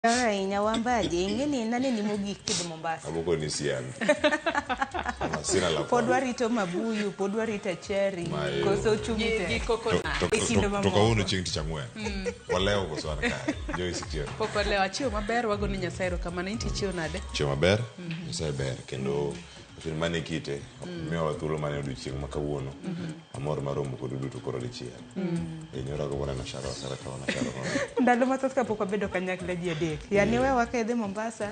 Ahinya Wambaje, ing'e ni naneni mogik kidhi Mombasa. Aboko ni sian. Ama sina la Pod warito mabuyu, pod warito acheri, Mayo. koso uchumi Gi, tek. gi coconut. To, E kinde to, to mamoko. kawuono chieng' tich ang'wen. Walewo koso an kae. Joyce chiew. Pok walewo. Achiewo maber, wago ni Nyasaye erokamano. Inti ichiewo nade? Chieng' maber, Nyasaye ber kendo mm. mane kite miyowa thuolo mane odiochieng' ma kawuono. Amor mar romo kodu duto koro dichiel. E nyora go waneno Sharon Sara kawana Sharon. Ndalo mathoth kapok wabedo kanyakla ji adek. Yani wewa ka idhi Mombasa.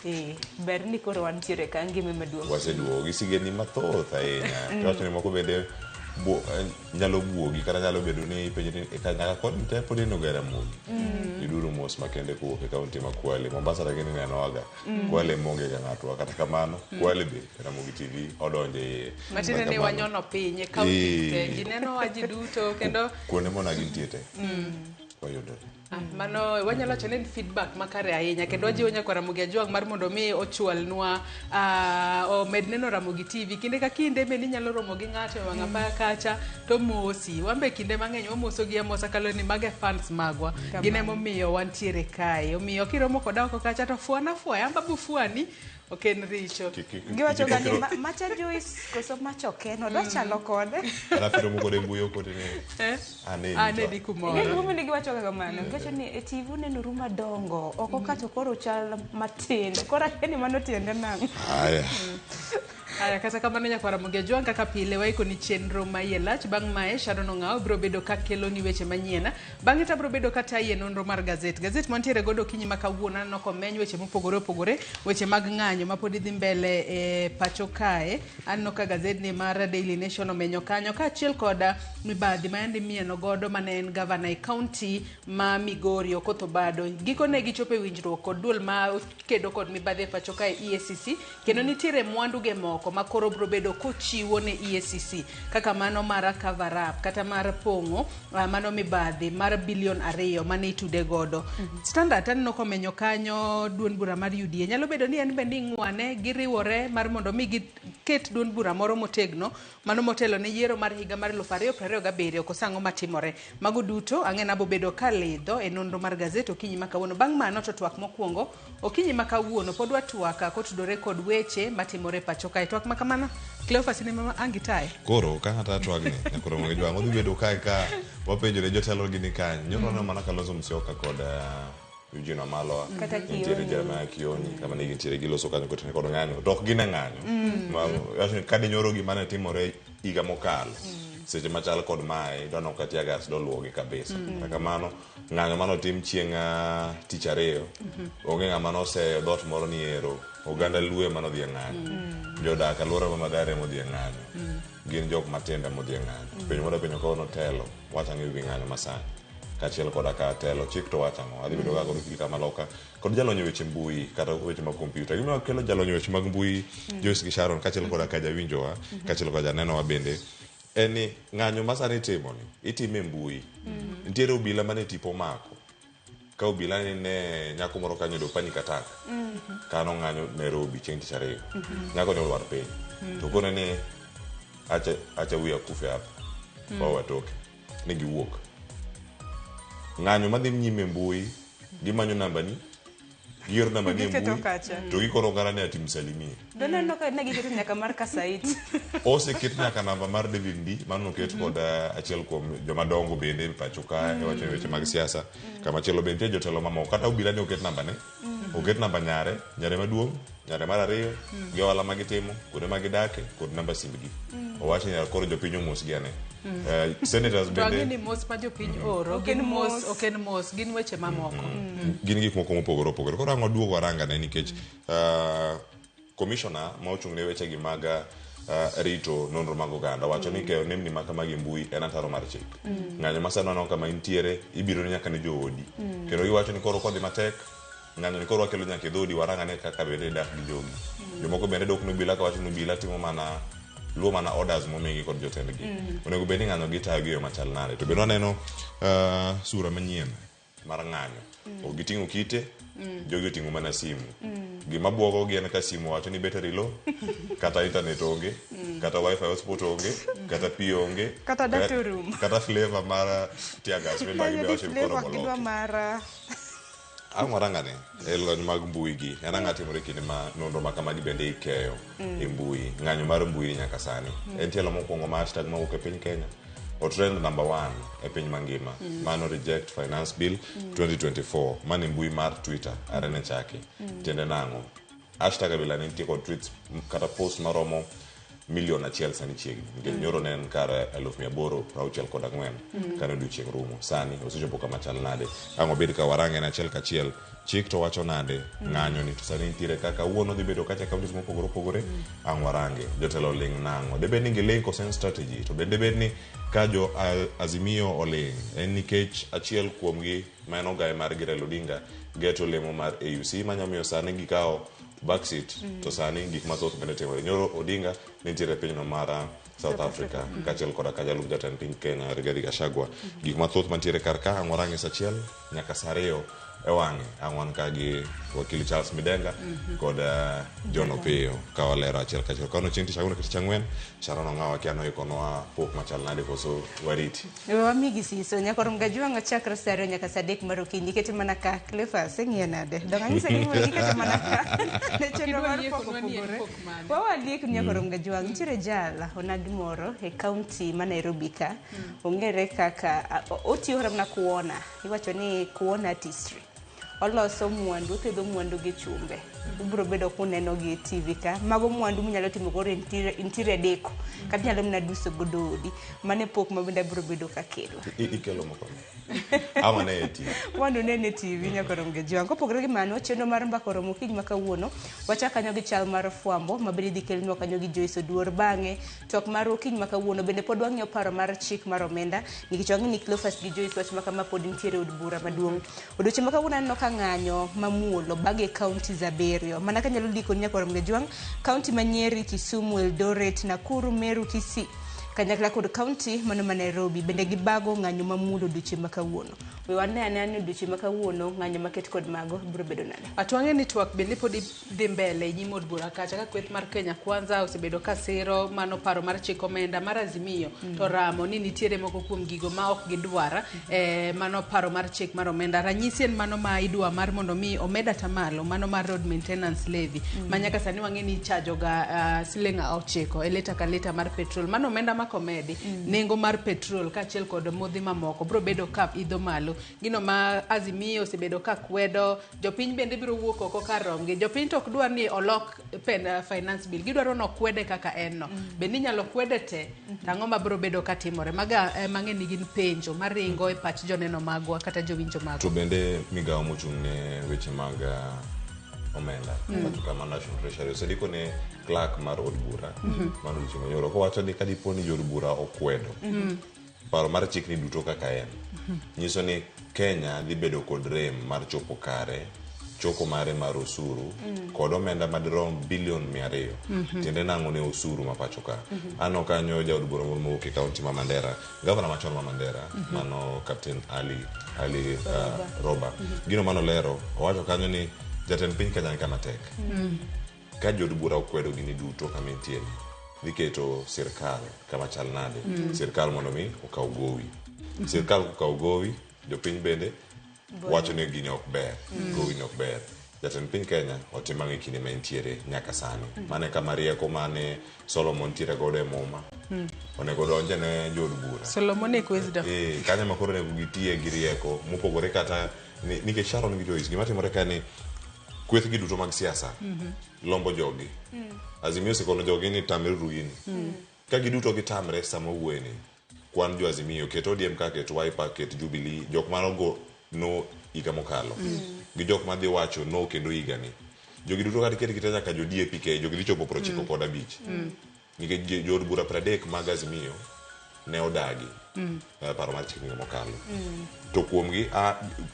Eh, ber ni koro wantiere ka ngima maduong'. Waseduogo gi sigendni mathoth ahinya. To wacho ni moko bende nyalo buogi kata nyalo bedo ni ipenjo ni "E, ka nyaka koni te pod ineno ga Ramogi. Yuduru mos makende kowuok e kaunti ma Kwale. Mombasa lakini nenowaga. Kwale monge ga ng'atwa. Kata kamano, Kwale be Ramogi TV odonjo e iye. Matiende ni Kata kamano, wanyono piny e kaunti te. Ji nenowa ji duto kendo kuonde mona gintie te. Wayudore. Ah, mano wanyalo wacho ni en feedback makare ahinya kendo wajiwo nyakwa Ramogi Ajwang' mar mondo mi ochwalnwa omed neno Ramogi TV kinde ka kinde bende inyalo romo gi ng'ato e wang' apaya kacha to mosi wan be kinde mang'eny wamoso gi amosa kaluwore ni mago e fans magwa gin emomiyo wantiere kae omiyo kiromo koda oko kacha to fuana fuaya an babu fuani ok en richo Giwacho ga ni macha Joyce koso macha Oken odwa chalo kode. Alafu romo kode mbui okote ni Eh? aneni Aneni to. kumoro. Ing'e gimomiyo giwacho ga kamano? Giwacho ni e TV unenoru madongo, oko ka to koro chal matin. Koro akia ni mano tiende nang'o. Aya. Aya, kata kamano nyakwar Ramogi Ajwang' kaka pile waikoni chenro ma iye lach. Bang' mae Sharon Ong'awo biro bedo ka keloni weche manyien. Bang'e to abiro bedo ka tayi e nonro mar gazet. Gazet mantiere godo okinyi ma kawuono aneno komeny weche mopogore opogore, weche mag ng'anyo ma pod dhi mbele e pacho kae. Aneno ka gazedni mar Daily Nation omenyo kanyo kaachiel kod mibadhi ma yande imieno godo mane en gavana e kaunti ma Migori Okoth Obado. Gikone gichopo e winjruok kod duol ma kedo kod mibadhi e pacho kae EACC kendo nitiere mwandu ge moko ma koro biro bedo kochiwo ne EACC kaka mano mar cover up kata mar pong'o mano mibadhi mar bilion 2 mane itude godo. Standard aneno komenyo kanyo duond bura mar UDA. Nyalo bedo ni en bende ing'wane giriwore mar mondo mi giket duond bura moro motegno mano motelo ne yiero mar higa mar 2027 koso ang'o matimore. Mago duto ang'e nabo bedo kalidho e nonro mar gazet okinyi ma kawuono. Bang' mano to twak mokwongo okinyi ma kawuono pod watwak kotudore kod weche matimore pacho kae. Twak ma kamano Cleophas in ema ang' itaye. Koro ka ng'ato twagni nyakoro mondo jwang' odhi bedo kae ka wapenjo ne jotelo gi ni kany. Nyoro waneno mana Kalonzo Musyoka kod Eugene Wamalwa Kata nitiere Kioni. Jeremiah Kioni kama ne gintiere giloso kanyo kotene kod ng'anyo to ok gin e ng'anyo. Wacho ni ka dinyoro gima ne timore higa mokalo seche machal kod mae idwa ka tear gas doluwogi kabisa. Kata kamano ng'anyo manotim chieng' tich ariyo onge ng'ama noseyo dhoot moro ni ero oganda Luo ema nodhi e ng'anyo. Jodak alwora ma Mathare modhi e ng'anyo. Gin jok matindo modhi e ng'anyo. Penjo moda penjo kawuono telo wacho ang'o ewi ng'anyo masani kaachiel koda ka telo chik to wacho ang'o adhi bedo ka kod okil kamaloka kod jalony e weche mbui kata weche mag kompyuta gima kelo jalony e weche mag mbui Joyce gi Sharon kaachiel koda ka jawinjowa kaachiel koda janenowa bende en ni ng'anyo ma sani itimoni itime e mbui nitiere obila mane tipo omako ka obila ni ne nyako moro kanyo yudo panic attack kano ng'anyo Nairobi chieng' tich ariyo nyako ni olwar piny to kone ni acha acha huyu akufe hapa wao watoke ni giwuok ng'anyo madhi nyime e mbui gimanyo nambani gioro nambani e Giketo mbui kacha. to gikono oganda ni ati msalimie Doneno ka ne giketo nyaka mar Kasait. oseket nyaka namba mar David Ndii mano oket kod achiel kuom joma dongo bende e pacho ka e wacho weche mag siasa kama chielo bende nitie jotelo mamoko kata obila ni oket namba ne oket namba nyare nyare maduong' nyare mar ariyo gi ohala ma gitimo kuonde ma gidake kod namba simbgi owach ni koro jopiny omosgi ane Senators To ang'e bende ni mos ma jopiny oro Ok en gin mos mos. ok en mos gin weche mamoko. Gin gik moko mopogore opogore koro ang' waduogo warangane nikech commissioner ma ochung' ne weche gi mag rito nonro mag oganda wacho ni keyo nembni ma kamagi e mbui en ataro mar chik. Ng'anyo ma sani waneno kama intiere ibiro ni nyaka ne joodi kendo giwacho ni koro kodhi matek ng'anyo ni koro wakelo nyaka e dhoodi warangane kaka bende idak gi jogi. Jomoko bende dok ne obila kawacho ni obila timo mana luwo mana orders momigi kod jotendgi. Onego bed ni ng'anyo gitayo gi e yo machal nade. To bende waneno sura manyien mar ng'anyo. Ok giting'o kite, jogi oting'o mana simu. Gima buogo gi en ka simu wacho ni battery low, kata internet onge, kata wifi hotspot onge, kata pi onge, Kata data orumo. kata flavor mar tear gas mibagi be wacho ni koro Flavor gidwa oloki. mar Ang' warangane e lony mag mbui gi en ang'a timore kinde ma nonro ma kamagi bende ikeyo e mbui ng'anyo mar mbui nyaka sani en tielo mokwongo ma hashtag mawuok e piny Kenya otrend number 1 e piny mangima mano reject finance bill 2024 mano e mbui mar Twitter arene chaki tiende nang'o hashtag abila nitie kod tweets kata post maromo 1 million sani chiegni nikech nyoro ne en kar 864,000 kane odiochieng' rumo sani osechopo kama chal nade ang' obed ka warange en achiel kachiel chik to wacho nade ng'anyo ni to sani nitiere kaka wuon odhi bedo kacha counties mopogore opogore ang' warange jotelo ling' nang'o debed ni giling' koso en strategy to bende debed ni ka jo Azimio oling' en nikech achiel kuomgi ma en ogaye margi Raila Odinga geto lemo mar AUC manya miyo sani gikawo backseat to sani gik mathoth bende timore nyoro Odinga nitiere e pinyno mar South Africa kaachiel koda ka jalup jatend piny Kenya Rigathi Gachagua gik mathoth mantiere kar ka ang' warange sa 1 nyaka sa 2 e wang'e ang' wan ka gi wakili Charles Midenga kod John Opiyo ka walero achiel kachiel kawuono chieng' tich ang'wen tich ang'wen Sharon Ong'awa kia noikonwa pok machal nade koso wariti We wamigi siso nyakor Mgajwang' chakre sa 2 nyaka sa 3 mar okinyi ikete mana ka Cleophas ing'iyo nade dong anyise ni ikete mana ka ne chenro mar Okidwa pok liekonwa ni en opogore pok mane. wawaliek nyakor Mgajwang' nitiere jal onagi moro e kaunti ma Nairobi ka ong'ere kaka otiyo kata mana kuona iwacho ni kuona artistry oloso mwandu opidho mwandu gi chumbe ubiro bedo kuneno gi e TV ka mago mwandu munyalo timo godo interior deco kata inyalo mana duso godo odi mano e pok ma bende abiro bedo kakelo Ikelo moko ama ne e TV mondo unene e TV nyakoro Mgajwang'. Kopogore gi mano, chenro mar mbaka oromo okinyi ma kawuono. Wachak kanyo gi chal mar fwambo ma bende idhi kelnwa kanyo gi Joyce Oduor. Bang'e, twak mar okinyi ma kawuono bende pod wang'iyo paro mar chik mar omenda nikech wang'e ni Cleophas gi Joyce wach ma kama pod nitiere e od bura maduong'. Odiochieng' ma kawuono aneno ka ng'anyo mamuol obag e counties 7. Mana kanyalo ndikoni nyakoro Mgajwang', county ma Nyeri, Kisumu, Eldoret, Nakuru, Meru, Kisii kanyakla kod kaunti mano ma Nairobi bende gibago ng'anyo mamuol odiochieng' ma kawuono. We wane ane ni odiochieng' ma kawuono ng'anyo maket kod mago biro bedo nade. Atwang'e ni twak bende pod dhi mbele e nyim od bura kacha ka kweth mar Kenya Kwanza osebedo ka siro mano paro mar chik omenda mar Azimio to ramo ni nitiere moko kuom gigo ma ok gidwar mano paro mar chik mar omenda. Ranyisi en mano ma idwa mar mondo mi omed atamalo mano mar road maintenance levy ma nyaka sani wang'e ni ichajo ga siling 9 e lita ka lita mar petrol. Mano omenda ma komedi nengo mar petrol kaachiel kod modhi mamoko biro bedo ka idho malo. Gino ma Azimio osebedo ka kwedo, jopiny bende biro wuok oko kar romgi. Jopiny to ok dwar ni olok finance bill, gidwaro ni okwede kaka en no. Bende inyalo kwede te, to ang'o mabiro bedo ka timore? Maga mang'e ni gin penjo maringo e pach joneno magwa kata jowinjo magwa. To bende migawo mochung' ne weche mag omenda pacho ka mar National Treasury osendiko ne clerk mar od bura mano odiochieng' manyoro kowacho ni kadipo ni jood bura okwedo paro mar chikni duto kaka en nyiso ni Kenya dhi bedo kod rem mar chopo kare choko mare mar osuru kod omenda madirom bilion 200 tiende nang'o ne osuru ma pacho ka aneno kanyo jaod bura moro mowuok e kaunti ma Mandera gavana machon ma Mandera mano Captain Ali Roba gino manolero owacho kanyo ni jatend piny Kenya ni kama tek ka jood bura okwedo gini duto kama entie ni dhi keto sirkal kama chal nade sirkal mondo mi okaw gowi sirkal kokaw gowi jopiny bende wacho ni gini ok ber gowi ni ok ber jatend piny Kenya otim ang'o e kinde ma entiere nyaka sani mano e kama rieko mane Solomon ntiere godo e muma onego donje ne jood bura Solomonic wisdom. Kanyo ma koro onego gitiye gi rieko mopogore kata nikech Sharon gi Joyce gima timore ka ni kweth gi duto mag siasa lombo jogi Azimio osekono jogi ni tamreuru gini ka giduto gitamre sama owuoye ni kwan jo Azimio ket ODM ka ket Wiper ket Jubilee jok manogo no higa mokalo gi jok madhi wacho no kendo higani jogi duto kata iket gi te nyaka jo DAPK jogi dhi chopo 95 nikech jood bura 30 mag Azimio ne odagi paro mar chik higa mokalo to kuomgi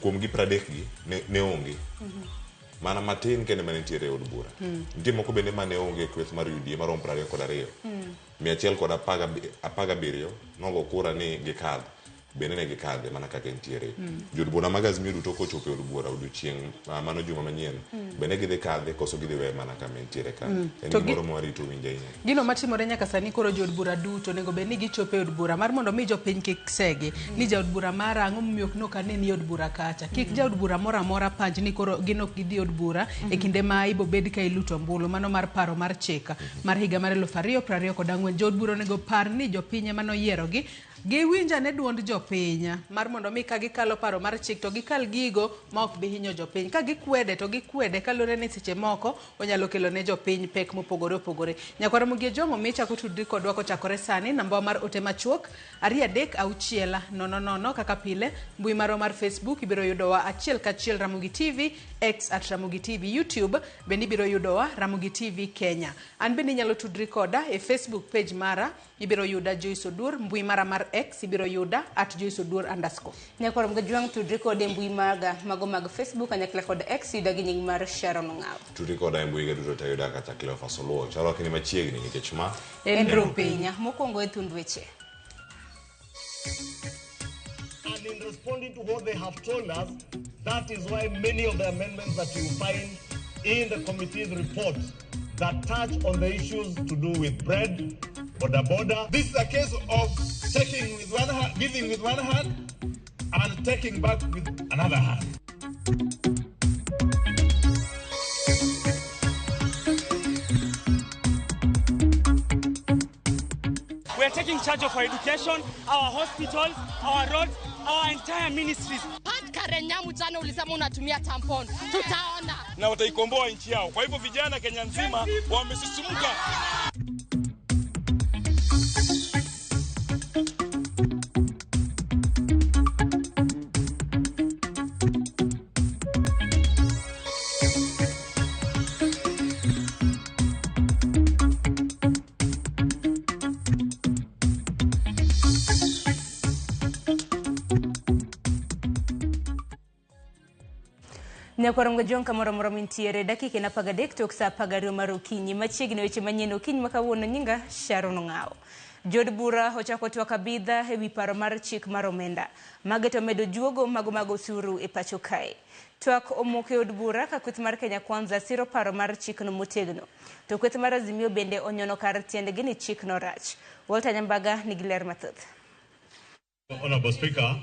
kuomgi 30 gi ne onge mana matin kende mane nitiere e od bura nitie moko bende mane onge e kweth mar UDA maromo 22 117 nogo kura ni gikadh Bende ne gikadhe mana kaka entiere. Jood bura mag Azimio duto kochopo e od bura odiochieng' mano juma manyien, bende gidhi kadhe koso gidhi weye mana kama entiere ka. En gimoro ma warito winjo ahinya. Gino matimore nyaka sani koro jood bura duto onego bed ni gichopo e od bura mar mondo mi jopiny kik segi ni jaod bura mara ang'o momiyo ok nok aneni e od bura kacha. Kik jaod bura moro amora panj ni koro gin ok gidhi e od bura e kinde ma ibo bed ka iluto ombulu mano mar paro mar chik mar higa mar 2024. Jood bura onego par ni jopiny ema noyierogi. Giwinj ane duond jopiny mar mondo mi ka gikalo paro mar chik to gikal gigo ma ok bi hinyo jopiny. Ka gikwede to gikwede kaluwore ni seche moko onyalo kelo ne jopiny pek mopogore opogore. Nyakwar Ramogi Ojwang' omi chako tudri kodwa kochakore sani namba mar ote machuok 2 3 6 0 0 kaka pile mbui marwa mar Facebook ibiro yudowa achiel kachiel Ramogi TV, X at Ramogi TV, YouTube bende ibiro yudowa Ramogi TV Kenya. An bende inyalo tudri koda e Facebook page mara ibiro yuda Joyce Oduor, mbui mara mar X ibiro yuda at Joyce Oduor underscore. Nyakwar Ramogi Ojwang' tudri kode e mbui maga mago mag Facebook kanyakla kod X yuda gi nying mar Sharon Ong'aw. Tudri koda e mbui ga duto te yuda kata Cleophas Oluo. Chalo kini machiegni nikech ma En Rupinya. Mokwongo e thund weche. And in responding to what they have told us, that is why many of the amendments that you find in the committee's report that touch on the issues to do with bread, boda boda. This is a case of taking with one hand, giving with one hand, and taking back with another hand. We are taking charge of our education, our hospitals, our roads, our entire ministries. Pat Karen Nyamu jana ulisema unatumia tampon. Tutaona. Na wataikomboa nchi yao. Kwa hivyo vijana Kenya nzima wamesisimuka. Nyakwar Ramogi Ojwang' kamoro amora mintiere dakika en 13 tok saa 12 mar okinyi. Machiegni weche manyien okinyi ma kawuono nyinga Sharon Ong'aw. Jood bura ochako twak abidha ewi paro mar chik mar omenda. Mage to medo juogo mago mag osuru e pacho kae. Twak omoko e od bura ka kweth mar Kenya Kwanza siro paro mar chikno motegno. To kweth mar Azimio bende onyono kar tiendgi ni chikno rach. Walter Nyambaga nigi ler mathoth. Honorable Speaker,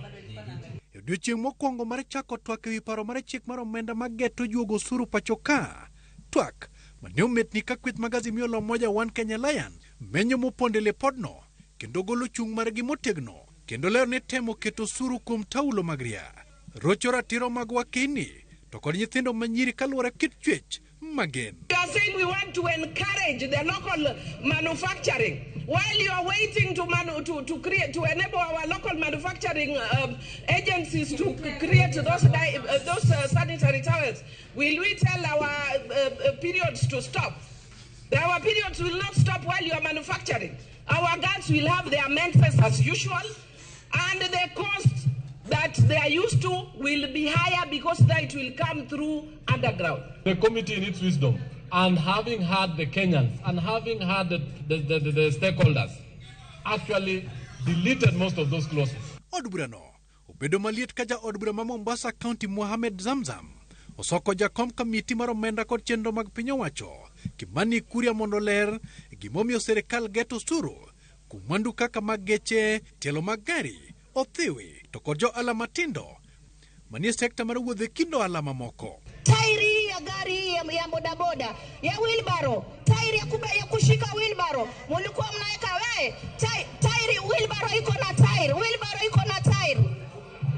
E odiochieng' mokwongo mar chako twak ewi paro mar chik mar omenda mageto juogo osuru pacho ka, twak mane ometni ka kweth mag Azimio la Umoja One Kenya Alliance menyo mopondo e lipodno kendo golo chung' margi motegno kendo lero ni temo keto osuru kuom taulo mag ria, rocho ratiro mag wakini to kod nyithindo manyiri kaluwore kit chwech magen. We are saying we want to encourage the local manufacturing. While you are waiting to, manu- to create, to enable our local manufacturing agencies to create those sanitary towels, will we tell our periods to stop? Our periods will not stop while you are manufacturing. Our girls will have their menses as usual, and the cost that they are used to will be higher because that will come through underground. The committee in its wisdom, and having had the Kenyans and having had the stakeholders, actually deleted most of those clauses. Od burano obedo maliet ka jaod bura ma Mombasa County Mohamed Zamzam osoko jakom kamiti mar omenda kod chenro mag piny owacho Kimani Kuria mondo ler gimomiyo sirikal geto osuru kuom mwandu kaka mag geche, tielo mag gari, othiwi to kod jo ohala matindo manie sekta mar wuoth e kind ohala mamoko. Tairi ya gari ya bodaboda ya wheelbarrow, tairi ya kushika wheelbarrow mulikuwa mnaweka we tairi, wheelbarrow iko na tairi, wheelbarrow iko na tairi.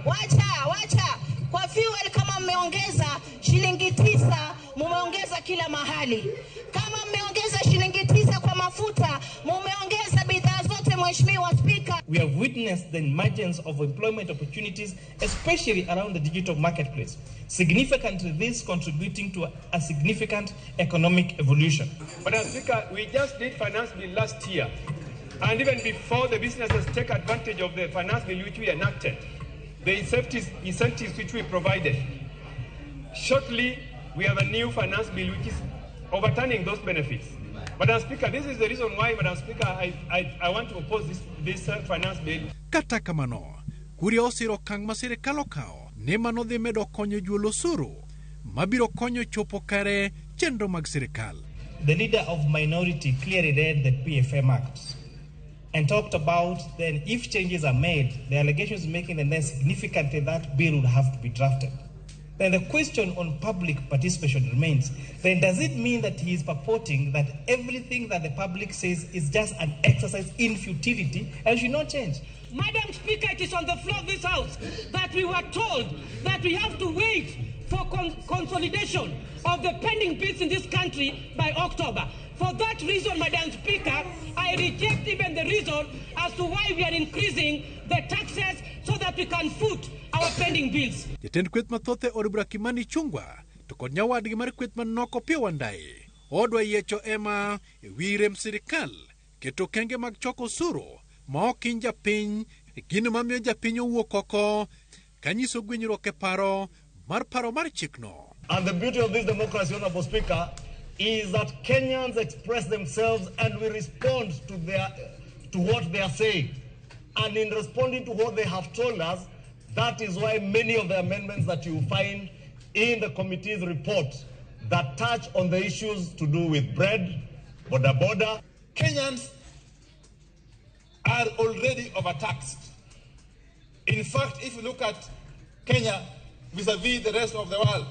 Wacha wacha kwa fuel, kama mmeongeza shilingi 9, mumeongeza kila mahali. Kama mmeongeza shilingi 9 kwa mafuta, mumeongeza bidhaa zote, Mheshimiwa Spika. We have witnessed the emergence of employment opportunities, especially around the digital marketplace. Significantly, this contributing to a significant economic evolution. Madam Speaker, we just did finance bill last year, and even before the businesses take advantage of the finance bill which we enacted, the incentives which we provided. Shortly, we have a new finance bill which is overturning those benefits. Madam Speaker, this is the reason why, Madam Speaker, I want to oppose this finance bill. Kata kamano, Kuria osiro okang' ma sirikal okawo ni mano dhi medo konyo juolo osuru mabiro konyo chopo kare chenro mag sirikal. The leader of minority clearly read the PFM Act and talked about then if changes are made, the allegations making, then significantly that bill would have to be drafted. Then the question on public participation remains. Then does it mean that he is purporting that everything that the public says is just an exercise in futility and should not change? Madam Speaker, it is on the floor of this House that we were told that we have to wait for consolidation of the pending bills in this country by October. For that reason, Madam Speaker, I reject even the reason as to why we are increasing the taxes so that we can foot our pending bills. Jatend kweth mathoth e od bura Kimani Ichung'wa to kod nyawadgi mar kweth manok Opiyo Wandayi odwa yiecho ema e wi rem sirikal keto okenge mag choko osuru ma ok hiny japiny e gino mamiyo japiny owuok oko kanyiso gwenyruok e paro mar chikno. And the beauty of this democracy, Honorable Speaker, is that Kenyans express themselves and we respond to what they are saying. And in responding to what they have told us, that is why many of the amendments that you find in the committee's report that touch on the issues to do with bread, boda boda. Kenyans are already overtaxed. In fact, if you look at Kenya vis-a-vis the rest of the world,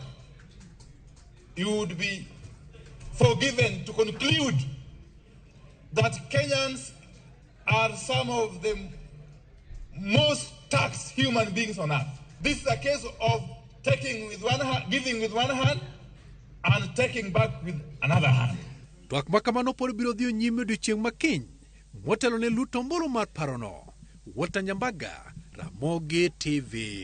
you would be forgiven to conclude that Kenyans are some of the most taxed human beings on earth. This is a case of taking with one hand, giving with one hand, and taking back with another hand. Twak ma kamano pod biro dhi nyime odiechieng' ma kiny motelo ne luto ombulu mar parono. Walter Nyambaga, Ramogi TV.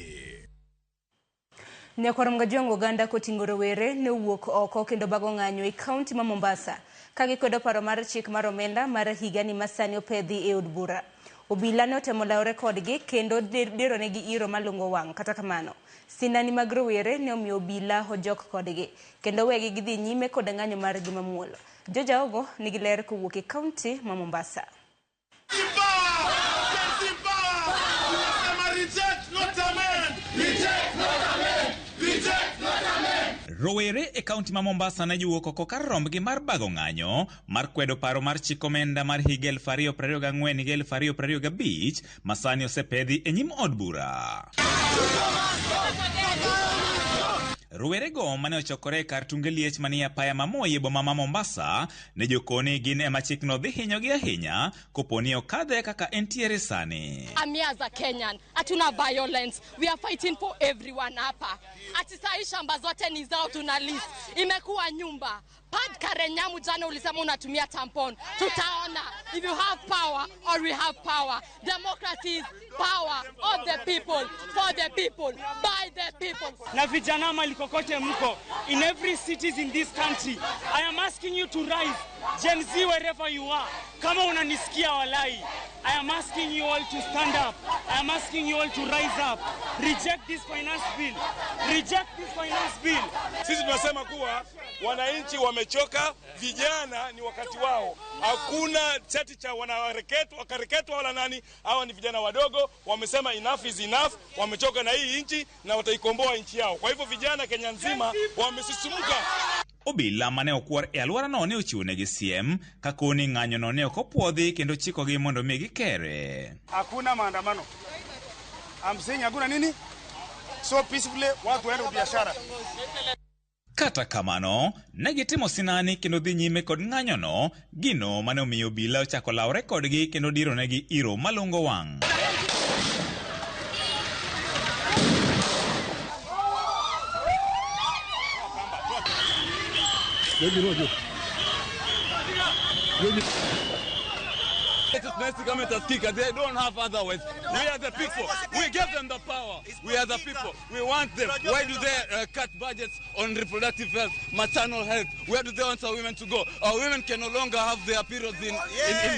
Nyakwar Mgajwang' oganda koting'o rowere ne owuok oko kendo bago ng'anyo e kaunti ma Mombasa ka gikwedo paro mar chik mar omenda mar higani ma sani opedhi e od bura. Obila ne otemo lawore kodgi kendo dironegi iro malungo wang'. Kata kamano, sinani mag rowere ne omiyo obila ojok kodgi kendo wegi gidhi nyime kod ng'anyo margi mamuol. Joja Ogo nigi ler kowuok e kaunti ma Mombasa. Rowere e kaunti ma Mombasa ne giwuok oko kar rombgi mar bago ng'anyo mar kwedo paro mar chik omenda mar higa 2024-2025 ma sani osepedhi e nyim od bura. Rowerego mane ochokore kar tunge liech manie apaya ma Moi e boma ma Mombasa ne jokoni gin ema chikno dhi hinyogi ahinya koponi okadhe kaka entiere sani. I'm here as a Kenyan. Hatuna violence. We are fighting for everyone hapa. Ati sahi shamba zote ni zao tuna list. Imekuwa nyumba. Pad Karenyamu jana ulisema unatumia tampon. Tutaona if you have power or we have power. Democracy is power of the people, for the people, by the people. Na vijana malikokote mko in every cities in this country, I am asking you to rise. Gen Z wherever you are. Kama unanisikia walai, I am asking you all to stand up. I am asking you all to rise up. Reject this finance bill. Reject this finance bill. Sisi tunasema kuwa wananchi wamechoka, vijana ni wakati wao. Hakuna cheti cha wanaharakati wala nani, hawa ni vijana wadogo, wamesema enough is enough, wamechoka na hii nchi na wataikomboa nchi yao. Kwa hivyo vijana Kenya nzima wamesisimuka. Obila mane okwor e alworano ne ochiwonegi siem kakoni ng'anyono ne ok opuodhi kendo chikogi mondo mi gikere. Hakuna maandamano. I'm saying hakuna nini? So peacefully watu waende biashara. Kata kamano, ne gitimo sinani kendo dhi nyime kod ng'anyono, gino mane omiyo obila ochako lawre kodgi kendo dironegi iro malungo wang'. They don't have otherwise. We are the people. We give them the power. We are the people. We want them. Why do they cut budgets on reproductive health, maternal health? Where do they want our women to go? Our women can no longer have their periods in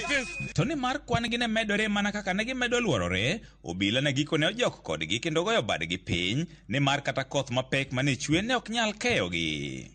peace. To ni mar kwan gi ne medore mana kaka ne gimedo luorore, obila ne gikone ojok kodgi kendo goyo badgi piny, ni mar kata koth mapek mane chwe ne ok nyal keyogi.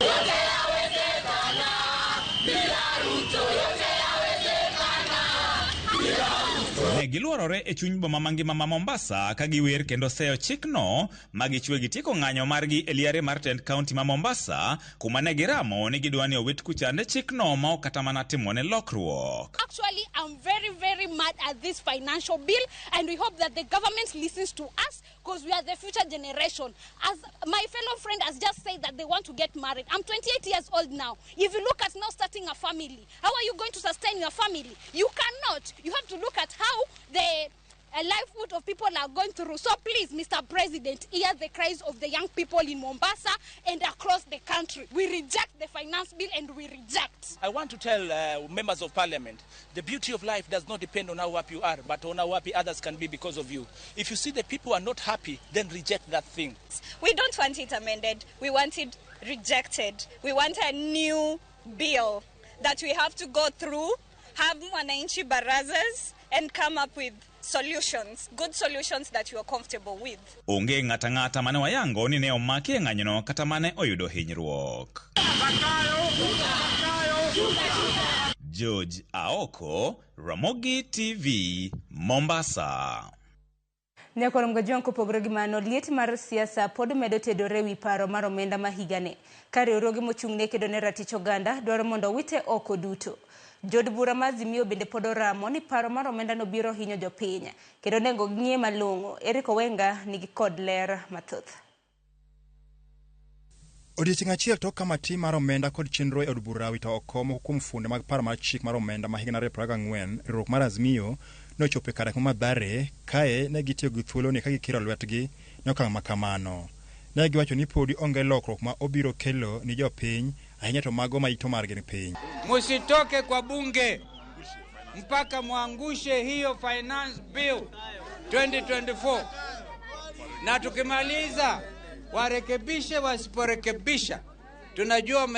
Ne giluorore e chuny boma mangima ma Mombasa ka giwer kendo seyo chikno ma gichwe gitieko ng'anyo margi e liare mar tend kaunti ma Mombasa kuma ne giramo ni gidwa ni owit kuchande chikno ma ok kata mana timone lokruok. Actually, I'm very, very mad at this financial bill, and we hope that the government listens to us because we are the future generation. As my fellow friend has just said that they want to get married. I'm 28 years old now. If you look at now starting a family, how are you going to sustain your family? You cannot. You have to look at how the livelihood of people are going through. So please, Mr. President, hear the cries of the young people in Mombasa and across the country. We reject the finance bill and we reject. I want to tell members of parliament, the beauty of life does not depend on how happy you are, but on how happy others can be because of you. If you see the people are not happy, then reject that thing. We don't want it amended. We want it rejected. We want a new bill that we have to go through, have Mwananchi barazas, and come up with solutions, good solutions that you are comfortable with. Onge ng'ata ng'ata mane wayango ni ne omaki e ng'anyono kata mane oyudo hinyruok. George Aoko, Ramogi TV, Mombasa. Nyakwar Mgajwang' kopogore gi mano, liet mar siasa pod medo tedore wi paro mar omenda ma higani. Ka riwruoge mochung' ne kedo ne ratich oganda dwaro mondo wite oko duto. Jood bura ma Azimio bende pod oramo ni paro mar omenda no biro hinyo jopiny kendo onego ging'e malong'o. Eric Owenga nigi kod ler mathoth. Odiechieng' achiel tok kamati mar omenda kod chenro e od bura wito oko moko kuom fuonde mag paro mar chik mar omenda ma higa 2024, riwruok mar Azimio nochopo e kar dak ma Mathare kae ne gitiyo gi thuoloni ka gikiro lwetgi ne okang' ma kamano. Ne giwacho ni podi onge lokruok ma obiro kelo ni jopiny ahinya to mago ma yuto margi ni piny. Musitoke kwa bunge mpaka mwangushe hiyo finance bill 2024, na tukimaliza warekebishe, wasiporekebisha tunajua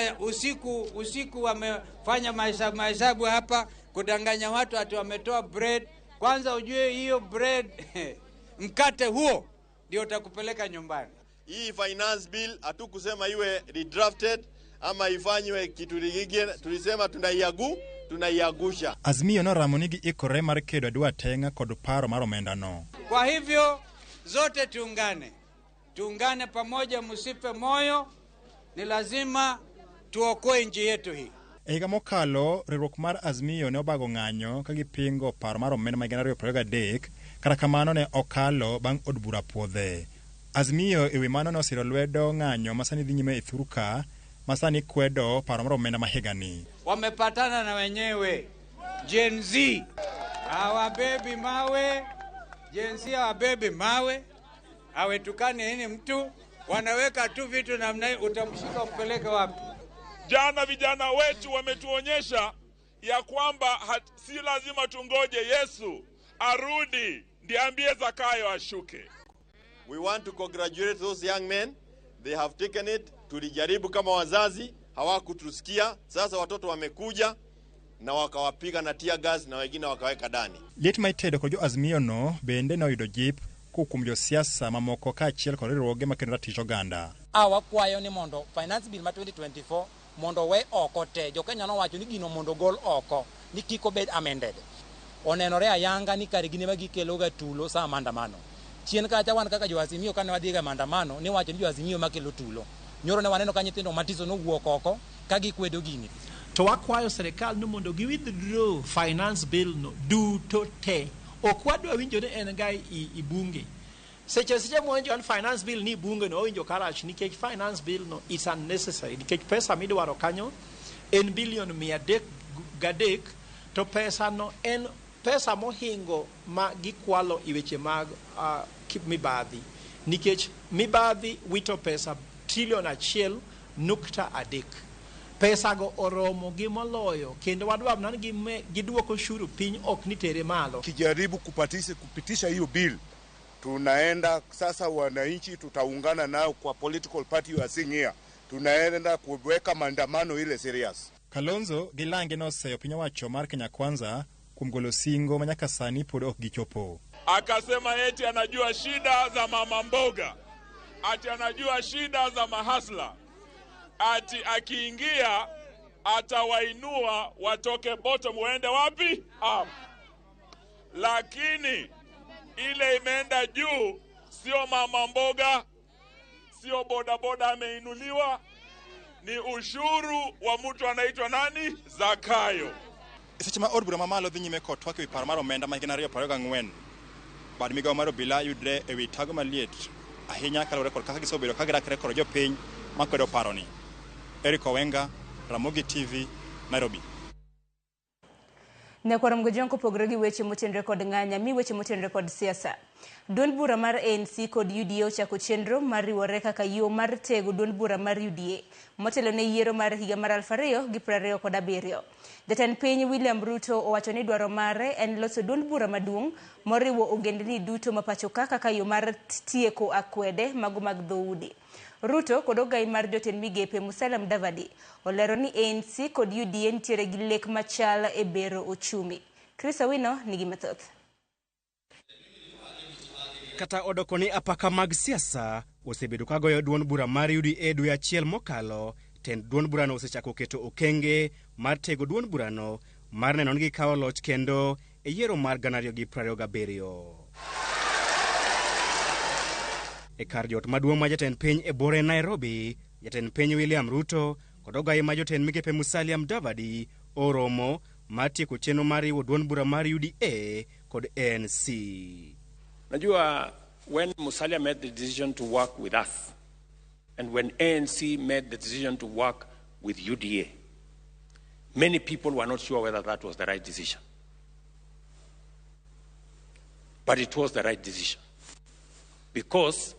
usiku wamefanya mahesabu hapa kudanganya watu ati wametoa bread. Kwanza ujue hiyo bread mkate huo ndio utakupeleka nyumbani. Hii finance bill hatukusema iwe redrafted ama ifanywe kitu kingine, tulisema tunaiagusha. Azimio noramo ni giikore mar kedo adwa teng'a kod paro mar omenda no. Kwa hivyo zote tuungane pamoja, msife moyo, ni lazima tuokoe nchi yetu hii. E higa mokalo, riwruok mar Azimio ne obago ng'anyo ka gipingo paro mar omenda ma higa 2023, kata kamano ne okalo bang' od bura puodhe. Azimio ewi mano ne osiro lwedo ng'anyo ma sani dhi nyime e thurka ma sani kwedo paro mar omenda ma higani. Wamepatana na wenyewe Gen Z hawabebi mawe, Gen Z hawabebi mawe, hawetukani nini mtu, wanaweka tu vitu namna hii, utamshika umpeleke wapi? Jana vijana wetu wametuonyesha ya kwamba si lazima tungoje Yesu arudi ndiye ambie Zakayo ashuke. We want to congratulate those young men. They have taken it. Tulijaribu kama wazazi, hawakutusikia. Sasa watoto wamekuja na wakawapiga na tear gas na wengine wakaweka ndani. Liet ma itedo kod jo Azimio no bende ne oyudo jip kowuok kuom josiasa mamoko kaachiel kod riwruoge makedo ratich oganda. Wakwayo ni mondo finance bill ma 2024 mondo we oko te. Jo Kenya nowacho ni gino mondo gol oko ni kik obed amended. Onenore ayanga ni kare gin ema gikelo ga tulo sa maandamano. Chien kacha wan kaka jo Azimio kane wadhi ga maandamano ni wacho ni jo Azimio makelo tulo. Nyoro ne waneno ka nyithindo matiso nowuok oko ka gikwedo gini. To wakwayo sirikal ni mondo gi withdraw finance bill no duto te. Ok wadwa winjo ni en ga i bunge. Seche mwawinjo ni finance bill ni bunge no wawinjo karach nikech finance bill no is unnecessary nikech pesa midwaro kanyo en bilion 303 to pesa no en pesa mohingo ma gikwalo i weche mag mibadhi nikech mibadhi wito pesa trilion 1.3. Pesa go oromo gi moloyo kendo wadwa mana ni giduoko ushuru piny ok ni tere malo. Kijaribu kupitisha hiyo bill, tunaenda sasa, wananchi tutaungana nao kwa political party you are seeing here, tunaenda kuweka maandamano ile serious. Kalonzo gi Lange noseyo piny owacho mar Kenya Kwanza kuom golo singo ma nyaka sani pod ok gichopo. Akasema eti anajua shida za mama mboga, ati anajua shida za mahasla, ati akiingia atawainua watoke bottom waende wapi? Up. Lakini ile imeenda juu sio mama mboga, sio bodaboda ameinuliwa, ni ushuru wa mtu anaitwa nani? Zakayo. Seche ma od bura mamalo dhi nyime kod twak ewi paro mar omenda ma higa 2024, bad migao mar obila yudre ewi tago maliet ahinya kaluwore kod kaka gisebedo ka girakre kod jopiny makwedo paroni. Eric Owenga, Ramogi TV, Nairobi. Nyakwar Mgojwang' kopogore gi weche motenore kod ng'anya mi weche motenore kod siasa. Duond bura mar ANC kod UDA ochako chenro mar riwore kaka yo mar tego duond bura mar UDA motelo ne yiero mar higa mar 2027. Jatend piny William Ruto owacho ni dwaro mare en loso duond bura maduong' moriwo ogendni duto ma pacho ka kaka yo mar tieko akwede mago mag dhoudi. Ruto kod ogai mar jotend migepe Musalia Mudavadi olero ni ANC kod UDA nitiere gi lek machal e bero ochumi. Chris Owino nigi mathoth. Kata odoko ni apaka mag siasa osebedo ka goyo duond bura mar UDA dwe achiel mokalo, tend duond burano osechako keto okenge mar tego duond burano mar neno ni gikawo loch kendo e yiero mar 2027. E kar jot maduong' ma jatend piny e bore Nairobi, jatend piny William Ruto kod ogai ma jotend migepe Musalia Mudavadi oromo mar tieko chenro mar riwo duond bura mar UDA kod ANC. Najua when Musalia made the decision to work with us and when ANC made the decision to work with UDA, many people were not sure whether that was the right decision. But it was the right decision because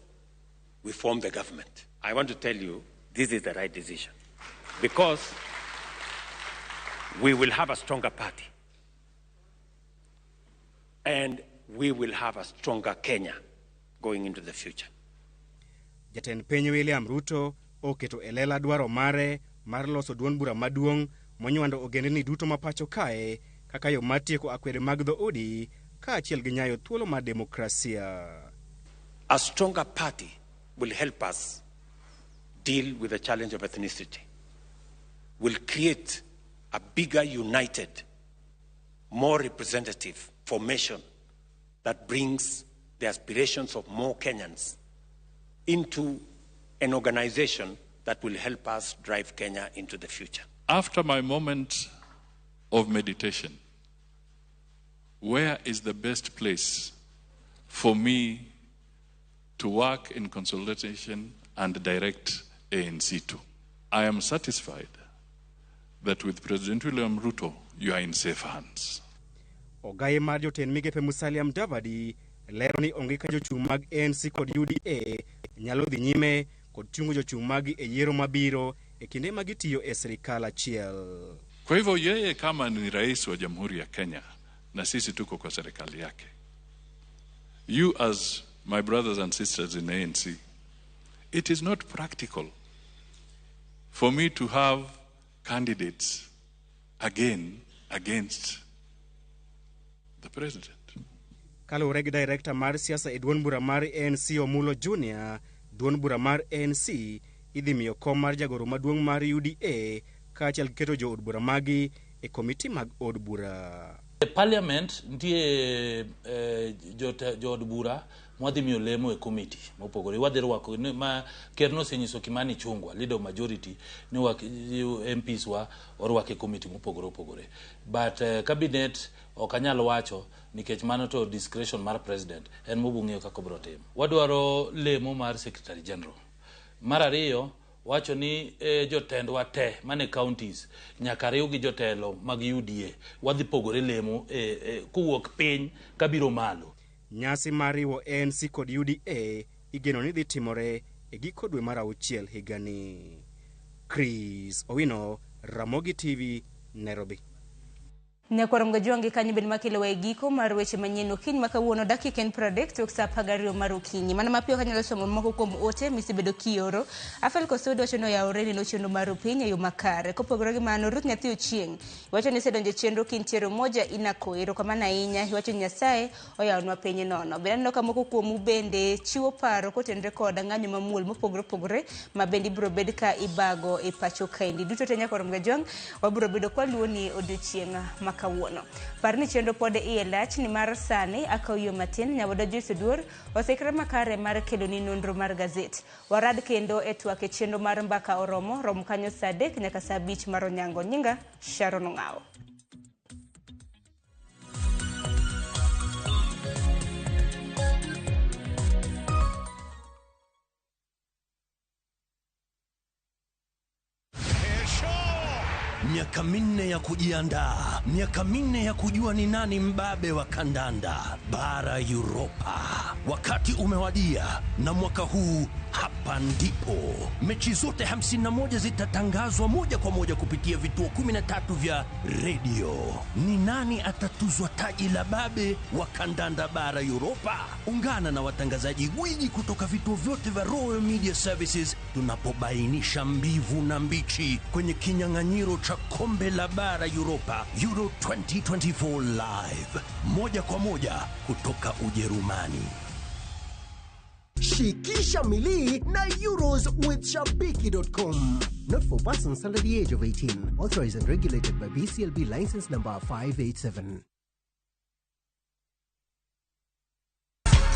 we formed the government. I want to tell you, this is the right decision because we will have a stronger party and we will have a stronger Kenya going into the future. Jatend piny William Ruto oketo e lela dwaro mare mar loso duond bura maduong' monywando ogendni duto ma pacho kae kaka yo mar tieko akwede mag dhoudi kaachiel gi nyayo thuolo mar demokrasia. A stronger party will help us deal with the challenge of ethnicity, will create a bigger, united, more representative formation that brings the aspirations of more Kenyans into an organization that will help us drive Kenya into the future. After my moment of meditation, where is the best place for me to work in consultation and direct ANC to? I am satisfied that with President William Ruto, you are in safe hands. Ogai mar jotend migepe Musalia Mudavadi lero ni onge ka jochung' mag ANC kod UDA nyalo dhi nyime kod chungo jochung' maggi e yiero mabiro e kinde ma gitiyo e sirikal achiel. Kwa hivyo yeye kama ni rais wa Jamhuri ya Kenya na sisi tuko kwa serikali yake, you as my brothers and sisters in ANC, it is not practical for me to have candidates again against the president. Kaluwore gi director mar siasa e duond bura mar ANC Omulo Junior, duond bura mar ANC idhi miyo kom mar jagoro maduong' mar UDA kaachiel gi keto jood bura magi e komiti mag od bura. E parliament nitie jood bura mwadhi miyo lemo e committee mopogore. Wadhi rwako ma ker nosenyiso Kimani Ichung'wa, leader of majority, ni MPs wa orwak e committee mopogore opogore. But cabinet ok anyal wacho nikech mano to discretion mar president en mobung'eyo kaka obiro timo. Wadwaro lemo mar secretary general. Mar ariyo, wacho ni jotendwa te mane counties nyaka riw gi jotelo mag UDA. Wadhi pogore lemo kowuok piny kabiro malo. Nyasi mar riwo ANC kod UDA igeno ni dhi timore e giko dwe mar auchiel higani. Chris Owino, Ramogi TV, Nairobi. Nyakwar Mgajwangi kanyo bende makelo e giko mar weche manyien okinyi ma kawuono dakika en 30 tok saa 12 mar okinyi. Mana mapiyo kanyalo somo moko kuom ote misebedo kioro. Afel Kosodo wacho ni oyawore ni chenro mar piny e yo makare. Kopogore gi mano, Ruth Nyathi Ochieng' wacho ni isedonjo e chenro kintiere Umoja inako. Erokamano ahinya. Iwacho ni Nyasaye oyawonwa piny nono. Bende aneno ka moko kuomu bende chiwo paro kotenore kod ng'anyo mamuol mopogore opogore ma bende ibiro bed ka ibago e pacho kaendi. Duto te Nyakwar Mgajwang' wabiro bedo kwaluwo ni odiochieng' ma kawuono. Par ni chenro pod iye lach nimar sani akaw yo matin nyawoda Joyce Oduor oseikre makare mar keloni nonro mar gazet. Warad kendo e twak e chenro mar Mbaka Oromo, rom kanyo saa 3 nyaka saa 5 mar onyango. Nyinga Sharon Ong'awo. Miaka 4 ya kujiandaa, miaka 4 ya kujua ni nani mbabe wa kandanda bara Europa. Wakati umewadia, na mwaka huu hapa ndipo mechi zote 51 zitatangazwa moja kwa moja kupitia vituo 13 vya redio. Ni nani atatuzwa taji la babe wa kandanda bara Europa? Ungana na watangazaji gwiji kutoka vituo vyote vya Royal Media Services tunapobainisha mbivu na mbichi kwenye kinyang'anyiro cha kombe la bara Europa Euro 2024 live moja kwa moja kutoka Ujerumani. Shikisha milii na Euros with Shabiki.com. Not for persons under the age of 18. Authorized and regulated by BCLB license number 587.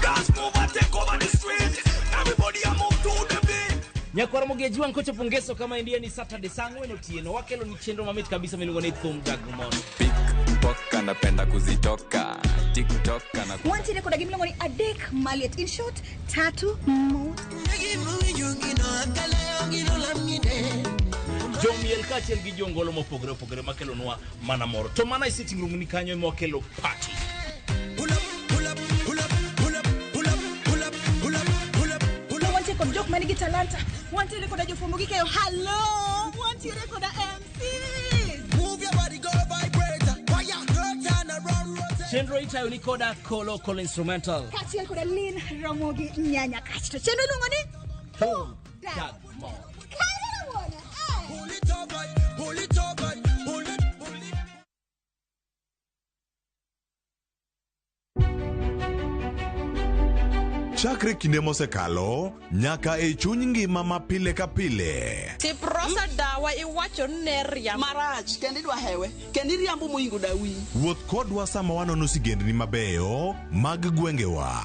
Dance move and take over the street. Everybody a move to the beat. Nyakwar Mogeji kochopo ngeso kama india ni Saturday saa 4 otieno wakelo ni chenro mamit kabisa miluongo ni Thum Dag Mon. Poka napenda kuzitoka TikTok na Wantiere koda gimiluongo ni adek maliet, in short tatu mo. Jomiel kaachiel gi jongolo mopogore opogore makelonwa mana mor. To mana e sitting room ni kanyo ema wakelo party. Wantiere kod jok manigi talanta, wantiere koda jofwambo gi keyo hello, wantiere koda MCs. Move your body, go vibrate. Wire, turn around, rotate. Chenro itayo ni koda Kolo Kolo Instrumental. Kaachiel koda Lin Ramogi Nyanya kasto chenro iluongo ni Thum Dag Mon. Pull it over, pull it over, pull it, pull it. Chakre kinde mosekalo nyaka e chuny ngima ma pile ka pile. Tiprosa dawa iwacho ni ne riambo. Marach kendo idwa hewe kendo iriambo moingo dawi. Wuoth kodwa sama wanono sigendni mabeyo mag gwengewa.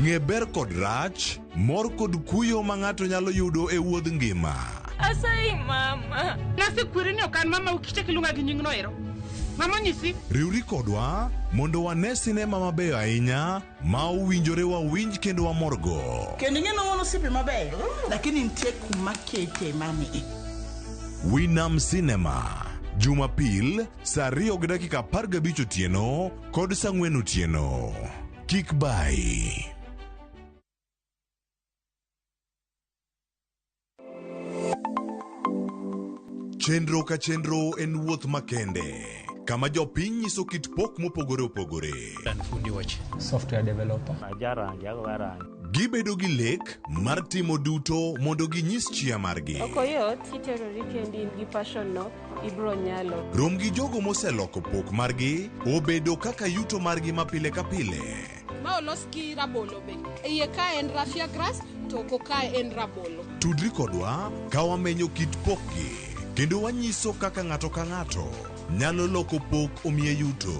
Ng'e ber kod rach, mor kod kuyo ma ng'ato nyalo yudo e wuodh ngima. Asayi mama. Nasekweri ni ok an mama ukichak iluonga gi nyingno ero. Mama onyisi. Riwri kodwa mondo wane sinema mabeyo ahinya ma owinjore wawinj kendo wamorgo. Kendo ing'e ni wan osiepe mabeyo, lakini nitie kuma kete mami. Winam Cinema, Jumapil saa 2:15 otieno kod saa 4 otieno. Kik bai. Chenro ka chenro en wuoth makende kama jopiny nyiso kit pok mopogore opogore. Fundi wach software developer. Gibedo gi lek mar timo duto mondo ginyis chia margi. Ok oyot kiterori kendi in gi passion no, ibro nyalo. Rom gi jogo moseloko pok margi obedo kaka yuto margi ma pile ka pile. Ma olos gi rabolo be. Iye ka en raffia grass to oko ka en rabolo. Tudri kodwa ka wamenyo kit pokgi kendo wanyiso kaka ng'ato ka ng'ato nyalo loko pok omiye yuto.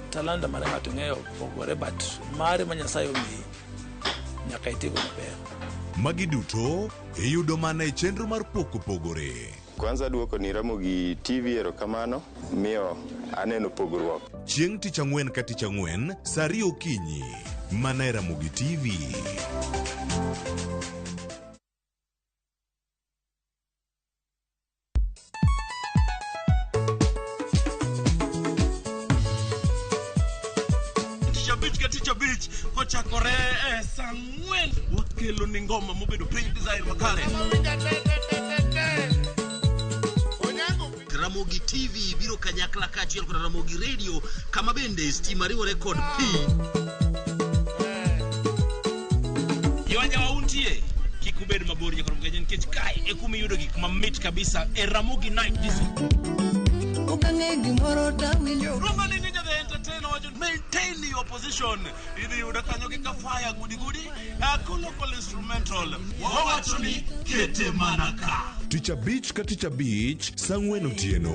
Talanta mar ng'ato ng'eyo pogore but mare ma Nyasaye omiyi nyaka itigo maber. Magi duto iyudo mana e chenro mar pok opogore. Kwanza duoko ni Ramogi TV erokamano miyo aneno pogruok. Chieng' tich ang'wen ka tich ang'wen saa 2 okinyi mana e Ramogi TV. Tich abich kochakore e saa 4 wakelo ni ngoma mobedo piny design makare. Ramogi TV biro kanyakla kaachiel kod Ramogi Radio kama bende stima riwore kod pi. Yoja wauntie kik ubed mabor nyaka Ramogi nikech kae e kuma iyudo gik mamit kabisa e Ramogi Night Disco. Ukang'e gimoro tawinjo. Rumba ni Ninja the Entertainer wacho maintain your position. Idhi yudo kanyo gi kafaya gudi gudi. Kolo Kolo Instrumental. Wawacho ni kete mana ka. Tich abich ka tich abich saa ang'wen otieno.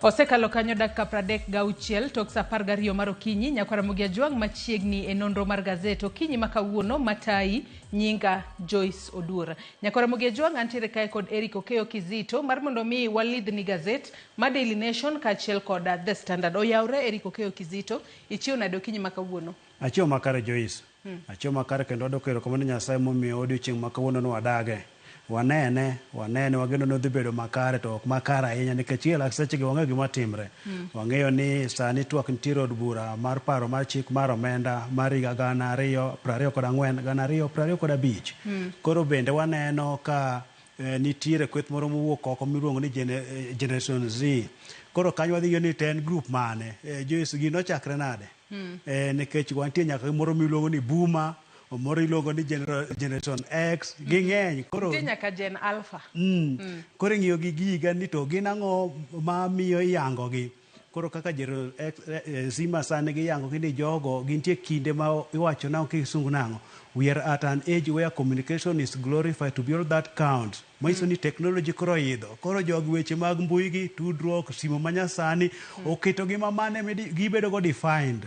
Osekalo kanyo dakika 36 tok saa 12 mar okinyi. Nyakwar Ramogi Ajwang' machiegni e nonro mar gazet okinyi ma kawuono matayi nyinga Joyce Oduor. Nyakwar Ramogi Ajwang' antiere kae kod Eric Okeyo Kizito mar mondo mi walidhni gazet ma Daily Nation kaachiel kod The Standard. Oyawre Eric Okeyo Kizito, ichiew nade okinyi ma kawuono? Achiew makare Joyce. Achiew makare kendo adwoko erokamano ne Nyasaye momiyo odiochieng' ma kawuono ni wadage. Wanene, wanene, wageno ni odhi bedo makare to ok makare ahinya nikech e lak sechegi wang'eyo gima timre. Wang'eyo ni sani twak nitiere od bura mar paro mar chik mar omenda mar higa 2024 2025. Koro bende waneno ka nitiere kweth moro mowuok oko miluongo ni Generation Z. Koro kanyo wadhi ng'iyo ni to en group mane. Joyce, gino nochakre nade? Nikech wantie nyaka gi moro miluongo ni Boomer, moro iluongo ni Generation X, ging'eny. Koro Nitie nyaka Gen Alpha. Koro ing'iyo gi giga ni to gin ang'o ma miyo iyango gi. Koro kaka Generation X, Z ma sani giyango gi ni jogo gintie kinde ma iwacho nang'o kisungu nang'o. We are at an age where communication is glorified to be all that counts. Manyiso ni technology koro oidho. Koro jogi weche mag mbui gi, tudruok, simo manyasani, oketo gi ma mane gibedo go defined.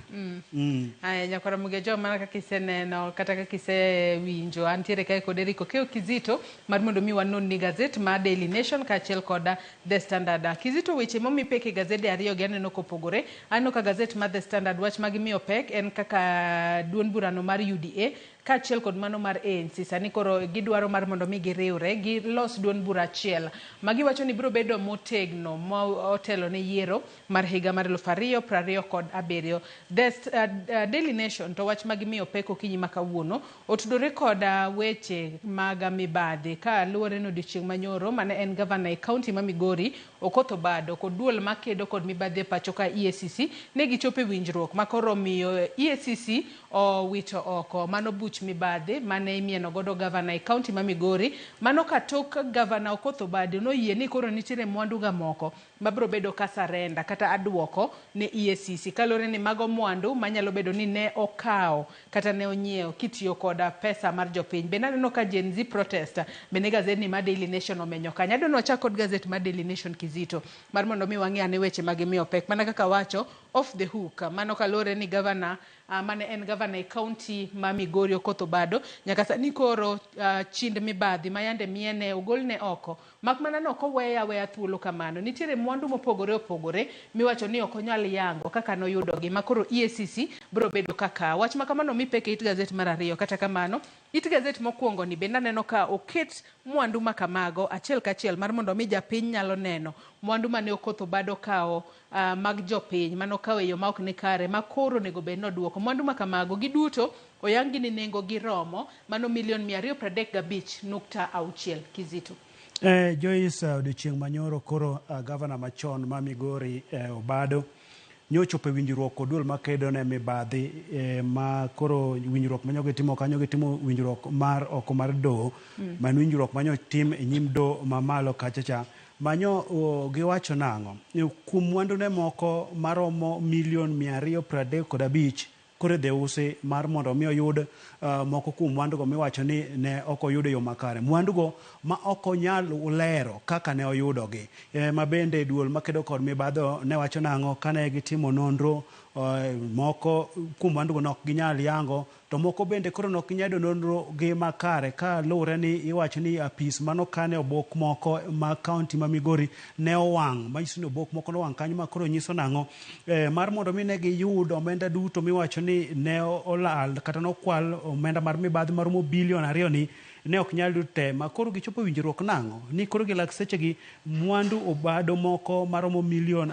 Aya, nyakwar Ramogi Ajwang' mana kaka iseneno kata kaka isewinjo, antiere kae kod Eric Okeyo Kizito mar mondo mi wanon ni gazet ma Daily Nation kaachiel kod The Standard. Kizito, weche momi pek e gazede ariyo gi aneno kopogore. Aneno ka gazet ma The Standard wach ma gimiyo pek en kaka duond burano mar UDA kaachiel kod mano mar ANC. Sani koro gidwaro mar mondo mi giriwre, gilos duond bura achiel. Magiwacho ni biro bedo motegno ma otelo ne yiero mar higa mar 2027. The Daily Nation to wach ma gimiyo pek okinyi ma kawuono otudore kod weche mag mibadhi ka luwore ni odiochieng' manyoro mane en gavana e kaunti ma Migori Okoth Obado kod duol makedo kod mibadhi e pacho ka EACC ne gichopo e winjruok ma koro omiyo EACC owito oko mano buch mibadhi mane imieno godo gavana e kaunti ma Migori. Mano ka tok gavana Okoth Obado noyie ni koro nitiere mwandu ga moko mabiro bedo ka sarenda kata aduoko ne EACC kaluwore ni mago mwandu manyalo bedo ni ne okawo kata ne onyiewo kitiyo koda pesa mar jopiny. Bende aneno ka Gen Z protest bende gazet ni ma Daily Nation omenyo kanyo. Adwa ni wachak kod gazet mar Daily Nation Kizito mar mondo mi wang'e ane weche ma gimiyo pek mana kaka wacho off the hook. Mano kaluwore ni gavana mane en gavana e kaunti ma Migori Okoth Obado nyaka sani koro chind mibadhi ma yande miene ogolne oko mak mana ni ok oweye aweya thuolo kamano. Nitiere mwandu mopogore opogore miwacho ni ok onyal yango kaka noyudogi ma koro EACC biro bedo kaka wach ma kamano mi pek e it gazet mar ariyo. Kata kamano it gazet mokwongo ni bende aneno ka oket mwandu ma kamago achiel kachiel mar mondo mi japiny nyalo neno mwandu mane Okoth Obado kawo mag jopiny mane okawo e yo ma ok ni kare ma koro onego bed ni oduoko. Mwandu ma kamago giduto oyang gi ni nengo gi romo mano milion 235.6 Kizito. Joyce, odiochieng' manyoro koro gavana machon ma Migori Obado nyochopo e winjruok kod duol makedo ne mibadhi ma koro winjruok manyo gitimo kanyo gitimo winjruok mar oko mar doho ma en winjruok manyo tim e nyim doho mamalo kacha cha manyo giwacho nang'o kuom mwandu ne moko maromo milion 235 koro idhi usi mar mondo mi oyud moko kuom mwandugo miwacho ni ne ok oyudo e yo makare. Mwandugo ma ok onyal lero kaka ne oyudogi. Ma bende duol makedo kod mibadhi ne wacho nang'o kane gitimo nonro moko kuom mwandugo ne ok ginyal yango to moko bende koro ne ok ginyal yudo nonro gi makare ka luwore ni iwacho ni apis manokane obok moko ma kaunti ma Migori ne owang' manyiso ni obok moko nowang' kanyo ma koro nyiso nang'o mar mondo mi ne giyud omenda duto miwacho ni ne olal kata nokwal omenda mar mibadhi maromo bilion 2 ni ne ok nyal yud te ma koro gichopo winjruok nang'o ni koro gilak sechegi mwandu Obado moko maromo milion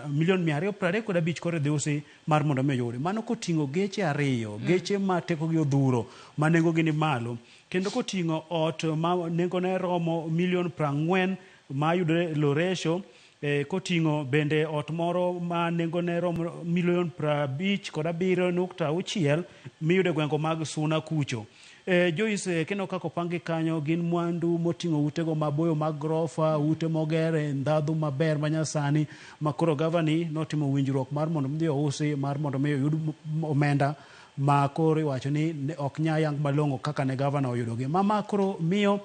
235 koro idhi usi mar mondo mi oyudi. Mano koting'o geche 2, geche ma tekogi odhuro ma nengogi ni malo kendo koting'o ot ma nengone romo milion 40 ma yudore Loresho. Koting'o bende ot moro ma nengone romo milion 57.6 miyudo e gwenge mag Suna kucho. Joyce, kineno kaka opang-gi kanyo gin mwandu moting'o utego maboyo mag grofa, ute moger e ndhadhu maber manyasani ma koro gavani notimo winjruok mar mondo mi ousi mar mondo mi oyud omenda ma koro iwacho ni ok nya yang malong'o kaka ne gavana oyudogi. Ma koro miyo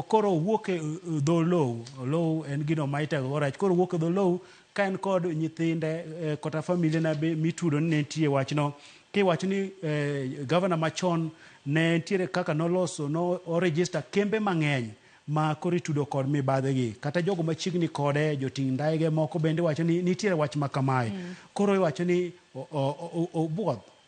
koro owuok e dho low. Low en gino ma itego go rech. Koro owuok e dho low ka en kod nyithinde kata familia ne be mitudo ni ne nitie wachno. Kiwacho ni gavana machon ne nitiere kaka noloso no oregister kembe mang'eny ma koro itudo kod mibadhi gi. Kata jogo machiegni kode, joting' ndege moko bende wacho ni nitiere wach ma kamae. Koro iwacho ni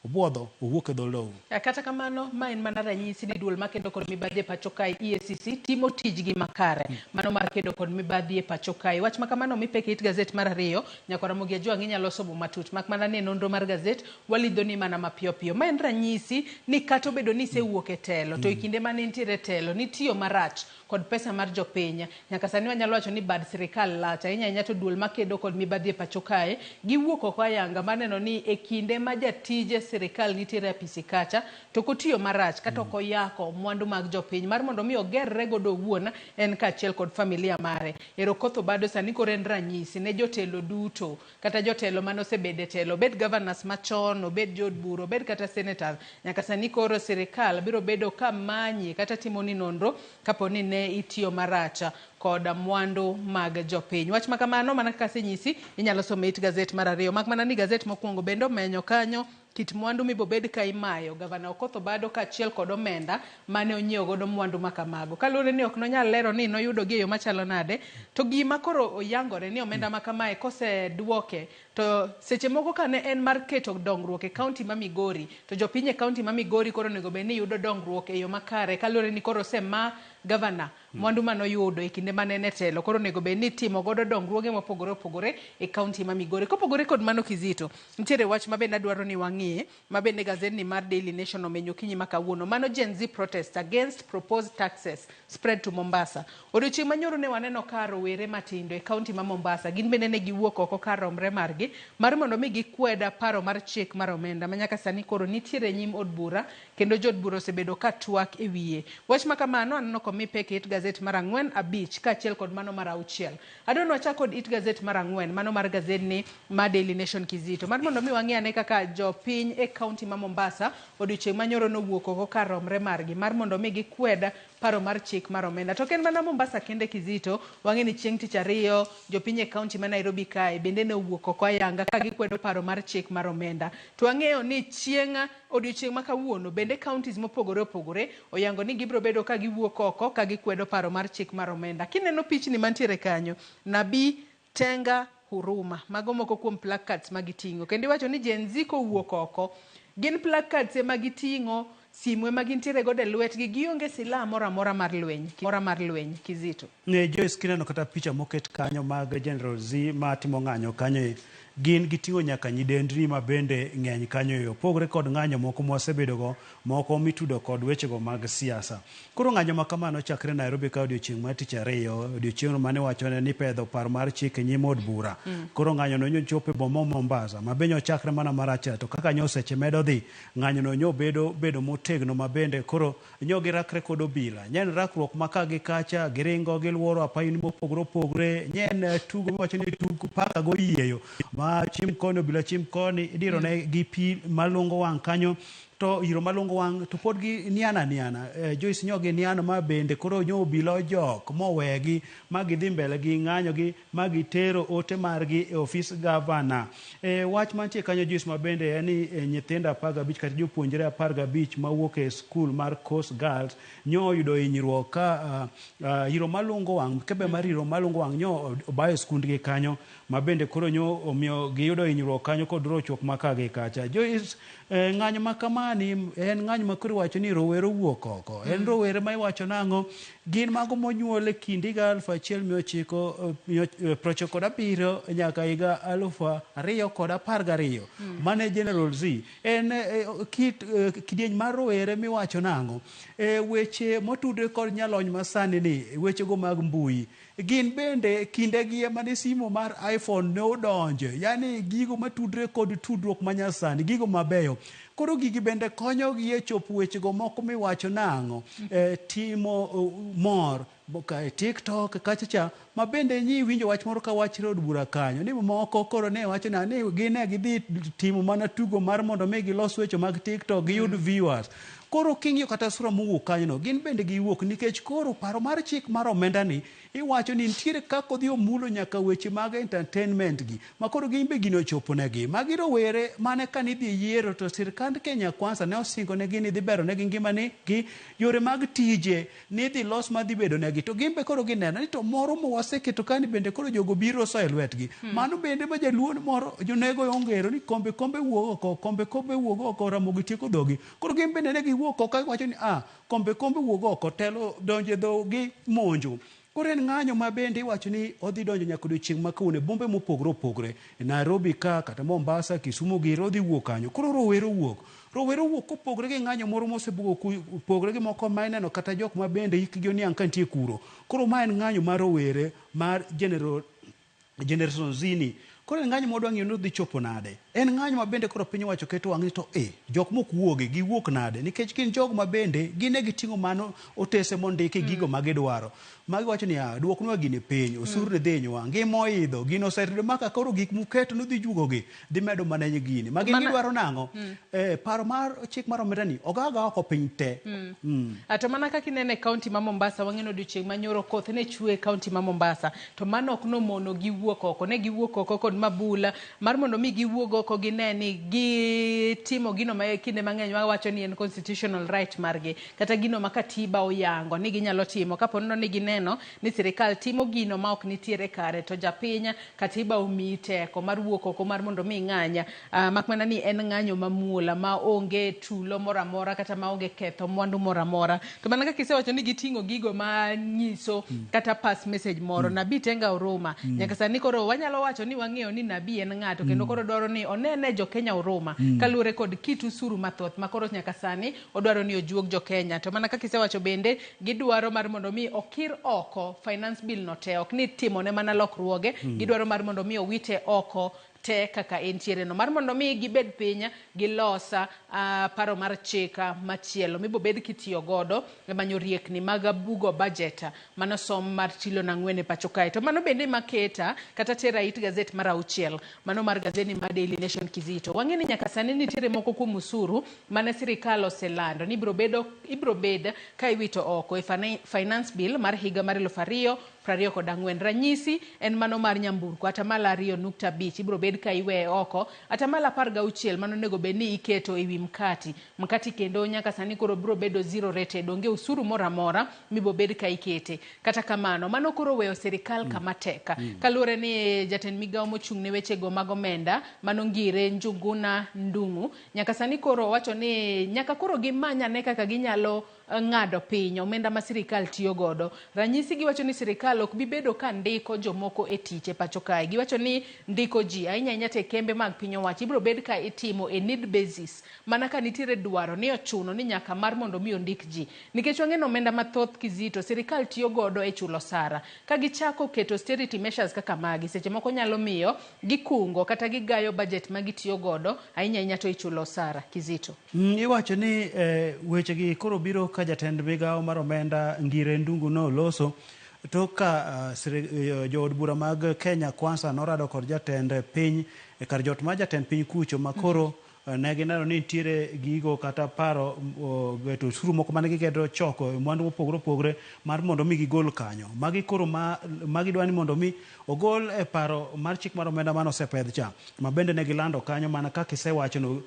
obuodho owuok e dho lowo. Kata kamano, ma en mana ranyisi ni duol makedo kod mibadhi e pacho kae EACC timo tijgi makare. Mano mar kedo kod mibadhi e pacho kae. Wach ma kamano mi pek e it gazet mar ariyo, nyakwar Ramogi Ajwang' inyalo somo matut. Mak mana ni e nonro mar gazet, walidho ni mana mapiyo piyo. Ma en ranyisi ni kata obedo ni isewuok e telo, to e kinde mane intiere e telo, nitiyo marach kod pesa mar jopiny. Nyaka sani wanyalo wacho ni bad sirikal lach ahinya ahinya to duol makedo kod mibadhi e pacho kae, giwuok oko ayanga mar neno ni e kinde ma jatije sirikal nitiere e apisi kacha, to kotiyo marach kata ok oyako mwandu mag jopiny mar mondo mi ogerre godo owuon en kaachiel kod familia mare. Ero Okoth Obado sani koro en ranyisi ne jotelo duto, kata jotelo mane osebedo e telo, obed governors machon, obed jood bura, obed kata senators. Nyaka sani koro sirikal biro bedo ka manyi kata timoni nonro kapo ni ne itiyo marach kod mwandu mag jopiny. Wach ma kamano mana kaka asenyisi inyalo somo e it gazet mar ariyo. Mak mana ni gazet mokwongo bende omenyo kanyo kit mwandu mibobed ka imayo gavana Okoth Obado kaachiel kod omenda mane onyiewo godo mwandu ma kamago. Kaluwore ni ok nonyal lero ni noyudo gi e yo machalo nade, to gima koro oyangore ni omenda ma kamae koseduoke to seche moko ka ne en mar keto dongruok e kaunti ma Migori, to jopiny e kaunti ma Migori koro onego bed ni yudo dongruok e yo makare kaluwore ni koro osema gavana mwandu manoyudo e kinde mane en e telo, koro onego bed ni itimo godo dongruoge mopogore opogore e kaunti ma Migori. Kopogore kod mano Kizito, nitiere wach ma bende adwaro ni wang'i ma bende gazedni mar Daily Nation omenyo okinyi ma kawuono. Mano Gen Z protest against proposed taxes spread to Mombasa. Odiochieng' manyoro ne waneno ka rowere matindo e kaunti ma Mombasa gin bende ne giwuok oko kar romre margi mar mondo mi gikwed paro mar chik mar omenda ma nyaka sani koro nitiere e nyim od bura kendo jood bura osebedo ka twak e wiye. Wach ma kamano aneno komi pek e it gazet mar 4, 5 kaachiel kod mano mar 6. Adwa ni wachak kod it gazet mar 4, mano mar gazedni ma Daily Nation Kizito. Mar mondo mi wang'i ane kaka jopiny e kaunti ma Mombasa odiochieng' manyoro nowuok oko kar romre margi mar mondo mi gikwed paro mar chik mar omenda. To ok en mana Mombasa kende Kizito, wang'e ni chieng' tich ariyo jopiny e kaunti ma Nairobi kae bende ne owuok oko ayanga ka gikwedo paro mar chik mar omenda. To wang'eyo ni chieng' odiochieng' ma kawuono bende counties mopogore opogore oyango ni gibiro bedo ka giwuok oko ka gikwedo paro mar chik mar omenda. Kineno pichni mantiere kanyo, Nabii, Tenga, Huruma, mago moko kuom placards ma giting'o. Kendo iwacho ni Gen Z kowuok oko, gin placards ema giting'o, simu ema gintiere godo e lwetgi, gionge silaha moro amora mar lweny, mora mar lweny, Kizito. Ne Joyce, kineno kata picha moket kanyo mag General Z matimo ng'anyo kanyo e, gin giting'o nyaka nyidendni ma bende ng'eny kanyo e, opogore kod ng'anyo moko mwasebedogo, moko mitudo kod wechego mag siasa. Koro ng'anyo ma kama nochakre Nairobi ka odiochieng' mar tich ariyo, odiochieng'no mane wachone ni pedho paro mar chik e nyim od bura. Koro ng'anyo no nyochopo e boma ma Mombasa, ma be nyochakre mana marach to kaka nyo seche medo dhi, ng'anyo no nyo bedo bedo motegno ma bende koro nyo girakre kod obila. Nye en rakruok ma ka gi kacha, giringo giluoro apayni mopogore opogore, nye en tugo miwacho ni tug paka go yieyo, ma chim koni obila chim koni, idiro ne gi pi malungo wang' kanyo, to iro malungo wang' to pod gi niana niana. Joyce nyo gi niano ma bende koro nyo obila ojok mowegi ma gidhi mbele gi ng'anyo gi ma gitero ote margi e ofis gavana. Wach mantie kanyo Joyce ma bende en ni nyithindo 15 kata jopuonjre 15 mawuok e skul mar Coast Girls nyo oyudo hinyruok ka iro malungo wang', mkebe mar iro malungo wang' nyo obayo skundgi kanyo ma bende koro nyo omiyo giyudo hinyruok kanyo kod rochruok ma ka gi kacha. Joyce, ng'anyo ma kamani en ng'anyo ma koro iwacho ni rowere owuok oko. En rowere ma iwacho nang'o? Gin mago monyuol e kind higa 1997 nyaka higa 2012. Mane General Z. En kit kidieny mar rowere miwacho nang'o? Weche motudre kod nyalony masani ni, wechego mag mbui. Gin bende kindegi ema ne simo mar iPhone ne odonje, yani gigo matudre kod tudruok manyasani, gigo mabeyo. Koro gigi bende konyogi e chopo wechego moko miwacho nang'o, timo mor e TikTok kacha cha, ma bende nyi winjo wach moro ka wachre od bura kanyo, ni moko koro ne wacho ni gin ne gidhi timo mana tugo mar mondo mi gilos weche mag TikTok giyud viewers. Koro king'iyo kata sura mowuok kanyono, gin bende giwuok nikech koro paro mar chik mar omenda ni iwacho ni nitiere kaka odhi omulo nyaka weche mag entertainment gi, ma koro gin be gino ochopo negi. Magi rowere mane ka nidhi yiero to sirkand Kenya Kwanza ne osingo negi ni dhi bero negi ngima gi yore mag tije ni dhi los madhi bedo negi, to gin be koro gineno ni to moro ma waseketo kani bende koro jogo biro soyo e lwetgi. Mano bende ma jaluo moro jonego ongero ni kombe kombe wuok oko, kombe kombe wuok oko, Ramogi tieko dhogi. Koro gin bende ne giwuok oko ka giwacho ni kombe kombe wuok oko, telo donjo e dhogi monjo. Koro en ng'anyo ma bende iwacho ni odhi donjo nyaka odiochieng' ma kawuono e bombe mopogore opogore. E Nairobi ka, kata Mombasa, Kisumu giri odhi wuok kanyo. Koro rowere owuok. Rowere owuok kopogore gi ng'anyo moro mosebugo opogore gi moko ma ineno kata jok ma bende hikgi oniang' ka nitie kuro. Koro ma en ng'anyo mar rowere mar Generation Z ni. Koro en ng'anyo ma wadwa ng'iyo ni odhi chopo nade. En ng'anyo ma bende koro piny owacho keto wang' ni to jok mok wuogi, giwuok nade? Nikech gin jogo ma bende gin ne giting'o mano otese mondiki gigo ma gidwaro. Magi wacho ni duoknwa gini piny, osuru ni dhi hinyowa, ngima oidho, gino oseridore maka koro gik muketo nudhi juogogi, dhi medo mana gini. Ma gin gidwaro nang'o? Paro mar chik mar omenda ni ogaga oko piny te. To mana kaka ineno e kaunti ma Mombasa, wang'eno odiochieng' ma nyoro koth ne chwe e kaunti ma Mombasa, to mano ok nomono giwuok oko. Ne giwuok oko kod mabula mar mondo mi giwuog oko gine ni gitimo gino ma kinde mang'eny wawacho ni en constitutional right margi, kata gino ma katiba oyango ni ginyalo timo kapo ni gineno ni sirikal timo gino ma ok nitiere kare, to japiny katiba omiyi teko mar wuok oko mar mondo mi ng'any, mak mana ni en ng'anyo mamuol ma onge tulo moro amora kata ma onge ketho mwandu moro amora. To mana kaka isewacho ni giting'o gigo ma nyiso kata pass message moro, Nabii Tenga Oruma. Nyaka sani koro wanyalo wacho ni wang'eyo ni Nabii en ng'ato, kendo koro dwaro ni onene jo Kenya Oruma kaluwore kod kit usuru mathoth ma koro nyaka sani odwaro ni ojuog jo Kenya. To mana kaka isewacho bende gidwaro mar mondo mi okir oko finance bill no te, ok ni timone mana lokruoge, gidwaro mar mondo mi owite oko te kaka entiere no, mar mondo mi gibed piny gilosa paro mar chika machielo mibobed kitiyo godo e manyo riekni mag bugo budget mano som mar trilion 4 e pacho kae. To mano bende maketa kata tera it gazet mar 6, mano mar gazeti mar Daily Nation Kizito. Wang'e ni nyaka sani nitiere moko kuom usuru mane sirikal oselando ni ibiro bed ka iwito oko e finance bill mar higa mar 2024. Ranyisi en mano mar nyamburko 2.5% ibiro bed ka iweye oko, 16% mano onego bed ni iketo ewi mkati. Mkati kendo nyaka sani koro biro bedo zero rated, onge usuru moro amora mibiro bed ka ikete. Kata kamano mano koro weyo sirikal kama tek, kaluwore ni jatend migawo mochung' ne wechego mag omenda mano Ngire Njuguna Ndung'u nyaka sani koro wacho ni nyaka koro gimany ane kaka ginyalo ng'ado piny omenda ma sirikal tiyo godo. Ranyisi giwacho ni sirikal ok bi bedo ka ndiko jomoko e tich e pacho kae. Giwacho ni ndiko ji ahinya ahinya te kembe mag piny owacho ibiro bed ka itimo e need basis, mana ka nitiere dwaro ni ochuno ni nyaka mar mondo mi ondik ji, nikech wang'eno omenda mathoth Kizito sirikal tiyo godo e chulo osara. Ka gichako keto austerity measures kaka magi, seche moko nyalo miyo gikungo kata gigayo budget ma gitiyo godo ahinya ahinya to ichulo osara. Kizito, Iwacho ni wechegi koro biro ka jatend migawo mar omenda Ngire Ndungu no loso tok ka jood bura mag Kenya Kwanza norado kod jatend piny e kar jot mar jatend piny kucho, ma koro ne gineno ni nitiere gigo kata paro geto osuru moko mane gigedo choko e mwandu mopogore opogore mar mondo mi gigol kanyo. Magi koro magi dwa ni mondo mi ogol e paro mar chik mar omenda mane osepedh cha, ma bende ne gilando kanyo mana kaka isewachono,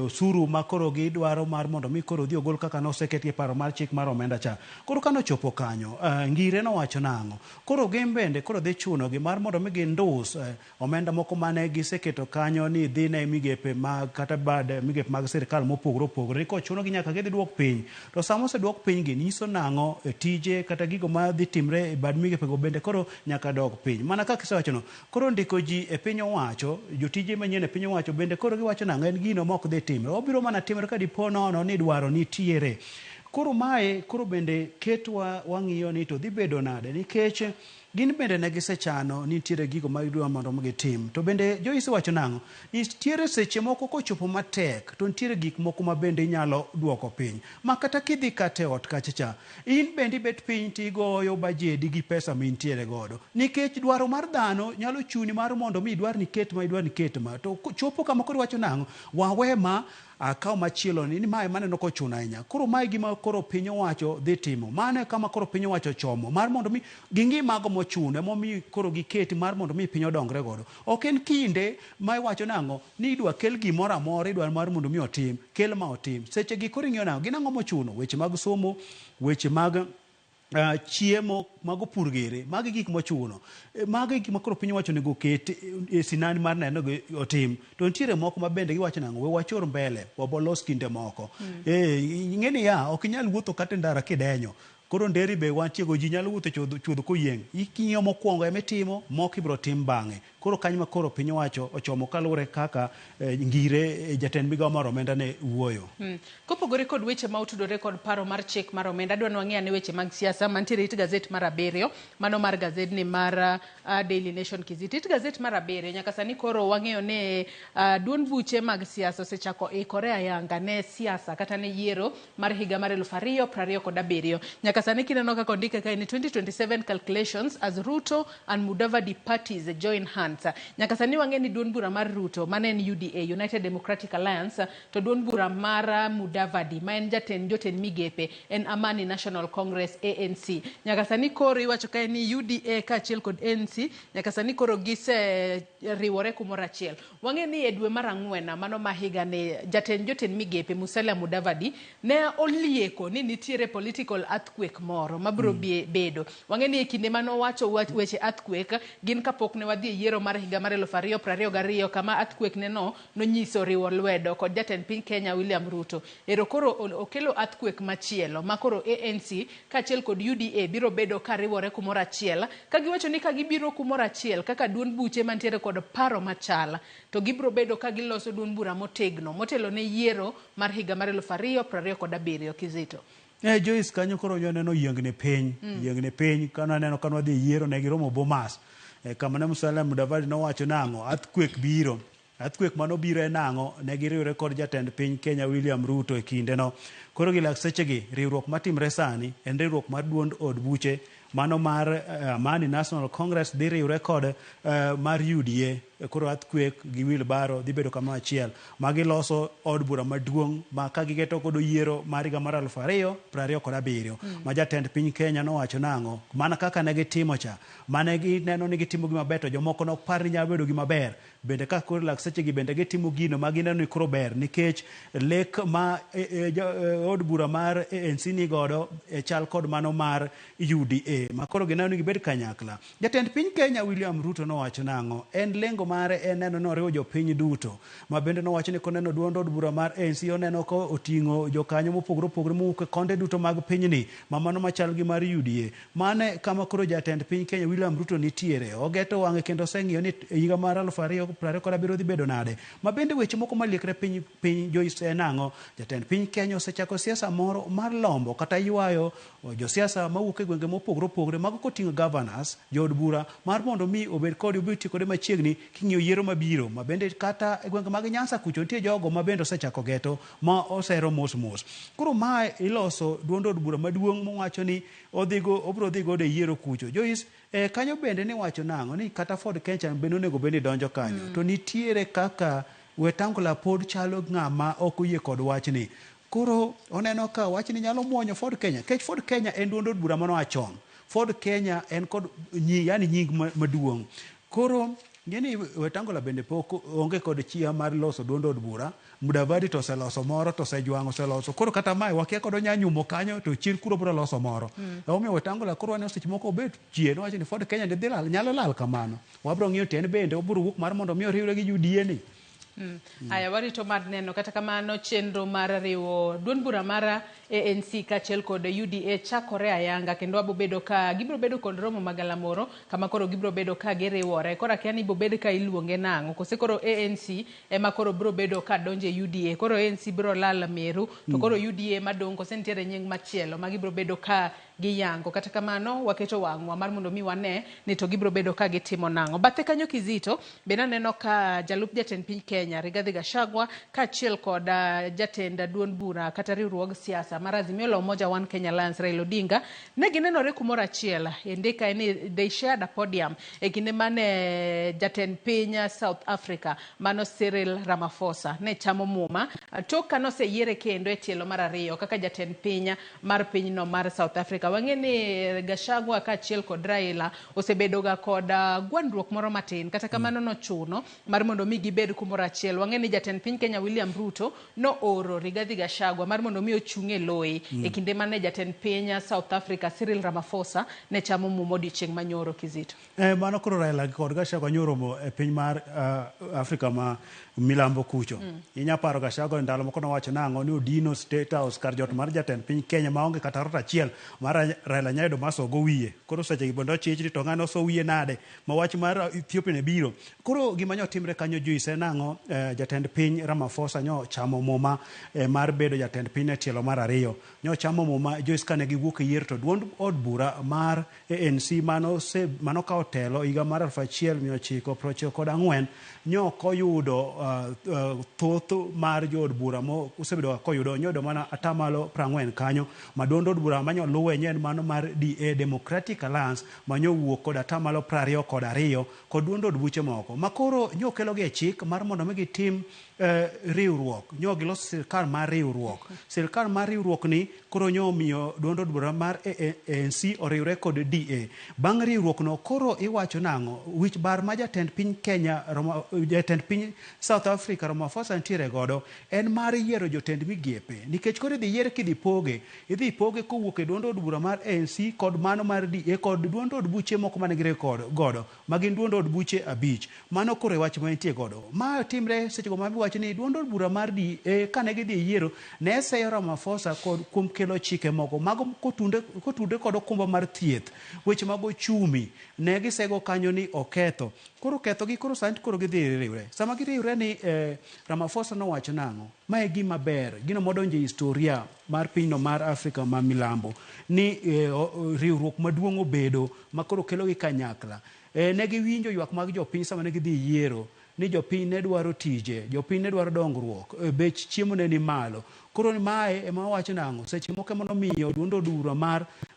osuru ma koro gidwaro mar mondo mi koro odhi ogol kaka noseketi e paro mar chik mar omenda cha. Koro kano chopo kanyo, Ngire nowacho nang'o? Koro gin bende koro dhi chunogi mar mondo mi gindus omenda moko mane giseketo kanyo ni dhi ne migepe mag kata bad migepe mag sirikal mopogore opogore, ni kochunogi nyaka gidhi duok piny. To sama oseduok piny gi nyiso nang'o tije kata gigo ma dhi timre e bad migepe go bende koro nyaka dog piny. Mana kaka isewachono, koro ndiko ji e piny owacho, jotije manyien e piny owacho bende koro giwacho nang'o, en gino ma ok dhi timre. Obiro mana timre ka dipo nono ni dwaro nitiere. Koro mae koro bende ketwa wang'iyo ni to dhi bedo nade, nikech Gin bende ne gisechano ni nitiere gigo ma gidwa mondo mi gitim. To bende Joyce wacho nang'o? Nitiere seche moko kochopo matek to nitiere gik moko ma bende inyalo duoko piny. Ma kata kidhi kata e ot kacha cha, in bende ibet piny tigoyo bajedi gi pesa ma intiere godo. Nikech dwaro mar dhano nyalo chuni mar mondo mi idwar ni iket ma idwar ni iket ma. To chopo kama koro iwacho nang'o? Wawe ma akaw machielo ni, ni mae ema aneno kochuno ahinya. Koro mae e gima koro piny owacho dhi timo. Mano e kama koro piny owacho ochomo mar mondo mi ging'i mago mochuno emomiyo koro giketi mar mondo mi piny odongre godo. Ok en kinde ma iwacho nang'o ni idwa kel gimoro amora idwa mar mondo mi otim, kel ma otim. Seche gi koro ing'iyo nang'o, gin ang'o mochuno? Weche mag somo, weche mag chiemo, mago pur gere, magi gik mochuno. Mago e gik ma koro piny owacho onego oket e sinani mar neno ni otim. To nitiere moko ma bende giwacho nang'o, we wachor mbele, wabolos kinde moko. Ing'e niya, ok inyal wuotho kata e ndara kidenyo. Koro nderi be wantiego, ji nyalo wuotho e chuodho koyieng'. Ing'iyo mokwongo ema itimo, moko ibiro tim bang'e. Koro kanyo ma koro piny owacho ochomo kaluwore kaka Ngire jatend migawo mar omenda ne wuoyo. Kopogore kod weche ma otudore kod paro mar chik mar omenda, adwa ni wang'i ane weche mag siasa mantiere it gazet mar abiriyo, mano mar gazedni mar Daily Nation Kizito. It gazet mar abiriyo, nyaka sani koro wang'eyo ni duond buche mag siasa osechako ikore ayanga ne siasa kata ne yiero mar higa mar 2027. Nyaka sani kineno kaka ondike kae ni 2027 calculations as Ruto and Mudavadi parties join hands. Nyaka sani wang'e ni duond bura mar Ruto mane en UDA, United Democratic Alliance, to duond bura mar Mudavadi ma en jatend jotend migepe en Amani National Congress ANC. Nyaka sani koro iwacho kae ni UDA kaachiel kod ANC nyaka sani koro gise riwore kumoro achiel. Wang'e ni e dwe mar ang'wen mano ma higa ni jatend jotend migepe Musalia Mudavadi ne olieko ni nitiere political earthquake moro mabiro bedo. Wang'e ni e kinde mane owacho weche earthquake gin kapok ne wadhi e yiero mar higa mar 2022 kama earthquake ne no nonyiso riwo lwedo kod jatend piny Kenya William Ruto. Ero koro okelo earthquake machielo ma koro ANC kaachiel kod UDA biro bedo ka riwore kumoro achiel ka giwacho ni ka gibiro kumoro achiel kaka duond buche mantiere kod paro machal to gibiro bedo ka giloso duond bura motegno motelo ne yiero mar higa mar 2027. Kizito. Joyce kanyo koro nyo neno yiengni piny. Yiengni piny kano aneno kano wadhi e yiero ne giromo Bomas. Kama ne Musalia Mudavadi nowacho nang'o earthquake biro. Earthquake mano biro en ang'o? Ne giriwre kod jatend piny Kenya William Ruto e kindeno. Koro gi lak sechegi, riwruok matimre sani en riwruok mar duond od buche mano mar Amani National Congress dhi riwre kod mar UDA. Koro earthquake gi wheelbarrow dhi bedo kamoro achiel. Ma giloso od bura maduong' ma ka gigeto godo yiero mar higa mar 2027. Ma jatend piny Kenya nowacho nang'o? Mana kaka ne gitimo cha. Mane gineno ni gitimo gima ber to jomoko nok par ni nyalo bedo gima ber. Bende ka koro lak sechegi bende gitimo gino ma gineno ni koro ber nikech lek ma od bura mar ANC ni godo e chal kod mano mar UDA ma koro gineno ni gibed kanyakla. Jatend piny Kenya William Ruto nowacho nang'o? En lengo mare en neno ni oriwo jopiny duto. Ma bende nowacho ni koneno duond od bura mar ANC oneno ka oting'o jokanyo mopogore opogore mowuok e konde duto mag pinyni ma mano machal gi mar UDA. Mane kama koro jatend piny Kenya William Ruto nitiere. Ogeto wang'e kendo oseng'iyo ni higa mar 2027 dhi bedo nade. Ma bende weche moko maliekre piny piny Joyce en ang'o? Jatend piny Kenya osechako siasa moro mar lombo kata ywayo josiasa mawuok e gwenge mopogore opogore mago koting'o governors, jood bura mar mondo mi obed kode obed tiyo kode machiegni king'iyo yiero mabiro. Ma bende kata e gwenge mag Nyanza kucho nitie jogo ma bende osechako geto ma osero mos mos. Koro mae iloso duond od bura maduong' mowacho ni odhigo obiro dhi godo e yiero kucho. Joyce, kanyo bende niwacho nang'o ni kata Ford Kenya bende onego bed ni donjo kanyo. To nitiere kaka Wetangula pod chalo ng'ama ok oyie kod wachni. Koro oneno ka wachni nyalo muonyo Ford Kenya. Kech Ford Kenya en duond od bura manoa chon. Ford Kenya en kod yani nying maduong'. Koro ng'eni Wetangula bende pok onge kod chia mar loso duond od bura. Mudavadi to oseloso moro to osejwang'o oseloso. Koro kata mae wakia kod onya nyumo kanyo to chien kuro biro loso moro. Emomiyo Wetangula koro waneno seche moko obet chien owacho ni Ford Kenya dhi lal, nyalo lal kamano. Wabiro ng'iyo to en bende obiro wuok mar mondo mi oriwre gi UDA ni. Aya, warito mar neno. Kata kamano, chenro mar riwo duond bura mar ANC kaachiel kod UDA chakore ayanga, kendo wabo bedo ka gibiro bedo kod romo magalamoro kama koro gibiro bedo ka giriwore. Koro akia ni bobed ka iluonge nang'o, kose koro ANC ema koro biro bedo ka donjo e UDA, koro ANC biro lal meru to koro UDA madong', kose nitiere nying machielo ma gibiro bedo ka giyango. Kata kamano, waketo wang'wa mar mondo mi wane ni to gibiro bedo ka gitimo nang'o. Bathe kanyo, Kizito, bende aneno ka jalup jatend piny Kenya Rigathi Gachagua kaachiel kod jatend duond bura kata riwruog siasa mar Azimio la Umoja One Kenya Alliance Raila Odinga ne ginenore kumoro achiel e ndika ni they shared a podium e kinde mane jatend piny South Africa mano Cyril Ramaphosa ne chamo muma tok kanoseyiere kendo e tielo mar ariyo kaka jatend piny mar pinyno mar South Africa. Wang'e ni Gachagua kaachiel kod Raila osebedo ga kod gwandruok moro matin, kata kamano nochuno mar mondo mi gibed kumoro achiel. Wang'e ni jatend piny Kenya William Ruto nooro Rigathi Gachagua mar mondo mi ochung' e loye e kinde mane jatend piny South Africa Cyril Ramaphosa ne chamo muma odiochieng' manyoro, Kizito. Mano koro Raila kod Gachagua nyoromo e piny mar Afrika ma milambo kucho. Inya paro Gachagua ndalo moko nowacho nang'o ni odino State House, kar jot mar jatend piny Kenya, maonge kata rot achiel mar Raila nyalo yudo masogo wiye. Koro seche gi bende ochich ni to ng'ano oso wiye nade ma wach mar Ethiopia ne biro. Koro gima nyo timre kanyo, Joyce, en nang'o? Jatend piny Ramaphosa nyo chamo muma mar bedo jatend piny e tielo mar ariyo. Nyo chamo muma, Joyce, kane giwuok e yiero to duond od bura mar ANC mano kawo telo higa mar 1994 nyo ok oyudo thoth mar jood bura mo osebedo koyudo, nyoyudo mana 40% kanyo, ma duond od bura manyo luwe nyo en mano mar DA, Democratic Alliance, manyo wuok kod 22% kod duond od buche moko ma koro nyo kelogi e chik mar mondo mi gitim riwruok. Nyo giloso sirkal mar riwruok. Sirkal mar riwruok ni koro nyo omiyo duond od bura mar ANC oriwre kod DA. Bang' riwruok no koro iwacho nang'o? Wich bar ma jatend piny Kenya Roma, jatend piny South Africa Ramaphosa nitiere godo en mar yiero jotend migepe, nikech koro idhi yier kidhi poge, idhi poge kowuok e duond od bura mar ANC kod mano mar DA kod duond od buche moko mane giriwe godo ma gin duond od buche 5. Mano koro e wach ma entie godo. Ma timre seche go ma iwacho ni duond od bura mar DA kane gidhi e yiero ne seyo Ramaphosa kod kuom kelo chike moko mago kotudre kod okumba mar thieth, weche mag ochumi ne gisego kanyo ni oketho. Koro ketho gi koro sani koro gidhi riwre. Sama giriwre ni Ramaphosa nowacho nang'o? Ma e gima ber, gino modonjo e historia mar pinyno mar Afrika ma milambo ni riwruok maduong' obedo ma koro kelo gi kanyakla. Ne giwinjo ywak mag jopiny sama ne gidhi yiero ni jopiny ne dwaro tije, jopiny ne dwaro dongruok, bech chiemo ne ni malo. Koro mae ema wawacho nang'o? Seche moko ema nomiyo duond od bura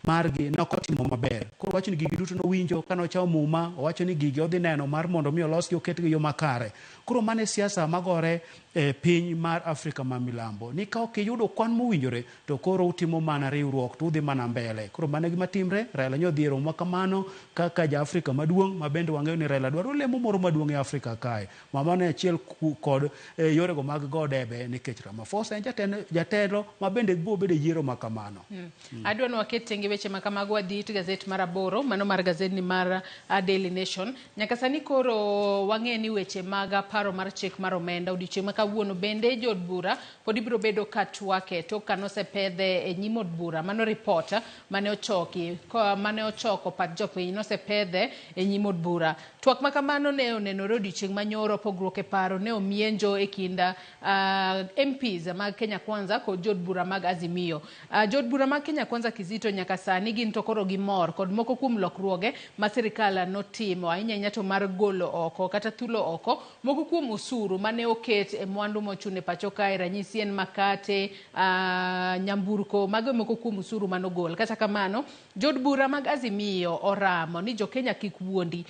margi ne ok otimo maber. Koro wacho ni gigi duto nowinjo kane ochamo muma, owacho ni gigi odhi neno mar mondo mi olosgi oketgi e yo makare. Koro mano e siasa magore e piny mar Afrika ma milambo. Ni ka ok iyudo kwan mowinjore to koro utimo mana riwruok to udhi mana mbele. Koro mano e gima timre. Raila nyo odhi e romo kamano kaka ja Afrika maduong' ma bende wang'eyo ni Raila dwaro lemo moro maduong' e Afrika kae. Ma mano e achiel kod yorego mag go debe, nikech Ramaphosa en jatelo ma bende biro bedo e yiero ma kamano. Adwa ni waket tenge weche ma kamago, wadhi it gazet mar 8, mano mar gazetni mar Daily Nation. Nyaka sani koro wang'e ni weche mag paro mar chik mar omenda odiochieng' ma kawuono bende jood bura pod ibiro bedo ka twake tok kanosepedhe e nyim od bura. Mano report mane ochoki mane ochoko pach jopiny nosepedhe e nyim od bura. Twak ma kamano ne onenore odiochieng' manyoro, pogruok e paro ne omienjo e kind MPs mag Kenya Kwanza kod jood bura mag Azimio. Jood bura mag Kenya Kwanza, Kizito, nyaka sani gin to koro gimor kod moko kuom lokruoge ma sirikal notimo, ahinya ahinya to mar golo oko kata thulo oko moko kuom osuru mane oket e mwandu mochuno e pacho kae. Ranyisi en makate, nyamburko, mago moko kuom osuru manogol. Kata kamano, jood bura mag Azimio oramo ni jokenya kik wuondi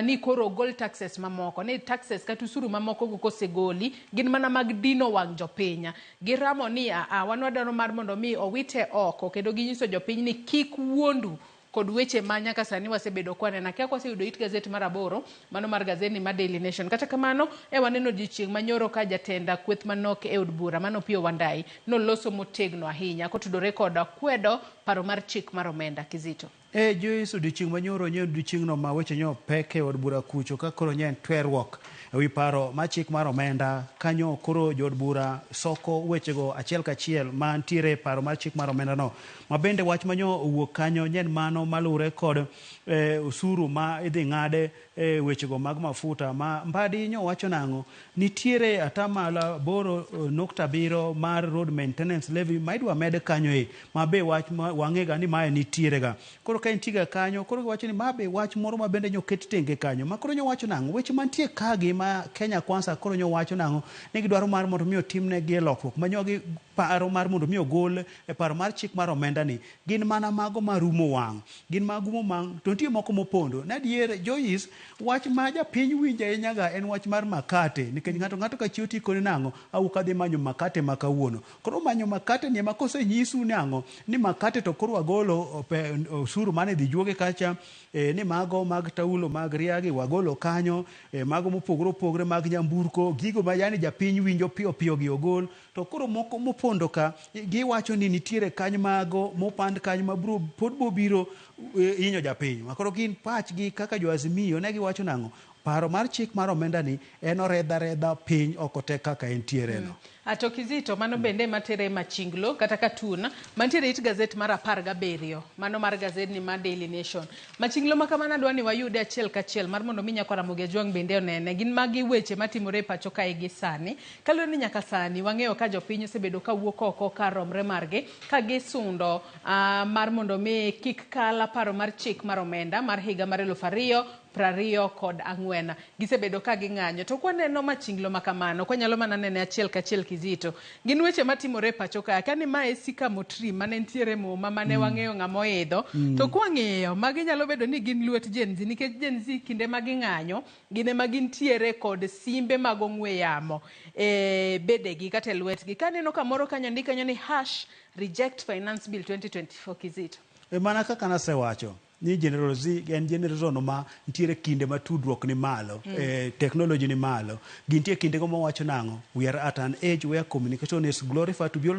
ni koro ogol taxes mamoko, ni taxes kata osuru mamoko go kosegoli gin mana mag dino wang' jopiny. Giramo ni wan wadwaro mar mondo mi owite oko, kendo ginyiso jopiny ni kik wuondu kod weche ma nyaka sani wasebedo kwaneno. Akia kwaseyudo it gazet mar 8, mano mar gazetni mar Daily Nation. Kata kamano, e waneno odiochieng' manyoro ka jatend kweth manok e od bura mano Opiyo Wandayi noloso motegno ahinya kotudore kod kwedo paro mar chik mar omenda. Kizito. E Joyce, odiochieng' manyoro nye odiochieng'no ma weche nyo pek e od bura kucho ka koro nye en tweruok ewi paro mar chik mar omenda kanyo koro jood bura soko wechego achiel kachiel mantiere e paro mar chik mar omenda no. Ma bende wach manyo owuok kanyo nye en mano malure kod osuru ma idhi ng'ade e wechego mag mafuta ma Mbadi nyo wacho nang'o nitiere atamalo 8.7 mar road maintenance levy ma idwa med kanyo e ma be wach ma wang'ega ni mae nitiere ga. Koro ka entie ga kanyo koro giwacho ni ma be wach moro ma bende nyo ket tenge kanyo ma koro nyo wacho nang'o weche mantie ka gi ma Kenya Kwanza koro nyo wacho nang'o ni gidwaro mar mondo mi otimnegi e lokruok ma nyo gi paro mar mondo mi ogol e paro mar chik mar omenda ni gin mana mago marumo wang' gin mag umo wang' to nitie moko mopondo. Ne adier Joyce, wach ma japiny winjo ahinya ga en wach mar makate nikech ng'ato ng'ato ka chiew tikone nang'o awuok adhi manyo makate ma kawuono. Koro manyo makate ni ema kosenyisu nang'o ni makate to koro wagolo osuru mane idhi juoge kacha ni mago mag taulo mag riagi wagolo kanyo mago mopogore opogore mag nyamburko gigo ma yani japiny winjo piyo piyo gi ogol to koro moko mopondo ka giwacho ni nitiere kanyo mago mopand kanyo ma bro pod bobiro hinyo japiny. Ma koro gin pachgi kaka jo Azimio ne giwacho nang'o paro mar chik mar omenda ni en oredha redha piny ok otek kaka entiere no. Ato Kizito mano bende matere machinglo kata katun mantiere it gazet mar 17 mano mar gazet ni mar Daily Nation. Machinglo ma kamano adwa ni wayude achiel kachiel mar mondo mi nyakwa Ramogi Ajwang' bende onene. Gin magi weche matimore e pacho kae gi sani. Kaluwore ni nyaka sani wang'eyo ka jopiny osebedo ka wuok oko kar romre margi ka gisundo mar mondo mi kik kal paro mar chik mar omenda mar higa mar 2024. Gisebedo ka ging'anyo. To kwaneno machinglo ma kamano, kwanyalo mana nene achiel kachiel Kizito. Gin weche matimore e pacho kae. Kani mae sycamore tree mane nitiere muma mane wang'eyo ng'ama oidho. To kwang'iyo, magi nyalo bedo ni gin lwet Gen Z nikech Gen Z kinde ma ging'anyo, gin ema gintiere kod simbe mag ong'we yamo e bedegi kata e lwetgi. Kaneno kamoro kanyo ndik kanyo ni hash reject finance bill 2024 Kizito. E mana kaka nasewacho ni General Z en generation ma nitiere kinde ma tudruok ni malo, technology ni malo. Gintie kinde go mawacho nang'o, we are at an age where communication is glorified to be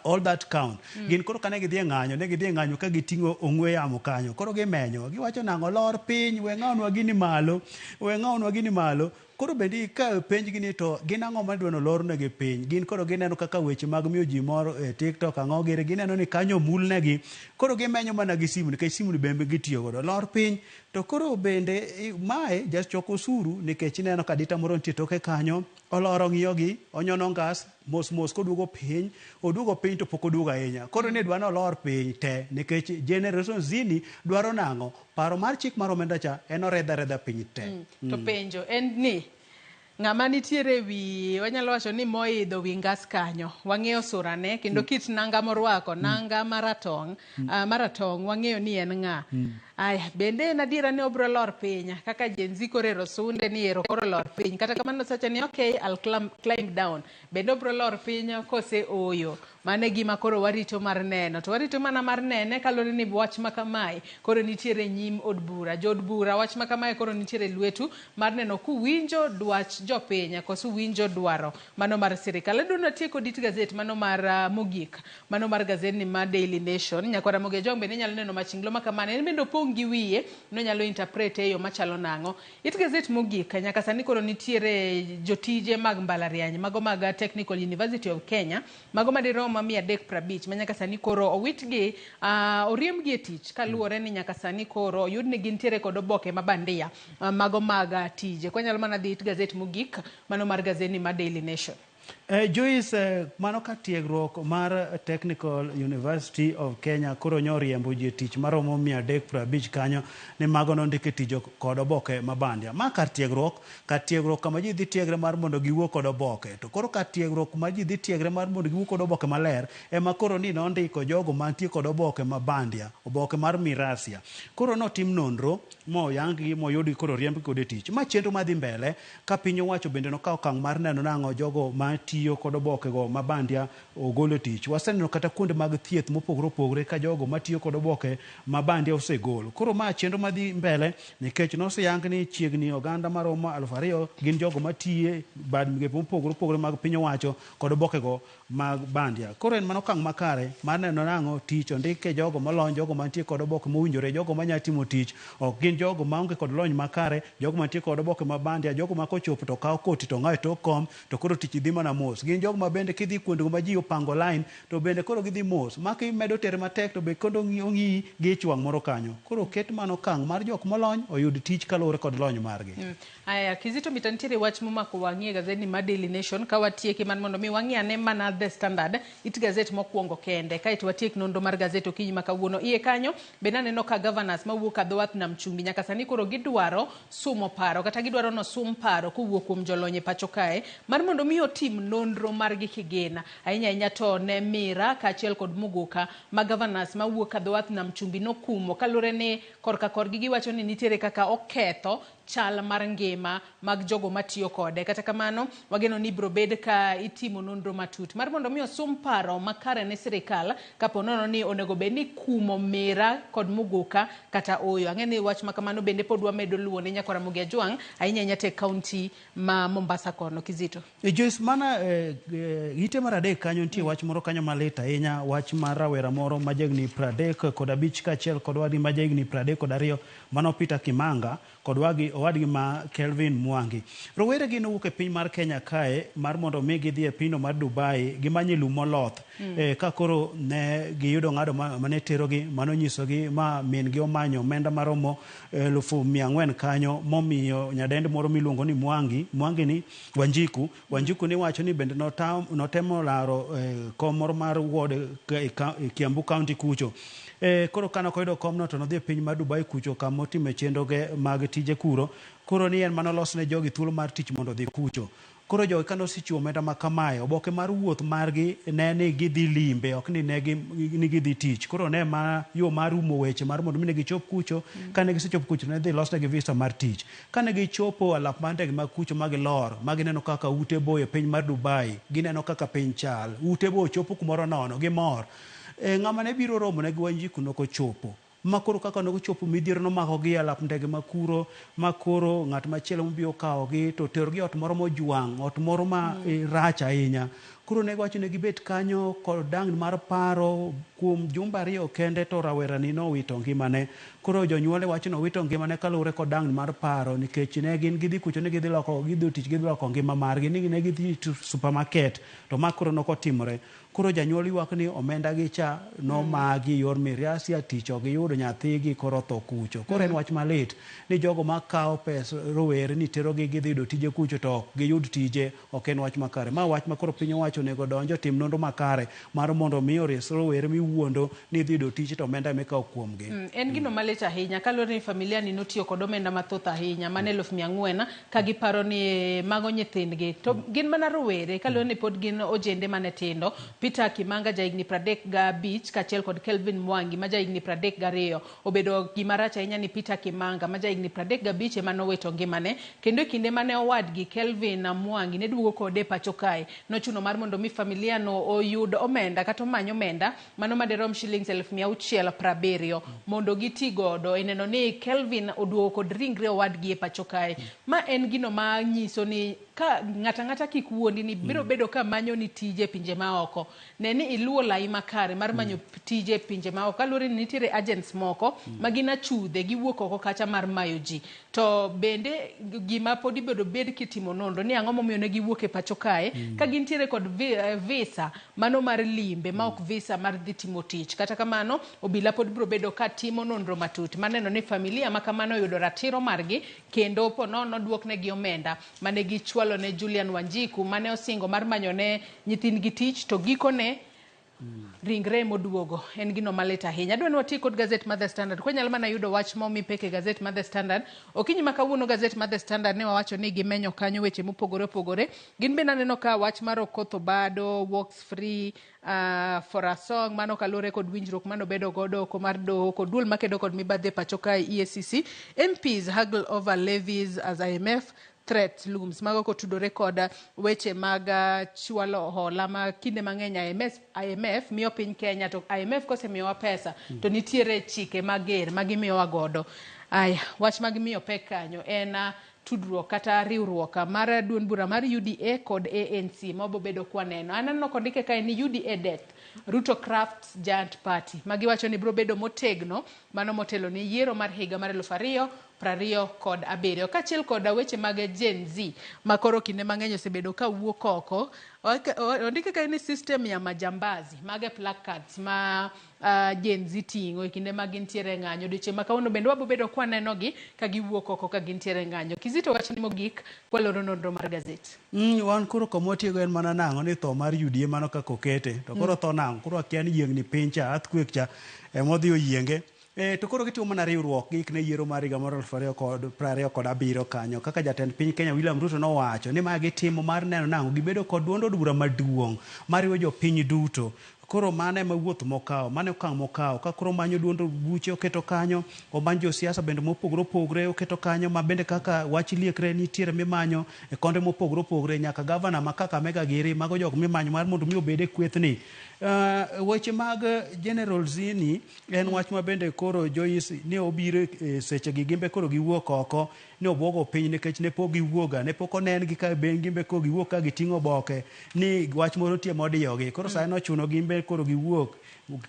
all that count. Gin koro kane gidhi e ng'anyo, ne gidhi e ng'anyo ka giting'o ong'we yamo kanyo. Koro gimenyo, giwacho nang'o, lor piny, we ng'awnwa gini malo, we ng'awnwa gini malo. Koro bende ka penjgi ni to gin ang'o madwa nolornegi piny, gin koro gineno kaka weche mag miyo ji mor e TikTok ang'o gire, gineno ni kanyo omulnegi, koro gimenyo mana gi simu nikech simu ni bende gitiyo godo, lor piny. To koro bende mae jachok osuru nikech ineno ka dita moro nitie toke kanyo, oloro ng'iyogi, onyono ngas, mos mos koduogo piny, oduogo piny to pok oduogo ahinya. Koro ni dwa nolor piny te nikech Generation Z ni dwaro nang'o, paro mar chik mar omenda cha en oredha redha piny te. To penjo en ni ng'ama nitiere wi wanyalo wacho ni moidho wi ngas kanyo wang'eyo surane kendo kit nanga morwako nanga maratong' maratong' wang'eyo ni en ng'a. Aya bende en adiera ni obro lor piny kaka Gen Z koro ero sunde ni ero koro lor piny kata kamano sacha ni okay I'll climb down bende obro lor piny kose ooyo. Mano e gima koro warito mar neno. To warito mana mar nene kaluwore ni wach ma kamae koro nitiere nyim od bura. Jood bura wach ma kamae koro nitiere lwetu mar neno kuwinjo dwach jopiny koso uwinjo dwaro mano mar sirikal. Adwa natieko dit gazet mano mar mogik mano mar gazet ni mar Daily Nation. Nyakwar Ramogi Ajwang' bende inyalo neno machinglo ma kamano en bende opong' gi wiye nonyalo interpret e yo machalo nang'o. It gazet mogik nyaka sani koro nitiere jotije mag mbalariany mago mag Technical University of Kenya mago madirom 350 ma nyaka sani koro owitgi oriembgi e tich kaluwore ni nyaka sani koro oyud ni gintiere kod oboke ma bandia mago mag tije. Kwanyalo mana dhi it gazet mogik mano mar gazet ni mar Daily Nation. Joyce, mano ka tiegruok mar Technical University of Kenya koro nyo riembo ji e tich maromo 350 kanyo ni mago nondike tich kod oboke ma bandia. Ma kar tiegruok kama ji dhi tiegre mar mondo giwuo kod oboke. To koro kar tiegruok ma ji dhi tiegre mar mondo giwuo kod oboke maler ema koro ni nondiko jogo mantie kod oboke ma bandia, oboke mar mirasia. Koro notim nonro moyang gi moyudgi koro riembgi kod e tich. Ma chenro madhi mbele ka piny owacho bende nokawo okang' mar neno nang'o jogo ma tiyo matiyo kod obokego ma bandia ogol e tich. Waseneno kata kuonde mag thieth mopogore opogore ka jogo matiyo kod oboke ma bandia osegol. Koro ma chenro madhi mbele nikech noseyang ni chiegni oganda maromo 2000 gin jogo matiye bad migepe mopogore opogore mag piny owacho kod obokego mag bandia. Koro en mana okang' makare mar neno nang'o tich ondike jogo molony, jogo mantie kod oboke mowinjore, jogo manyalo timo tich, ok gin jogo maonge kod lony makare, jogo mantie kod oboke ma bandia, jogo ma kochopo to kawo koti to ng'awo e tok kom to koro tich dhi mana mos. Gin jogo ma bende kidhi kuondego ma ji opango line to bende koro gidhi mos. Ma kimedo tere matek to be kendo ong'iyi gi ich wang' moro kanyo. Koro oket mana okang' mar jok molony oyud tich kaluwore kod lony margi. Aya, Kizito Mita nitiere wach momako wang'i e gazedni mar Daily Nation ka watieki man mondo mi wang'i ane mana The Standard, it gazet mokwongo kende. Kaeto watiek nonro mar gazet okinyi ma kawuono. Iye kanyo bende aneno ka governors mawuok a dho wath Nam Chumbi nyaka sani koro gidwaro sumo paro kata gidwaro nosum paro kowuok kuom jolony e pacho kae mar mondo mi otim nonro margi kigin. Ahinya ahinya to ne Mira kaachiel kod Muguka ma governors mawuok a dho wath Nam Chumbi nokumo kaluwore ni korka korgi giwacho ni nitiere kaka oketho chal mar ngima mag jogo matiyo kode. Kata kamano, wageno ni ibiro bed ka itimo nonro matut mar mondo mi osum paro makare ne sirikal kapo nono ni onego bed ni kumo Mira kod Muguka kata ooyo. Ang'e ni wach ma kamano bende pod wamedo luwo ne Nyakwar Ramogi Ajwang' ahinya ahinya to e kaunti ma Mombasa kono. Kizito. Joyce, mana ite mar adek kanyo nitie wach moro kanyo malit ahinya, wach mar rawera moro ma jahigni 35 kaachiel kod owadgi ma jahigni 32 mano Peter Kimanga kod owadgi ma Kelvin Mwangi. Rowere gi nowuok e piny mar Kenya kae mar mondo mi gidhi e pinyno mar Dubai gimanye lum moloth. Ka koro ne giyudo ng'ado mane terogi, mano nyisogi ma min gi omanyo omenda maromo 400,000 kanyo momiyo nyadend moro miluongo ni Mwangi, Mwangi ni Wanjiku. Wanjiku ni wacho ni bende notemo laro kom moro mar ward e Kiambu County kucho. Koro kane ok oyudo komno to nodhi e piny mar Dubai kucho kama otime chenroge mag tije kuro. Koro ni en mano losne jogi thuolo mar tich mondo odhi kucho. Koro jogi kane osechiwo omenda ma kamae, oboke mar wuoth margi ne ni gidhi limbe, ok ni ne ni gidhi tich. Koro ne ma yo mar umo weche mar mondo mi ne gichop kucho. Kane gisechopo kucho ne dhi losnegi visa mar tich. Kane gichopo alap mar ndege mag kucho ma gilor, ma gineno kaka ute boyo e piny mar Dubai, gineno kaka piny chal. Ute boyo chopo kumoro nono, gimor. Ng'ama ne biro romo ne gi Wanjiku nokochopo. Ma koro kaka nokochopo midhiero nomakogi e alap ndege ma kuro, ma koro ng'at machielo mobiro kawogi to oterogi e ot moro mojwang', ot moro ma rach ahinya. Koro ne giwacho ni gibet kanyo kod dang'ni mar paro kuom jumbe ariyo kende to rawerani nowito ngimane. Koro jonyuole wacho ni owito ngimane kaluwore kod dang'ni mar paro nikech ne gin gidhi kucho ni gidhi loko, gidhi tich gidhi loko ngima margi, ni ne gidhi supermarket to ma koro nokotimore. Koro janyuol ywak ni omenda gi cha nomagi yor miriasia, tich ok giyudo, nyathigi koro otho kucho. Koro en wach malit ni jogo makawo pes rowere ni terogi gidhi yudo tije kucho to ok giyud tije, ok en wach makare. Ma wach ma koro piny owacho onego donj otim nonro makare mar mondo mi ores rowere miwuondo ni dhi yudo tich to omenda mikawo kuomgi. En gino malit ahinya kaluwore ni familia ni notiyo kod omenda mathoth ahinya mane 400,000 ka giparo ni mago nyithindgi to gin mana rowere kaluwore ni pod gin ojende mane tindo. Peter Kimanga jahigni 35 kaachiel kod Kelvin Mwangi ma jahigni 32. Obedo gima rach ahinya ni Peter Kimanga ma jahigni 35 ema nowito ngimane kendo e kinde mane owadgi Kelvin Mwangi ne duogo kode e pacho kae nochuno mar mondo mi familia no oyud omenda kata omany omenda mano maderom shillings 670 mondo giti godo e neno ni Kelvin oduogo kod ringre owadgi e pacho kae. Ma en gino ma nyiso ni ka ng'ata ng'ata kik wuondi ni biro bedo ka manyo ni tije e pinje maoko. Ne ni iluwo lai makare mar manyo tije e pinje maoko kaluwore ni nitiere agents moko ma gin achudhe giwuok oko kacha mar mayo ji. To bende gima pod ibedo bed kitimo nonro ni ang'o momiyo ne giwuok e pacho kae ka gintiere kod visa mano mar limbe ma ok visa mar dhi timo tich. Kata kamano obila pod biro bedo ka timo nonro matut maneno ni familia ma kamano oyudo ratiro margi kendo po nono duoknegi omenda mane gichwalo ne Julian Wanjiku mane osingo mar manyo ne nyithindgi tich to gikone ringre moduogo. En gino malit ahinya. Adwa ni wati kod gazet mar The Standard. Kwanyalo mana yudo wach momi pek e gazet mar The Standard. Okinyi ma kawuono gazet mar The Standard ne wawacho ni gimenyo kanyo weche mopogore opogore. Gin bende aneno ka wach mar Okoth Obado, walks free for a song, mano kaluwore kod winjruok mano bedo godo oko mar doho kod duol makedo kod mibadhi e pacho kae EACC. MPs haggle over levies as IMF threat looms. Mago kotudore kod weche mag chwalo hola ma kinde mang'eny IMF miyo piny Kenya, to IMF kosemiyowa pesa to nitiere chike mager ma gimiyowa godo. Aya, wach mag miyo pek kanyo en tudruok kata riwruok mar duond bura mar UDA kod ANC mabobedo kwaneno. Aneno kondike kae ni UDA death, Ruto crafts giant party. Magiwacho ni biro bedo motegno mano motelo ni yiero mar higa mar 2027. Kaachiel kod weche mag Gen Z ma koro kinde mang'eny osebedo ka wuok oko. Ondike kae ni system ya majambazi, mage placards ma Gen Z ting'o e kinde ma gintiere e ng'anyo. Odiochieng' ma kawuono bende wabobedo kwanenogi ka giwuok oko ka gintiere e ng'anyo. Kizito, wach ni mogik kwaloro nonro mar gazet. Wan koro kama watiyogo en mana nang'o ni tho mar UDA mano kaka okete to koro tho nang'o koro akia ni yiengni piny cha earthquake cha emodhi oyienge. To koro gitimo mana riwruok giik ne yiero mar higa mar 2027 kanyo kaka jatend piny Kenya William Ruto nowacho ni ma gitimo mar neno nang'o gibedo kod duond od bura maduong' mariwo jopiny duto. Koro mano ema wuoth mokawo, mano e okang' mokawo ka koro omanyo duond od buche oketo kanyo, omanyo josiasa bende mopogore opogore oketo kanyo ma bende kaka wach liekre nitiere mimanyo e konde mopogore opogore nyaka gavana ma Kakamega giri mago jok mimanyo mar mondo mi obed e kwethni. Weche mag General Zini en wach ma bende koro Joyce ne obiro e sechegi gimbe koro giwuok oko ne obwogo piny nikech ne pok giwuoga ne pok onengi ka ben gimbe koro giwuok ka giting'o oboke ni wach moro nitie modiyogi koro sani nochuno gimbe koro giwuok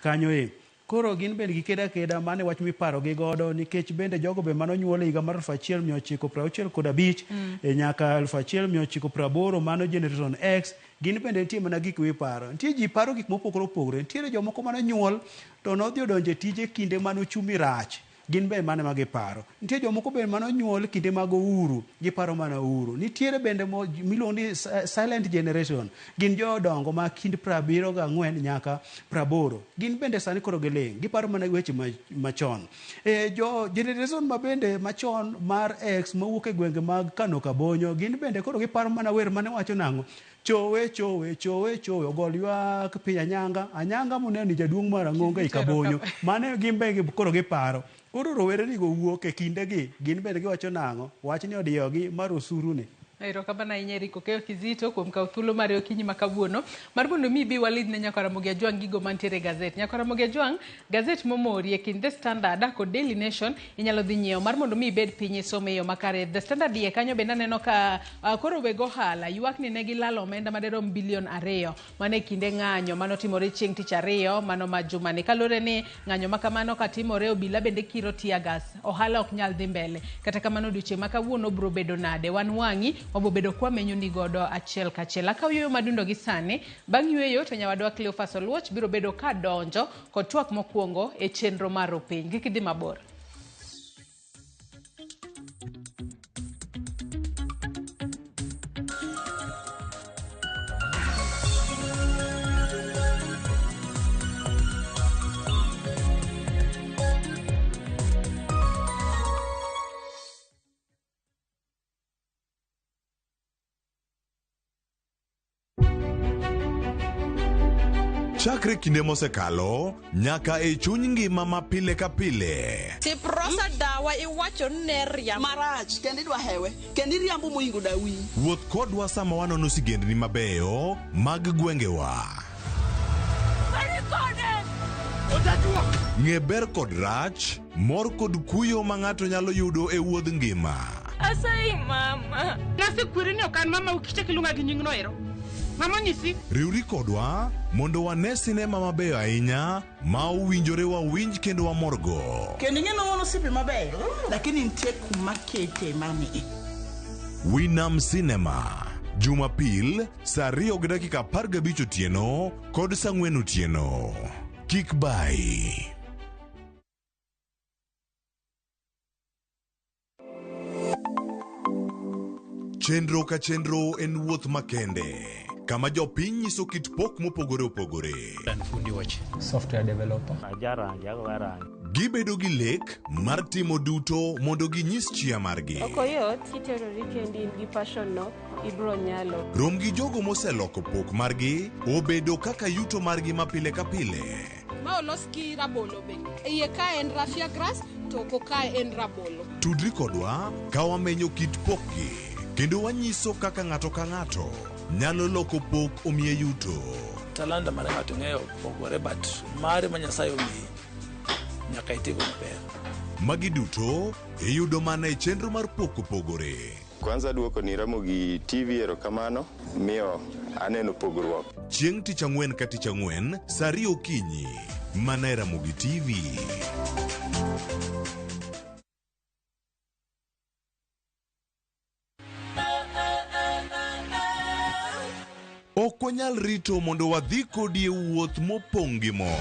kanyo e koro gin bende gikedo akeda mano e wach miparo gi godo nikech bende jogo be manonyuol e higa mar 1965 nyaka 1980 mano Generation X gin bende nitie mana gik miparo. Nitie ji paro gik mopogore opogore. Nitiere jomoko manonyuol to nodhi odonjo e tije kinde mane ochumi rach. Gin be mano ema giparo. Nitie jomoko bende manonyuol kinde mag Uhuru, giparo mana Uhuru. Nitiere bende miluongo ni silent generation, gin jodongo ma kind 74 nyaka 80. Gin bende sani koro giling', giparo mana weche machon. Jo generation ma bende machon mar X mawuok e gwenge mag Kano Kabonyo, gin bende koro giparo mana wer mane wacho nang'o? Chowe, chowe, chowe, chowe, ogol ywak piny anyanga, anyanga moneno ni jaduong' mar ang'onga i Kabonyo. Mano gin be koro giparo. Koro rowere nigo wuok e kindegi, gin bende giwacho nang'o? Wach ni odiyogi mar osuru ni. Erokamano ahinya Eric Okeyo Kizito kuom kawo thuolo mari okinyi ma kawuono mar mondo mi ibi walidh ne Nyakwar Ramogi Ajwang' gigo mantiere e gazet. Nyakwar Ramogi Ajwang', gazet momori e kind The Standard kod Daily Nation inyalo dhi nyiewo mar mondo mi ibed piny isome e yo makare. The Standard iye kanyo bende aneno ka koro weg ohala ywak ni ne gilalo omenda madirom bilion 2 mano e kinde ng'anyo manotimore chieng' tich ariyo mano ma jumani. Kaluwore ni ng'anyo ma kamano katimore obila bende kiro tear gas, ohala ok nyal dhi mbele. Kata kamano odiochieng' ma kawuono biro bedo nade? Wan wang'i wabobedo kwamenyo ni godo achiel kachiel. Akaw yueyo madundo gi sani, bang' yueyo to nyawadwa Cleophas Oluoch biro bedo ka donjo kod twak mokwongo e chenro mar Ropiny. Kik idhi mabor. Chakre kinde mosekalo nyaka e chuny ngima ma pile ka pile. Siprosa dawa iwacho ni ne riambo. Marach kendo idwa hewe kendo iriambo moingo dawi. Wuoth kodwa sama wanono sigendni mabeyo mag gwengewa. Ng'e ber kod rach, mor kod kuyo ma ng'ato nyalo yudo e wuodh ngima. Asayi mama. Nasekweri ni ok an mama ukichak iluonga gi nyingno ero. Mama onyisi. Riwri kodwa mondo wane sinema mabeyo ahinya ma owinjore wawinj kendo wamorgo. Kendo ing'e ni wan osiepe mabeyo, lakini nitie kuma kete mani. Winam Cinema, Jumapil saa 2:15 otieno kod saa 4 otieno. Kik bayi. Chenro ka chenro en wuoth makende kama jopiny nyiso kit pok mopogore opogore. An fundi wach. Software developer. Gibedo gi lek mar timo duto mondo ginyis chia margi. Ok oyot kiterori kendi in gi passion no ibro nyalo. Rom gi jogo moseloko pok margi obedo kaka yuto margi ma pile ka pile. Ma olos gi rabolo be. Iye ka en raffia grass to oko ka en rabolo. Tudri kodwa ka wamenyo kit pokgi. Kendo wanyiso kaka ng'ato ka ng'ato nyalo loko pok omiye yuto. Talanta mar ng'ato ng'eyo pogore but mare ma Nyasaye omiyi nyaka itigo maber. Magi duto iyudo mana e chenro mar Pok Opogore. Kwanza duoko ni Ramogi TV erokamano miyo aneno pogruok. Chieng' tich ang'wen ka tich ang'wen sa 2 okinyi mana e Ramogi TV. Ok wanyal rito mondo wadhi kodi e wuoth mopong' gi mor.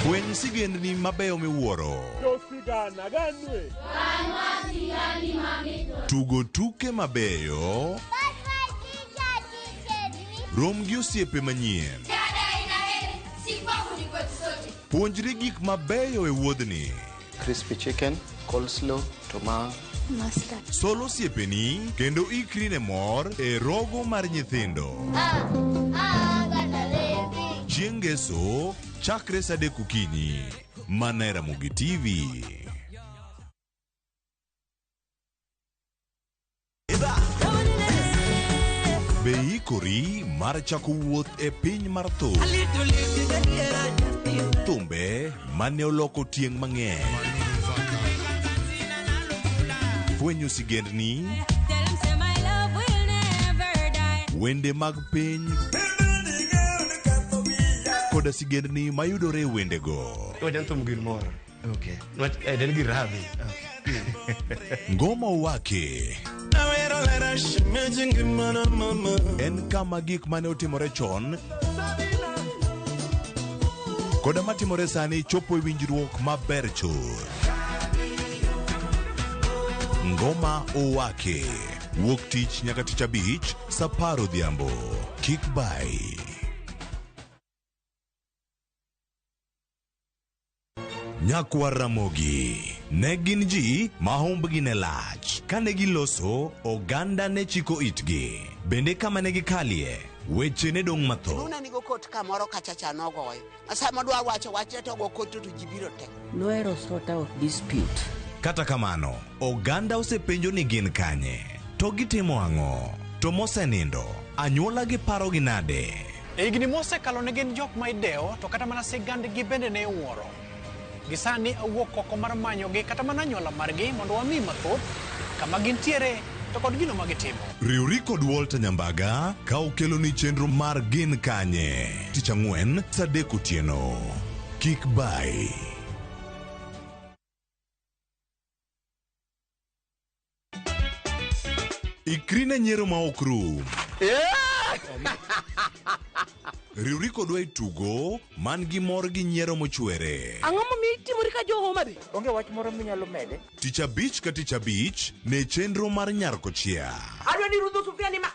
Fweny sigendni mabeyo miwuoro. Josigana ganwe. Tugo tuke mabeyo. Rom gi osiepe manyien. Puonjri gik mabeyo e wuodhni. Crispy chicken, coleslaw, to Mustard. Sol osiepeni kendo ikri ne mor e rogo mar nyithindo. Chieng' Ngeso chakre sa 3 okinyi mana e Ramogi TV. Be iikori mar chako wuoth e piny mar thum? Thumbe mane oloko tieng' mang'eny. Fwenyo sigendni, wende mag piny koda sigendni mayudore e wendego. Wajan thum gir mor. Okay. Nwach en gir rabi. Ngoma Owake en kama gik mane otimore chon koda matimore sani chopo e winjruok maber chuth. Ngoma Owake wuok tich nyaka tich abich sa 10 odhiambo. Kik bai. Nyakwar Ramogi ne gin ji ma humbgi ne lach. Kane giloso, oganda ne chiko itgi. Bende kama ne gikalie, weche ne dong' mathoth. Luna nigo kot kamoro kacha cha nogoyo. Sama dwa wacho wachne to go kot to ji biro te. Nohero sort out dispute. Kata kamano, oganda osepenjo ni gin kanye, to gitimo ang'o, to mosenindo, anyuola gi parogi nade? E higni mosekalo ne gin jok ma idewo to kata mana sigandgi bende ne iwuoro. Gisani awuok oko mar manyogi kata mana anyuola margi mondo wami mathoth kama gintiere to kod gino ma gitimo. Riwri kod Walter Nyambaga ka okeloni chenro mar Gin Kanye tich ang'wen sa 3 otieno. Kik bai. Ikri ne nyiero ma ok rum. Riwri kodwa e tugo man gi mor gi nyiero mochwere. Ang'o momiyo itimori ka jo Homa Bay? Onge wach moro minyalo mede? Tich abich ka tich abich ne chenro mar Nyar Kochia. Adwa ni rudho sufria ni ma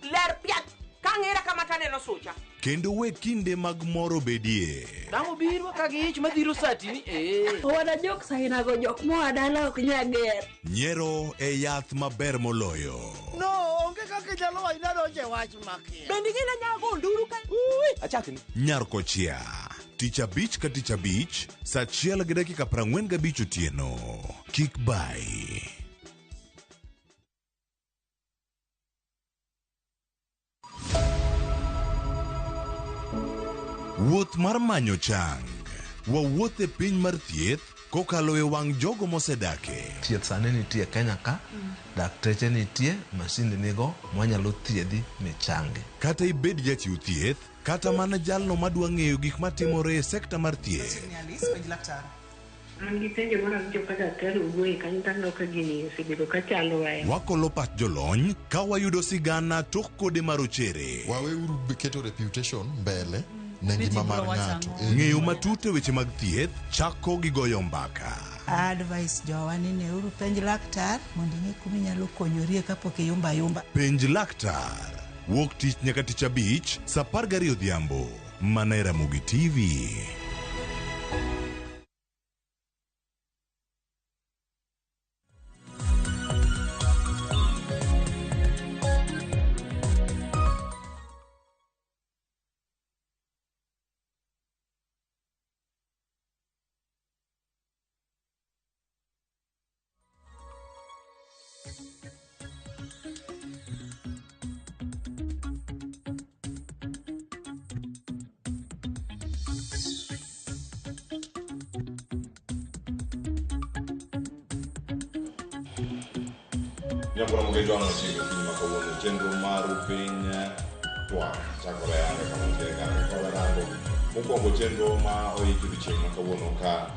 ler piat ka ang'era kama taneno sucha. Kendo we kinde mag mor obedie. Dang' obiro ka gi ich madhiro satini ee. Owada jok sainago jok moa dala ok nya ger. Nyiero e yath maber moloyo. No, onge kaka inyalo wacho ni adonjo e wach makia. Bende ing'e ni anyalo go nduru ka. Achakni. Nyar Kochia. Tich abich ka tich abich, sa 1:45 otieno. Kik bai. Wuoth mar manyo chang. Wawuoth e piny mar thieth kokalo e wang' jogo mosedake. Thieth sani nitie Kenya ka, dakteche nitie, masinde nigo mwanyalo thiedhi michangi. Kata ibed jachiw thieth, kata mana jalno madwa ng'eyo gik matimore e sekta mar thieth. An gi penjo moro awinjo ka daktari owuoye kanyo to aneno ka gini osebedo ka chando wa. Wakolo pach jolony ka wayudo sigana tok kode marochere. Waweuru keto reputation mbele ne ngima mar ng'ato. Ng'eyo matut e weche mag thieth chako gi goyo mbaka. Advice jowa ni neuru penj laktar mondo ing'e kuma inyalo konyorie kapok iyumba ayumba. Penj laktar. Wuok tich nyaka tich abich sa 12 odhiambo. Mana e Ramogi TV. Nyakora Mogejo wang' machiegni okinyi ma kawuono chenro mar piny twak chakore yande kama nitiere kar ka warango mokwongo chenro ma oiki odiochieng' ma kawuono ka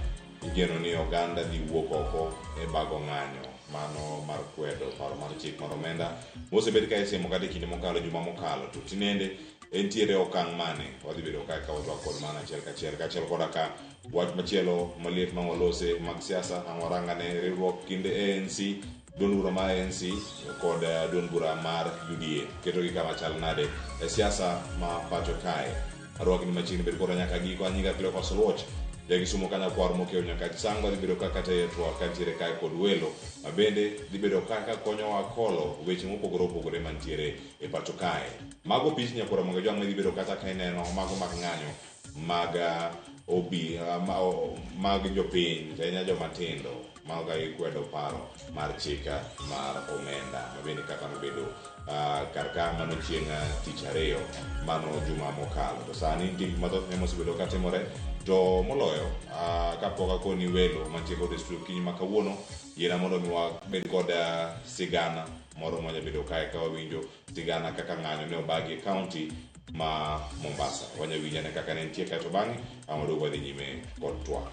igeno ni oganda dhi wuok oko e bago ng'anyo mano mar kwedo paro mar chik mar omenda mosebed ka isimo kata e kinde mokalo juma mokalo to tinende entiere okang' mane wadhi bedo kae ka watwak kod mano achiel kachiel kaachiel koda ka wach machielo maliet ma walose mag siasa ang' warangane riwruok kind ANC duond bura mar ANC kod duond bura mar UDA ketogi kama chal nade e siasa ma pacho kae arwakni machiegni bed koda nyaka giko anyinga Cleophas Oluoch jakisumo kanyakwar mokiewo nyaka Chisango dhi bedo kaka tayo twak kantiere kae kod welo ma bende dhi bedo kaka konyowa kolo weche mopogore opogore mantiere e pacho kae mago pichni nyakwara Mogejo wang' midhi bedo kata ka ineno mago mag ng'anyo mag obi mag jopiny to ahinya joma tindo mago ka gikwedo paro mar chik mar omenda ma bende kaka nobedo kar ka mano chieng' tich ariyo mano juma mokalo to sani nitie gik mathoth ne mosebedo ka timore to moloyo kapok akoni welo mantie kod e studio okinyi ma kawuono yiena mondo mi wabed kod sigana moro mwanya bedo kae ka wawinjo sigana kaka ng'anyo ne obagi e kaunti ma Mombasa wanya winjane kaka ne nitie kaeto bang'e ang' waduog wadhi nyime kod twak.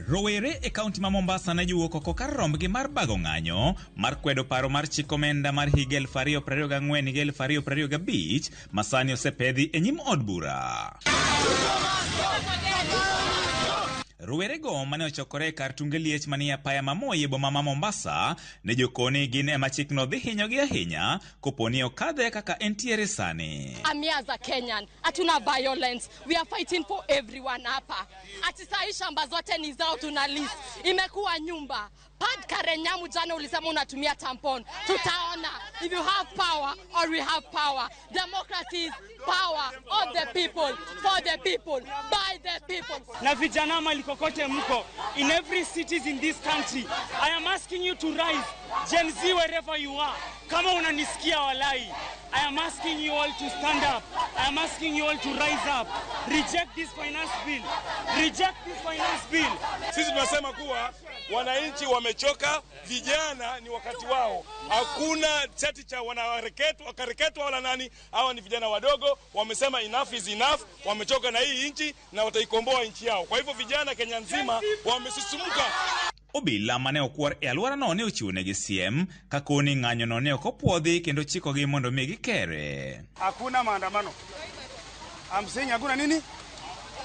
Rowere e kaunti ma Mombasa ne jowuok oko kar rombgi mar bago ng'anyo mar kwedo paro mar chik omenda mar higa 2024 higa 2025 ma sani osepedhi e nyim od bura. Rowerego mane ochokore e kar tunge liech manie apaya ma Moi e boma ma Mombasa ne jokoni gin ema chikno dhi hinyogi ahinya kopo ni okadhe kaka entiere sani. I'm here as a Kenyan. Hatuna violence. We are fighting for everyone hapa. Ati sahi shamba zote ni zao tuna lease. Imekuwa nyumba. Pad Karen Nyamu jana ulisema unatumia tampon. Tutaona if you have power or we have power. Democracy is power of the people, for the people, by the people. Na vijana mali kokote mko, in every cities in this country, I am asking you to rise. Gen Z wherever you are, kama unanisikia walai, I am asking you all to stand up. I am asking you all to rise up. Reject this finance bill. Reject this finance bill. Sisi tunasema kuwa wananchi wamechoka, vijana ni wakati wao. Hakuna cheti cha wanareketwa wala nani, hawa ni vijana wadogo, wamesema enough is enough, wamechoka na hii nchi na wataikomboa nchi yao. Kwa hivyo vijana Kenya nzima wamesisimuka. Obila mane okwor e alworano ne ochiwonegi siem kakoni ng'anyono ne ok opuodhi kendo chikogi mondo mi gikere. Hakuna maandamano. I'm saying hakuna nini?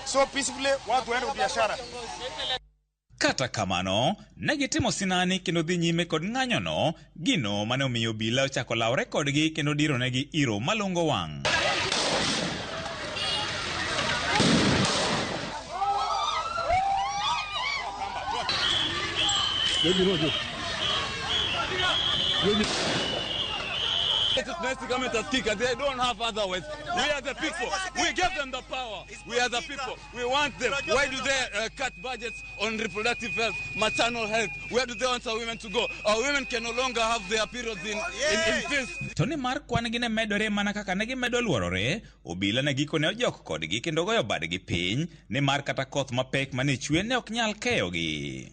So peacefully watu waende biashara. Kata kamano, ne gitimo sinani kendo dhi nyime kod ng'anyono, gino mane omiyo obila ochako lawre kodgi kendo dironegi iro malungo wang'. They don't have other ways. We are the people. We give them the power. We are the people. We want them. Why do they cut budgets on reproductive health, maternal health? Where do they want our women to go? Our women can no longer have their periods in peace. To ni mar kwan gi ne medore mana kaka ne gimedo luorore, obila ne gikone ojok kodgi kendo goyo badgi piny, nimar kata koth mapek mane chwe ne ok nyal keyogi.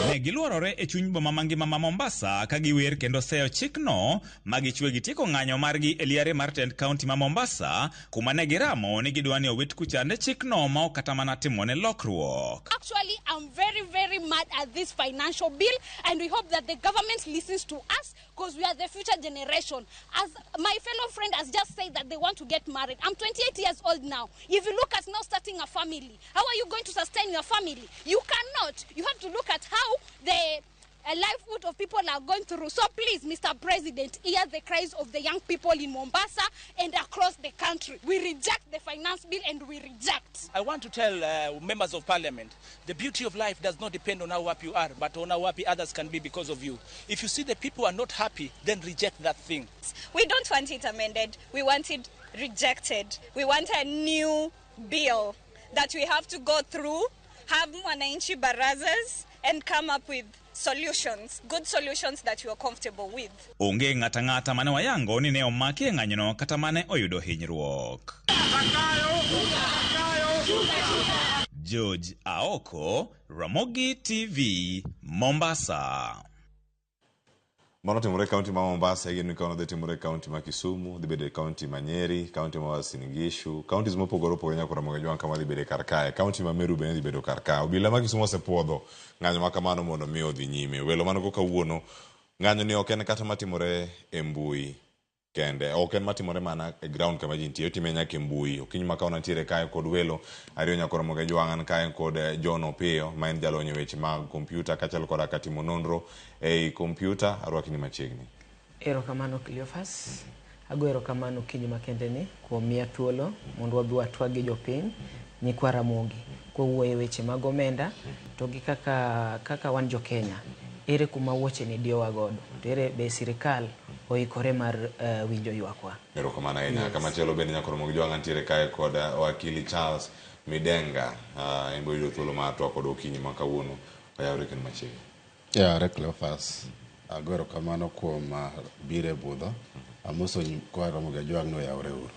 Ne giluorore e chuny boma mangima ma Mombasa ka giwer kendo seyo chikno ma gichwe gitieko ng'anyo margi e liare mar tend kaunti ma Mombasa kuma ne giramo ni gidwa ni owit kuchande chikno ma ok kata mana timone lokruok. Actually, I'm very, very mad at this financial bill, and we hope that the government listens to us because we are the future generation. As my fellow friend has just said that they want to get married. I'm 28 years old now. If you look at now starting a family, how are you going to sustain your family? You cannot. You have to look at how the livelihood of people are going through. So please, Mr. President, hear the cries of the young people in Mombasa and across the country. We reject the finance bill and we reject. I want to tell members of parliament, the beauty of life does not depend on how happy you are, but on how happy others can be because of you. If you see the people are not happy, then reject that thing. We don't want it amended. We want it rejected. We want a new bill that we have to go through, have Mwananchi barazas, and come up with solutions, good solutions that you are comfortable with. Onge ng'ata ng'ata mane wayango ni ne omaki e ng'anyono kata mane oyudo hinyruok. George Aoko, Ramogi TV, Mombasa. Mano timore e kaunti ma Mombasa, igeno ni kawuono dhi timore e kaunti ma Kisumu, dhi bedo e kaunti ma Nyeri, kaunti ma Uasin Gishu, counties mopogore opogore nyaka Ramogi Ajwang' kama dhi bedo e kar kae. Kaunti ma Meru bende dhi bedo kar kae. Obila ma Kisumu osepuodho ng'anyo ma kamano mondo mi odhi nyime. Welo man go kawuono, ng'anyo ni ok en kata matimore e mbui kende, ok en matimore mana e ground kama ji nitie, otime nyaka e mbui. Okinyi ma kawuono antiere kae kod welo ariyo nyaka Ramogi Ajwang', an kae kod John Opiyo ma en jalony e weche mag kompyuta kaachiel koda ka timo nonro ei kompyuta. Arwaki ni machiegni. Erokamano Cleophas. Ago erokamano okinyi makende ni kuom miya thuolo mondo wabi watwag gi jopiny nyikwa Ramogi kowuoyo e weche mag omenda to gi kaka wan jo Kenya ere kuma wuoche ni diyowa godo to ere be sirikal oikore mar winjo ywakwa. Erokamano ahinya. Yes. Kamachielo bende nyaka Ramogi Ajwang' antiere kae kod wakili Charles Midenga. En be oyudo thuolo mar twak kod okinyi ma kawuono. Oyawre kendo machiegni. Yawre Cleophas, ago erokamano kuom biro e budho. Amoso nyikwa Ramogi Ajwang' ni oyawre uru.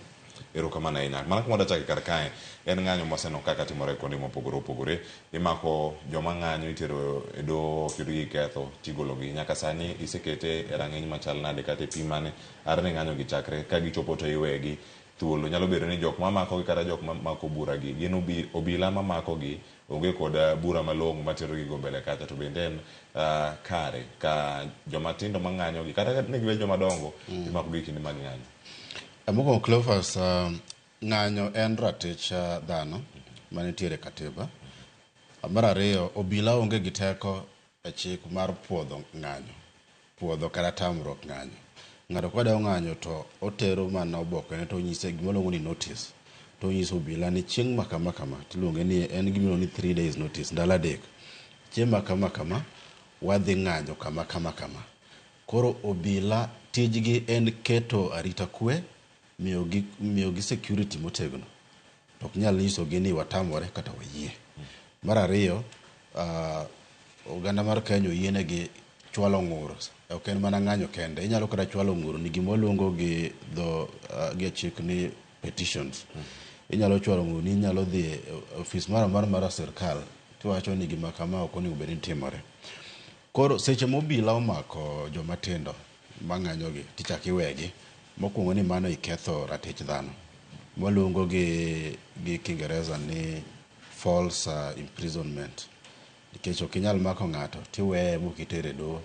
Erokamano ahinya. Mana kuma wadachake kar kae, en ng'anyo mwaseneno kaka timore kuonde mopogore opogore. Imako joma ng'anyo itero e doho ok yudgi gi ketho tigologi. Nyaka sani isekete e rang'iny machal nade kata e pim mane are ne ng'anyo gi chakre ka gichopo to iwegi thuolo. Nyalo bedo ni jok mamakogi kata jok mamako bura gi gin obila mamakogi onge kod bura malong'o materogi go mbele kacha to bende en kare ka joma tindo mang'anyo gi kata ne gibed joma dongo imako gi kinde mag ng'anyo. Mokwongo Cleophas, ng'anyo en ratich dhano manitiere e katiba. Mar ariyo, obila onge gi teko e chik mar puodho ng'anyo, puodho kata tamruok ng'anyo. Ng'ato ka ng'anyo to otero mana obokene to onyise gima iluongo ni notice. To onyiso obila ni chieng' ma kama kama tiluonge ni en gima iluongo ni 3 days notice, ndalo 3. Chieng' ma kama kama wadhi ng'anyo kama kama kama. Koro obila tijgi en keto arita kwe, miyogi security motegno. To ok nyal nyisogi ni watamore kata wayie. Mar ariyo, oganda mar Kenya oyienegi chwalo ng'ur. Ok en mana ng'anyo kende. Inyalo kata chwalo ng'ur ni gima waluongo gi dho gi chik ni petitions. Inyalo chwalo ng'ur ni inyalo dhi e ofis moro amora mar sirkal tiwacho ni gima kama ok onego bed ni timore. Koro seche ma obila omako joma tindo mang'anyo gi tichak iwegi, mokwongo ni mano iketho ratich dhano. Waluongo gi Kiingereza ni false imprisonment. Nikech ok inyal mako ng'ato tiweye mok itere e doho.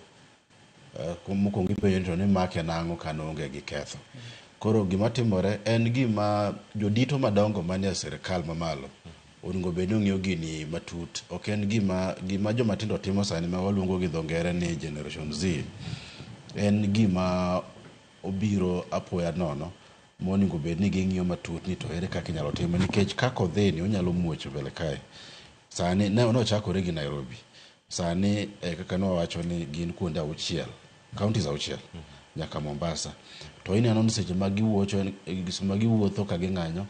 Mokwongo ipenjo ni to nimake nang'o ka noonge gi ketho. Koro gima timore en gima jodito madongo manie sirkal mamalo onego bed ni ong'iyo gini matut. Ok en gima joma tindo timo sani ma waluongo gi dho ngere ni Generation Z. En gima obiro apoya nono monego bed ni ging'iyo matut ni to ere kaka inyalo time nikech kaka odhi ni onyalo muoch mbele kae. Sani nochakore gi Nairobi. Sani kaka nwawacho ni gin kuonde 6, counties 6 nyaka Mombasa. To ineno ni seche ma giwuotho ka ging'anyo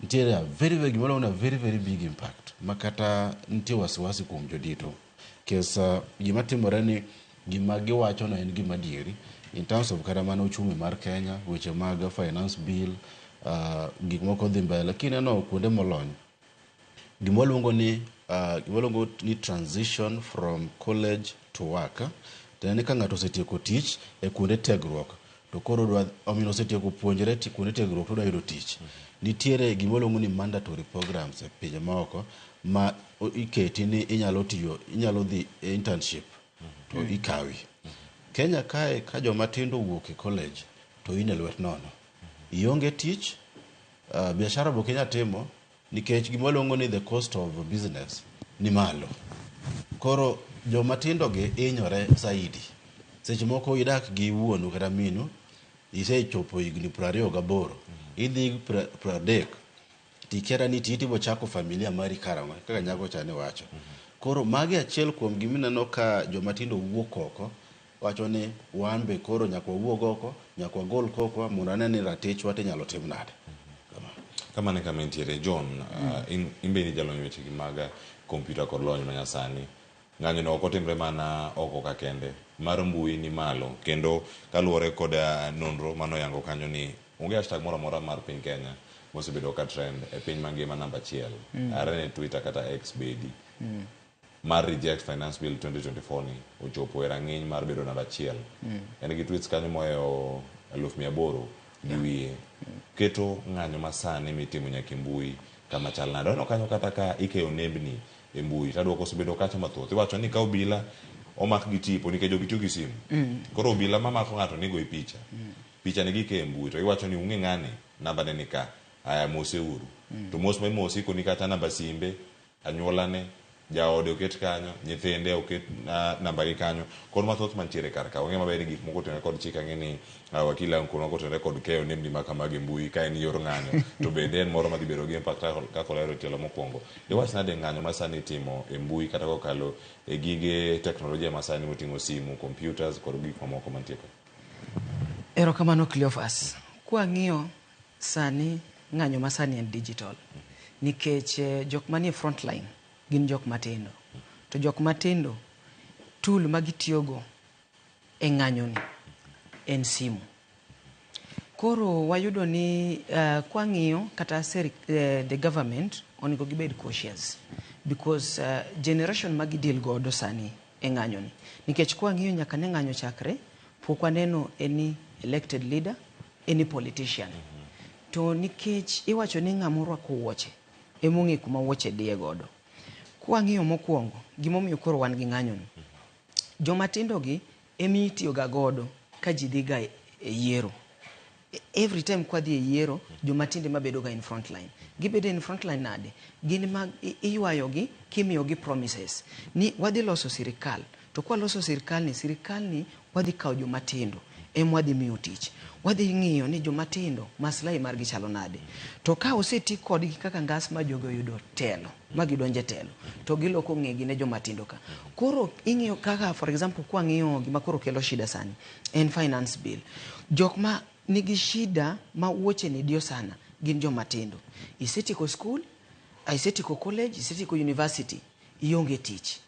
nitiere a very very gimoro a very very big impact ma kata nitie wasiwasi kuom jodito. Kes gima timore ni gima giwacho no en gima adieri in terms of kata mana uchumi mar Kenya, weche mag finance bill, gik moko dhi mbele. Kineno kuonde molony, gima waluongo ni transition from college to work. Tiende ni ka ng'ato osetieko tich e kuonde tiegruok to koro omiyo osetieko puonjre kuonde tiegruok to odwa yudo tich. Nitiere gima waluongo ni mandatory programs e pinje maoko ma iketi ni inyalo tiyo, inyalo dhi e internship to ikawi. Kenya kae ka joma tindo owuok e college to in e lwet nono. Ionge tich, biashara be ok inyal timo nikech gima waluongo ni the cost of business ni malo. Koro joma tindo gi hinyore saidi. Seche moko idak gi wuonu kata minu, isechopo higni 28, idhi 30, tikia ni tibiro chako familia mari karang'o kaka nyako cha ne wacho. Koro magi achiel kuom gimineno ka joma tindo wuok oko wacho ni wan be koro nyaka wawuog oko, nyaka wagol kokwa mondo ane ni ratichwa tinyalo tim nade. Kamano e kama intiere John, in be in jalony weche gi mag kompyuta kod lony manyasani. Ng'anyo no ok otimre mana oko ka kende, mar mbui ni malo kendo kaluwore kod nonro manoyango kanyo ni onge hashtag moro amora mar piny Kenya mosebedo ka trend e piny mangima namba achiel are ne Twitter kata X bedi mar reject finance bill 2024 ni ochopo e rang'iny mar bedo namba achiel. En gi tweets kanyo mohewo 800,000 gi wiye. Keto ng'anyo masani mitimo nyaka e mbui kama chal nade. Waneno kanyo kata ka ikeyo nembni e mbui to duoko osebedo kacha mathoth. Iwacho ni ka obila omak gi tipo nikech jogi tiyo gi simu. Koro obila mamako ng'ato ni goyi picha. Picha ni gikeyo e mbui to iwacho ni ung'e ng'ani namba ne ni ka. Aya mose uru. To mos ma imosi ikoni kata namba simbe, anyuolane, jaode oket kanyo, nyithinde oket namba gi kanyo. Kod mathoth mantiere kar ka. Wang'e maber ni gik moko otenore kod chik ang'e ni wakil ang' kono kotenore kod keyo nembni ma kamagi e mbui ka en yor ng'anyo to bende en moro madhi bedo gi impact kaka olero e tielo mokwongo. Diwach nade ng'anyo ma sani itimo e mbui kata kokalo e gige teknolojia ma sani moting'o simu, computers kod gik mamoko mantie ka. Erokamano Cleophas. Kwang'iyo sani ng'anyo ma sani en digital nikech jok manie front line gin jok matindo. To jok matindo tool ma gitiyogo e ng'anyo ni en simu. Koro wayudo ni kwang'iyo kata the government onego gibed cautious because generation ma gideal godo sani e ng'anyo ni. Nikech kwang'iyo nyaka ne ng'anyo chakre, pok waneno any elected leader, any politician. To nikech iwacho ni ng'ama orwako wuoche emong'e kuma wuoche diye godo. Kwang'iyo mokwongo, gimomiyo koro wan gi ng'anyo ni, joma tindo gi emi itiyo ga godo ka ji dhi ga e yiero. Every time kwadhi e yiero, joma tindo ema bedo ga in front line. Gibedo in front line nade? Gin ma iywayo gi kimiyo gi promises ni wadhi loso sirikal. To kwaloso sirikal ni, sirikal ni wadhi kawo joma tindo ema wadhi miyo tich. Wadhi ng'iyo ni joma tindo maslahi margi chalo nade. To ka oseti kodgi kaka ngas ma jogi oyudo telo, ma gidonjo e telo, to giloko ng'egi ne joma tindo ka. Koro ing'iyo kaka for example kwang'iyo gima koro kelo shida sani en finance bill. Jok ma nigi shida ma wuoche ni diyo sana gin joma tindo. Isetieko school, isetieko college, isetieko university, ionge tich.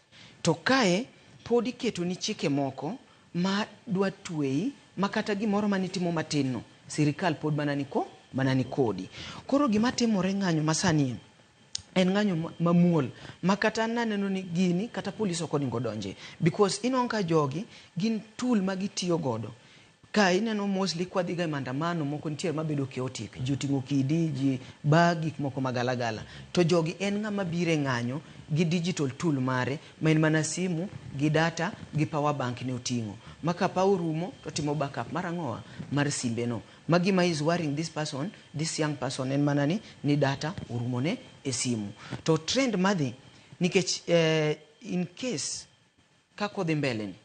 To kae pod iketoni chike moko ma dwa tweyi ma kata gimoro manitimo matin no sirikal pod mana ni mana ni kodi. Koro gima timore ng'anyo masani en ng'anyo mamuol ma kata naneno ni gini kata polis ok onego donje because inwang'o ka jogi gin tool ma gitiyo godo. Ka ineno mostly kwadhi ga e maandamano moko nitiere mabedo chaotic, ji oting'o kidi, ji ba gik moko magalagala. To jogi en ng'ama biro e ng'anyo gi digital tool mare ma en mana simu gi data gi power bank ne oting'o. Ma ka power orumo to timo backup mar ang'owa mar simbe no. Ma gima is worrying this person, this young person en mana ni data orumo ne e simu. To trend madhi nikech in case kaka odhi mbele ni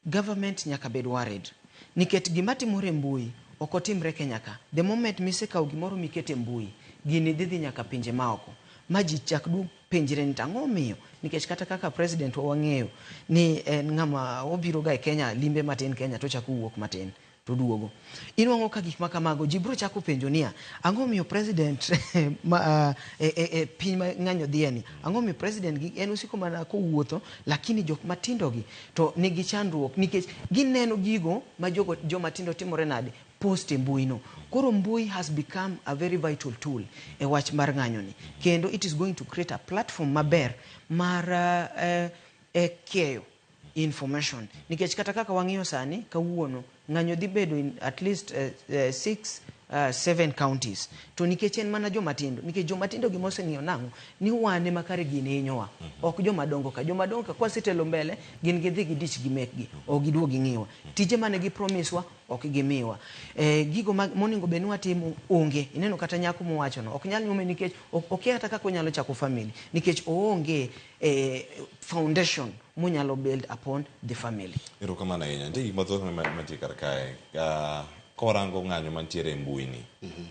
government nyaka bed worried nikech gima timore e mbui ok otimre Kenya ka. The moment misekawo gimoro mikete e mbui, gini dhi dhi nyaka pinje maoko ma ji chak duog penjre ni tang'o miyo nikech kata kaka president wa wang'eyo ni en ng'ama obiro ga e Kenya limbe matin Kenya to chako wuok matin to duogo. Inwang'o ka gik ma kamago ji biro chako penjo niya, ang'o miyo president ma e piny ma ng'anyo dhiye ni, ang'o miyo president gi en osiko mana kowuotho lakini jok matindo gi to nigi chandruok nikech gineno gigo ma jogo joma tindo timore nade post e mbui no. Koro mbui has become a very vital tool e wach mar ng'anyo ni. Kendo it is going to create a platform maber mar keyo information. Nikech kata kaka wang'iyo sani, kawuono, ng'anyo dhi bedo in at least 6, 7 counties. To nikech en mana joma tindo, nikech joma tindo gima oseng'iyo nang'o, ni wan ema kare gini hinyowa. Ok joma dongo ka. Joma dongo ka kwasetelo mbele, gin gidhi gidich gi mekgi, ok giduog ging'iwa. Tije mane gi promise wa, ok gimiwa. Gigo monego bed ni watimo onge. Ineno kata nyako mowacho no, ok nyal nyuome nikech okia kata kaka onyalo chako family, nikech oonge foundation monyalo build upon the family. Erokamano ahinya. Nitie gik mathoth mantie kar kae. Korango ng'anyo mantiere e mbui ni,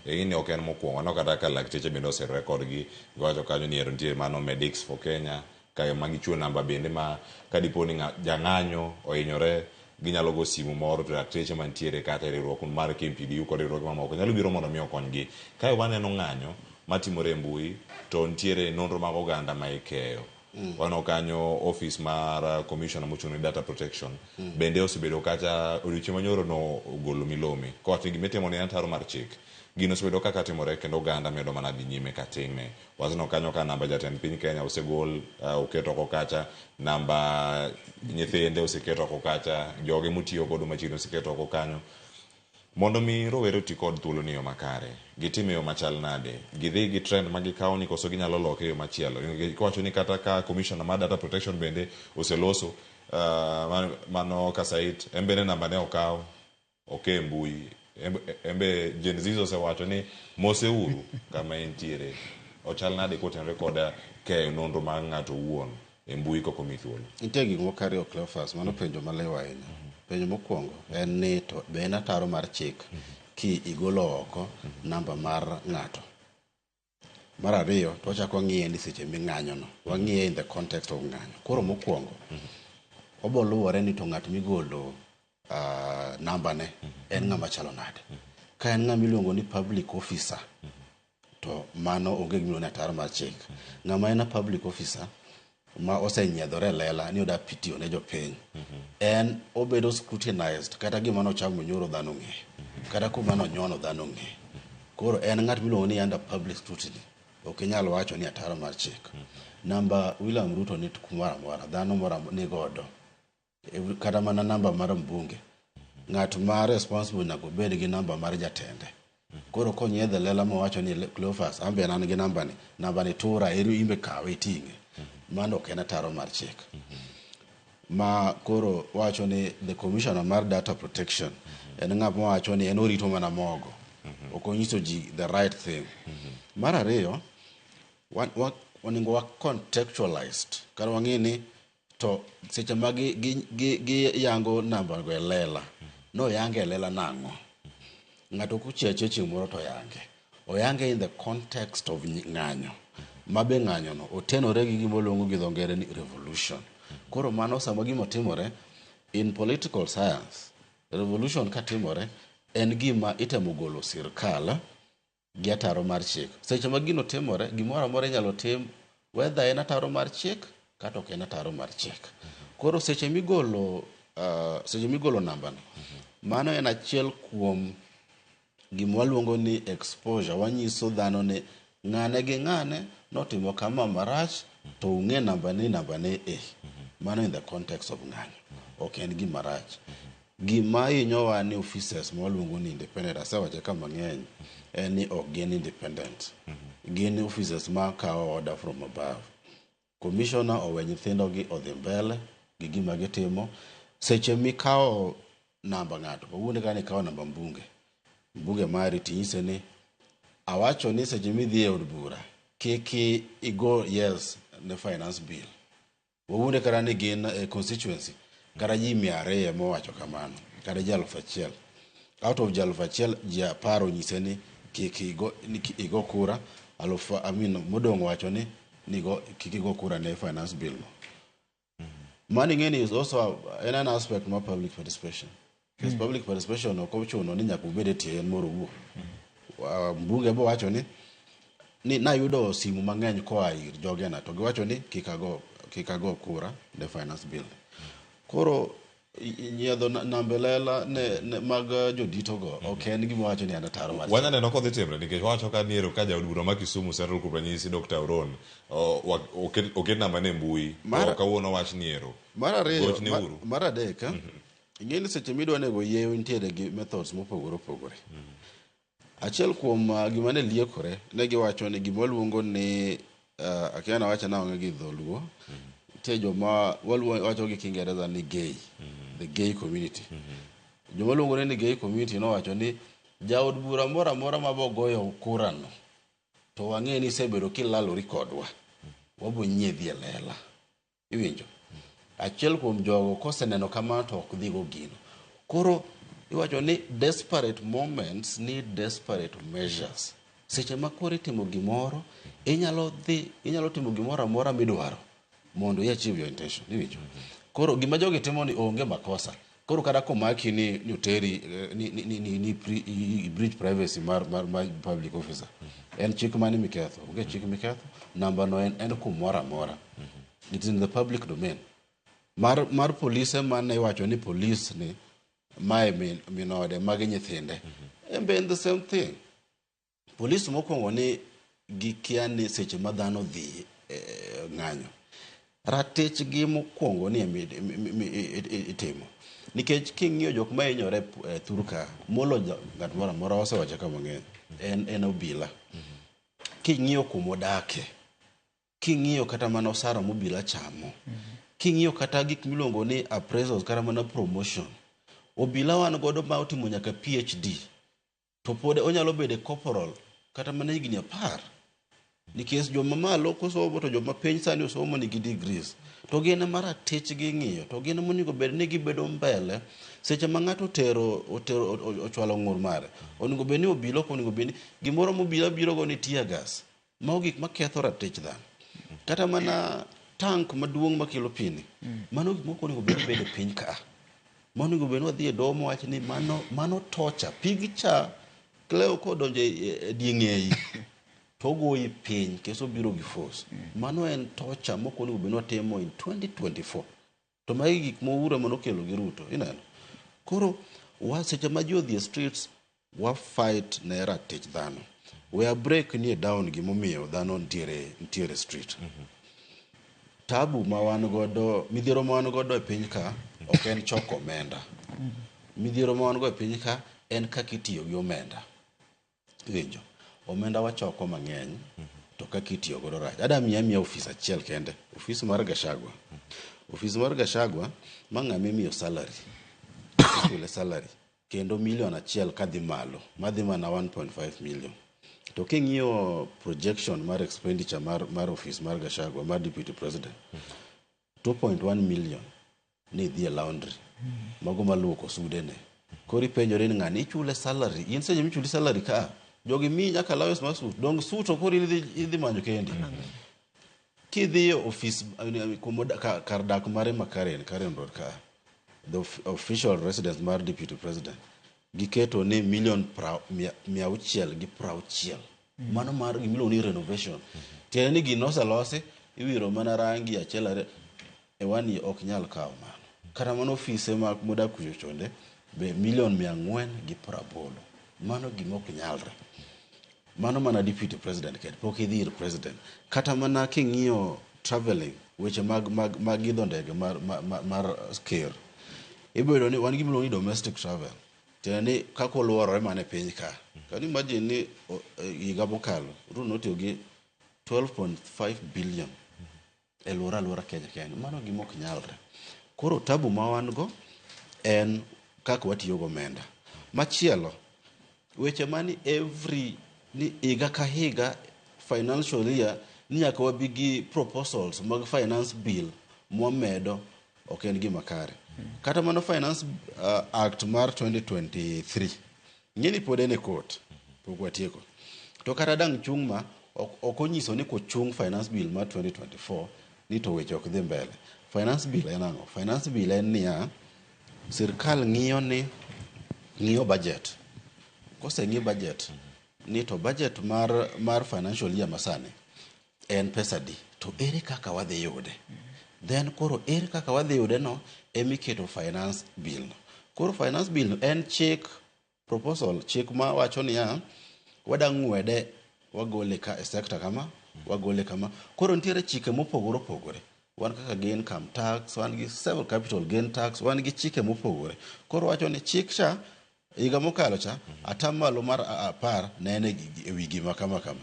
gini ok en mokwongo. Aneno kata ka lakteche bende oserore kodgi. Giwacho kanyo ni ero nitie mano Medics for Kenya. Kae ma gichiwo namba bende ma kadipo ni jang'anyo ohinyore ginyalo go simu moro to lakteche mantiere kata e riwruok mar KMPDU kod riwruoge mamoko nyalo biro mondo mi okonygi. Kae waneno ng'anyo matimore e mbui to nitiere nonro mag oganda ma ikeyo. Waneno kanyo office mar commissioner mochung' ne data protection bende osebedo kacha odiochieng' manyoro no ogolo milome kowacho ni gimitimo ni en ataro mar chik. Gino osebedo kaka timore kendo oganda medo mana dhi nyime ka time. Waseneno kanyo ka namba jatend piny Kenya osegol oket oko kacha, namba nyithinde oseket oko kacha, joge motiyo godo machiegni oseket oko kanyo. Mondo mi rowere oti kod thuolo ni e yo makare, gitime e yo machal nade? Gidhi gi trend ma gikawo ni koso ginyalo loke e yo machielo? Kiwacho ni kata ka commissioner mar data protection bende oseloso mano Kasait, en bende namba ne okaw oke e mbui. Embe Gen Z osewacho ni moseuru kama entiere. Ochal nade kotenore kod keyo nonro mar ng'ato owuon e mbui kok omi thuolo? Nitie gik moko ariyo Cleophas, mano penjo maliw ahinya. Penjo mokwongo en ni to be en ataro mar chik ki igolo oko namba mar ng'ato. Mar ariyo to wachako wang'iye ni seche ming'anyo no, wang'iye in the context of ng'anyo. Koro mokwongo, obo luwore ni to ng'at migolo namba ne en ng'ama chalo nade. Ka en ng'ama iluongo ni public officer, to mano onge gimiluongo ni ataro mar chik. Ng'ama en a public officer ma osenyiedhore e lela ni oda tiyo ne jopiny, en obedo scrutinized kata gima nochamo nyoro dhano ong'eyo, kata kuma nonyono dhano ong'eyo. Koro en ng'at miluongo ni under public scrutiny. Ok inyal wacho ni ataro mar chik. Namba William Ruto ni kumoro amora, dhano moro ni godo. Kata mana namba mar mbunge. Ng'at ma responsible nyaka obed gi namba mar jatende. Koro konyiedho e lela mowacho ni Cleophas, an be an gi namba ni, namba ni tura, eri imbe kawe iting'e. Mano ok en ataro mar chik. Ma koro wacho ni the commissioner mar data protection en ng'at mawacho ni en orito mana mogo. Ok onyiso ji the right thing. Mar ariyo, onego wa contextualized kata wang'e ni to seche ma gi yango namba go e lela, noyange e lela nang'o? Ng'ato ok ochiew achiewa chieng' moro to oyange. Oyange in the context of ng'anyo. Ma be ng'anyo no otenore gi gima oluongo gi dho ngere ni revolution. Koro mano sama gima otimore in political science, revolution katimore en gima itemo golo sirkal gi ataro mar chik. Seche ma gino timore, gimoro amora inyalo tim whether en ataro mar chik kata ok en ataro mar chik. Koro seche migolo namba no, mano en achiel kuom gima waluongo ni exposure. Wanyiso dhano ni ng'ane gi ng'ane notimo kama marach to ung'e namba ni namba ne e. Mano in the context of ng'anyo. Ok en gima rach. Gima hinyowa ni offices ma waluongo ni independent, asewache ka mang'eny, en ni ok gin independent. Gin offices ma kawo order from above. Commissioner owe nyithindo gi odhi mbele gi gima gitimo. Seche mikawo namba ng'ato, wawuond ka ni ikawo namba mbunge, mbunge mari tinyise ni awacho ni seche midhi e od bura kik igo yes ne finance bill. Wawuonde kata ni gin e constituency kata ji 200 mowacho kamano, kata ji 1000. Out of ji 1000, ji 10 onyise ni kik igo kura, modong' wacho ni kik igo kura ne finance bill no. Mano ing'e ni is also an aspect mar public participation. Because public participation ok ochuno ni nyaka ubed e tie yien moro owuo. Mbunge bo wacho ni nayudo simu mang'eny koa ir jogena to giwacho ni kik ago kura ne finance bill. Koro nyiedho nambe lela ne mag jodito go ok en gima wacho ni en ataro mar chik. Wanyalo neno kodhi timre nikech wawacho ka niero ka jaod bura ma Kisumu Central kuom ranyisi Dr. Oron oket namba ne mbui to kawuono wach niero. Mar ariyo, Gochne uru. Mar adek, ing'e ni seche midwa nego yieyo nitiere gi methods mopogore opogore. Achiel kuom gima ne liekore ne giwacho ni gima waluongo ni akia nawache nang'o gi dholuo. Nitie joma wacho gi Kiingereza ni gay, the gay community. Joma luongore ni gay community nowacho ni jaod bura moro amora ma goyo kura no to wang'e ni isebedo kilalori kodwa, wabo nyiedhi e lela. Iwinjo? Achiel kuom jogo koseneno kamano to ok dhigo gino. Koro iwacho ni desperate moments need desperate measures. Seche ma koro itimo gimoro, inyalo timo gimoro amora midwaro mondo i achieve your intention. Iwinjo? Koro gima jogi timo ni onge makosa. Koro kata komaki ni oteri ni breach privacy mar public officer. En chik mane miketho? Onge chik miketho. Namba no en kumoro amora. It's in the public domain. Mar polise mane iwacho ni polis ni mae min ode, magi nyithinde. En be en the same thing. Polis mokwongo ni gikia ni seche ma dhano dhi ng'anyo. Ratichgi mokwongo ni itimo. Nikech king'iyo jok ma hinyore e thur ka, molo ng'at moro amora wasewacho ka mang'eny, en obila. King'iyo kumodake, king'iyo kata mana osara mobila chamo, king'iyo kata gik miluongo ni appraisals kata mana promotion, obila wan godo ma otimo nyaka PhD, to pod onyalo bedo corporal kata mana higni 10. Nikech joma malo kosomo to joma piny sani osomo nigi degrees. To gin ema ratichgi ing'iyo, to gin monego bed ni gibedo mbele seche ma ng'ato otero ochwalo ng'ur mare. Onego bed ni obila ok onego bed ni gimoro mobila biro go ni tear gas. Mago gik maketho ratich dhano. Kata mana tank maduong' makelo pi ni, mano gik moko onego bed ni bedo e piny ka. Mano onego bed ni wadhi e doho mowach ni mano tocha. Pig cha Cleo kodonjo e dieng'eyi to ogoyi piny kendo obiro gi force. Mano en tocha mok onego bed ni watimo in 2024. To magi gik ma Uhuru ema nokelo gi Ruto, ineno. Koro seche ma ji odhi e streets, wa fight ne ratich dhano. We a break nie down gimomiyo dhano nitiere street. Tabu ma wan godo, midhiero ma wan godo e piny ka, ok en choko omenda. Midhiero ma wan go e piny ka en kaka itiyo gi omenda. Iwinjo? Omenda wachoko mang'eny, to kaka itiyo godo rach. Ada miya ofis achiel kende, ofis mar Gachagua. Ofis mar Gachagua, ma ng'ama imiyo salary, ichule salary, kendo milion 1 kadhi malo, madhi mana 1.5 million. To king'iyo projection mar expenditure mar ofis mar Gachagua, mar deputy president, 2.1 million ni dhi e laundry, mago maluoko sudene. Koro ipenjori ni ng'ani ichule salary, in seche michuli salary ka, jogi miyi nyaka allowance mar suit, dong suit to koro idhi manyo kendi. Kidhi e ofis kar dak mare ma Karen Road ka, the official residence mar deputy president, giketo ni milion 660. Mano mar gimiluongo ni renovation. Tiende ni gino oselosi, iwiro mana rangi achiel ariyo, e wani ok nyal kawo mano. Kata mana ofise mag modak kucho chonde, be milion 480. Mano gima ok nyalre. Mano mana deputy president kende, pok idhi ir president. Kata mana king'iyo traveling, weche mag idho ndege mar ker, ibiro ni wan gi gimiluongo ni domestic travel. Tiende ni kaka oluorore mana e piny ka. Can you imagine ni higa mokalo, Ruto notiyo gi 12.5 billion e luora Kenya kende. Mano gima ok nyalre. Koro tabu ma wan go en kaka watiyo gi omenda. Machielo, weche mani every ni higa ka higa financial year ni nyaka wabi gi proposals mag finance bill mwamedo ok en gima kare. Kata mano Finance Act mar 2023 ng'eni pod en e court, pok watieko. To kata dang' chung' ma ok onyiso ni kochung' finance bill mar 2024 ni to weche ok dhi mbele. Finance bill en ang'o? Finance bill en niya, sirkal ng'iyo budget. Koseng'i budget, ni to budget mar financial year masani en pesa di, to ere kaka wadhi yude? Then koro ere kaka wadhi yude no emiketo finance bill no. Koro finance bill no en chik proposal, chik ma wacho niya, wada ng'wede wagole ka e sector kama, wagole kama. Koro nitiere chike mopogore opogore. Wan kaka gi income tax, wan gi several capital gain tax, wan gi chike mopogore. Koro wacho ni chik cha higa mokalo cha atamalo mar 10 ne en e wi gima kama kama.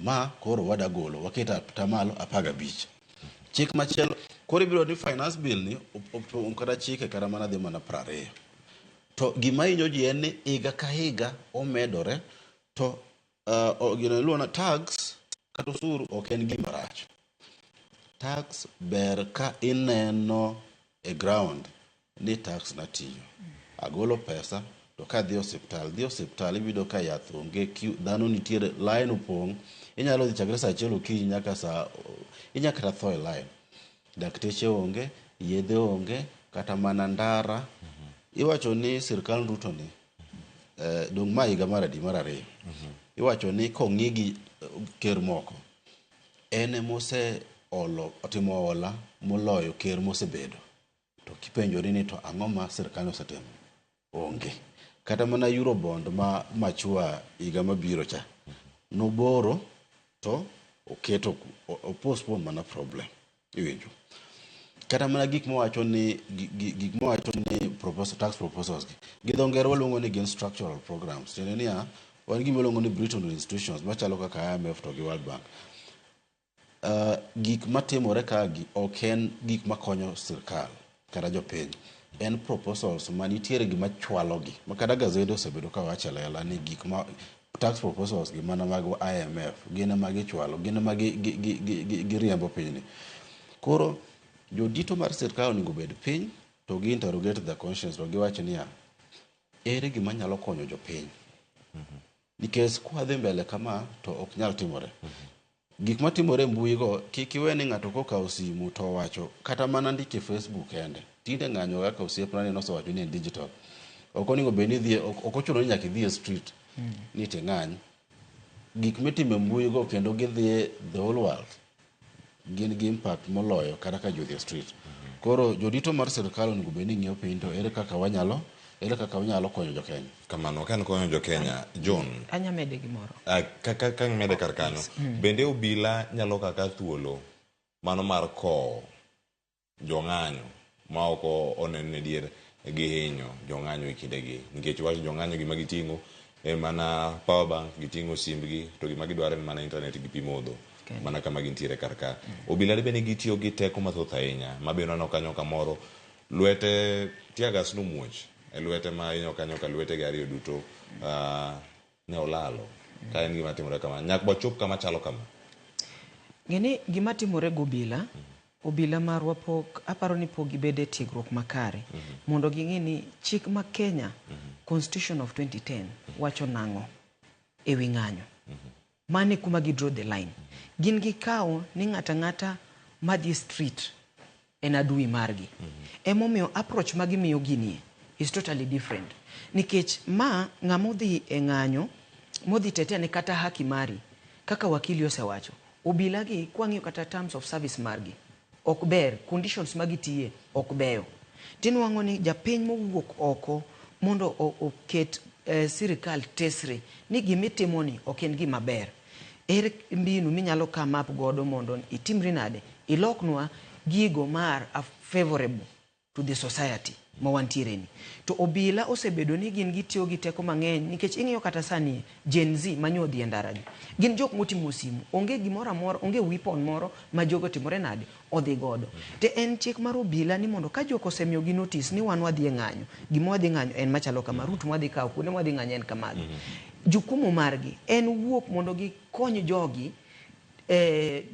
Ma koro wada golo, waketo atamalo 15. Chik machielo, koro ibiro ni finance bill ni opong' kata chike kata mana dhi mana 20. To gima hinyo ji en ni higa ka higa omedore, to gino iluongo ni tax kata osuru ok en gima rach. Tax ber ka ineno e ground ni tax natiyo. Agolo pesa to kadhi osiptal, dhi osiptal iyudo ka yath onge, dhano nitiere, line opong', inyalo dhi chakre saa 1 okinyi nyaka saa, inyalo kata tho e line. Dakteche onge, yedhe onge, kata mana ndara. Iwacho ni sirkal Ruto ni, dong' ma higa mar adi mar 2. Iwacho ni kong'i gi ker moko, en emose olo, otimo hola moloyo ker mosebedo. To kipenjori ni to ang'o ma sirkal osetimo? Onge. Kata mana Eurobond ma machua higa mabiro cha, noboro to oketo o postpone mana problem. Iwinjo? Kata mana gik mawacho ni gik mawacho ni proposal, tax proposals gi. Gi dho ngere waluongo ni gin structural programs. Tiende niya, wan gima iluongo ni Bretton Woods institutions machalo kaka IMF to gi World Bank. Gik matimore ka gi ok en gik makonyo sirkal kata jopiny. En proposals ma nitiere gima chwalogi. Ma kata gazede osebedo ka wacho e lela ni gik ma tax proposals gi mana mag IMF gin ema gichwalo, gin ema giriembo pinyni. Koro jodito mar sirkal onego bed piny to gi interrogate the conscience to giwach niya, ere gima nyalo konyo jopiny? Nikech kwadhi mbele kama to ok nyal timore. Gik matimore e mbui go kik iwe ni ng'ato kokawo simu to owacho kata mana ndiko e Facebook kende. Tinde ng'anyo kaka osiepna ni nosewacho ni en digital. Ok onego bed ni idhi ok ochuno ni nyaka idhi e street ni ting'any. Gik mitimo e mbui go kendo gidhi the whole world gin gi impact moloyo kata ka ji odhi e street. Koro jodito mar sirkal onego bed ni ng'iyo piny to ere kaka wanyalo ere kaka wanyalo konyo jokenya. Kamano, ka en konyo jokenya, John, Anya mede gimoro. Ka ng'mede kar kanyo, bende obila nyalo kaka thuolo mano mar kowo jong'anyo ma ok onen ni dier gihinyo jong'anyo e kindegi nikech wach jong'anyo gima giting'o en mana power bank giting'o simbgi to gima gidwaro en mana internet gi pi modho mana kama gintiere kar ka. Obila bende ni gitiyo gi teko mathoth ahinya ma be waneno kanyo kamoro lwete tear gas nomuoch e lwete ma ineno kanyo ka lwetege ariyo duto ne olalo ka en gima timore kama nyaka wachop kama chalo kama. Ng'eni gima timore gi obila, obila marwa pok aparo ni pok gibedo e tiegruok makare mondo ging'e ni chik ma Kenya Constitution of 2010 wacho nang'o e wi ng'anyo. Mano e kuma gi draw the line. Gin gikawo ni ng'ata ng'ata madhi e street en adui margi. Emomiyo approach ma gimiyo ginie is totally different. Nikech ma ng'ama odhi e ng'anyo modhi tetea ne kata haki mari kaka wakili osewacho, obila gi kwang'iyo kata terms of service margi ok ber, conditions ma gitiye ok beyo. Tinwang'o ni japiny mowuok oko mondo oket sirikal tesre ni gimitimo ni ok en gima ber. Ere mbinu minyalo come up godo mondo itimri nade iloknwa gigo mar favorable to the society ma wantiere ni. To obila osebedo ni gin gitiyo gi teko mang'eny nikech ing'iyo kata sani Gen Z manyo odhi e ndara gi. Gin jok moting'o simu, onge gimoro amora, onge weapon moro ma jogo timore nade odhi godo. To en chik mar obila ni mondo ka jok osemiyo gi notice ni wan wadhi e ng'anyo, gima wadhi ng'anyo en machalo kama, route mwadhi kawo, kuonde mwadhi ng'anyo en kamagi. Jukumu margi en wuok mondo gikony jogi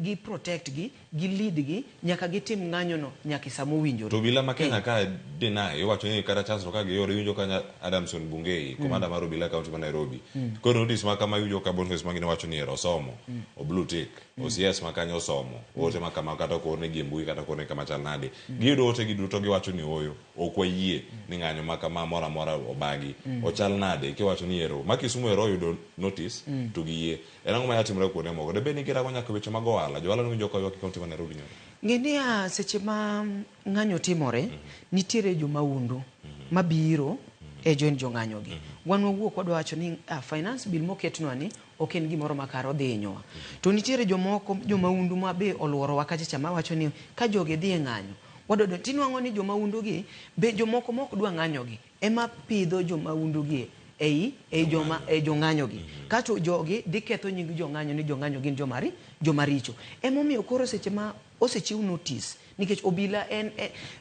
gi protect gi, gi lead gi nyaka gitim ng'anyo no nyaka e sama owinjore. To obila ma Kenya ka deny iwacho ni kata chance to ka gioro iwinjo ka Adamson Bungei commander mar obila kaunti ma Nairobi koro notice ma kama iwinjo ka Boniface Mwangi wacho ni ero osomo o blue tick OCS ma kanyo osomo ote ma kama kata ok oornegi e mbui kata ok oornegi kama chal nade giyudo ote gi duto giwacho ni ooyo ok wayie ni ng'anyo ma kama moro amora obagi ochal nade kiwacho ni ero ma Kisumu ero oyudo notice to giyie en ang'o manyalo timore kuonde moko debed ni girango nyaka weche mag ohala johala nowinjo ka ywak e kaunti ma Nairobi nyoro. Ng'e niya seche ma ng'anyo timore, nitiere jomaundu mabiro e join jong'anyo gi. Wan wawuok wadwa wacho ni finance bill moketnwa ni ok en gimoro makare odhi hinyowa. To nitiere jomoko jomaundu ma be oluorowa kacha cha mawacho ni ka jogi dhi e ng'anyo, wadwa donjo. Tinwang'o ni jomaundu gi be jomoko mok dwa ng'anyo gi ema pidho jomaundu gi ei joma e jong'anyo gi. Kato jogi dhi ketho nying jong'anyo ni jong'anyo gin joma richo. Emomiyo koro seche ma osechiw notice nikech obila en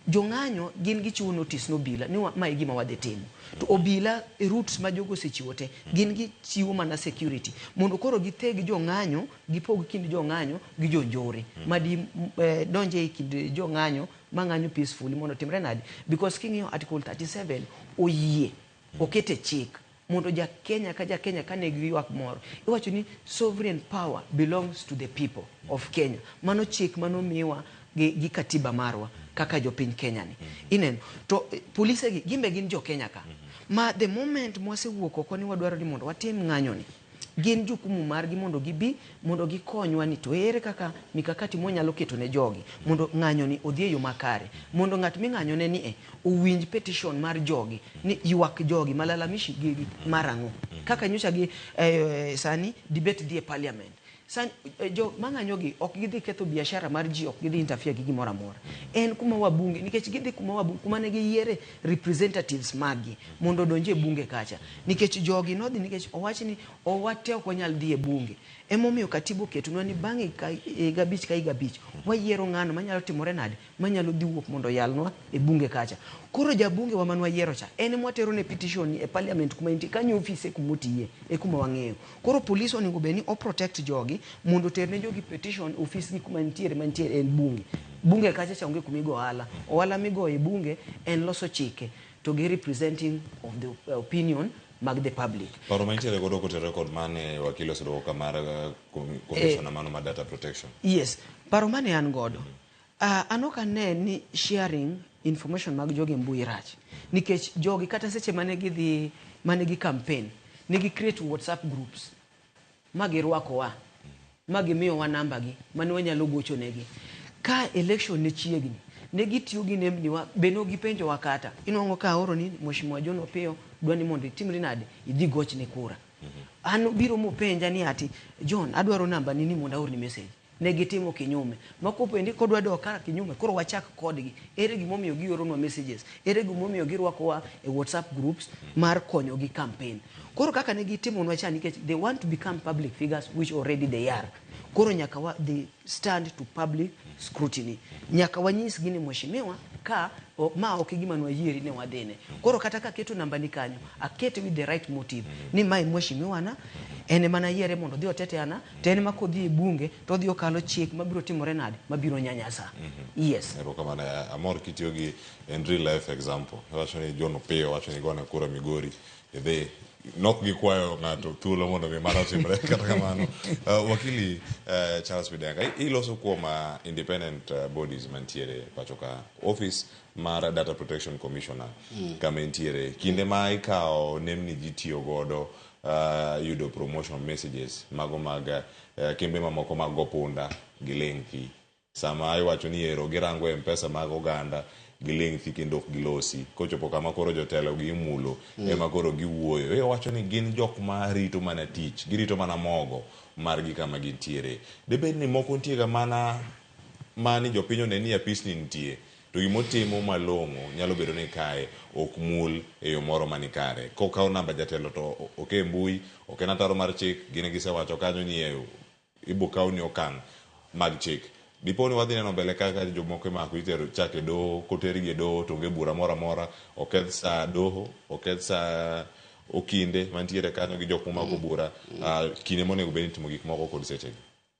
jong'anyo gin gichiwo notice ne obila ni ma e gima wadhi timo. To obila e routes ma jogo osechiwo te gin gichiwo mana security mondo koro githeg jong'anyo gipog kind jong'anyo gi jonjore ma di donje e kind jong'anyo mang'anyo peacefully mondo timre nade because king'iyo article 37 oyie okete chik mondo ja Kenya ka ja Kenya ka nigi ywak moro iwacho ni sovereign power belongs to the people of Kenya. Mano chik manomiwa gi katiba marwa kaka jopiny Kenya ni. Ineno to polise gi gin be gin jo Kenya ka ma the moment mwasewuok oko ni wadwaro ni mondo watim ng'anyo ni Gin jukumu margi mondo gibi mondo gikonywa ni to ere kaka mikakati mwanyalo keto ne jogi mondo ng'anyo ni odhi e yo makare, mondo ng'at ming'anyo ne ni e owinj petition mar jogi ni ywak jogi malalamishi gigi mar ang'o. Kaka nyocha gi sani debate dhi e parliament. Sani jo mang'anyo gi ok gidhi ketho biashara mar ji, ok gidhi interfere gi gimoro amora. En kuma wabunge, nikech gidhi kuma wabunge, kuma ne giyiere representatives maggi mondo odonj e bunge kacha. Nikech jogi nodhi nikech owach ni owate ok wanyal dhi e bunge. Emomiyo katiba oketonwa ni bang' higa 5 ka higa 5 wayiero ng'ano manyalo timore nade, manyalo dhi wuok mondo oyalnwa e bunge kacha. Koro jabunge wa manwayiero cha, en emwatero ne petition ni e parliament kuma entie, kanyo ofise kuma otiye, e kuma wang'eyo. Koro police onego bed ni o protect jogi mondo oter ne jogi petition ofis gi kuma nitiere mantiere en bunge. Bunge kacha cha onge kuma igo ohala. Ohala migoyo e bunge en loso chike to gi representing of the opinion mag the public. Paro mantiere godo kotenore kod mane wakili oseduoko kamar commissioner mano mar data protection. Yes, paro mane an godo. An ok ane ni sharing information mag jogi e mbui rach. Nikech jogi kata seche mane gidhi, mane gi campaign, ne gi create WhatsApp groups ma girwakowa, ma gimiyowa namba gi mane wanyalo gocho negi. Ka election ne chiegni, ne gitiyo gi nembni wa, be ne ok gipenjowa kata. Inuang'o ka aoro ni Mheshimiwa John Opiyo dwa ni mondo itimri nade, idhi gochne kura. An biro mopenja ni ati, John, adwaro namba ni ni mondo aorni message. Ne gitimo kinyume. Mako pendi kodwa dok kara kinyume, koro wachak kodgi. Ere gimomiyo gioronwa messages? Ere gimomiyo girwakowa e WhatsApp groups mar konyogi campaign? Koro kaka ne gitimonwa cha nikech they want to become public figures which already they are. Koro nyaka wa, they stand to public scrutiny. Nyaka wanyisgi ni mheshimiwa ka o, ma ok e gima nwayieri ne wadhine. Koro kata ka aketo namba ni kanyo, akete with the right motive. Ni mae mheshimiwa na, en ema nayiere mondo odhi otete ana, to en ema kodhi e bunge, to odhi okalo chik mabiro timore nade, mabiro nyanyasa. Yes. Erokamano, amor kitiyo gi en real life example. Iwacho ni John Opiyo wacho ni gone kura Migori, idhi nok gikwayo ng'ato thuolo mondo mi mano otimre kata kamano. Wakili Charles Midenga, iloso kuom independent bodies mantiere pacho ka, office mar Data Protection Commissioner kama entiere, kinde ma ikawo nembni ji tiyo godo yudo promotion messages mago mag kembe mamoko mag go punda gi ling' thi. Sama iwacho ni ero girango M-Pesa mag oganda giling' thi kendo ok gilosi. Kochopo kama koro jotelo gi imulo ema koro giwuoyo. Iwacho ni gin jok ma rito mana tich, girito mana mogo margi kama gintiere. Debed ni moko nitie ga mana mani jopiny one ni apis ni nitie to gimotimo malong'o nyalo bedo ni kae ok mul e yo moro mani kare. Kokaw namba jatelo to ok e mbui, ok en ataro mar chik, gin gisewacho kanyo ni e ibo kaw ni okang' mag chik. Dipo ni wadhi neno mbele kaka jomoko imako itero chak e doho, kotergi e doho to onge bura moro amora, oketh sa doho, oketh sa okinde mantiere kanyo gi jok momako bura, kinde monego bed ni itimo gik moko kod sechegi.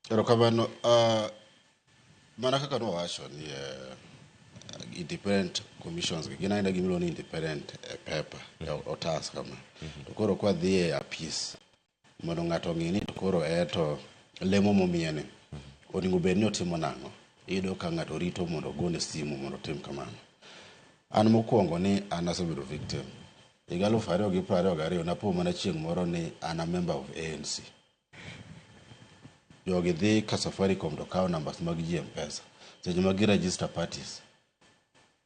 Erokamano. Mana kaka nwawacho ni independent commissions gi gin aina gimiluongo ni independent e paper, e otas kama. To koro kwadhi e apis mondo ng'ato ong'e ni to koro eto lemo momiye ni onego bed ni otimo nang'o. Iyudo ka ng'ato rito mondo ogone simu mondo otim kamano. An mokwongo ni an asebedo victim. Higa 2022 napo mana chieng' moro ni an a member of ANC. Jogi dhi ka Safaricom to kawo numbers mag ji M-Pesa. Seche ma gi register parties.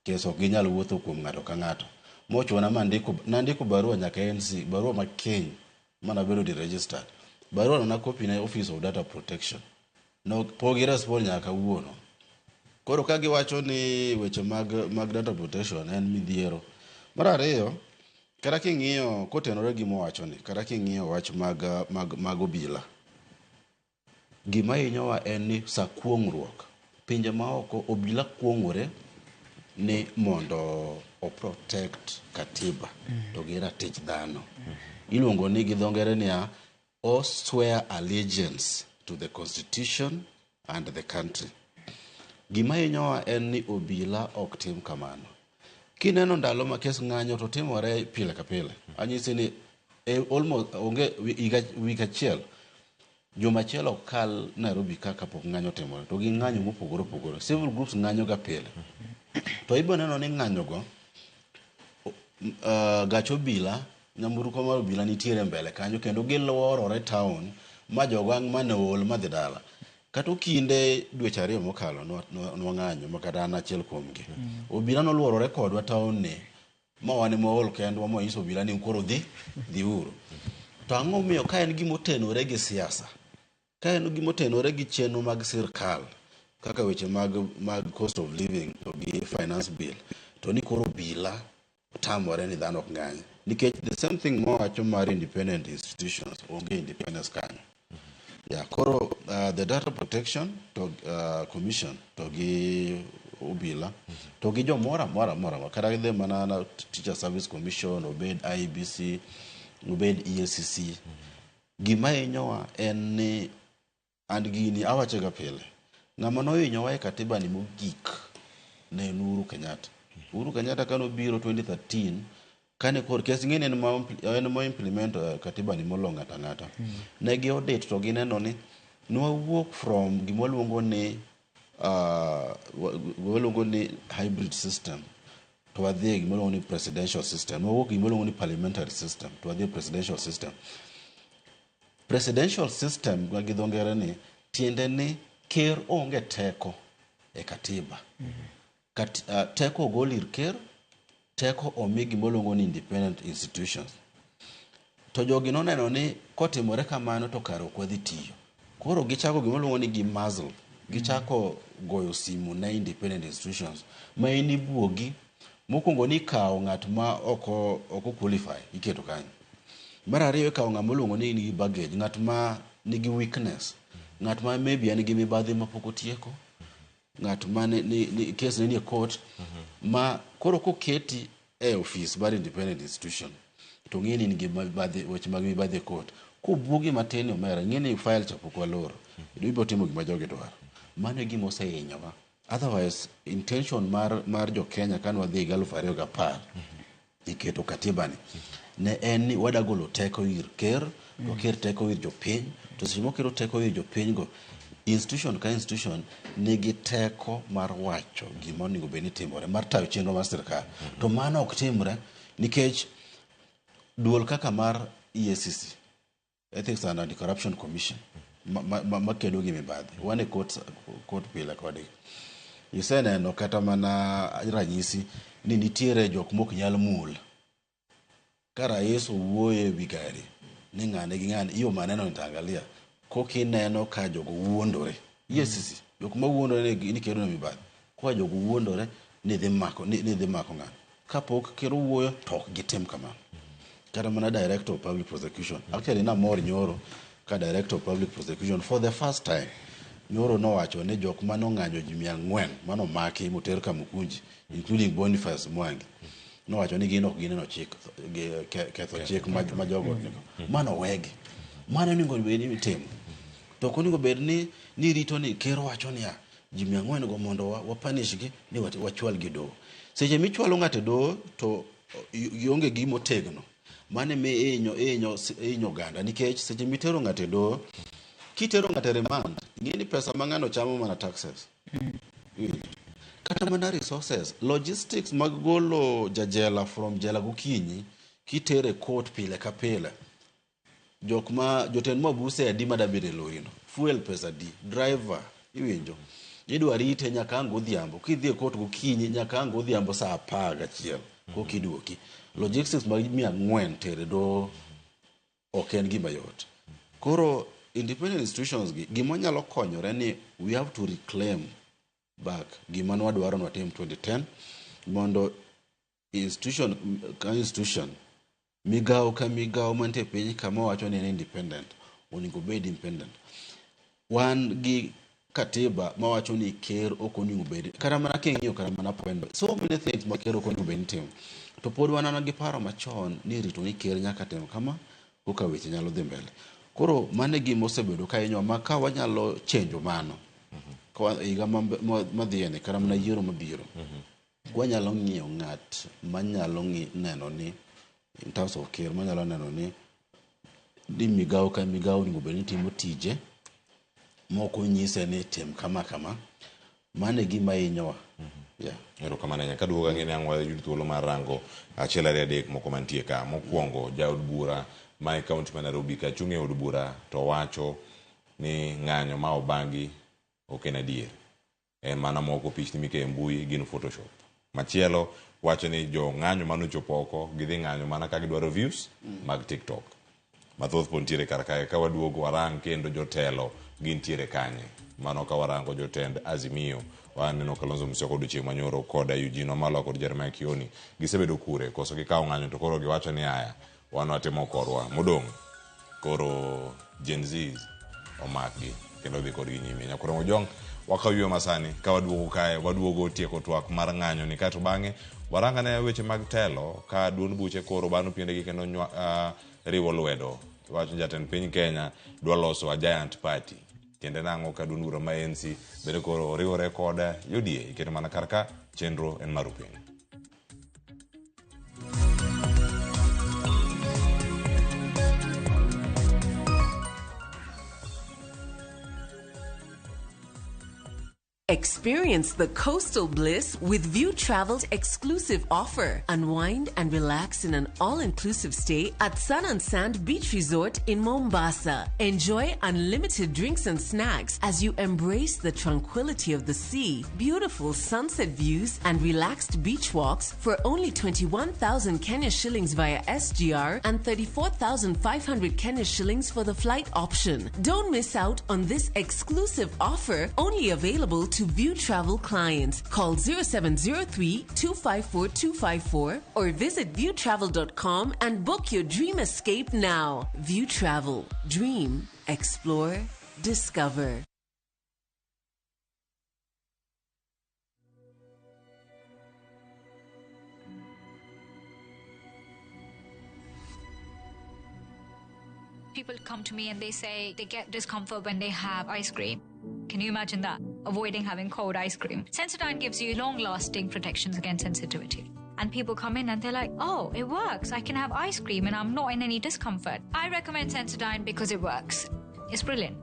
Kes ok ginyal wuotho kuom ng'ato ka ng'ato. Mochuna ma nandiko barua nyaka ANC, barua makiny manabedo deregistered. Barua no nakopi ne Office of Data Protection. No, pok gi respond nyaka kawuono. Koro ka giwacho ni weche mag data protection en midhiero. Mar ariyo, kata king'iyo kotenore gi mowacho ni, kata king'iyo wach mag obila. Gima hinyowa en ni sa kuong'ruok, pinje maoko obila kuong'ore ni mondo o protect katiba to gi ratich dhano. Iluongo ni gi dho ngere niya, o swear allegiance to the constitution and the country. Gima hinyowa en ni obila ok tim kamano. Kineno ndalo ma kes ng'anyo to timore pile ka pile. Anyisi ni almost onge higa wik achiel juma achiel ok kal Nairobi ka kapok ng'anyo otimore to gin ng'anyo mopogore opogore. Civil groups ng'anyo ga pile. To ibo neno ni ng'anyo go gach obila Nyamburko mar obila nitiere mbele kanyo kendo giluorore town ma jogo ang' mane ool madhi dala. Kata okinde dweche 2 mokalo nwang'anyo ma kata an achiel kuomgi. Obila noluorore kodwa town ni ma wan ema waol kendwa ma wanyiso obila ni koro dhiuru. To ang'o momiyo ka en gima otenore gi siasa, ka en gima otenore gi chenro mag sirkal kaka weche mag cost of living to gi finance bill, to ni koro obila tamore ni dhano ok ng'any. Nikech the same thing mowacho mar independent institutions, onge independence kanyo. Yeah, koro the data protection to commission to gi obila to gi jomoro amora mora kata gidhi mana na Teacher Service Commission, obed IEBC, obed EACC. Gima hinyowa en ni and gini awacho ga pile, ng'ama nohinyowa e katiba ni mogik ne en Uhuru Kenyatta. Uhuru Kenyatta kane obiro 2013 kane kor kes ng'eni en ma implement katiba ni molo ng'ato ang'ata. Ne gi audit to gineno ni nwawuok from gima waluongo ni waluongo ni hybrid system to wadhi e gima waluongo ni presidential system. Nwawuok gima waluongo ni parliamentary system to wadhi e presidential system. Presidential system ma gi dho ngere ni tiende ni ker onge teko e katiba. Teko ogol ir ker, teko omi gima waluongo ni independent institutions. To jogi noneno ni kotimore kamano to kare ok wadhi tiyo. Koro gichako gima waluongo ni gi muzzle. Gichako goyo simu ne independent institutions ma in ibuogi. Mokwongo ni ikawo ng'at ma ok qualify iketo kanyo. Mar ariyo ikawo ng'ama iluongo ni nigi baggage, ng'at ma nigi weakness, ng'at ma maybe en gi mibadhi mapok otieko, ng'at ma ni case ne nie court, ma koro koketi e office mar independent institution to ng'e ni in gi mibadhi, weche mag mibadhi e court. Kobuogi matin omera, ng'e ni file cha pok waloro. Ibiro timo gima jogi dwaro. Mano e gima osehinyowa. Otherwise, intention mar jo Kenya kane wadhi higa 2010 iketo katiba ni ne en ni wada golo teko ir ker, to ker teko ir jopiny, to seche mokelo teko ir jopiny go, institution ka institution nigi teko mar wacho gima onego bed ni timore, mar tayo chenro mar sirkal. To mano ok timre nikech duol kaka mar EACC, Ethics and Anti-Corruption Commission, makedo gi mibadhi, wan e court pile kodgi. Iseneno kata mana ranyisi ni nitiere jok mok nyal mul. Ka rais owuoyo e wi gari ni ng'ane gi ng'ane, iyo maneno nitaangalia, kokineno ka jogo wuondore. EACC, jok ma wuondore ni kedo ne mibadhi, kwa jogo wuondore ni dhi mako, ni dhi mako ng'ano. Kapok ker owuoyo to ok gitim kamano. Kata mana Director of Public Prosecution. Actually namor nyoro ka Director of Public Prosecution for the first time nyoro nowacho ni jok manong'anyo ji 400 manomaki moter Kamukunji, including Boniface Mwangi. Nowacho ni gin ok gineno chik, ketho chik ma jogo nigo. Mano wegi. Mano onego bed ni itimo. To ok onego bed ni rito ni ker wacho niya, ji 400 go mondo wapunish gi ni wachwal gi doho. Seche michwalo ng'ato e doho to ionge gima otegno. Mano ema ihinyo oganda nikech seche mitero ng'ato e doho, kitero ng'ato e remand, ing'e ni pesa ma ng'ano chamo mana taxes. Kata mana resources, logistics mag golo jajela from jela gokinyi kitere court pile ka pile. Jok ma jotend mabuse adi madabede e lori no, fuel pesa adi, driver iwinjo. Idwa rite nyaka ang' godhiambo, kidhi e court gokinyi nyaka ang' godhiambo saa 11 koka iduoki. Logistics mag 400 tere doho ok en gima yot. Koro independent institutions gi gima nyalo konyore ni we have to reclaim back gima nwadwaro nwatim 2010 mondo institution ka institution, migawo ka migawo mantie piny kama wacho ni en independent, onego obed independent. Wan gi katiba mawacho ni ker ok onego bed, kata mana king'iyo kata mana point, so many things ma ker ok onego bed ni timo. To pod wan gi paro machon ni rito ni ker nyaka tim kama koka weche nyalo dhi mbele. Koro mano e gima osebedo ka hinyowa ma ka wanyalo chenjo mano, higa madhiyeni kata mana yiero mabiro, wanyalo ng'iyo ng'at manyalo neno ni in terms of ker manyalo neno ni migawo ka migawo onego bed ni timo tije mok onyise ni tim kama kama. Mano e gima hinyowa. Yeah. Erokamano ahinya. Kaduogo ang'e ni ang' wayud thuolo mar rango achiel ariyo adek moko mantie ka. Mokwongo, jaod bura ma e kaunti ma Nairobi ka chung' e od bura to wacho ni ng'anyo ma obangi ok en adier. En mana moko pichni mikeyo e mbui gin Photoshop. Machielo wacho ni jo ng'anyo manochopo oko gidhi ng'anyo mana ka gidwaro views mag TikTok. Mathoth pod nitiere kar kae ka waduogo warang kendo jotelo gintiere kanye. Mano ka warango jotend Azimio waneno Kalonzo Musyoka odiochieng' manyoro kod Eugene Wamalwa kod Jeremiah Kioni gisebedo kure koso gikawo ng'anyo to koro giwacho ni aya wan watimo korwa modong' koro Gen Zs omakgi kendo dhi kodgi nyime. Nyakurom Ojwang' wakaw yweyo masani ka waduogo kae waduogo tieko twak mar ng'anyo ni kaeto bang'e warang ane weche mag telo ka duond buche koro bano piendegi kendo riwo lwedo wacho ni jatend piny Kenya dwa loso a giant party tiende nang'o ka duond bura ma ANC bende koro oriwore kod UDA iketo mana kar ka chenro en mar piny. Experience the coastal bliss with View Travel's exclusive offer. Unwind and relax in an all-inclusive stay at Sun and Sand Beach Resort in Mombasa. Enjoy unlimited drinks and snacks as you embrace the tranquility of the sea, beautiful sunset views, and relaxed beach walks for only 21,000 Kenya shillings via SGR and 34,500 Kenya shillings for the flight option. Don't miss out on this exclusive offer, only available to View Travel clients. Call 0703 254 254 or visit viewtravel.com and book your dream escape now. View Travel. Dream, explore, discover. People come to me and they say they get discomfort when they have ice cream. Can you imagine that? Avoiding having cold ice cream. Sensodyne gives you long-lasting protections against sensitivity. And people come in and they're like, oh, it works. I can have ice cream and I'm not in any discomfort. I recommend Sensodyne because it works. It's brilliant.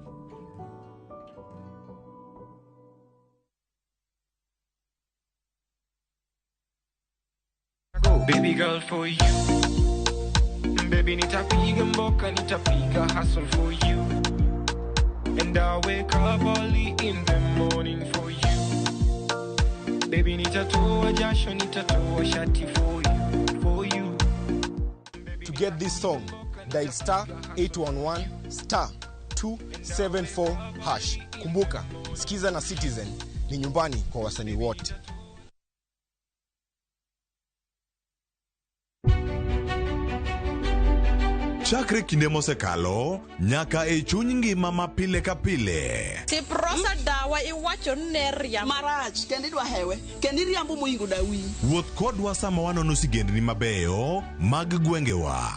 Baby girl, for you. Baby, nitapiga mboka, nitapiga hustle for you. And I wake up early in the morning for you. Baby, nitatoa jasho, nitatoa shati for you, for you. To get this song, dial star 811 star 274 hash. Kumbuka, Skiza na Citizen ni nyumbani kwa wasanii wote. Chakre kinde mosekalo nyaka e chuny ngima ma pile ka pile. Tiprosa dawa iwacho ni riambo. Marach, kendo idwa hewe, kendo iriambo moingo dawi. Wuoth kodwa sama wanono sigendni mabeyo mag gwengewa.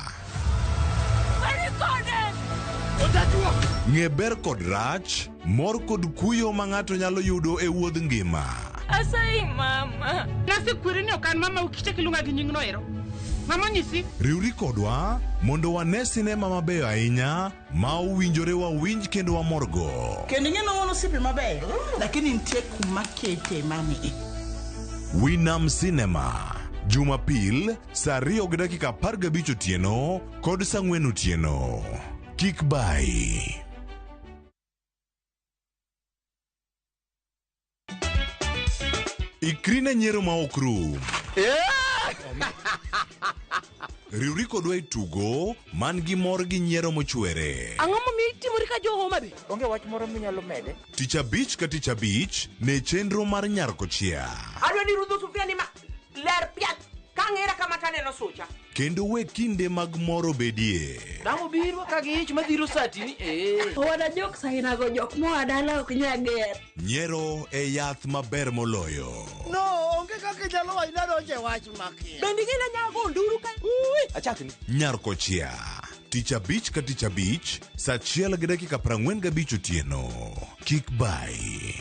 Ng'e ber kod rach, mor kod kuyo ma ng'ato nyalo yudo e wuodh ngima. Asayi mama. Nasekweri ni ok an mama ukichak iluonga gi nyingno ero. Mama nyisi. Riwri kodwa mondo wane sinema mabeyo ahinya ma owinjore wawinj kendo wamorgo. Kendo ing'e ni wan osiepe mabeyo, lakini nitie kuma kete mani. Winam Cinema, Jumapil saa 2:15 otieno kod saa 4 otieno. Kik bayi. Ikri ne nyiero ma ok rum. Riwri kodwa e tugo man gi mor gi nyiero mochwere. Ang'o momiyo itimori ka jo Homa Bay? Onge wach moro minyalo mede. Tich abich ka tich abich ne chenro mar Nyar Kochia. Adwa ni rudho sufria ni ma ler piat kang'era kama taneno sucha. Kendo we kinde mag mor obedie. Dang' obiro ka gi ich madhiro sati ni Owada jok sainago jok moa dala ok nyal ger. Nyiero e yath maber moloyo. No, onge kaka inyalo wacho ni adonjo e wach makia. Bende ing'e ni anyalo go nduru ka? Achakni. Nyar Kochia. Tich abich ka tich abich, saa 1:45 otieno. Kik bayi.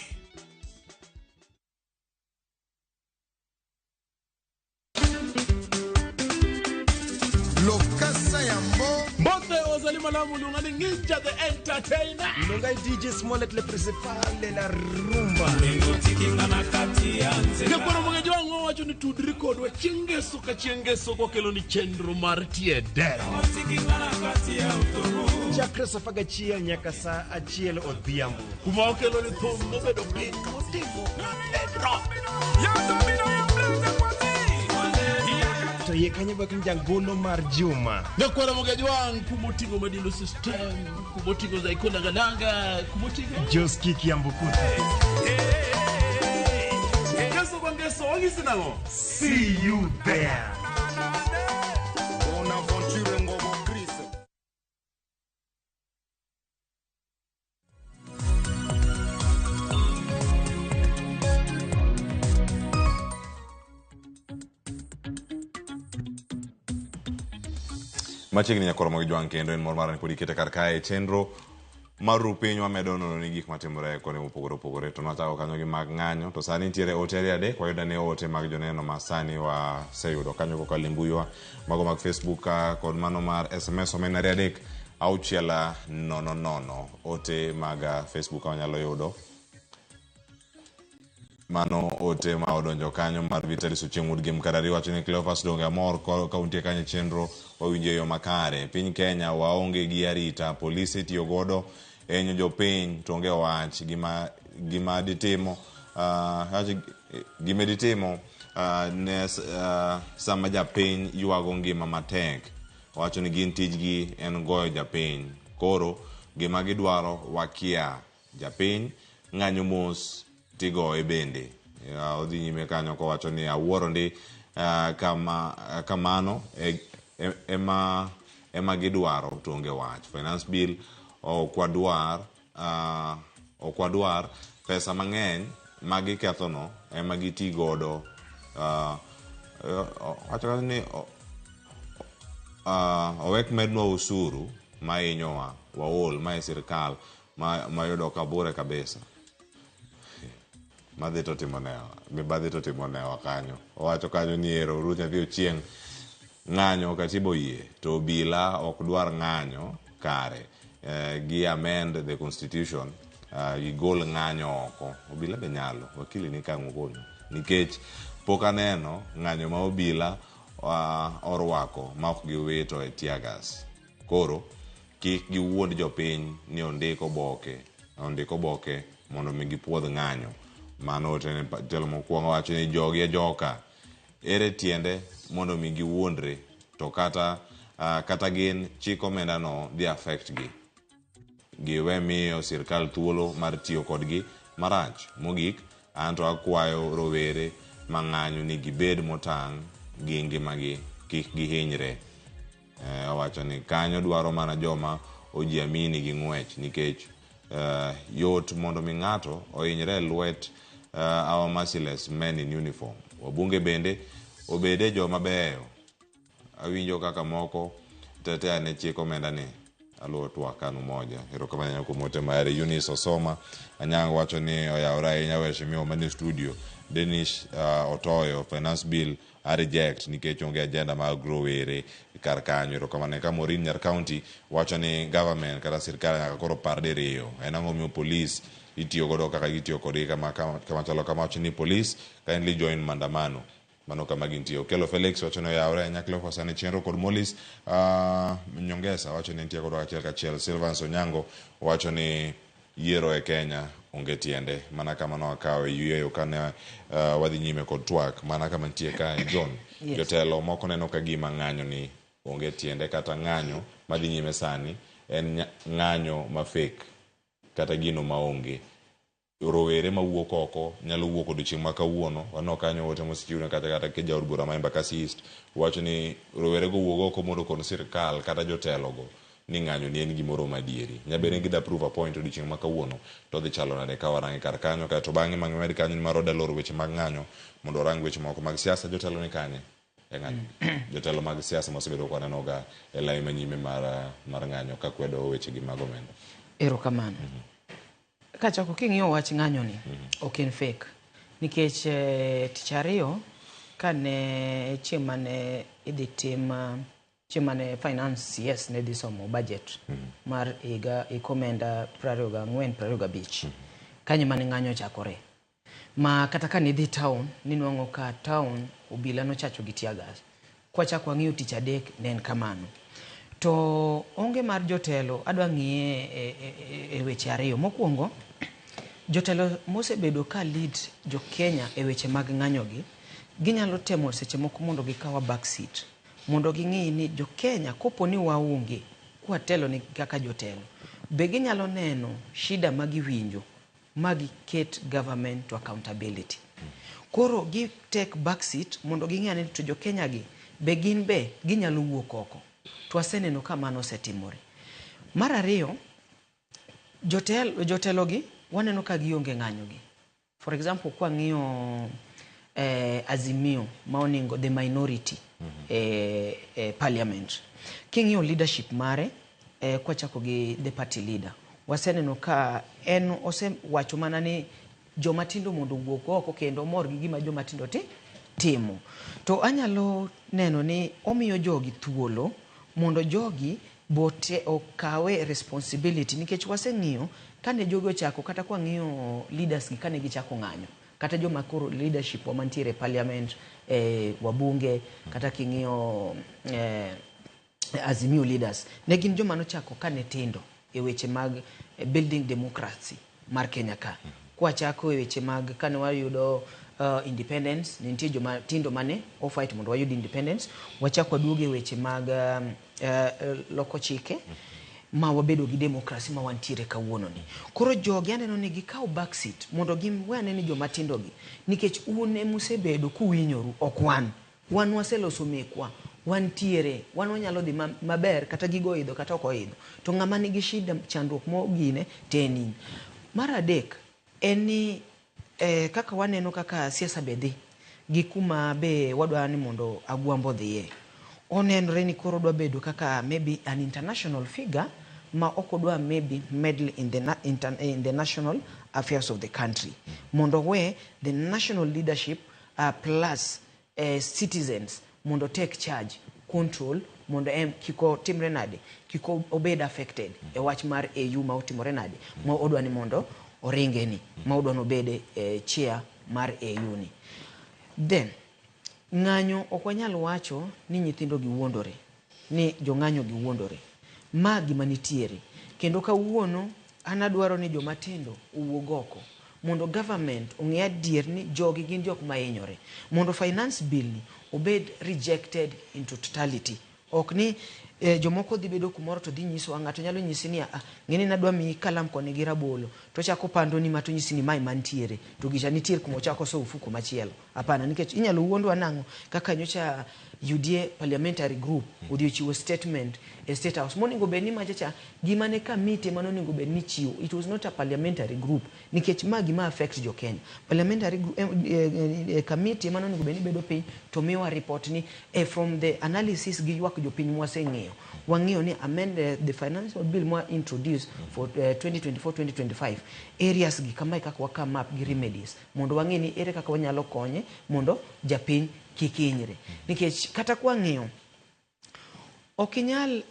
Lokasa ya mbo. Mbote ozali Malamo luonga ni Nginja the Entertainer. Luonga DJ Smollett le principal de la rumba. Nyakwaro Mogeji wang' wawacho ni tudri kodwa chieng' ngeso ka chieng' ngeso kwakelo ni chenro mar tie dero. Chakre saa 11 nyaka saa 1 odhiambo. Kuma wakelo ni thum mobedo piny motimo pedro. To iye kanyo bak jangolo mar juma. Nyakwaro Mogeji wang' kumoting'o Madilu System, kumoting'o Zaiko Langalanga, kumoting'o Joski Kiambukuta. Ngeso kwa ngeso wang'isi nang'o? See you there. Bonaventure Ngobo Chris. Machiegni nyakwaro Mogeji wang' kendo en mor mara ni pod ikete kar kae chenro mar ru piny wamedo nono ni gik matimore kuonde mopogore opogore to nwachako kanyo gi mag ng'anyo to sani nitiere ote ariyo adek wayudo ne ote mag joneno ma sani waseyudo kanyo kokalo e mbuiwa mago mag Facebook kod mano mar SMS omena 2 3 6 0 0 ote mag Facebook ka wanyalo yudo mano ote ma odonjo kanyo mar Vitalis Ochieng' Wuod Gem Karari wacho ni Cleophas donge amor ka untie kanyo e chenro wawinjo e yo makare. Piny Kenya waonge gi arita, polise itiyo godo e hinyo jopiny to onge wach gima ditimo ne sama japiny ywago ngima matek. Wacho ni gin tijgi en goyo japiny. Koro gima gidwaro wakia. Japiny ng'anyo mos tigoye bende. Odhi nyime kanyo kowacho ni awuoro ndi kamano ema gidwaro to onge wach. Finance bill ok wadwar pesa mang'eny ma gikethono ema giti godo. Wacho ni owek mednwa usuru ma hinyowa waol ma e sirikal mayudo kabure kabisa. Madhi to timo newa, mibadhi to timo newa kanyo. Owacho kanyo ni ero Ruth nyathi Ochieng' ng'anyo katiba oyie to obila ok dwar ng'anyo kare. Gi amend the constitution, gigol ng'anyo oko. Obila be nyalo, wakili ni kang'o konyo. Nikech pok aneno ng'anyo ma obila orwako ma ok giwito e tear gas. Koro kik giwuond jopiny ni ondiko oboke mondo mi gipuodh ng'anyo. Mano ote jatelo mokwongo wacho ni jogi e joka. Ere tiende mondo mi giwuondre to kata gin chik omenda no dhi affect gi. Giwe miyo sirkal thuolo mar tiyo kodgi marach. Mogik, anto akwayo rowere mang'anyo ni gibed motang' gi ngimagi kik gihinyre. Owacho ni kanyo dwaro mana joma ojiamini gi ng'wech nikech yot mondo mi ng'ato ohinyre e lwet our merciless men in uniform. Wabunge bende obede joma beyo. Awinjo kaka moko tetea ne chik omenda ni aluwo twak kanu moja. Erokamano ahinya kuom ote mare. Eunice Osoma Anyango wacho ni oyawore ahinya waheshimiwa manie studio. Dennis Otoyo finance bill a reject nikech onge agenda mar rowere kar kanyo. Erokamano. Ka Maureen Nyar County wacho ni government kata sirkal nyaka koro par diriyo. En ang'o miyo police itiyo godo kaka gitiyo kodgi kama chalo kama wacho ni police kindly join maandamano. Mano kama gintie. Okello Felix wacho ni oyawore ahinya Cleophas ane chenro kod Mollis Nyongesa wacho ni nitie kodwa achiel kachiel. Silvans Onyango wacho ni yiero e Kenya onge tiende. Mana kama nwakawe yweyo kane wadhi nyime kod twak. Mana kama nitie kae John. Yes. Jotelo moko neno ka gima ng'anyo ni onge tiende kata ng'anyo madhi nyime sani en ng'anyo ma fake kata gino maonge. Rowere mawuok oko nyalo wuok odiochieng' ma kawuono. Waneno kanyo ote mosechiwne kata ke jaod bura ma Embakasi East wacho ni rowere go wuog oko mondo okon sirkal kata jotelo go ni ng'anyo ni en gimoro madieri. Nyabed ni gida prove a point odiochieng' ma kawuono to dhi chalo nade ka warange kar kanyo. Kaeto bang'e mang'e med kanyo ni mar oda loro weche mag ng'anyo mondo orang weche moko mag siasa. Jotelo ni kanye e ng'anyo? Jotelo mag siasa mosebedo ka waneno ga e lai manyime mar ng'anyo ka kwedo weche gi mag omenda. Erokamano. Kachako king'iyo wach ng'anyo ni ok en fake nikech tich ariyo kane chieng' mane idhi tim Chieng' mane finance CS ne dhi somo budget mar higa hik omenda 24 25. Kanyo mane ng'anyo ochakore. Ma kata ka nidhi town, ninwang'o ka town obila nochacho gi tear gas. Kwachako wang'iyo tich adek ne en kamano. To onge mar jotelo adwa ng'iye e weche ariyo. Mokwongo, jotelo mosebedo ka lead jo Kenya e weche mag ng'anyo gi, ginyalo temo seche moko mondo gikaw a back seat. Mondo ging'i ni jo Kenya kopo ni waonge kwatelo ni kaka jotelo, be ginyalo neno shida ma giwinjo ma giket government to accountability. Koro gi take back seat mondo ging'i ane to jo Kenya gi be gin be ginyalo wuok oko. To waseneno ka mano osetimore. Mar ariyo, jotelo gi waneno ka gionge ng'anyo gi. For example, kwang'iyo Azimio ma oningo the minority parliament. King'iyo leadership mare, kwachako gi the party leader, waseneno ka en osewacho mana ni joma tindo mondo owuog oko kendo omor gi gima joma tindo timo. To anyalo neno ni omiyo jogi thuolo mondo jogi bote okawe responsibility nikech waseng'iyo kane jogi ochako kata kwang'iyo leaders gi kane gichako ng'anyo kata joma koro leadership wa mantiere e parliament, wabunge kata king'iyo Azimio leaders ne gin joma nochako kane tindo e weche mag building democracy mar Kenya ka. Kwachako e weche mag kane wayudo independence, ne nitie joma tindo mane ofight mondo wayud independence. Wachako waduogo e weche mag loko chike ma wabedo gi democracy ma wantiere kawuono ni. Koro jogi aneno ni gikaw back seat mondo giwe ane ni joma tindo gi nikech un emusebedo kuwinyoru ok wan. Wan waseloso mekwa, wantiere, wan wanyalo dhi maber kata gigo oidho kata ok oidho. To ng'ama nigi shida chandruok mogine to en in. Mar adek en ni kaka waneno kaka siasa be dhi gi kuma be wadwa ni mondo Agwambo odhiye. Onenore ni koro odwa bedo kaka maybe an international figure ma ok odwa maybe meddle in the national affairs of the country. Mondo we the national leadership plus citizens mondo take charge, control mondo em kik otimre nade, kik obed affected e wach mar AU ma otimore nade, ma odwa ni mondo oringe ni, ma odwa ni obed chair mar AU ni. Then, ng'anyo ok wanyal wacho ni nyithindo gi wuondore, ni jong'anyo gi wuondore. Ma gima nitiere. Kendo kawuono an adwaro ni joma tindo owuog oko mondo government ong'e adier ni jogi gin jok ma hinyore. Mondo finance bill ni obed rejected into totality. Ok ni jomoko dhi bedo kumoro to dhi nyisowa, ng'ato nyalo nyisi ni ah, ng'eni nadwa miyi kalam koni gi rabolo to ochako pandoni ma to onyisi ni mae mantiere to gicha nitiere kuma ochako soyo ofuko machielo. Hapana, nikech inyalo wuondwa nang'o kaka nyocha UDA parliamentary group odhi ochiwo statement e State House monego bed ni macha cha gima ne committee mane onego bed ni chiwo. It was not a parliamentary group nikech ma gima affect jo Kenya. Parliamentary group, committee mane onego bed ni bedo piny to miwa report ni from the analysis gi ywak jopiny mwaseng'iyo, wang'iyo ni amend the financial bill mwa introduce for 2024-2025 areas gi kamae kaka wa come up gi remedies mondo wang'e ni ere kaka wanyalo konye mondo japiny kik hinyre. Nikech kata kwang'iyo ok inyal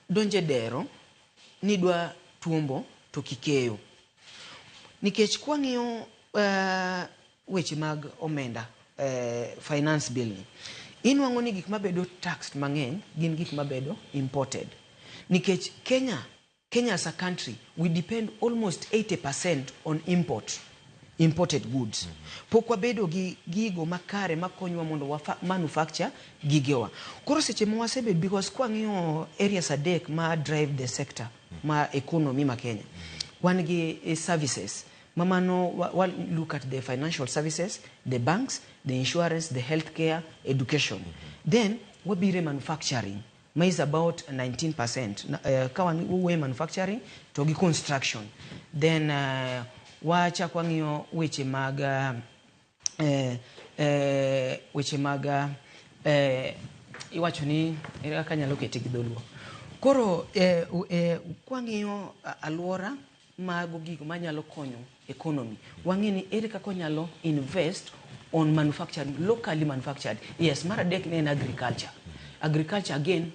donje dero ni idwa tuombo to kikeyo. Nikech kwang'iyo weche mag omenda, finance bill ni, inwang'o ni gik mabedo taxed mang'eny gin gik mabedo imported. Nikech Kenya as a country, we depend almost 80% on imported goods. Pok wabedo gi gigo makare makonywa mondo wa manufacture gigewa. Koro seche ma wasebet, because kwang'iyo areas adek ma drive the sector ma economy ma Kenya, wan gi services. Mamano wa look at the financial services, the banks, the insurance, the healthcare, education. Then wabire manufacturing ma is about 19%. Ka wan wuoyo manufacturing to gi construction. Then wachak wang'iyo weche mag iwacho ni ere kaka anyalo kete gi dholuo. Koro kwang'iyo alwora mago gigo manyalo konyo economy, wang'e ni ere kaka wanyalo invest on manufacturing, locally manufactured. Yes, mar adek ne en agriculture. Agriculture again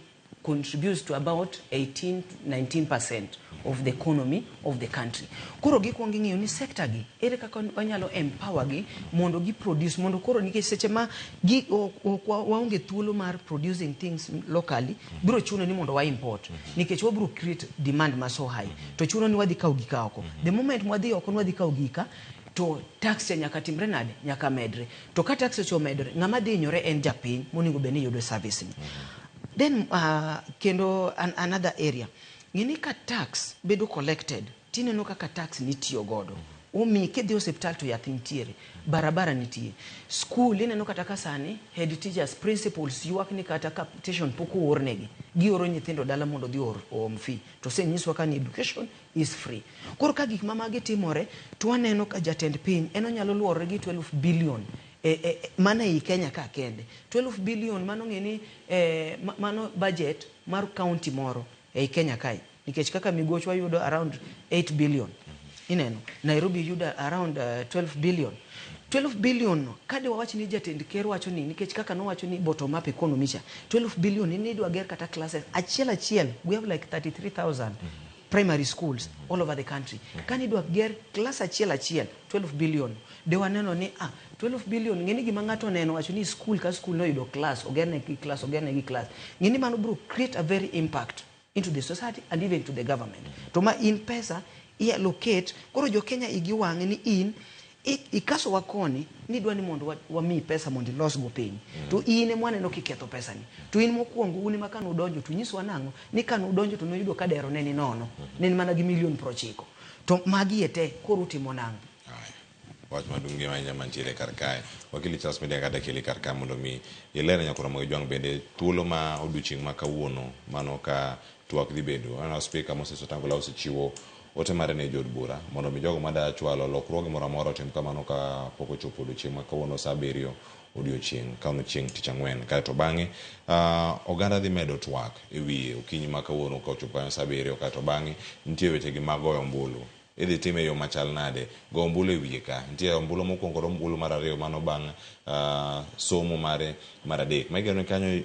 contributes to about 18 19% of the economy of the country. Koro gikwongo ing'iyo ni sector gi ere kaka wanyalo empower gi mondo gi produce, mondo koro nikech seche ma gi ok waonge thuolo mar producing things locally, biro chuno ni mondo wa import nikech wabiro create demand ma so high, to chuno ni wadhi kawo gika oko. The moment mwadhi oko ni wadhi kawo gika, to tax cha nyaka timre nade? Nyaka medre. To ka tax cha omedre, ng'ama dhi hinyore en japiny monego bed ni yudo service ni. Then kendo another area, ng'eni ka tax bedo collected, tineno kaka tax nitiyo godo. Omi kidhi osiptal to yath nitiere, barabara nitie, school ineno kata ka sani head teachers, principals ywak ni kata capitation pok oornegi, gioro nyithindo dala mondo odhi oom fee, to osenyiswa ka ni education is free. Koro ka gik ma magi timore, to waneno ka jatend piny en onyalo luorore gi 12 billion mana ei Kenya ka kende. 12 billion mano ng'e ni mano budget mar county moro ei Kenya kae, nikech kaka Migochwa yudo around 8 billion, ineno Nairobi yudo around 12 billion. 12 billion no kade wawach ni jatend ker wacho ni, nikech kaka nowacho ni bottom up economy cha, 12 billion ni idwa ger kata classes achiel achiel. We have like 33,000 primary schools all over the country. Kani idwa ger class achiel achiel, 12 billion de waneno ni 12 billion, ng'eni gima ng'ato oneno wacho ni school ka school noyudo class, ogerne gi class, ogerne gi class, ng'eni mano biro create a very impact into the society and even to the government. To ma in pesa i allocate, koro jo Kenya igi wang' ni in ikaso koni ni idwa ni mondo wamiyi pesa mondo ilos go piny, to in ema waneno kiketho pesa ni. To in mokwongo un ema kane udonjo to nyiswa nang'o ni kane udonjo to nuyudo ka dero ne ni nono, ne en mana gi milion 90, to magi e te koro utimo nang'o? Wach maduong' ahinya mantiere kar kae, wakili Charles Midia, kata keli kar ka mondo mi iler nyakoro mag Jwang' bende thuolo ma odiochieng' ma kawuono mano ka twak dhi bedo. Aneno Spika Moses Wetangula osechiwo ote mare ne jood bura mondo mi jogo mada chwalo lokruoge moro amora otim kamano ka pok ochopo odiochieng' ma kawuono sa 7 odiochieng' kawuono chieng' tich ang'wen. Kaeto bang'e oganda dhi medo twak e wiye okinyi ma kawuono ka ochopo kanyo sa 7. Kaeto bang'e nitie weche gi mag goyo ombulu, idhi time e yo machal nade go ombulu e wiye ka nitie ombulu mokwongo kod ombulu mar ariyo mano bang' somo mare mar adek ma igeno ni kanyo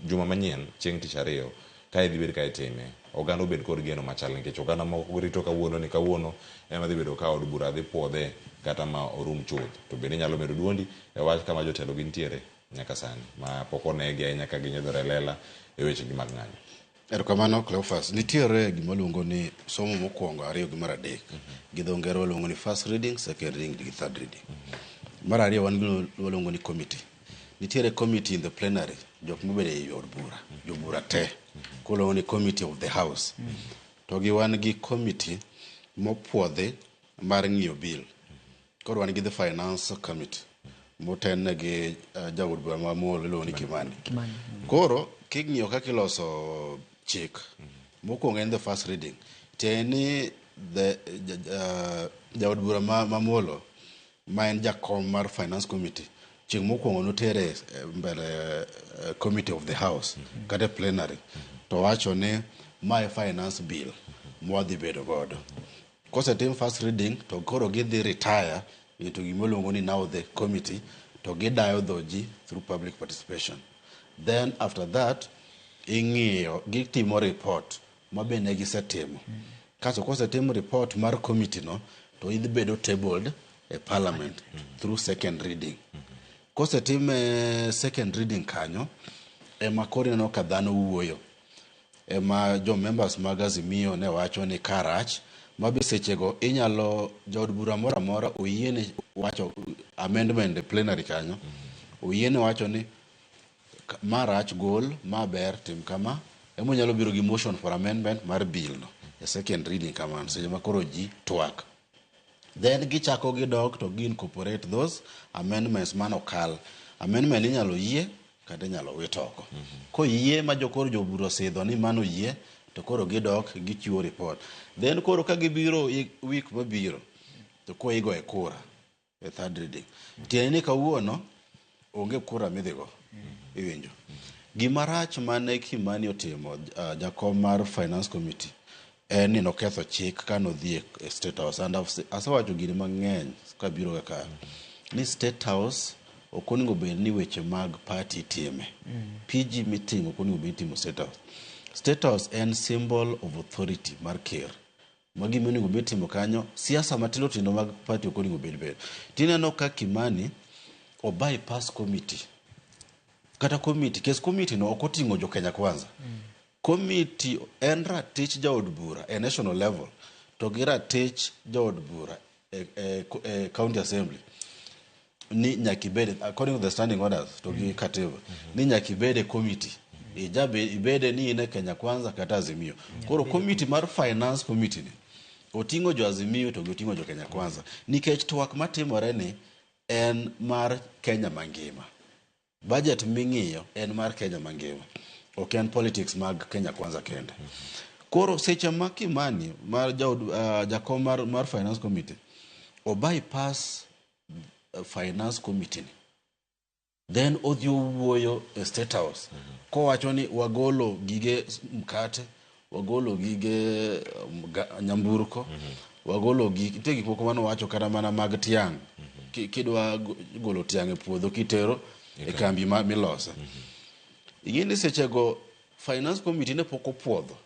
juma manyien chieng' tich ariyo ka idhi bed ka itime oganda obed kod geno machal, nikech oganda moko rito kawuono ni kawuono ema dhi bedo ka od bura dhi puodhe kata ma orum chuth. To bende inyalo medo duondi e wach kama jotelo gintiere nyaka sani ma pok onegi ahinya ka ginyodhore e lela e weche gi mag ng'anyo. Erokamano Cleophas. Nitiere gima luongo ni somo mokwongo, ariyo gi mar adek. Gi dho ngere waluongo ni first reading, second reading gi third reading. Mar ariyo wan gi waluongo ni committee. Nitiere committee in the plenary, jok mobedo ei od bura, jobura te. Koro ni committee of the house. To gi wan gi committee mopuodhi mar ng'iyo bill. Koro wan gi the finance committee moten gi jaod bura mamuol iluongo ni Kimani. Kimani. Koro king'iyo kaka iloso chik, mokwongo en the first reading. Tiende ni the jaod bura mamuolo ma en jakom mar finance committee, chieng' mokwongo notere mbele committee of the house kata e plenary, to wacho ni mae finance bill mwadhi bedo godo. Kosetim first reading to koro gidhi retire into gima ni now the committee, to gidayo dho ji through public participation. Then after that ing'iyo gitimo report ma be ne gisetimo. Kasto kosetim report mar committee no, to idhi bedo tabled e parliament through second reading. Kosetim second reading kanyo ema koro ineno ka dhano wuoyo, ema jo members mag Azimio ne wacho ni karach ma be sechego inyalo jaod bura moro amora oyiene wacho amendment e plenary kanyo, oyiene wacho ni ma rach gol, ma ber tim kama, ema onyalo biro gi motion for amendment mar bill no e second reading kamano seche ma koro ji twak. Then gichako gidok to gi incorporate those amendments manokal. Amendment inyalo yie kata inyalo wit oko. Koyie ma jokoro jobura osidho ni mano yie, to koro gidok gichiwo report. Then koro ka gibiro week mabiro to koro igoye kura e third reading. Tiende ni kawuono onge kura midhigo. Iwinjo. Gima rach mane Kimani otimo, jakom mar finance committee, en ni noketho chik kanodhi e State House. And asewacho gini mang'eny kabiro kaka ni State House ok onego bed ni weche mag party time. PG meeting ok onego bed ni itimo State House. State House en symbol of authority mar ker. Ma gima onego bed timo kanyo, siasa matindo tindo mag party ok onego bed bed. Tineno ka Kimani o bypass committee. Kata committee, kes committee no ok oting'o jo Kenya Kwanza. Committee en ratich jaod bura e national level to gi ratich jaod bura e county assembly ni nyaka ibed according to the standing orders to gi katiba ni nyaka ibed e committee ijabe ibede ni in e Kenya Kwanza kata Azimio. Koro committee mar finance committee ni oting'o jo Azimio to gi oting'o jo Kenya Kwanza nikech twak matimore ni en mar Kenya mangima. Budget ming'iyo en mar Kenya mangima, ok en politics mag Kenya Kwanza kende. Koro seche ma Kimani mar jaod, jakom mar finance committee o bypass finance committee ni, then odhi owuoyo e State House kowacho ni wagolo gige mkate, wagolo gige nyamburko, wagolo gik nitie gik moko manowacho kata mana mag tiang'. Kidwa golo tiang' e puodho kitero e kambi ma milose. Ing'e ni sechego finance committee ne pok opuodho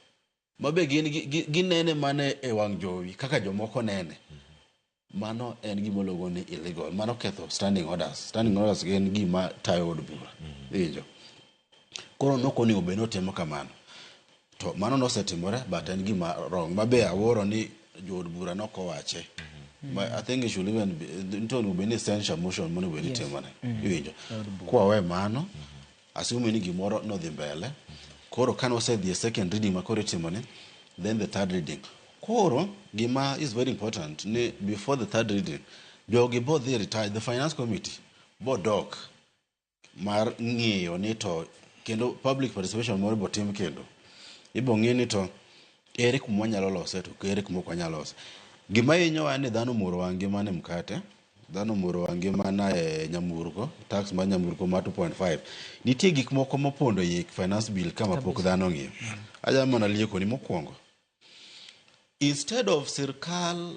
mabe gin ginene mana e wang' jowi kaka jomoko nene. Mano en gima iluongo ni illegal. Mano ketho standing orders. Standing orders en gima tayo od bura. Iwinjo? Koro nok onego bed ni otimo kamano. To mano nosetimore but en gima wrong. Mabe awuoro ni jood bura nok owache. I think it should even be, nitie onego bed ni censure motion monego bed ni itimone. Iwinjo? Kwawe mano, assume ni gimoro nodhi mbele. Koro kane osedhi e second reading ma koro itimone, then the third reading. Koro gima is very important ni before the third reading, jogi bo dhi retire, the finance committee bo dok mar ng'iyo ni to kendo public participation moro bo tim kendo. Ibo ng'i ni to ere kuma wanyalo lose to ere kuma ok wanyal lose. Gima hinyowa en ni dhano omoro wang' gi mana e mkate, dhano omoro wang' gi mana e nyamburko, tax mar nyamburko mar 2.5. Nitie gik moko mopondo ei finance bill ka ma pok dhano ong'iyo. Anya mana liekoni mokwongo. Instead of sirkal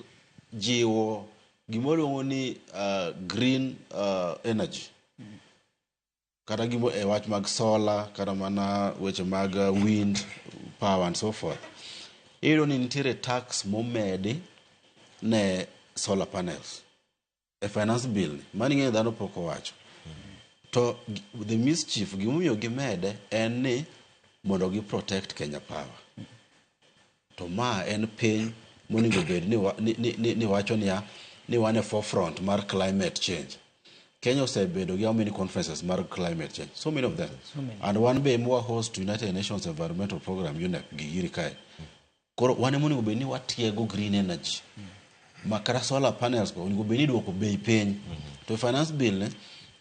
jiwo gima ni green energy kata gimo e wach mag solar kata mana weche mag wind power and so forth, iyudo ni nitiere tax momedi ne solar panels e finance bill ni mano ing'eyo dhano pok owacho to the mischief gimomiyo gimede en ni mondo gi protect Kenya Power. To ma en piny monego bed ni, ni wacho niya ni wan e forefront mar climate change. Kenya osebedo gi how many conferences mar climate change? So many of them. So many. And wan be mwa host United Nations Environmental Program, UNEP, gi giri kae. Koro wan ema onego bed ni watiego green energy ma kata solar panels go onego bed ni iduoko bei piny. To finance bill ne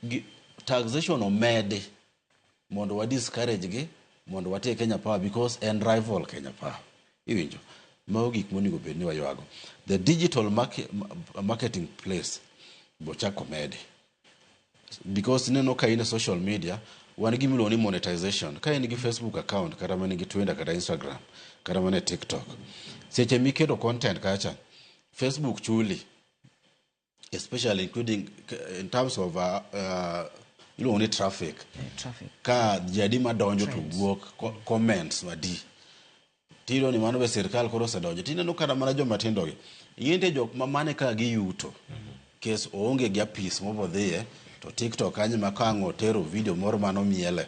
gi, taxation omedi mondo wa discourage gi mondo watie Kenya Power because en rival Kenya Power. Iwinjo? Mago gik monego bed ni waywago. The digital marketing place bochak omedi. Because ineno ka in e social media, wan gi miluongo ni monetization. Ka in gi Facebook account, kata mana gi Twitter, kata Instagram, kata mana e TikTok. Seche miketo content kacha, Facebook chuli. Especially including in terms of iluongo ni traffic. Traffic. Ka ji adi madonjo to Trends. wuok comments adi. Tiyudo ni mano be sirkal koro osedonjo. Tineno kata mana joma tindo gi. Ing'e nitie jok ma mane kaka giyuto. Kes oonge gi apis mobodhiye to TikTok kanyo ma ka ang' otero video moro manomiele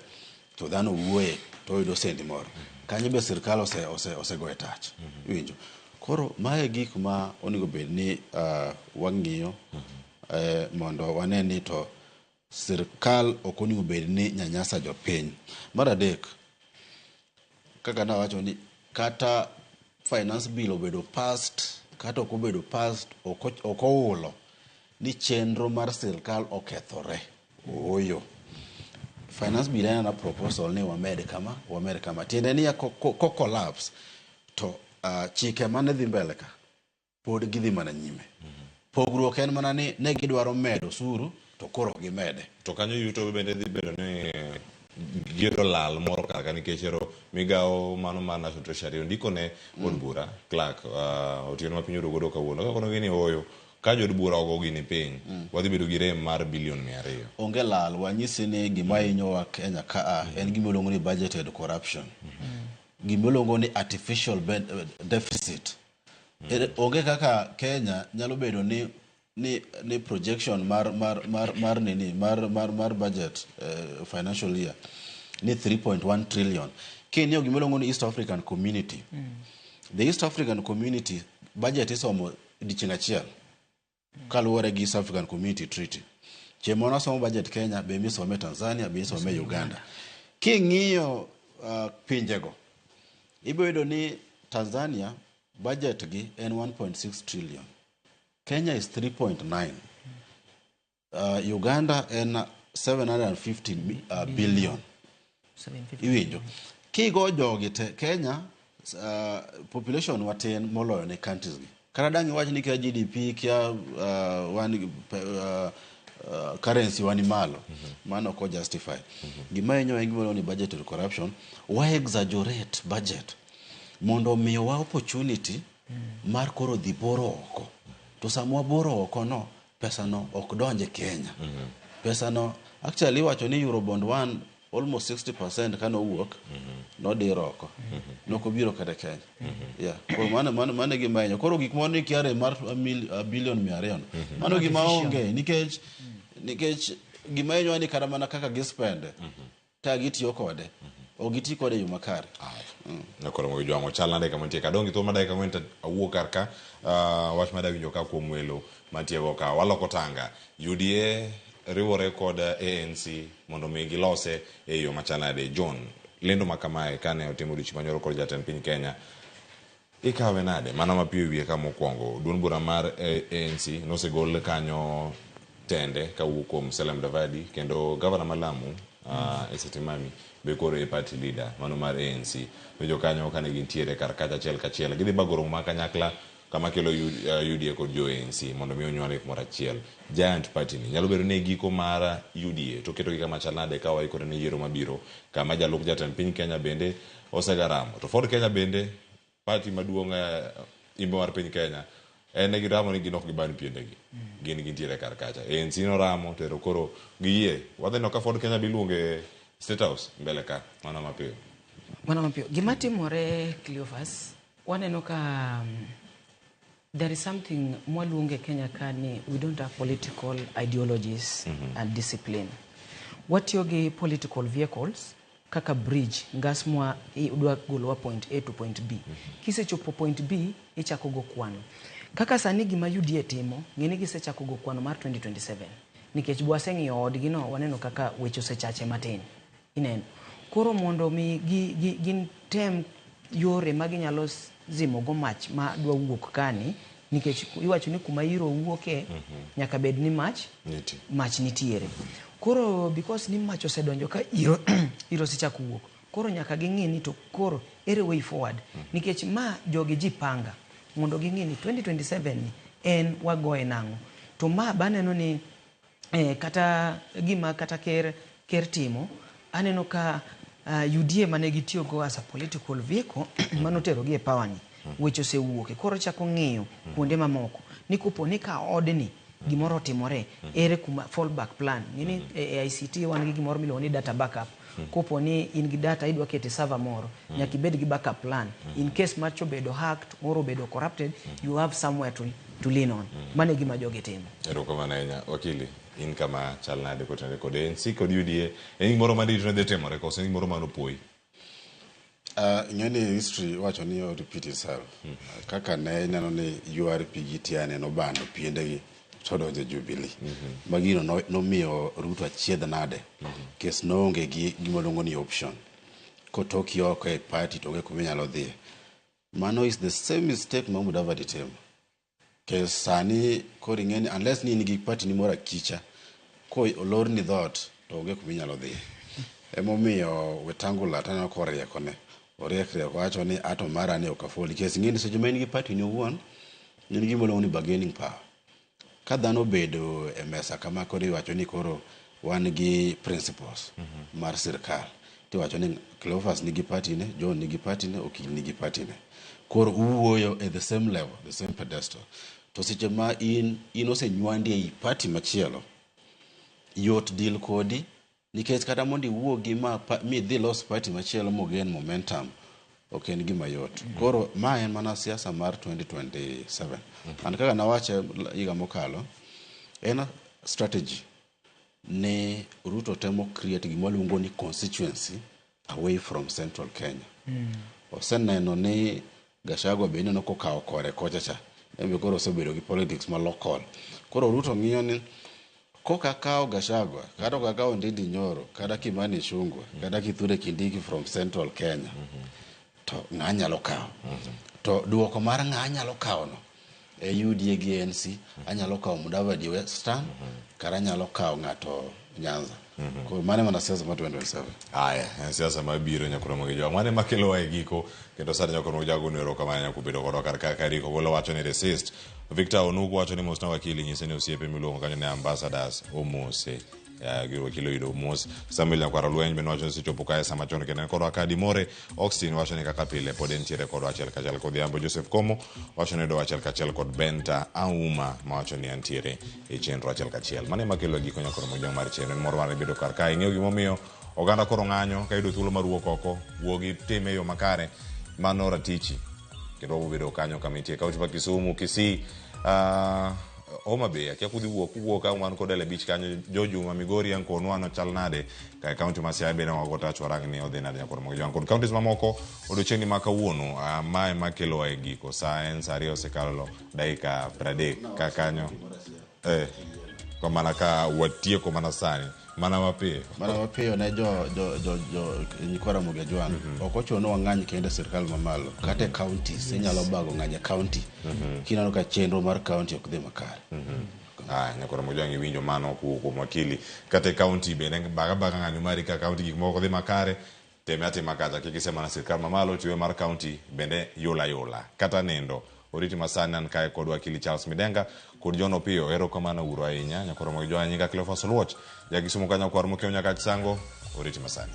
to dhano wuoye to oyudo sendi moro. Kanyo be sirkal osegoye tach. Iwinjo? Koro mae gik ma onego bed ni wang'iyo mondo wane ni to sirkal ok onego bed ni nyanyasa jopiny. Mar adek, kaka nawacho ni kata finance bill obedo passed kata ok obedo passed, ok oulo ni chenro mar sirkal okethore. Ooyo. Finance bill en ana proposal ni wamed kama, wamed kama. Tiende ni ko collapse to chike mane dhi mbele ka pod gidhi mana nyime. Pogruok en mana ni ne gidwaro medo osuru to koro ok gimede. To kanyo yuto bende dhi bedo ni giyudo lal moro kar ka nikech ero migawo mano mar National Treasury ondiko ne od bura clerk otieno ma piny oduogo kawuono ka kono gini ooyo ka jood bura ogo gini piny wadhi bedo gi rem mar bilion 200. Onge lal, wanyisi ni gima hinyowa Kenya ka a en gima iluongo ni budgeted corruption. gimiluongo ni artificial deficit. Onge kaka Kenya nyalo bedo ni ni projection mar mar mar mar nini mar mar mar budget financial year ni 3.1 trillion. King'iyo gimiluongo ni East African Community, the East African Community budget isomo odiochieng' achiel kaluwore gi East African Community Treaty. Chieng' moro somo budget Kenya, be misome Tanzania, be isome Uganda. King'iyo pinjego, ibiro yudo ni Tanzania budget gi en 1.6 trillion. Kenya is 3.9. Uganda en 750 billion. 750. Iwinjo. Kigo jogi te Kenya population watin moloyo ne countries gi. Kata dang' iwach ni kia GDP kia wan currency wan malo. Mano ok justify. Gima hinyo en gima ni budgetary corruption. Wa exaggerate budget mondo omiyowa opportunity mar koro dhi boro oko. To sama waboro oko no, pesa no ok donj e Kenya. Pesa no actually iwacho ni Eurobond 1 almost 60% kane owuok nodir oko. Nokobiro kata Kenya. Yeah. Koro mano e gima hinyo. Koro gik moro ni kia rem mar billion 200 no. Mano gima onge nikech gima hinyowa ni kata mana kaka gispende ka gitiyo kode ok giti kode e yo makare. Koro Ojwang' chal nade kama nitie kadong' gi thuolo mar dakika 4 to awuok kar ka wach madawinjo ka kuom welo mantie go ka waloko tanga UDA riwore kod ANC mondo mi gilose e yo machal nade John lendo ma kamae kane otimo odiochieng' manyoro kod jatend piny Kenya ikawe nade mano mapiyo e wiye ka mokwongo duond bura mar ANC nosegol kanyo tende kawuok kuom Musalia Mudavadi kendo gavana ma Lamu Issa Timami be koro e party leader mano mar ANC winjo kanyo kane gintiere kar kacha achiel kachiel gidhi bago romo ma kanyakla kama kelo UDA kod jo ANC mondo mi onywol kumoro achiel giant party ni nyalo bedo ni e giko mar UDA to ketogi kama chal nade ka waikore ne yiero mabiro kama jalup jatend piny Kenya bende osegaramo to Ford Kenya bende party maduong' imbe mar piny Kenya en ne giramo ni gin ok giban piendegi gin gintiere kar kacha ANC noramo tero koro giyie wadhi neno ka Ford Kenya biluonge State House mbele ka mano mapiyo. Mano mapiyo. Gima timore Cleophas, waneno ka there is something mwaluongo e Kenya ka ni we don't have political ideologies and discipline. Watiyo gi political vehicles kaka bridge ngas mwa idwa golowa point A to point B. Kisechopo point B, ichako go kwano. Kaka sani gima UDA timo, ng'e ni gisechako go kwano mar 2027. Nikech bwaseng'iyo odgi no, waneno kaka weche osechache matin. Ineno. Koro mondo mi gin tem yore ma ginyalo zimo go mach ma dwa wuok kani, nikech iwacho ni kuma iro wuoke, nyaka bed ni mach Nitie. Mach nitiere. Koro because ni mach osedonjo ka iro osechako wuok. Koro nyaka ging'i ni to koro ere way forward. Nikech ma jogi jipanga mondo ging'i ni 2027 ni en wagoye nang'o. To ma baneno ni kata gima kata ker timo, aneno ka UDA mane gitiyogo as a political vehicle manoterogi e power ni, weche osewuoke. Koro chako ng'iyo kuonde mamoko ni kopo ni ka odni gimoro otimore, ere kuma fallback plan. Ng'eni e ICT wan gi gimoro miluongo ni data backup. Kopo ni in gi data idwa kete server moro, nyaka ibed gi backup plan. In case macho obedo hacked or obedo corrupted, you have somewhere to lean on. Mano e gima jogi timo. Erokamano ahinya wakili in kama chal nade kotenore kod ANC kod UDA en gimoro madito ne dhi timore koso en gimoro manopoyi? Ing'e ni history wacho ni o repeat itself. Kaka ne ineno ni URP gi TNA nobando piendegi to donjo Jubilee. Ma gino nomiyo Ruto achiedh nade. Kes noonge gi gima luongo ni option. Kotoki oko e party to onge kuma inyalo dhiye. Mano is the same mistake ma Mudavadi timo. Kes sani koro ing'e ni unless ni in gi party ni moro akicha, ko olorni dhoot to onge kuma inyalo dhiye. Emomiyo Wetangula taneno koriekone. Oriek riek owacho ni ato mara ni ok afol nikech ing'e ni seche ma in gi party ni owuon, in gi gima iluongo ni bargaining power. Ka dhano obedo e mesa kama koro iwacho ni koro wan gi principles mar sirkal. Tiwacho ni Cleophas nigi party ne, John nigi party ne, Okil nigi party ne. Koro uwuoyo e the same level, the same pedestal. To seche ma in osenywandi ei party machielo, yot deal kodi nikech kata mondo iwuogi ma midhi los party machielo mogen momentum. Ok en gima yot. Koro ma en mana siasa mar 2027. And kaka nawache higa mokalo, en strategy ni Ruto temo create gima waluongo ni constituency away from Central Kenya. Oseneno ni Gachagua be ineno kokawo kore kocha cha. En be koro osebedo gi politics ma local. Koro Ruto ng'iyo ni koka kawo Gachagua, kata ok akawo Ndindi Nyoro, kata Kimani Ichung'wa, kata Kithure Kindiki from Central Kenya, to ng'a nyalo kawo? To duoko mar ng'a nyalo kawo no e UDA gi ANC, anyalo kawo Mudavadi Western, kata anyalo kawo ng'ato Nyanza. Koro mano e mana siasa mar 2027. Aya, en siasa mabiro nyakoro mogi jwa. Mane makelowa e giko kendo sani nyakoro mogi jwa gono erokamano nyako bedo kodwa kar ka Kariko Golo wacho ni resist. Victor Onuku wacho ni mosna wakili nyise ni osiepe miluongo kanyo ni ambassadors omose. Ya, wakili oyudo mos. Samuel Nyakwaro Lweny bende wacho ni osechopo kae sama chon kendo en kodwa ka Dimore. Austin wacho ni kaka pile pod entiere kodwa achiel kachiel kodhiambo. Joseph Komo wacho ni oyudo achiel kachiel kod Benta Auma ma wacho ni antiere e chenro achiel kachiel. Mano ema kelo giko nyakoro mojong mar chenro. En mor mar bedo kar kae. Ing'eyo gimomiyo oganda koro ng'anyo ka yudo thuolo mar wuok oko, wuogi time e yo makare. Mano ratichi. Kendo wabiro bedo kanyo kama intie. Kaunti ma Kisumu, Kisii, Homa Bay, akia kudhi wuok, kuwuok ka wan kod Ele Beach kanyo, Jojuma, Migori, Anko Onwano chal nade, ka kaunti ma Siaya bende wago tach warang ni odhi nade nyakoro mogi jwang'. Kod counties mamoko odiochieng'ni ma kawuono, mae ma kelowa e giko. Sa en sa 2 osekalo dakika 30 ka kanyo. Ko mana ka watieko mana sani, mana mapiyo. Mana mapiyo ne jo nyikwa Ramogi Ajwang'. Ok ochuno ni wang'any kende sirkal mamalo. Kata e counties, inyalo bago ng'anyo e county. Kineno ka chenro mar county ok dhi makare. Nyakoro Mojang iwinjo mano kowuok kuom wakili. Kata e county bende baga baga ng'anyo mari ka county gik moko dhi makare, teme atima kacha kik ise mana sirkal mamalo tiwe mar county bende yula yula. Kata nindo. Oriti masani an kae kod wakili Charles Midenga kod John Opiyo. Erokamano uru ahinya. Nyakoro Mogi Jwang' nyinga Cleophas Oluoch. Ja Kisumu ka nyakwar mokiewo nyaka Chisango. Oriti masani.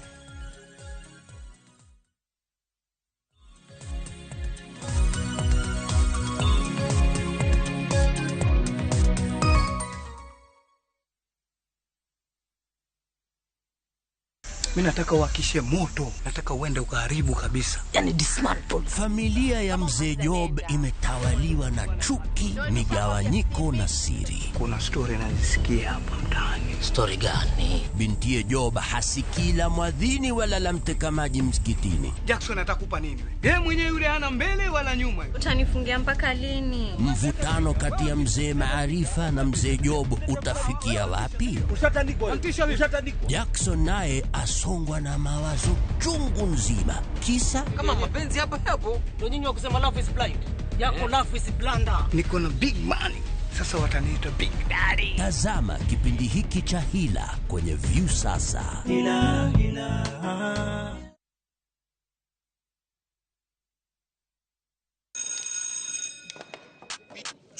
Mimi nataka uhakishe moto, nataka uende ukaharibu kabisa. Yani dismantle. Familia ya mzee Job imetawaliwa na chuki, migawanyiko na siri. Kuna story nazisikia hapa mtaani. Story gani? Bintiye Job hasikii la mwadhini wala la mteka maji msikitini. Jackson atakupa nini wewe? Yeye mwenyewe yule hana mbele wala nyuma. Utanifungia mpaka lini? Mvutano kati ya mzee Maarifa na mzee Job utafikia wapi? Ushatandikwa. Ushatandikwa. Jackson naye asongwa na mawazo chungu nzima. Kisa kama mapenzi hapa hapo ndio nyinyi wa kusema love is blind. Yako love is blunder. Niko na big money. Sasa wataniita Big Daddy. Tazama kipindi hiki cha Hila kwenye Viusasa. Hila, hila.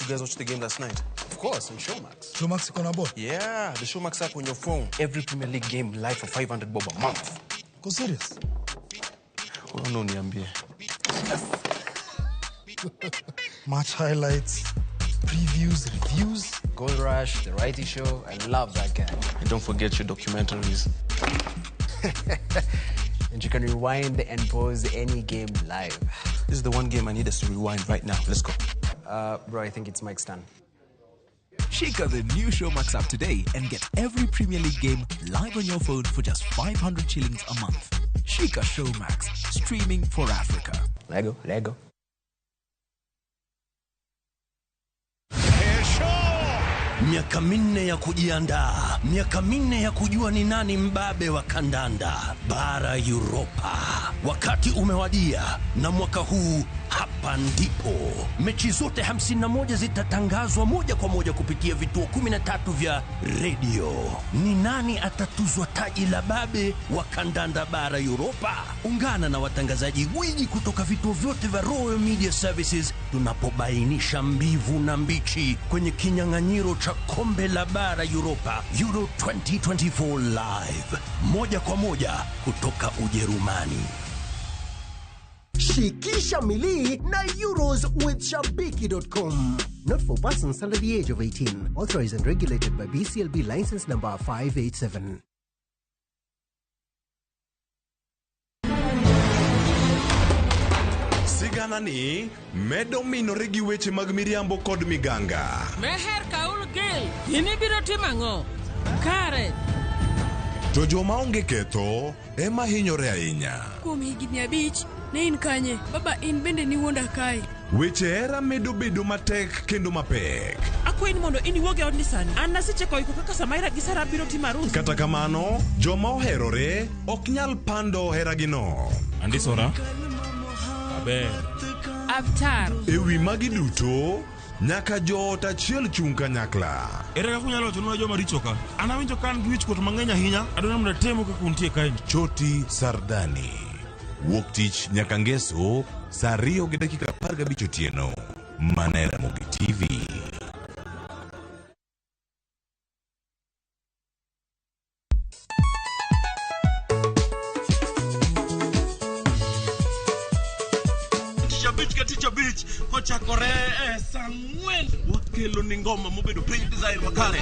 You guys watched the game last night? Of course, on Showmax. Showmax iko na ball? Yeah, the Showmax app on your phone. Every Premier League game live for 500 bob a month. Go serious? Oh, no, niambie. Match highlights, previews, reviews. Goal Rush, The Righty Show. I love that guy. And don't forget your documentaries. And you can rewind and pause any game live. This is the one game I need us to rewind right now. Let's go. Bro, I think it's Mike's turn. Shika the new Showmax app today and get every Premier League game live on your phone for just 500 shillings a month. Shika Showmax, streaming for Africa. Lego, Lego. Miaka minne ya kujiandaa, miaka minne ya kujua ni nani mbabe wa kandanda bara Europa. Wakati umewadia, na mwaka huu hapa ndipo mechi zote 51 zitatangazwa moja kwa moja kupitia vituo 13 vya redio. Ni nani atatuzwa taji la babe wa kandanda bara Europa? Ungana na watangazaji gwiji kutoka vituo vyote vya Royal Media Services tunapobainisha mbivu na mbichi kwenye kinyang'anyiro cha kombe la bara Europa Euro 2024 live moja kwa moja kutoka Ujerumani. Shikisha milii na Euros with Shabiki.com. Not for persons under the age of 18. Authorized and regulated by BCLB license number 587. Sigana ni medo minore gi weche mag miriambo kod miganga. Meher Kaul Gil, in ibiro timo ang'o? Kare. To joma onge ketho ema hinyore ahinya. Kuom higni 5, ne in kanye? Baba in bende niwuonda kae. Weche hera medo bedo matek kendo mapek. Akwayi ni mondo in iwuog e odni sani. An nasechako iko kaka Samaira gi Sara biro timo arus. Kata kamano, joma oherore ok nyal pando heragino. Andisora. Aber. Avtar. E wi magi duto, nyaka joot achiel chung' kanyakla. Ere kaka unyalo wachonwa joma richo ka? An awinjo ka an gi wichkuot mang'eny ahinya. Adwaro mondo atemu kaka untie kae. Choti Sardani. Wuok tich nyaka ngeso saa 2:15 otieno. Mana e Ramogi TV. Tich abich ka tich abich kochakore e saa 4 wakelo ni ngoma mobedo piny design makare.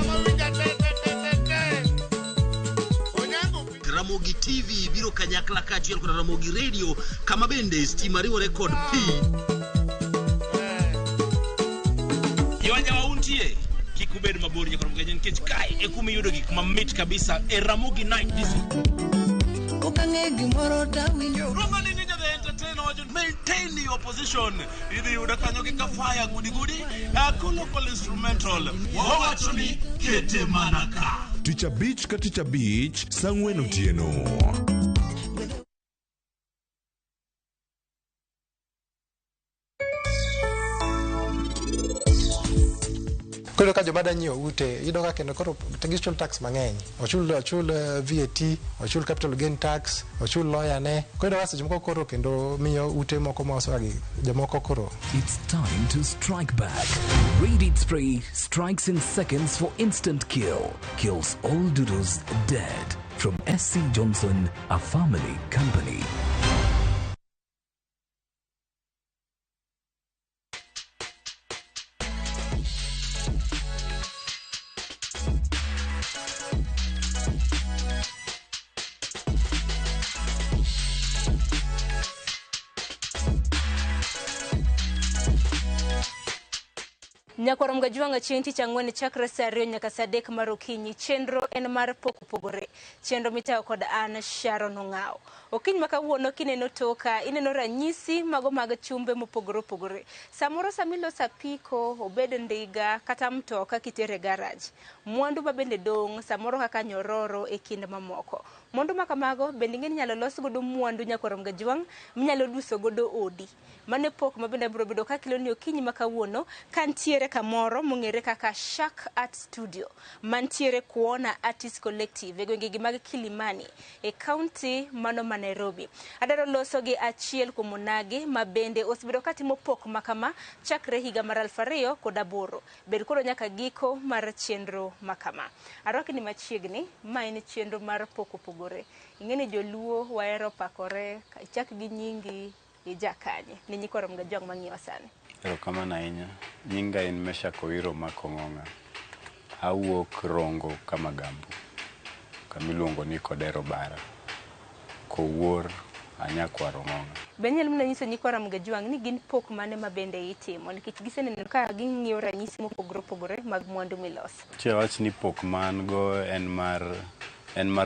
Ramogi TV biro kanyakla kaachiel kod Ramogi Radio kama bende stima riwore kod pi. Jowanja wa untie kik ubed mabor nyaka Ramogi nikech kae e kuma iyudo gik mamit kabisa e Ramogi Night Disco. Okang'e gimoro tawinjo. Roma ni Ninja the Entertainer wacho maintain your position. Idhi yudo kanyo gi kafaya gudi gudi local instrumental. Wawacho ni kete mana ka. Tich abich ka tich abich saa 4 otieno. Koro ka joma da nyiewo ute, iyudo ka kendo koro gichul tax mang'eny. Ochul VAT, ochul capital gain tax, ochul lawyer ne. Koro iyudo ka seche moko koro kendo miyo ute moko ma gi jomoko koro. It's time to strike back. Raid Spray strikes in seconds for instant kill. Kills all doodles dead. From SC Johnson, a family company. Nyakwar Mgajuanga chieng' tich ang'wen chakre saa 2 nyaka saa 3 mar okinyi. Chenro en mar pok opogore. Chenro mitayo kod an Sharon Ong'awo. Okinyi ma kawuono kineno toka, ineno ranyisi mago mag chumbe mopogore opogore. Samoro samiloso apiko, obed ndiga kata mtoka kitere garaj. Mwandu ma bende dong' samoro kaka nyororo e kind mamoko. Mwandu ma kamago bende ing'e ni inyalo los godo mwandu Nyakwar Mgajuang' minyalo duso godo odi. Mano e pok ma bende abiro bedo kakeloni okinyi ma kawuono kantiere kamoro mong'ere kaka Shark Art Studio mantiere Kuona Artist Collective e gwengegi mag Kilimani e kaunti mano ma Nairobi. Adwaro loso gi achiel kuom onagi ma bende osebedo katimo pok makama chakre higa mar 2008. Bed koro nyaka giko mar chenro makama. Arwaki ni machiegni, ma en chenro mar pok opogore. Ing'e ni joluo wahero pakore, ichak gi nyingi ijakanye. Ni nyikwa Ramogi mang'iyo sani. Erokamano ahinya. Nyinga en Meshack Owiro Makong'ong'a. Awuok Rongo Kamagambo, kamiluongo ni Kodero Bara. Kowuor anyakwar Ong'ong'a. Be inyalo mana nyiso nyikwa Ramogi Ajwang' ni gin pok mane ma bende itimo nikech giseneno ka ging'iyo ranyisi mopogore opogore mag mwandu miloso. Che wach ni pok ma an go en mar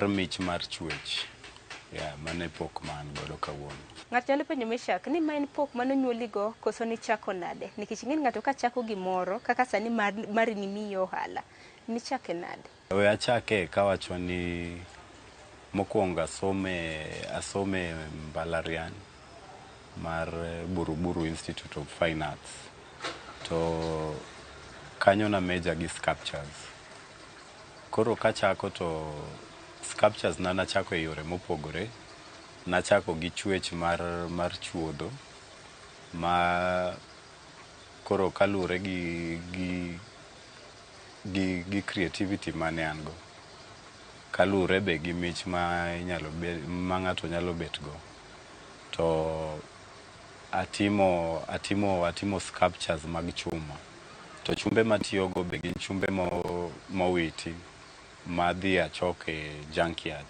mich mar chwech. Yeah, mano e pok ma an godo kawuono. Ng'ato nyalo penjo Meshack ni ma en pok manonyuoligo koso nichako nade? Nikech ing'e ni ng'ato ka chako gimoro kaka sani mari ni miyi ohala, nichake nade? We achake kawacho ni mokwongo asome mbalariany mar Buruburu Institute of Fine Arts. To kanyo na major gi sculptures. Koro kachako to sculptures na nachako e yore mopogore. Nachako gi chwech mar chuodho ma koro kaluwore gi creativity mane an go. Kaluwore be gi mich ma ng'ato nyalo bet go. To atimo sculptures mag chuma. To chumbe matiyogo be gin chumbe mowiti madhi achok e junkyard.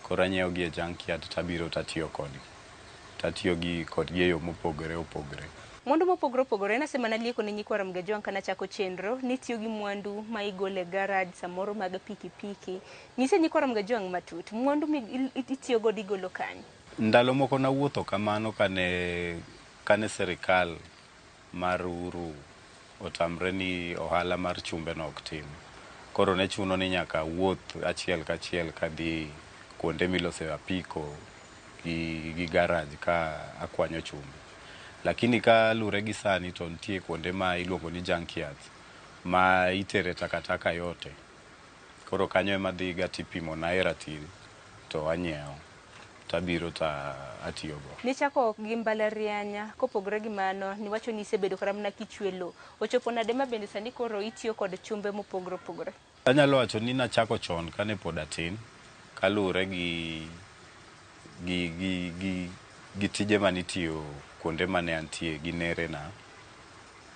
Koro anyiewo gi e junkyard tabiro tatiyo kodgi. Tatiyo gi kodgi e yo mopogore opogore. Mwandu mopogore opogore nasema nalieko ne nyikwa Ramogi Ajwang' kanachako chenro ni tiyo gi mwandu ma igolo e garaj samoro mag pikipiki. Nyise nyikwa Ramogi Ajwang' matut, mwandu mi itiyo godo igolo kanye? Ndalo moko nawuotho kamano kane sirikal mar Uhuru otamre ni ohala mar chumbe no ok tim. Koro ne chuno ni nyaka awuoth achiel kachiel kadhi kuonde milose apiko gi garaj ka akwanyo chumbe. Lakini ka lure gi sani to nitie kuonde ma iluongo ni junkyards ma itere takataka yote. Koro kanyo ema adhiga tipimona e ratil to anyiewo tabiro ta atiyogo. Nichako gi mbalariany, kopogore gi mano niwacho ni isebedo kata mana kichwe lowo. Ochopo nade ma bende sani koro itiyo kod chumbe mopogore opogore? Anyalo wacho ni nachako chon kane pod atin kaluwore gi tije manitiyo kuonde mane antie gi nerena.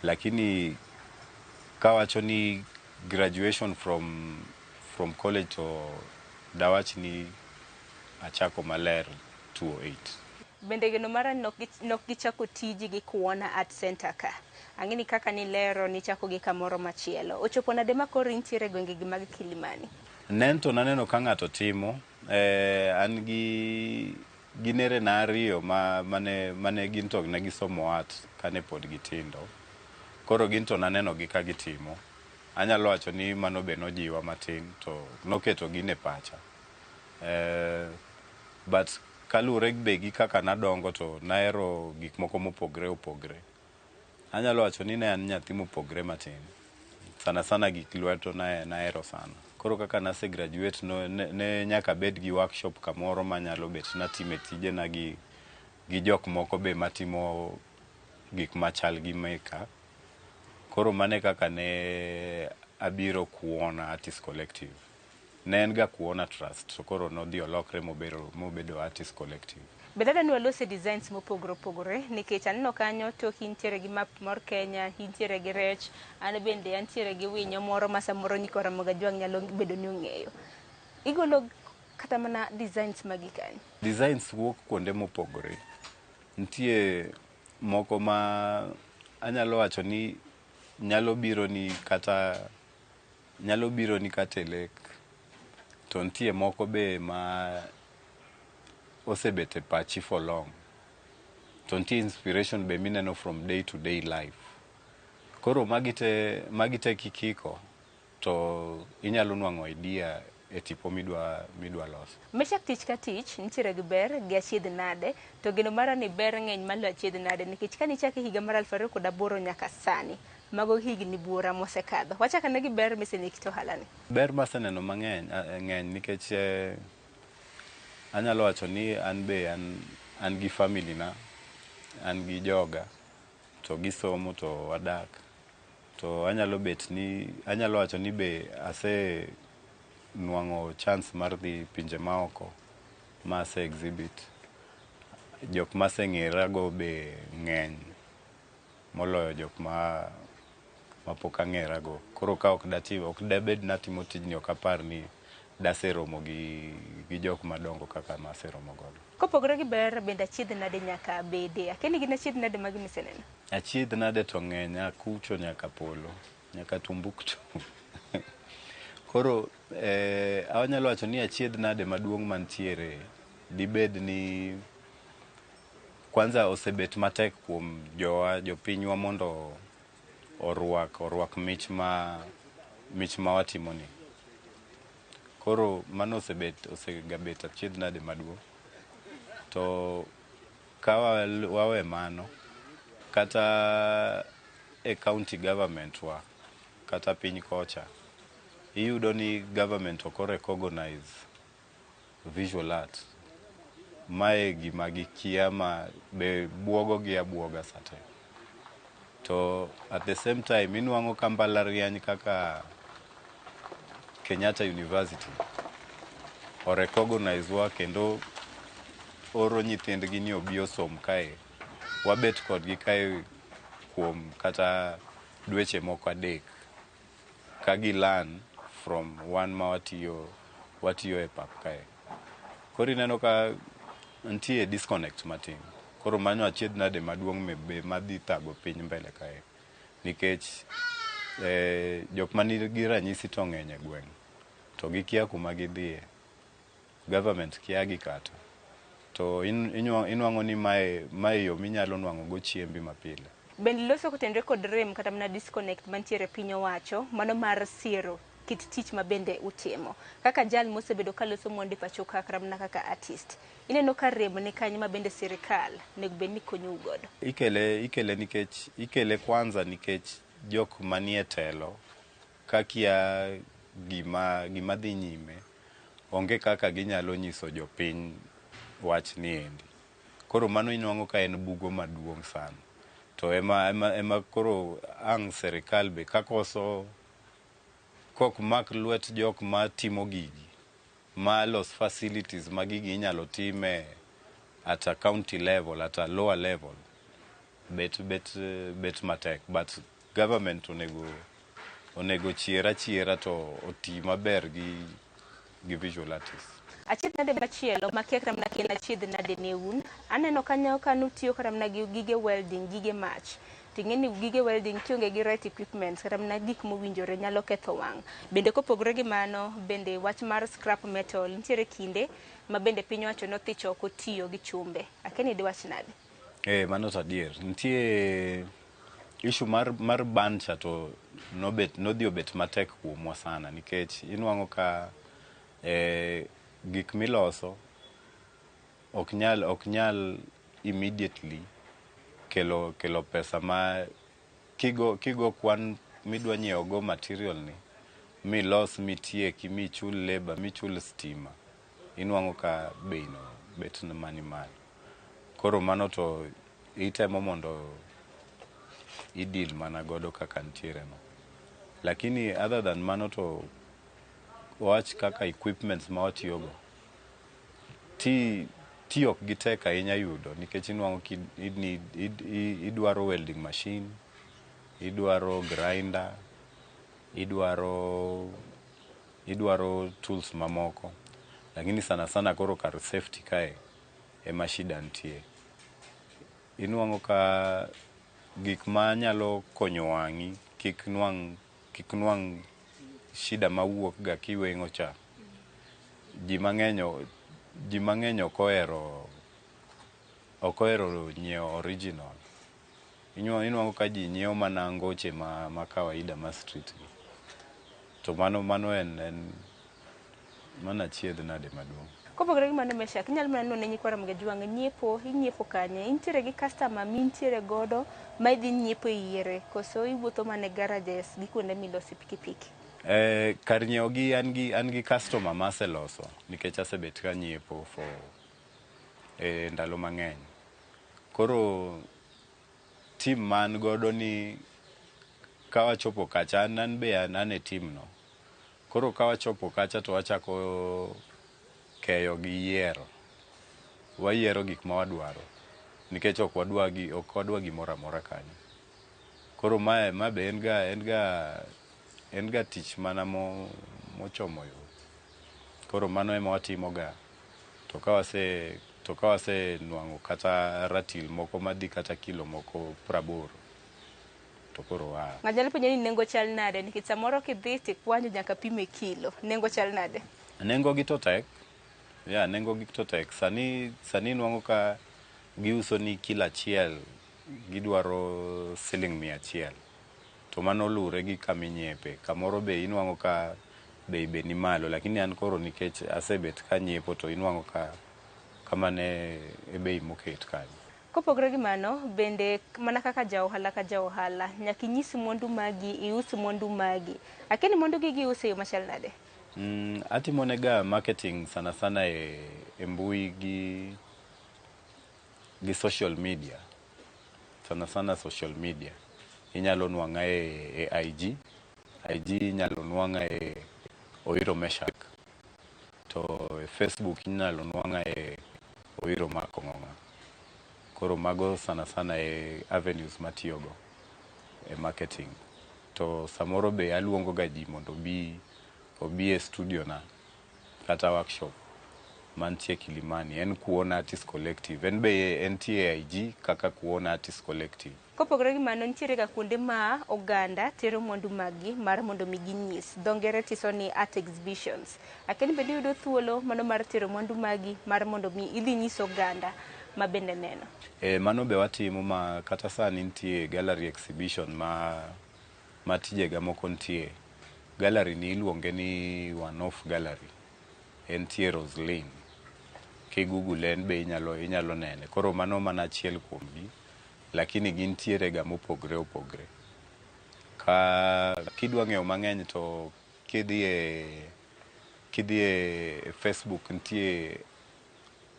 Lakini kawacho ni graduation from college to dawach ni achako maler 2008. Bende geno mara nok gichako tiji gi Kuona Art Center ka. Ang'e ni kaka nilero nichako gi kamoro machielo. Ochopo nade ma koro intiere e gwenge gi mag Kilimani? Nen to naneno ka ng'ato timo, an gi nerena ariyo mane gin to ne gisomo art kane pod gitindo. Koro gin to naneno gi ka gitimo. Anyalo wacho ni mano be nojiwa matin to noketo gino e pacha. But kaluwore be gi kaka nadongo to nahero gik moko mopogre opogre. Anyalo wacho ni ne an nyathi mopogre matin. Sana sana gik lweto nahero sana. Koro kaka nase graduate no, ne nyaka abed gi workshop kamoro manyalo bet natime tijena gi jok moko be matimo gik machal gi meka. Koro mano e kaka ne abiro Kuona Artist Collective. Ne en ga Kuona Trust to koro nodhi olokre mobedo Artist Collective. Be dada ni walose designs mopogore opogore nikech aneno kanyo toki intiere gi map mar Kenya, intiere gi rech, an bende antiere gi winyo moro ma samoro nyikwa Ramogi Ajwang' nyalo bedo ni ong'eyo. Igolo kata mana designs magi kanye? Designs wuok kuonde mopogore. Nitie moko ma anyalo wacho ni nyalo biro ni kata e lek. To nitie moko be ma osebet e pachi for long. To nitie inspiration be mineno from day to day life. Koro magi te kikiko to inyalo nwang'o idea e tipo midwa loso. Meshak tich ka tich nitiere gi ber gi achiedh nade to geno mara ni ber ng'eny maloyo achiedh nade nikech kane ichake higa mar 2008 nyaka sani mago higni buora mosekadho. Wachak ane gi ber miseneno e ohala ni. Ber maseneno mang'eny ng'eny nikech anyalo wacho ni an be an gi family na, an gi joga to gisomo to wadak. To anyalo wacho ni be ase nwang'o chance mar dhi pinje maoko ma ase exhibit. Jok maseng'era go be ng'eny moloyo jok ma pok ang'era go. Koro ka ok dabed natimo tijni ok apar ni daseromo gi jok madongo kaka maseromo godo. Kopogore gi ber bende achiedh nade nyaka bede. Akia gin achiedh nade magi miseneno? Achiedh nade to ng'eny akucho nyaka polo, nyaka Tumbuktu. Koro anyalo wacho ni achiedh nade maduong' mantiere dibed ni kwanza osebet matek kuom jopinywa mondo orwak mich ma watimoni. Koro mano osegabet achiedh nade maduong'. To ka wawe mano, kata e county government wa, kata piny kocha, iyudo ni government ok recognize visual art. Mae gima gikia ma be buogo gi abuoga sate. To at the same time inwang'o ka mbalariany kaka Kenyatta University o recognize wa kendo oro nyithindgi ni obi osom kae. Wabet kodgi kae kuom kata dweche moko 3 ka gi learn from one ma watiyo e pap kae. Koro ineno ka nitie disconnect matin. Koro mano achiedh nade maduong' be madhi thago piny mbele kae. Nikech jok manigi ranyisi to ng'eny e gweng'. To gikia kuma gidhiye. Government kia gi kata. To inwang'o ni mae yo minyalo nwang'o go chiembi mapile. Bende loso kotenore kod rem kata mana disconnect mantiere piny owacho, mano mar siero kit tich ma bende utimo. Kaka jal mosebedo ka loso mwandu e pacho ka kata mana kaka artist. Ineno ka rem ni kanye ma bende sirikal onego bed ni konyou godo? Ikele nikech ikele kwanza nikech jok manie telo kakia gima dhi nyime onge kaka ginyalo nyiso jopiny wach ni endi. Koro mano inwang'o ka en bugo maduong' sana. To ema koro ang' serikal be kakoso kok mak lwet jok matimo gigi ma los facilities ma gigi inyalo time at a county level, at a lower level, bet matek. But government onego chier achiera to oti maber gi visual artists. Achiedh nade machielo makia kata mana ken achiedh nade ne un. Aneno kanyo ka nutiyo kata mana gi gige welding, gige mach. Ting'e ni gige welding kionge gi right equipment kata mana gik mowinjore nyalo ketho wang'. Bende kopogore gi mano, bende wach mar scrap metal nitiere kinde ma bende piny owacho nothich oko tiyo gi chumbe. Akia ni diwach nade? Mano to adier. Nitie issue mar ban cha to nodhi obet matek kuomwa sana nikech inwang'o ka gik miloso ok nyal immediately kelo pesa ma kigo kwan midwa nyiewo go material ni milos mitieki michul labor michul stima inwang'o ka bei no bet mani malo. Koro mano to itemo mondo idil mana godo kaka nitiere no. Lakini other than mano to wach kaka equipments ma watiyogo ti ok gitek ahinya yudo nikech inwang'o idwaro welding machine, idwaro grinder, idwaro tools mamoko. Lakini sana sana koro kar safety kae ema shida nitie. Inwang'o ka gik ma nyalo konyo wang'i kik nwang' shida mawuok ga kiweng'o cha. Ji mang'eny ok ohero nyiewo original. Inwang'o ka ji nyiewo mana ngoche ma kawaida ma street gi. To mano en mana achiedh nade maduong'. Kopogore gi mano Meshack, inyalo mana neno ne nyikwa Ramogi Ajwang' nyiepo, inyiepo kanye? Intiere gi customer mintiere godo ma idhi nyiepo e yiere koso iwuotho mana e garages gi kuonde milose pikipiki? Kar nyiewo gi an gi customer maseloso nikech asebet ka nyiepo for ndalo mang'eny. Koro team ma an godo ni kawachopo kacha an be an e team no. Koro kawachopo kacha to wachako keyo gi yiero. Wayiero gik ma wadwaro nikech ok wadwa gimoro amora kanyo. Koro ma be en ga tich mana mochomo yo. Koro mano ema watimo ga. To kawase nwang'o kata ratil moko madhi kata kilo moko 80 to koro wa. Ng'ato nyalo penjo ni nengo chal nade nikech samoro kidhi tikwanyo nyaka pim e kilo. Nengo chal nade? Nengo gi to tek. Yeah, nengo gi to tek. Sani nwang'o ka giuso ni kilo achiel gidwaro siling 100. To mano lure gi kama inyiepe. Kamoro be inwang'o ka bei be ni malo, lakini an koro nikech asebet ka nyiepo to inwang'o ka kama ne e bei moket kanyo. Kopogore gi mano, bende mana kaka ja ohala ka ja ohala, nyaka inyis mwandu magi, ius mwandu magi. Akia ni mwandu gi giuso e yo machal nade? Atimo nega marketing sana sana e mbui gi social media. Sana sana social media. Inyalo nwang'a e IG. IG inyalo nwang'a e Oiro Meshack. To e Facebook inyalo nwang'a e Oiro Mark Ong'ong'a. Koro mago sana sana e avenues matiyogo e marketing. To samoro be aluongo ga ji mondo obi e studio na kata workshop Mantie Kilimani en Kuona Artist Collective. En be entie e IG kaka Kuona Artist Collective. Kopogore gi mano, nitiere ga kuonde ma oganda tero mwandu maggi mar mondo mi ginyis. Dho ngere tiso ni art exhibitions. Akia ni bende iyudo thuolo mano mar tero mwandu magi mar mondo mi idhi nyis oganda ma bende neno. E, mano be watimo ma kata sani nitie gallery exhibition ma tijega moko nitie. Gallery ni iluonge ni One Off Gallery. Entie Roslyn. Kigoogle en be inyalo nene. Koro mano mana achiel kuomgi. Lakini gintiere ga mopogre opogre. Ka kidwa ng'eyo mang'eny to kidhi e Facebook nitie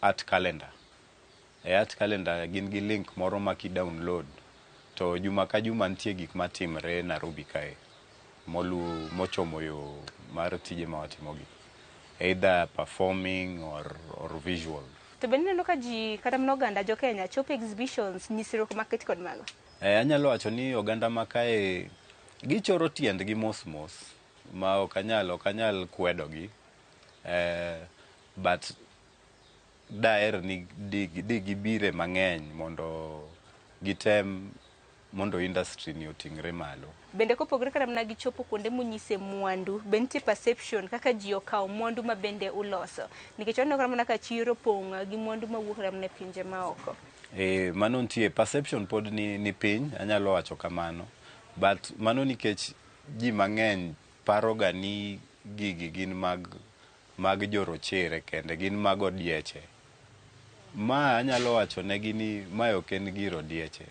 art calendar. E art calendar gin gi link moro ma ki download to juma ka juma nitie gik matimre Nairobi kae molu mochomo yo mar tije ma watimogi. Either performing or visual. To bende ineno ka ji kata mana oganda jo Kenya chopo exhibitions, nyisruok maket kod mago. E, anyalo wacho ni oganda ma kae gichoro tiendgi mos mos ma ok anyal kwedogi, but daher ni di gibire mang'eny mondo gitem mondo industry ni oting're malo. Bende kopogore kata mana gi chopo kuonde munyise mwandu, be nitie perception kaka ji okawo mwandu ma bende uloso. Nikech waneno kata mana ka chiro opong' gi mwandu mawuok kata mana e pinje maoko. E, mano nitie perception pod ni piny, anyalo wacho kamano, but mano nikech ji mang'eny paro ga ni gigi gin mag jorochere kende, gin mag odieche. Ma anyalo wacho negi ni mae ok en gir odieche.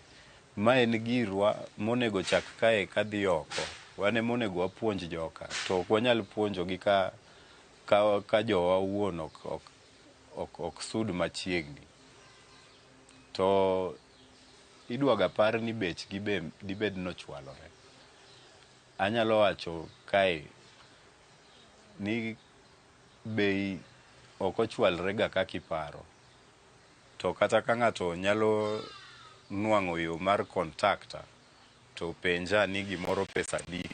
Ma en girwa monego chak kae kadhi oko. Wan ema onego wapuonj joka. To ok wanyal puonjogi ka jowa owuon ok sud machiegni. To idwaga par ni bechgi be dibed nochwalore. Anyalo wacho kae ni bei ok ochwalre ga kaka iparo. To kata ka ng'ato nyalo nwang'o yo mar contact to penja ni gimoro pesa adi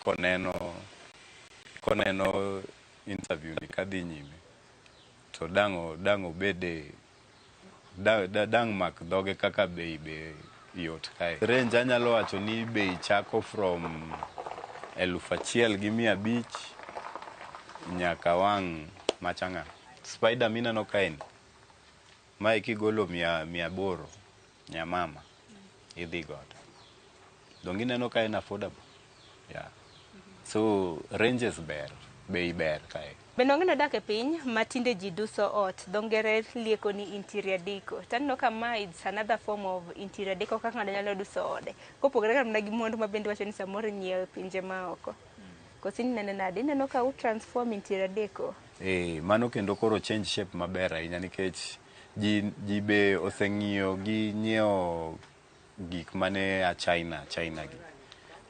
koneno interview ni kadhi nyime to dang' obede dang' mak dhoge kaka bei be yot kae. Range anyalo wacho ni bei chako from 1500 nyaka wang' machang'a. Spider mineno kae ni mae kigolo 800 nyamama idhi godo. Donge ineno ka en affordable? Yeah. So ranges ber, bei ber kae. Bende wang'e ni wadak e piny ma tinde ji duso ot, dho ngere lieko ni interior deco. To aneno ka ma it's another form of interior deco kaka ng'ato nyalo duso ode. Kopogore kata mana gi mwandu ma bende iwacho ni samoro inyiewo e pinje maoko. Koso inene nade? Ineno ka u transform interior deco? Eh, mano kendo koro change shape maber ahinya nikech ji be oseng'iyo gi nyiewo gik mane a China gi.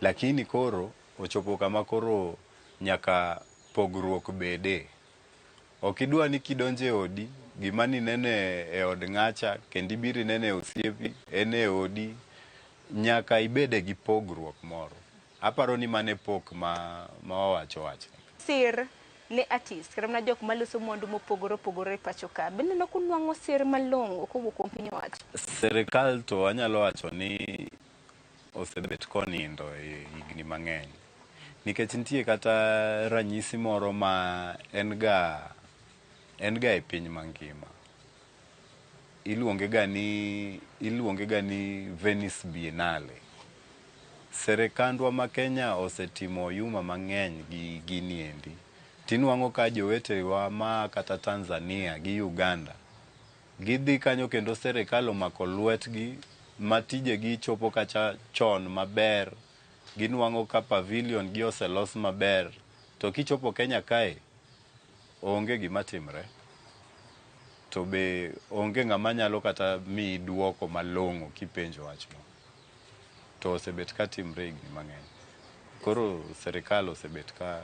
Lakini koro ochopo kama koro nyaka pogruok bede. Ok idwa ni kidonjo e odi, gima nineno e od ng'acha kendo ibiro ineno e osiepi, en e odi, nyaka ibede gi pogruok moro. Aparo ni mano e pok ma wawacho wachni. Sir ne artist kata mana jok maloso mwandu mopogore opogore e pacho ka. Bende ineno kunwang'o sir malong'o kowuok kuom piny owacho? Sirikal to anyalo wacho ni osebet konindo e higni mang'eny. Nikech nitie kata ranyisi moro ma en ga e piny mangima. Iluonge ga ni Venice Biennale. Sirikandwa ma Kenya osetimo oyuma mang'eny gi gini endi. Tinwang'o ka jowetewa ma kata Tanzania gi Uganda gidhi kanyo kendo sirikal omako lwetgi ma tijegi chopo kacha chon maber. Ginwang'o ka pavilion gi oselos maber. To kichopo Kenya kae, onge gima timre. To be onge ng'ama nyalo kata miyi duoko malong'o kipenjo wachno. To osebet ka timre higni mang'eny. Koro sirikal osebet ka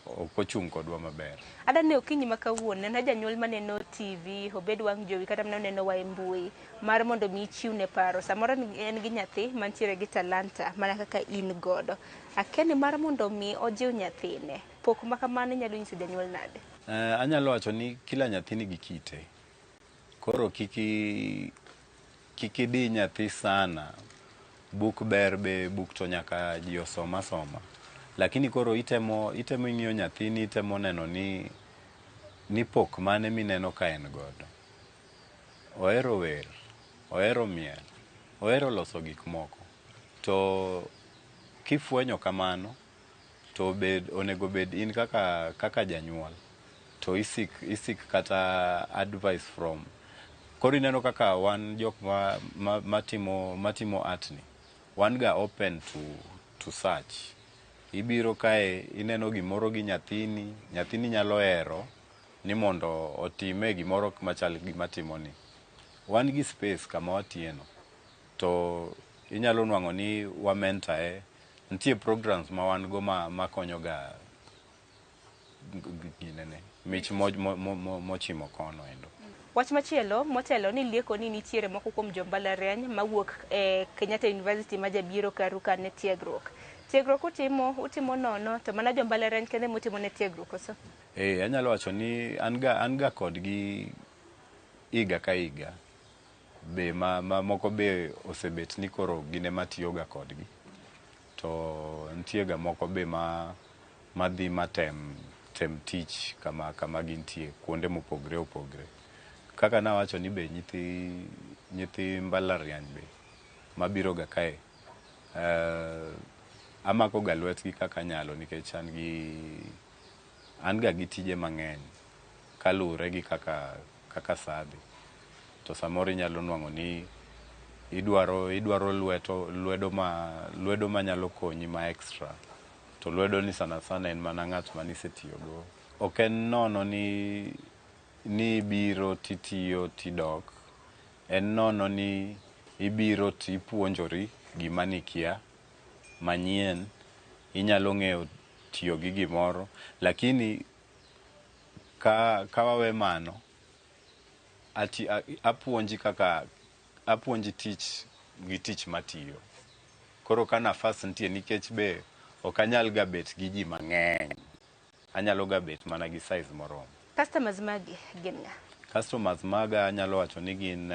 ok ochung' kodwa maber. Ada ne okinyi ma kawuono en janyuol maneno TV, obed wang' jowi kata mana oneno wa e mbui mar mondo mi ichiwne paro. Samoro en gi nyathi mantiere gi talanta mana kaka in godo. Akia ni mar mondo mi ojiw nyathine, pok ma kamano inyalo nyiso janyuol nade? Anyalo wacho ni kila nyathi nigi kite. Koro kiki kik idi nyathi sana. Buk ber be buk to nyaka ji osom asoma. Lakini koro itemo itemo ing'iyo nyathini itemo neno ni ni pok mane mineno ka en godo. Ohero wer, ohero miel, ohero loso gik moko. To kifwenyo kamano to bed onego bed in kaka kaka janyuol to i-seek i-seek kata advice from koro ineno kaka wan jok ma, ma, matimo matimo art ni wan ga open to search ibiro kae ineno gimoro gi nyathini nyathini nyalo hero ni mondo otime gimoro machal gi matimo ni wan gi space kama watiye no to inyalo nwang'o ni wa mentor e nitie programs ma wan go ma makonyo ga ginene mich mochimo kono endo. Wach machielo motelo ni lieko ni nitiere moko kuom jo mbalariany mawuok e Kenyatta University ma jabiro karu ka ne tiegruok. Tiegruok utimo, utimo nono to mana jo mbalariany kende mutimo ne tiegruok koso? Eh, anyalo wacho ni an ga an ga kodgi higa ka higa be ma, ma moko be osebet ni koro gin ema tiyoga kodgi to nitie ga moko be ma madhi matem tem tich kama kama gintie kuonde mopogre opogre kaka nawacho ni be nyithi nyithi mbalariany be mabiro ga kae amako ga lwetgi kaka anyalo nikech an gi an ga gi tije mang'eny kaluwore gi kaka kaka saa dhi to samoro inyalo nwang'o ni idwaro idwaro lweto lwedo ma lwedo manyalo konyi ma extra to lwedo ni sana sana en mana ng'at manisetiyogo ok en nono ni ni ibiro titiyo tidok en nono ni ibiro tipuonjori gima nikia manyien inyalo ng'eyo tiyo gi gimoro lakini ka ka wawe mano ati, apuonji kaka apuonji tich gi tich matiyo koro ka nafas nitie nikech be ok anyal ga bet gi ji mang'eny anyalo ga bet mana gi size moromo. Customers magi gin ng'a? Customers maga anyalo wacho ni gin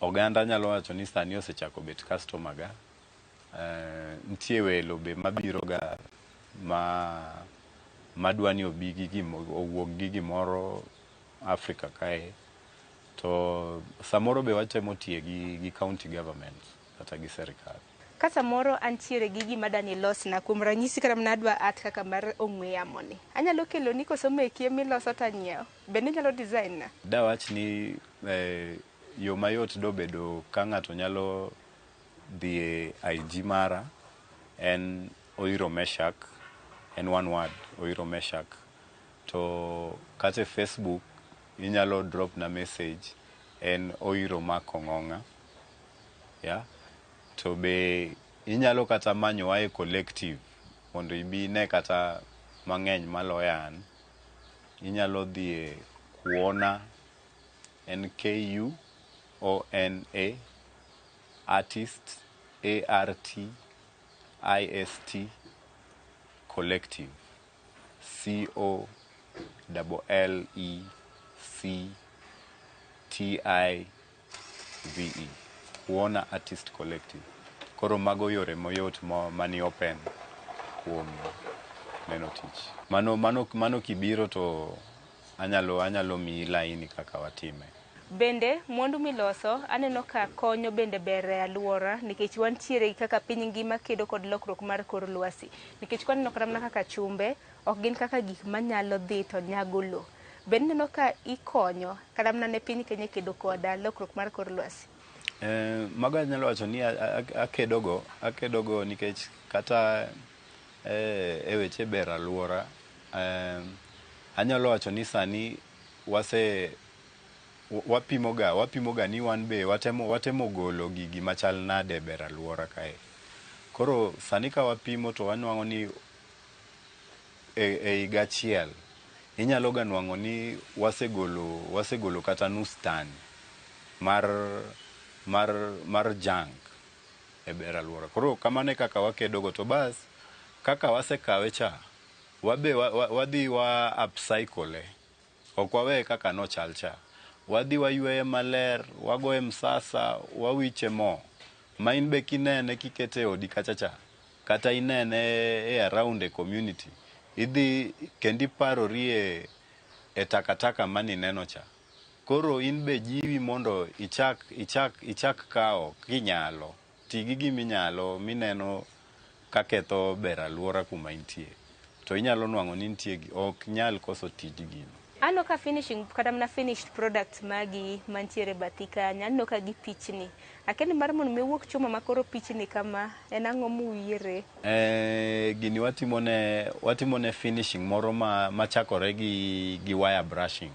oganda anyalo wacho ni sani osechako bet customer ga. Nitie welo be mabiro ga ma madwa ni obi gi gimo, owuog gi gimoro Africa kae to samoro be watemo tiye gi county government kata gi serikal. Ka samoro antiere gi gima dani losna kuom ranyisi kata mana adwa art kaka mar ong'we yamo ni anyalo keloni koso meki emiloso tanyiewo bende inyalo design na? Dawach ni yo mayot dobedo ka ng'ato nyalo dhi e IG mara en Oiro Meshak, en one word, Oiro Meshak. To kata e Facebook inyalo drop na message en Oiro Mark Ong'ong'a. Yeah. To be inyalo kata manyowa e collective mondo ibi ine kata mang'eny maloyo an. Inyalo dhi e Kuona, en K U O N A artist A R T I S T collective C O L L E C T I V E Kuona Artist Collective. Koro mago yore mayot mani open kuom neno tich. Mano, mano, mano kibiro to anyalo anyalo miyi laini kaka watime. Bende mwandu miloso aneno ka konyo bende ber e alwora nikech wantiere gi kaka piny ngima kedo kod lokruok mar kor lwasi. Nikech kwaneno kata mana kaka chumbe, ok gin kaka gik manyalo dhi to nyago lowo. Bende ineno ka ikonyo kata mana ne piny Kenya kedo koda lokruok mar kor lwasi? Mago anyalo wacho ni akedogo akedogo nikech kata e weche ber alwora anyalo wacho ni sani wase wapimoga wapimoga ni wan be watemo watemo golo gigi machal nade e ber alwora kae. Koro sani ka wapimo to wanwang'o ni e higa achiel inyalo ga nwang'o ni wasegolo wasegolo kata nus tan mar mar mar junk e ber alwora. Koro kamano e kaka wakedogo to bas kaka wasekawe cha Wabe wadhi wa upcycle e. Ok waweye kaka nochal cha. Wadhi wayweye maler, wagoye msasa, wawiche mo. Ma in be kinene kikete e odi kacha cha, kata inene e around e community, idhi kendo iparori e takataka manineno cha. Koro in be jiwi mondo ichak kawo kinyalo. Ti gi giminyalo mineno kaketho ber aluora kuma intie. To inyalo nwang'o ni nitie ok nyal koso tij gino. Aneno ka finishing kata mana finished product magi mantiere bathi kanyo, aneno ka gipichni. Akia ni mar mondo mi owuok chuma makoro pichni kama, en ang'o muwire? Gini watimone finishing moro machakore gi wire brushing.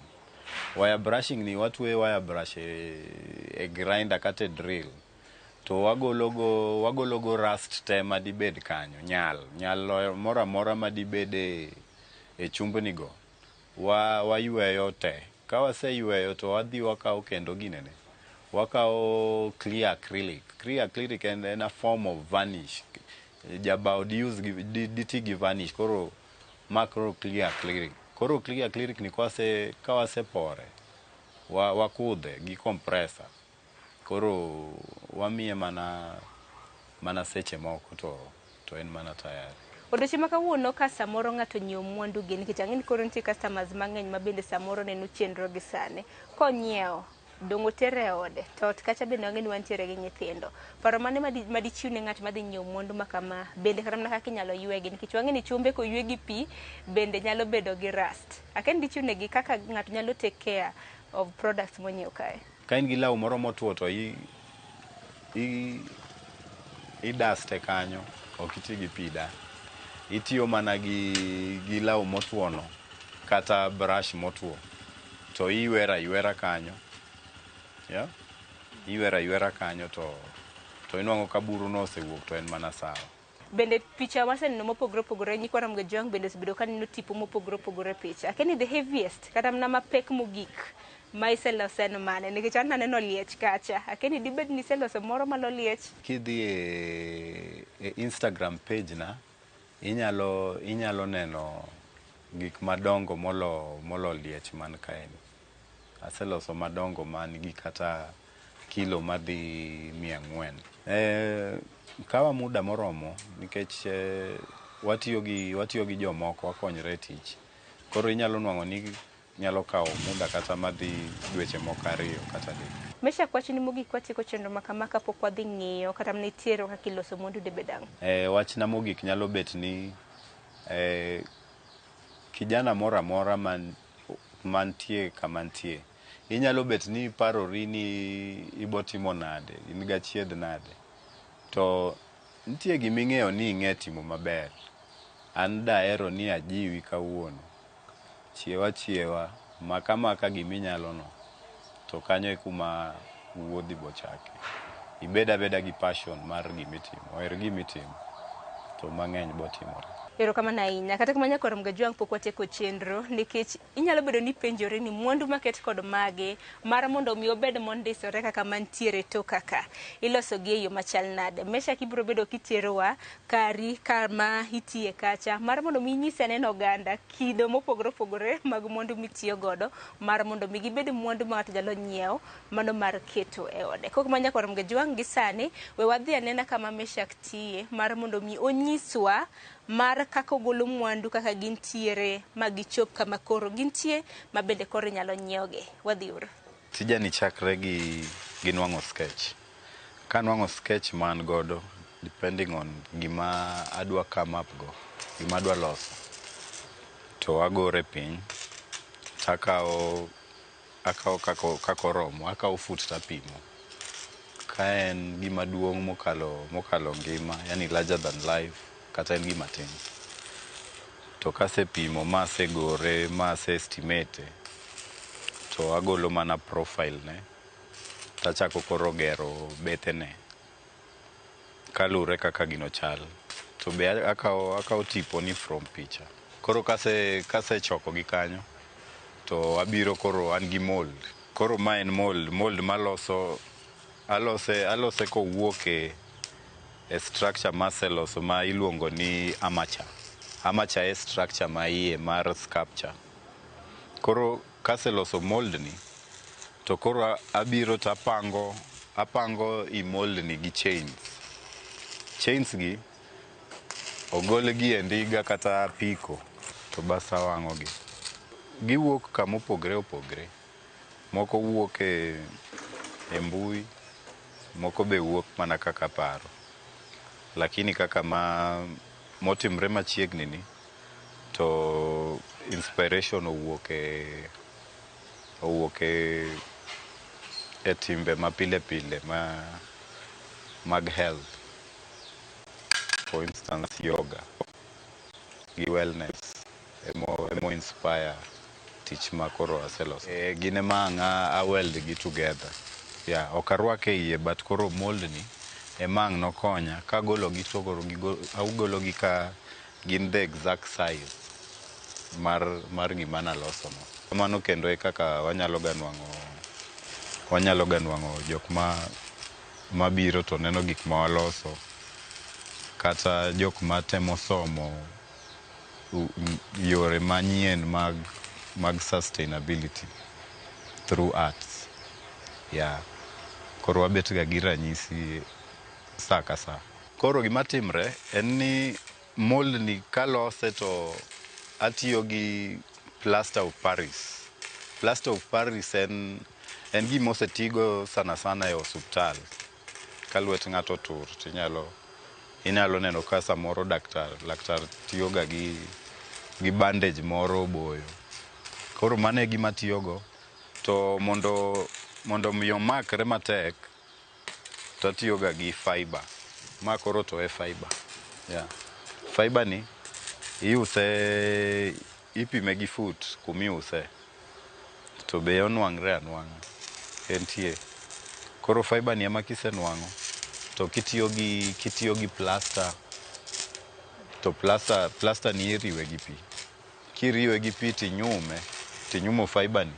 Wire brushing ni watweyo wire brush e grinder kata e drill. To wagologo rust te madibed kanyo, nyal moro amora madibed e chumbni go. Wayweyo te. Ka waseyweyo to wadhi wakawo kendo ginene. Wakawo clear acrylic. Clear acrylic en a form of varnish. Jabao di ti gi varnish koro ma koro clear acrylic. Koro clear acrylic ni kawasepore, wakudhe gi compressor. Koro wamiye mana seche moko to en mana tayari. Odiochieng' ma kawuono ka samoro ng'ato nyiewo mwandu gi nikech ang'e ni koro nitie customers mang'eny ma bende samoro neno chenro gi sani. Konyiewo, dong' otere e ode, to ot kacha bende wang'e ni wantiere gi nyithindo. Paro mane madichiw ne ng'at madhi nyiewo mwandu ma kama bende kata mana kaka inyalo ywegi nikech wang'e ni chumbe koywe gi pi bende nyalo bedo gi rust. Akia ni dichiw negi kaka ng'ato nyalo take care of products monyiew kae. Ka in gi law moro motwo to i duste kanyo, ok iti gi pi da. Itiyo mana gi law motwo no kata brush motwo to iywero aywera kanyo. Yeah? Iywero aywera kanyo to inwang'o ka buru no osewuok to en mana sawa. Bende picha waseneno mopogore opogore nyikwa Ramogi Jwang' bende osebedo ka neno tipo mopogore opogore e picha. Akia ni the heaviest kata mana mapek mogik ma iseloso en mane nikech an naneno liech kacha. Akia ni dibed ni iseloso moro malo liech. Kidhi e Instagram page na, inyalo neno gik madongo molo liech man kaeni. Aseloso madongo man gi kata kilo madhi 400. Kawa muda moromo nikech watiyo gi jomoko wakonyre e tich. Koro inyalo nwang'o ni nyalo kawo muda kata madhi dweche moko 2 kata 3. Meshack wachni mogik watieko chenro ma kama kapok wadhi ng'iyo kata mana itiero kaka iloso mwandu debed ang'o? Wachna mogik nyalo bet ni kijana moro amora mantie kama nitie, inyalo bet ni iparori ni ibotimo nade, in gachiedh nade. To nitie giming'eyo ni ing'e timo maber. An dahero ni ajiwi kawuono. Chiew achiewa, mak amaka giminyalo no, to kanyo e kuma wuodhi bochake. Ibed abeda gi passion mar gimitimo, oher gimitimo, to mang'eny botimore. Erokamano ahinya. Kata kamano nyakor Mgajwang' pok watieko chenro nikech inyalo bedo ni ipenjori ni mwandu maket kod mage mar mondo mi obed mondisore kaka mantiere toka ka iloso gi e yo machal nade. Meshack ibiro bedo kiterowa kari kama itiye kacha mar mondo mi inyis anena oganda kido mopogore opogore mag mwandu mitiyo godo mar mondo mi gibed mwandu ma ng'ato nyalo nyiewo mano mar keto e ode. Kok ma nyakwar Mgajwang' gi sani we wadhi anena kama Meshack tiye mar mondo mi onyiswa mar kaka ogolo mwandu kaka gintiere ma gichop kama koro gintie ma bende koro inyalo nyiewogi. Wadhi uru. Tijani chakre gi nwang'o sketch. Kanwang'o sketch ma an godo, depending on gima adwa come up go, gima adwa loso, to agore piny, takawo akawo kaka oromo, akawo foot tapimo. Ka en gima duong' mokalo ngima, yani larger than life, kata en gima tin. To kasepimo ma asegore ma ase estimate, to agolo mana profile ne, tachako koro gero bethene kalure kaka gino chal. To be akawo tipo ni from picha. Koro kasechoko gi kanyo, to abiro koro an gi mold. Koro ma en mold maloso alose kowuok e structure maseloso ma iluongo ni armature. Ama chae structure ma iye mar sculpture. Koro kaseloso mold ni, to koro abiro to apango i mold ni gi chains. Chains gi ogol gi e ndiga kata apiko to bas awang'o gi. Giwuok kamopogre opogre. Moko wuok e mbui, moko be wuok mana kaka paro. Lakini kaka ma motimre machiegni ni, to inspiration owuok e timbe ma pile pile ma mag health. For instance, yoga gi wellness emo inspire tich ma koro aseloso. Gin ema ang' a weld gi together. Yeah, ok arwak e iye, but koro mold ni ema ang' nokonya kagolo gi to koro agolo gi ka gin the exact size mar gima naloso no. Mano kendo e kaka wanyalo ga nwang'o jok ma biro to neno gik ma waloso, kata jok ma temo somo yore manyien mag sustainability through arts. Yeah. Koro wabet ga gi ranyisi sa ka sa. Koro gima timre en ni mold ni kalose to atiyo gi plaster of Paris. Plaster of Paris en gima osetigo sana sana e osuptal. Ka lwet ng'ato otur to inyalo neno ka samoro laktar tiyo ga gi bandage moro oboyo. Koro mano e gima atiyogo. To mondo mi omakre matek to atiyo ga gi fiber. Ma koro to e fiber. Yeah. Fiber ni iuse, ipime gi foot kumiuse to be onwang're anwang'a entie. Koro fiber ni ema kisenwang'o to kitiyo gi plaster to plaster ni iriwe gi pi. Kiriwe gi pi tinyume, tinyumo fiber ni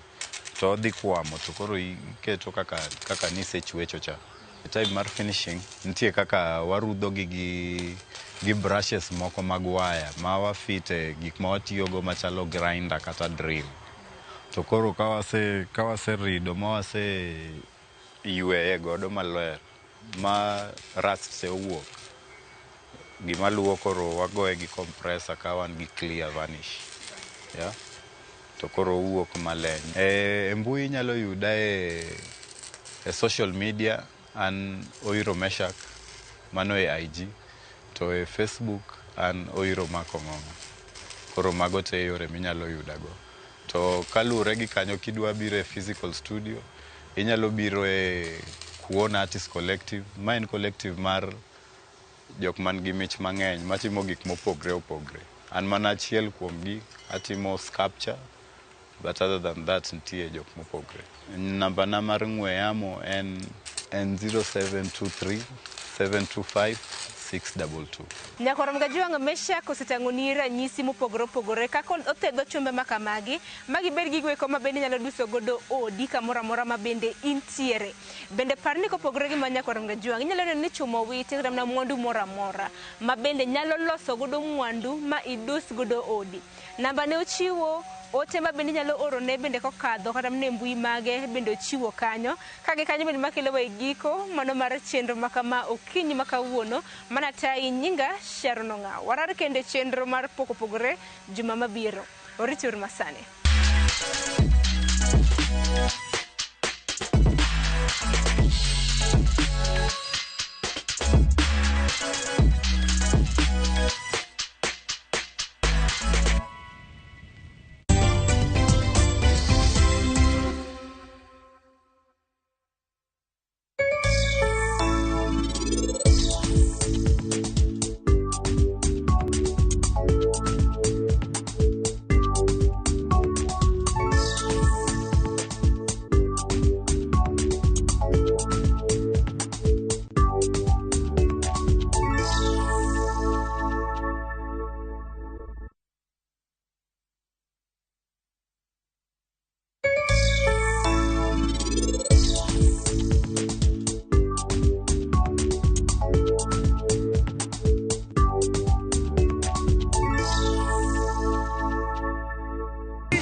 to odhi kwamo to koro iketo kaka nisechwecho cha. Time mar finishing nitie kaka warudho gi brushes moko mag waya ma wafite gik ma watiyogo machalo grinder kata drill. To koro ka waserido ma wase yweye godo maler ma rust te owuok, gima luwo koro wagoye gi compressor ka wan gi clear varnish. Yeah. To koro owuok maleny. E mbui inyalo yuda e social media an Oiro Meshak, mano e IG, to e Facebook an Oiro Makong'ong'o. Koro mago te yore minyalo yudago. To kaluwore gi kanyo kidwa biro e physical studio, inyalo biro e Kuona Artist Collective. Ma en collective mar jok man gi mich mang'eny matimo gik mopogre opogre. An mana achiel kuomgi, atimo sculpture, but other than that nitie jok mopogre. Namba na mar ng'we yamo en 0723 725 622. Nyakwar Mgajuang' Meshak osetang'oni ranyisi mopogore opogore kaka othedho chumbe makamagi magibed gigo eko ma bende inyalo duso godo odi kamoro amora ma bende intiere. Bende par ni kopogore gi ma Nyakwar Mgajuang' inyalo neno ni chuma owiti kata mana mwandu moro amora ma bende nyalo loso godo mwandu ma idus godo odi. Namba ne ochiwo ote ma bende inyalo orone bende kokadho kata mana e mbui mage bende ochiwo kanyo. Kagi kanyo bende makelo e giko mano mar chenro makama okinyi ma kawuono mana tayi nyinga Sharon Ong'aw. Warar kende chenro mar pok opogore juma mabiro. Orituru masani.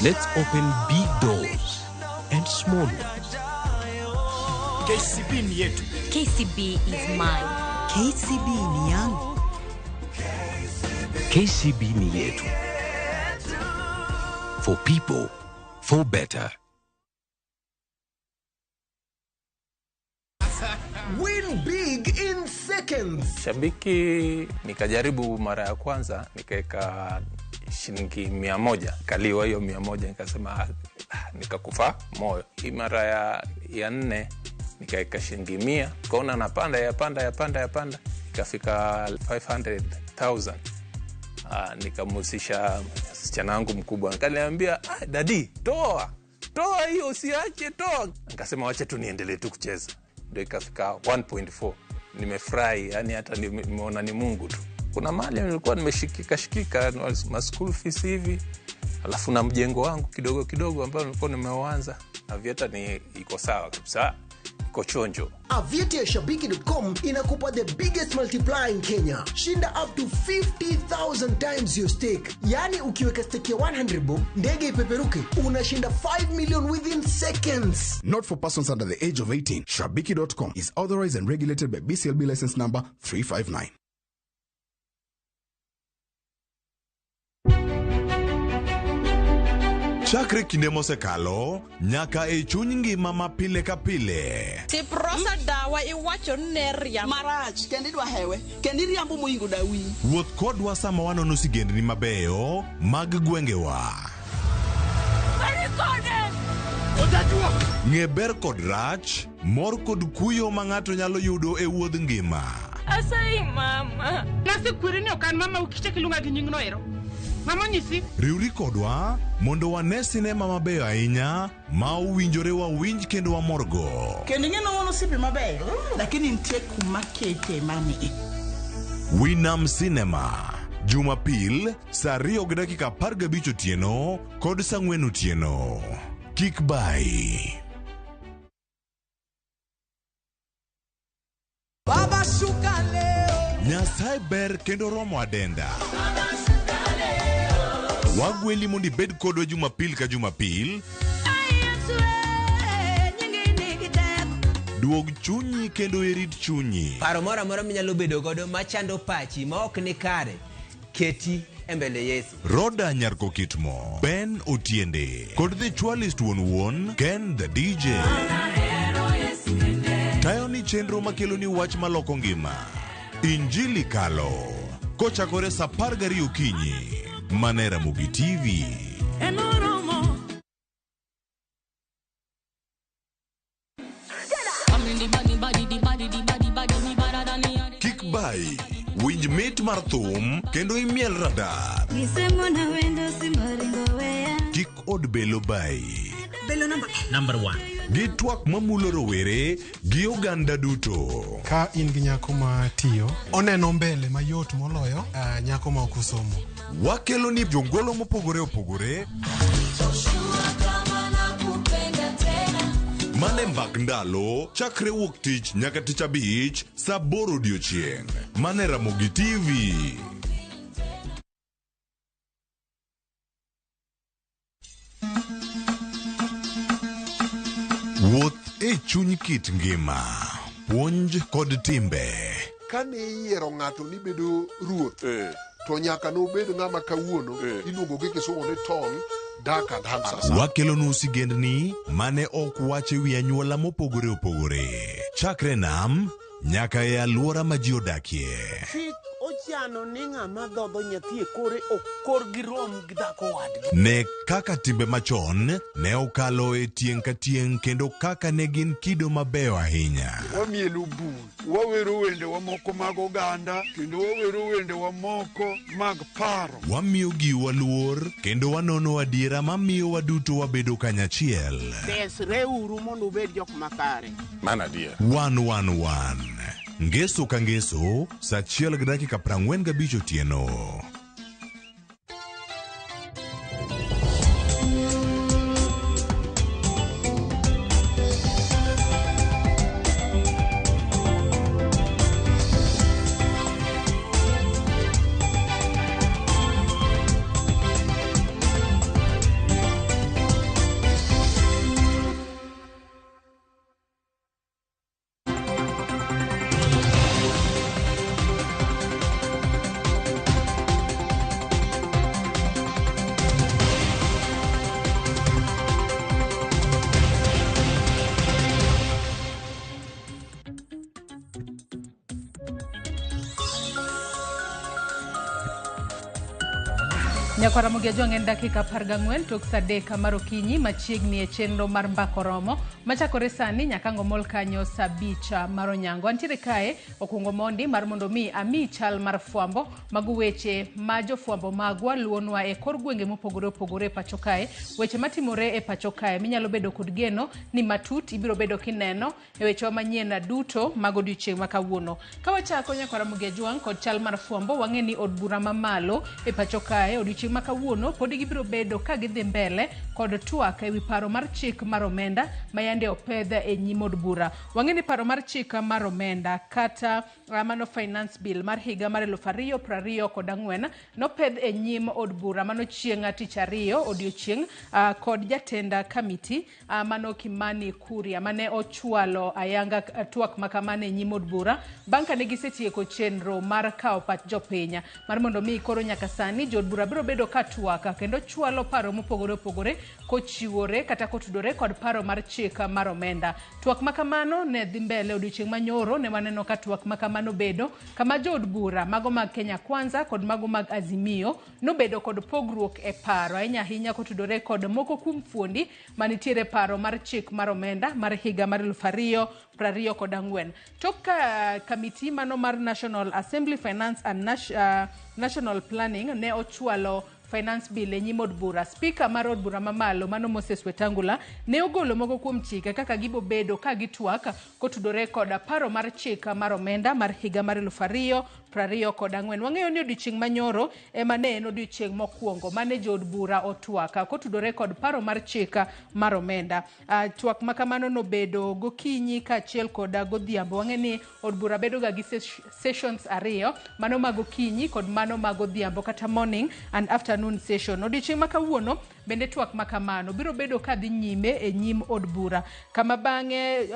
Let's open big doors and small ones. KCB ni yetu. KCB is mine. KCB ni yangu. KCB ni yetu. For people, for better. Win big in seconds. Shabiki nikajaribu mara ya kwanza nikaweka shilingi 100, kaliwa hiyo 100, nikasema nikakufa moyo. Hii mara ya nne nikaweka shilingi 100, kaona napanda yapanda yapanda yapanda, ikafika 500,000. Nikamhusisha msichana wangu mkubwa, akaniambia dadi, toa hiyo, usiache, toa. Nikasema wacha tu niendelee tu kucheza, ndio ikafika 1.4. Nimefurahi, yani hata nimeona ni Mungu tu. Kuna mali nilikuwa nimeshikika shikika ma school fees hivi, alafu na mjengo wangu kidogo kidogo ambao nilikuwa nimeuanza. Aviator ni iko sawa kabisa, iko chonjo. Aviator ya Shabiki.com inakupa the biggest multiplier in Kenya. Shinda up to 50,000 times your stake. Yani ukiweka stake ya 100 bob, ndege ipeperuke, unashinda 5 million within seconds. Not for persons under the age of 18. Shabiki.com is authorized and regulated by BCLB license number 359. Chakre kinde mosekalo nyaka e chuny ngima ma pile ka pile. Tiprosa dawa iwacho ne riambo marach kendo idwa hewe kendo iriambo moingo dawi. Wuoth kodwa sama wanono sigendni mabeyo mag gwengewa. Ng'e ber kod rach, mor kod kuyo ma ng'ato nyalo yudo e wuodh ngima. Asayi mama. Nasekweri ni ok an mama ukichak iluonga gi nyingno ero. Mama nyisi. Riwri kodwa mondo wane sinema mabeyo ahinya ma owinjore wawinj kendo wamorgo. Kendo ing'e ni wan osiepe mabeyo, lakini nitie kuma kete mani. Winam Cinema, Jumapil saa 2:15 otieno kod saa 4 otieno. Kik bai. Baba shuka leo. Nyasaye ber kendo romo adenda. Wagweli mondo ibed kodwa Jumapil ka Jumapil. Duog chunyi kendo irit chunyi. Paro moro amora minyalo bedo godo machando pachi ma ok ni kare, keti e mbele Yesu. Roda Nyarko Kitmo, Ben Otiende, kod The Chwalist wuon wuon, Ken the DJ. Tayo ni chenro makelo ni wach maloko ngima. Injili Kalo, kochakore saa 12 okinyi. Mane Ramogi TV. Kik bai, winj mit mar thum kendo imiel radar. Kik od belo bai. Belo number 1. Gi twak mamulo rowere gi oganda duto. Ka in gi nyako ma tiyo, oneno mbele mayot moloyo nyako ma ok osomo. Wakelo ni jongolo mopogore opogore. Mane mbak ndalo chakre wuok tich nyaka tich abich saa 8 odiochieng'. Mane Ramogi TV. Wuoth e chuny kit ngima, puonj kod timbe. Kane iyiero ng'ato ni bedo ruoth, to nyaka nobed ng'ama kawuono iluongo gi kisungu ni tall, dark and handsome. Wakelonu sigendni mane ok wach e wi anyuola mopogore opogore. Chakre nam nyaka e alwora ma ji odakie. Chik ochano ni ng'ama dhodho nyathi e kore ok korgi rom gi dhako wadgi. Ne kaka timbe machon ne okalo e tieng' ka tieng' kendo kaka ne gin kido mabeyo ahinya. Wamielo bul, wawero wendewa moko mag oganda kendo wawero wendewa moko mag paro. Wamiyo giwa luor kendo wanono adiera mamiyo waduto wabedo kanyachiel. Desreuru mondo ubed jok makare. Mano adier. 111 Ngeso ka ngeso saa 1:45 otieno. Nyakwara Ramogi Ajwang' en dakika 14 tok sa 3 mar okinyi machiegni e chenro mar Mbaka Oromo machakore sani nyaka ang' omol kanyo sa 5 mar onyango. Antiere kae okuongo mondi mar mondo mi ami chal mar fwambo mago weche ma jofwambo magwa luonwa e kor gwenge mopogore opogore e pacho kae, weche matimore e pacho kae minyalo bedo kod geno ni matut ibiro bedo kineno e wechewa manyien duto mag odiochieng' ma kawuono. Ka wachako Nyakwar Ramogi Ajwang' kod chal mar fwambo, wang'e ni od bura mamalo e pacho kae odiochieng' ma kawuono podi gibiro bedo ka gidhi mbele kod twak ewi paro mar chik mar omenda ma yande opedh e nyim od bura. Wang'e ni paro mar chik mar omenda kata mano finance bill mar higa mar 2024 nopedh e nyim od bura mano chieng' tich ariyo odiochieng' kod jatend kamiti mano Kimani Kuria mane ochwalo ayanga twak makamano e nyim od bura bang' kane gisetieko chenro mar kawo pach jopiny mar mondo mi koro nyaka sani jood bura biro bedo ka twak kendo chwalo paro mopogore opogore kochiwore kata kotudore kod paro mar chik mar omenda. Twak makamano ne dhi mbele odiochieng' manyoro ne waneno ka twak makamano bedo kama jood bura mago mag Kenya Kwanza kod mago mag Azimio nobedo kod pogruok e paro ahinya ahinya kotudore kod moko kuom fuondi manitiere paro mar chik mar omenda mar higa mar 2024. Tok ka kamiti mano mar National Assembly Finance and National Planning ne ochwalo finance bill e nyim od bura, spika mar od bura mamalo mano Moses Wetangula ne ogolo moko kuom chike kaka gibobedo ka gitwak kotudore kod paro mar chik mar omenda mar higa mar 2024. Wang'eyo ni odiochieng' manyoro ema ne en odiochieng' mokwongo mane jood bura otwak kotudore kod paro mar chik mar omenda. Twak makamano nobedo gokinyi kaachiel kod godhiambo. Wang'e ni od bura bedo ga gi sessions ariyo, mano mag okinyi kod mano mag odhiambo kata morning and afternoon session. Odiochieng' ma kawuono bende twak makamano biro bedo ka dhi nyime e nyim od bura, kama bang'e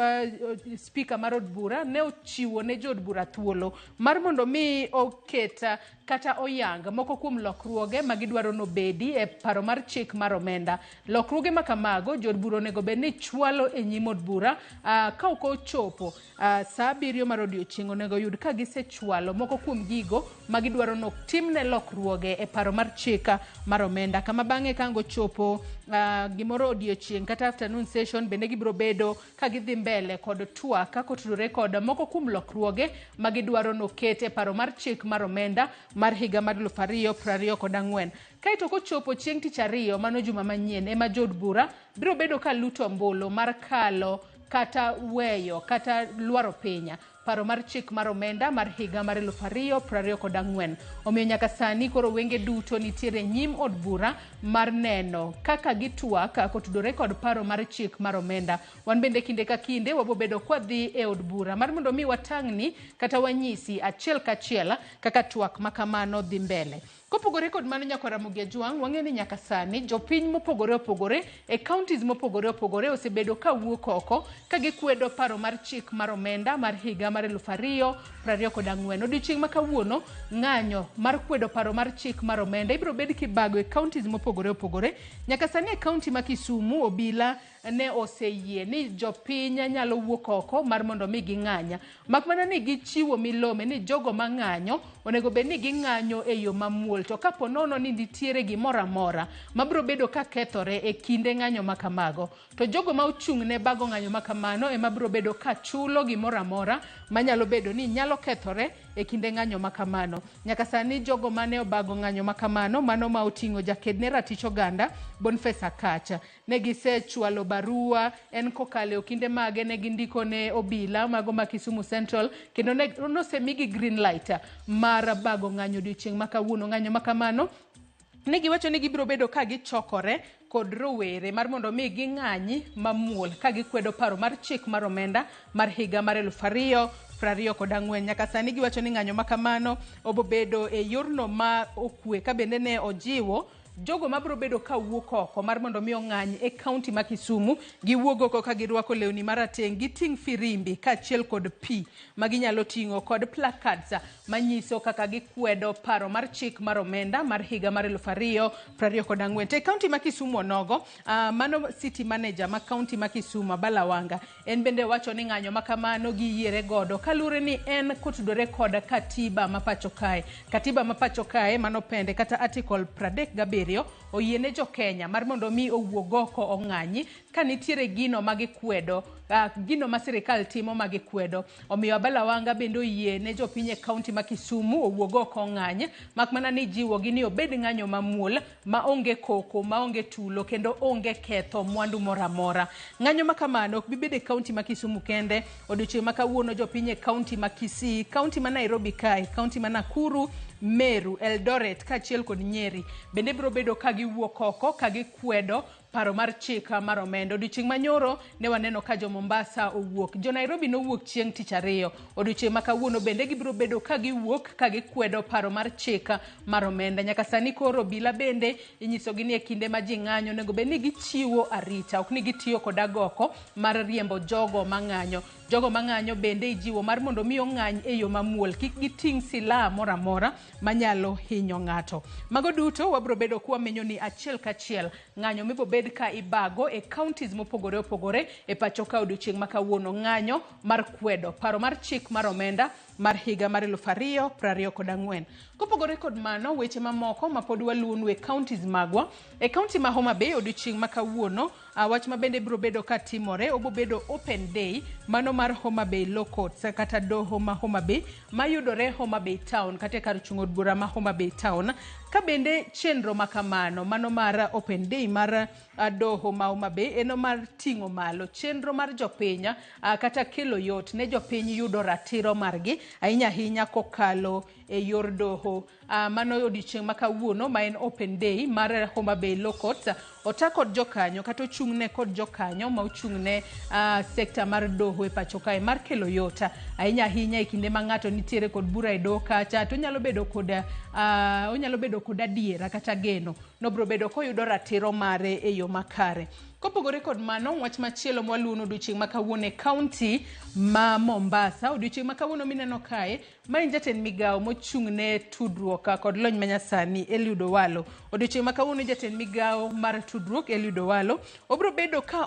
spika mar od bura ne ochiwo ne jood bura thuolo mar mondo mi oket kata oyang moko kuom lokruoge ma gidwaro nobedi e paro mar chik mar omenda. Lokruoge ma kamago jood bura onego bed ni chwalo e nyim od bura ka ok ochopo sa 7 mar odiochieng' onego yud ka gisechwalo moko kuom gigo ma gidwaro notimne lokruoge e paro mar chik mar omenda. Kama bang'e ka ang' ochopo gimoro odiochieng' kata afternoon session bende gibiro bedo ka gidhi mbele kod twak kotudore kod moko kuom lokruoge ma gidwaro noket e paro mar chik mar omenda mar higa mar 2024. Kaeto kochopo chieng' tich ariyo mano juma manyien ema jood bura biro bedo ka luto ombulu mar kalo kata weyo kata lwaro piny paro mar chik mar omenda mar higa mar 2024. Omiyo nyaka sani koro wenge duto nitiere nyim od bura mar neno kaka gitwak kotudore kod paro mar chik mar omenda. Wan bende kinde ka kinde wabobedo kwadhi e od bura mar mondo mi watang'ni kata wanyisi achiel kachiel kaka twak makamano dhi mbele. Kopogore kod mano Nyakwar Ramogi Ajwang', wang'e ni nyaka sani jopiny mopogore opogore e counties mopogore opogore osebedo ka wuok oko ka gikwedo paro mar chik mar omenda mar higa mar 2024. Odiochieng' ma kawuono ng'anyo mar kwedo paro mar chik mar omenda ibiro bed kibago e counties mopogore opogore. Nyaka sani e county ma Kisumu obila ne oseyie ni jopiny nyalo wuok oko mar mondo mi ging'any, mak mana ni gichiwo milome ni jogo mang'anyo onego bed ni ging'anyo e yo mamuol, to kapo nono ni nitiere gimoro amora mabiro bedo ka kethore e kinde ng'anyo ma kamago, to jogo ma ochung' ne bago ng'anyo ma kamano ema biro bedo ka chulo gimoro amora manyalo bedo ni nyalo kethore e kinde ng'anyo ma kamano. Nyaka sani jogo mane obago ng'anyo ma kamano, mano ma oting'o jaked ne ratich oganda Boniface Akacha, ne gisechwalo barua en kokalo e okinde mage ne gindiko ne obila mago ma Kisumu Central, kendo ne nosemigi green light mar bago ng'anyo odiochieng' ma kawuono. Ng'anyo ma kamano ne giwacho ni gibiro bedo ka gichokore kod rowere mar mondo mi ging'anyi mamuol ka gikwedo paro mar chik mar omenda mar higa mar 2024. Nyaka sani giwacho ni ng'anyo ma kamano obobedo e yorno ma okwe, ka bende ne ojiwo Jogo mabiro bedo ka wuok oko mar mondo mi ong'any e kaunti ma Kisumu, giwuog oko ka girwako lewni marateng', giting' firimbi kaachiel kod pi ma ginyalo ting'o kod placards manyiso kaka gikwedo paro mar chik mar omenda mar higa mar 2024. To e kaunti ma Kisumu onogo, mano city manager ma kaunti ma Kisumu, Abala Wanga, en bende wacho ni ng'anyo ma kamano giyiere godo kaluwore ni en kotudore kod katiba ma pacho kae. Katiba ma pacho kae mano pende kata article 37 oyiene jo Kenya mar mondo mi owuog oko ong'anyi ka nitiere gino ma gikwedo, gino ma sirikal timo ma gikwedo. Omiyo Abala Wanga bende oyie ne jopiny e kaunti ma Kisumu owuog oko ong'any, mak mana ni jiwogi ni obed ng'anyo mamuol, maonge koko, maonge tulo kendo onge ketho mwandu moro amora. Ng'anyo ma kamano ok bi bedo e kaunti ma Kisumu kende. Odiochieng' ma kawuono jopiny e kaunti ma Kisii, kaunti ma Nairobi kae, kaunti ma Nakuru, Meru, Eldoret kaachiel kod Nyeri bende biro bedo ka giwuok oko ka gikwedo paro mar chik mar omenda. Odiochieng' manyoro ne waneno ka jo Mombasa owuok, jo Nairobi nowuok chieng' tich ariyo. Odiochieng' ma kawuono bende gibiro bedo ka giwuok ka gikwedo paro mar chik mar omenda. Nyaka sani koro obila bende inyisogi ni e kinde ma ji ng'anyo onego bed ni gichiwo arita, ok ni gitiyo kod agoko mar riembo jogo mang'anyo. Jogo mang'anyo bende ijiwo mar mondo mi ong'any e yo mamuol, kik giting' silaha moro amora manyalo hinyo ng'ato. Mago duto wabiro bedo kwamenyo ni achiel kachiel ng'anyo mibiro bed ka ibago e counties mopogore opogore e pacho ka odiochieng' ma kawuono. Ng'anyo mar kwedo paro mar chik mar omenda mar higa mar 2024. Kopogore kod mano, weche mamoko ma pod waluwonu e counties magwa. E county ma Homa Bay odiochieng' ma kawuono, wach ma bende biro bedo ka timore, obo bedo open day mano mar Homa Bay Law Courts kata doho ma Homa Bay mayudore Homa Bay Town kata e kar chung' od bura ma Homa Bay Town. Ka bende chenro ma kamano mano mar open day mar doho ma Homa Bay eno mar ting'o malo chenro mar jopiny, kata kelo yot ne jopiny yudo ratiro margi ahinya ahinya kokalo e yor doho. Mano odiochieng' ma kawuono ma en open day mar Homa Bay Law Courts, ota kod jokanyo kata ochung'ne kod jokanyo ma ochung'ne sekta mar doho e pacho kae mar kelo yot ahinya ahinya e kinde ma ng'ato nitiere kod bura e doho kacha to onyalo bedo kod adiera kata geno nobiro bedo koyudo ratiro mare e yo makare. Kopogore kod mano, wach machielo mwaluwono odiochieng' ma kawuono e kaunti ma Mombasa. Odiochieng' ma kawuono mineno kae, ma en jatend migawo mochung'ne tudruok kod lony manyasani Eliud Owalo. Odiochieng' ma kawuono jatend migawo mar tudruok Eliud Owalo obiro bedo ka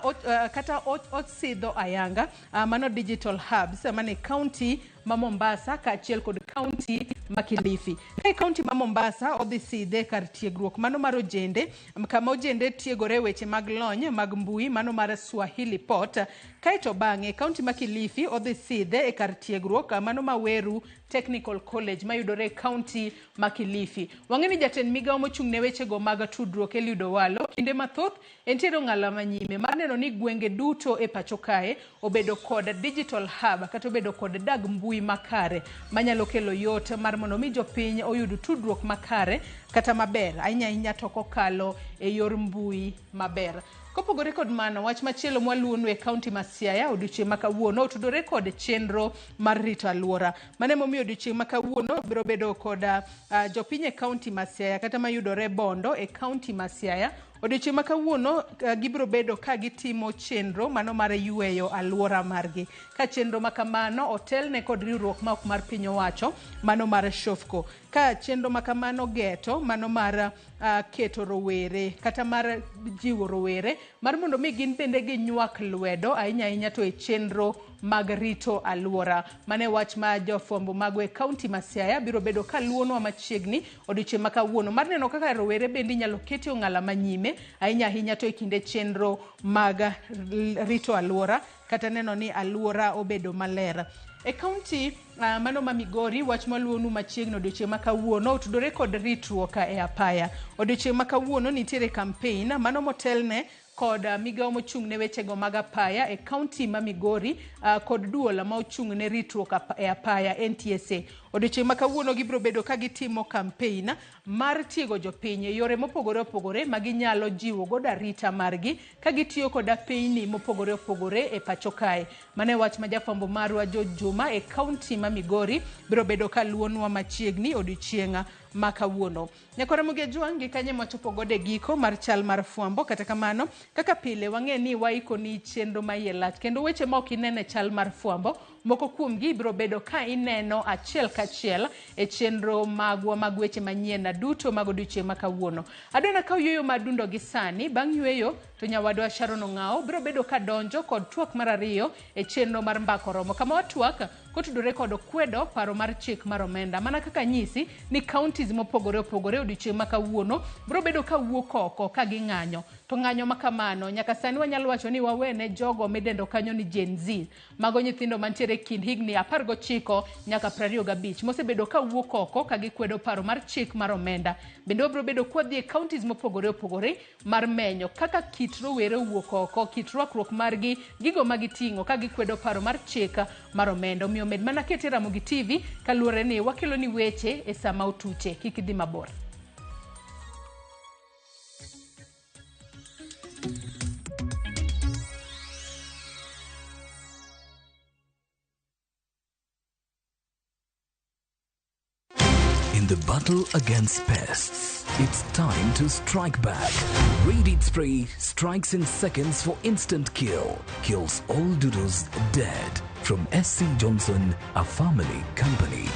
kata osidho ayanga mano digital hubs mane kaunti ma Mombasa kaachiel kod kaunti ma Kilifi. Ka e kaunti ma Mombasa odhi sidhe kar tiegruok mano mar ojende, kama ojende tiegore weche mag lony mag mbui mano mar Swahili Port. Kaeto bang'e kaunti ma Kilifi odhi sidhe e kar tiegruok mano ma Weru Technical College mayudore e kaunti ma Kilifi. Wang'e ni jatend migawo mochung' ne wechego mag tudruok Eliud Owalo kinde mathoth entiere ong'ala manyime mar neno ni gwenge duto e pacho kae obedo kod digital hub kata obedo kod dag mbui makare manyalo kelo yot mar mondo mi jopiny oyud tudruok makare kata maber ahinya ahinya to kokalo e yor mbui maber. Kopogore kod mano, wach machielo mwaluwonu e kaunti ma Siaya odiochieng' ma kawuono otudore kod chenro mar rito alwora. Mano emomiyo odiochieng' ma kawuono biro bedo kod jopiny e kaunti ma Siaya kata mayudore Bondo e kaunti ma Siaya. Odiochieng' ma kawuono gibiro bedo ka gitimo chenro mano mar yweyo alwora margi. Ka chenro ma kamano otelne kod riwruok ma ok mar piny owacho mano mar Shofco. Ka chenro ma kamano geto mano mar keto rowere kata mar jiwo rowere mar mondo mi gin bende ginywak lwedo ahinya ahinya to e chenro mag rito alwora. Mane wach ma jofwambo magwa e kaunti ma Siaya biro bedo ka luwonwa machiegni odiochieng' ma kawuono mar neno kaka rowere bende inyalo keti ong'ala manyime ahinya ahinya to e kinde chenro mag rito alwora kata neno ni alwora obedo maler. E kaunti mano ma Migori, wach maluwonu machiegni odiochieng' ma kawuono otudore kod ritruok e apaya. Odiochieng' ma kawuono nitiere campaign mano motelne kod migawo mochung' ne wechego mag apaya e kaunti ma Migori kod duol ma ochung' ne ritruok e apaya NTSA. Odiochieng' ma kawuono gibiro bedo ka gitimo kampein mar tiego jopiny e yore mopogore opogore ma ginyalo jiwo godo arita margi ka gitiyo koda pinyni mopogore opogore e pacho kae. Mano e wach ma jafwambo marwa George Juma e kaunti ma Migori biro bedo ka luwonwa machiegni odiochieng' ma kawuono. Nyakwa Ramogi Ajwang' gi kanye mwachopo godo e giko mar chal mar fwambo. Kata kamano, kaka pile wang'e ni waikoni chenro ma iye lach kendo weche ma ok ineno e chal mar fwambo, moko kuomgi biro bedo ka ineno achiel kachiel e chenro magwa mag weche manyien duto mag odiochieng' ma kawuono. Adwaro kaw yueyo mar dundo gi sani, bang' yueyo to nyawadwa Sharon Ong'awo biro bedo ka donjo kod twak mar ariyo e chenro mar Mbaka Oromo kama watwak kotudore kod kwedo paro mar chik mar omenda. Mana kaka nyisi ni counties mopogore opogore odiochieng' ma kawuono biro bedo ka wuok oko ka ging'anyo. To ng'anyo ma kamano nyaka sani wanyalo wacho ni wawene jogo midendo kanyo ni Gen Z. Mago nyithindo mantiere e kind higni 19 nyaka 25 mosebedo ka wuok oko ka gikwedo paro mar chik mar omenda. Bende wabiro bedo kwadhi e counties mopogore opogore mar menyo kaka kit rowere owuok oko, kit rwakruok margi, gigo ma giting'o ka gikwedo paro mar chik mar omenda. Omiyo med mana kete Ramogi TV kaluwore ni wakelo ni weche e sama otuche. Kik idhi mabor. In the battle against pests, it's time to strike back. Raid Spray strikes in seconds for instant kill. Kills all doodles dead. From SC Johnson, a family company.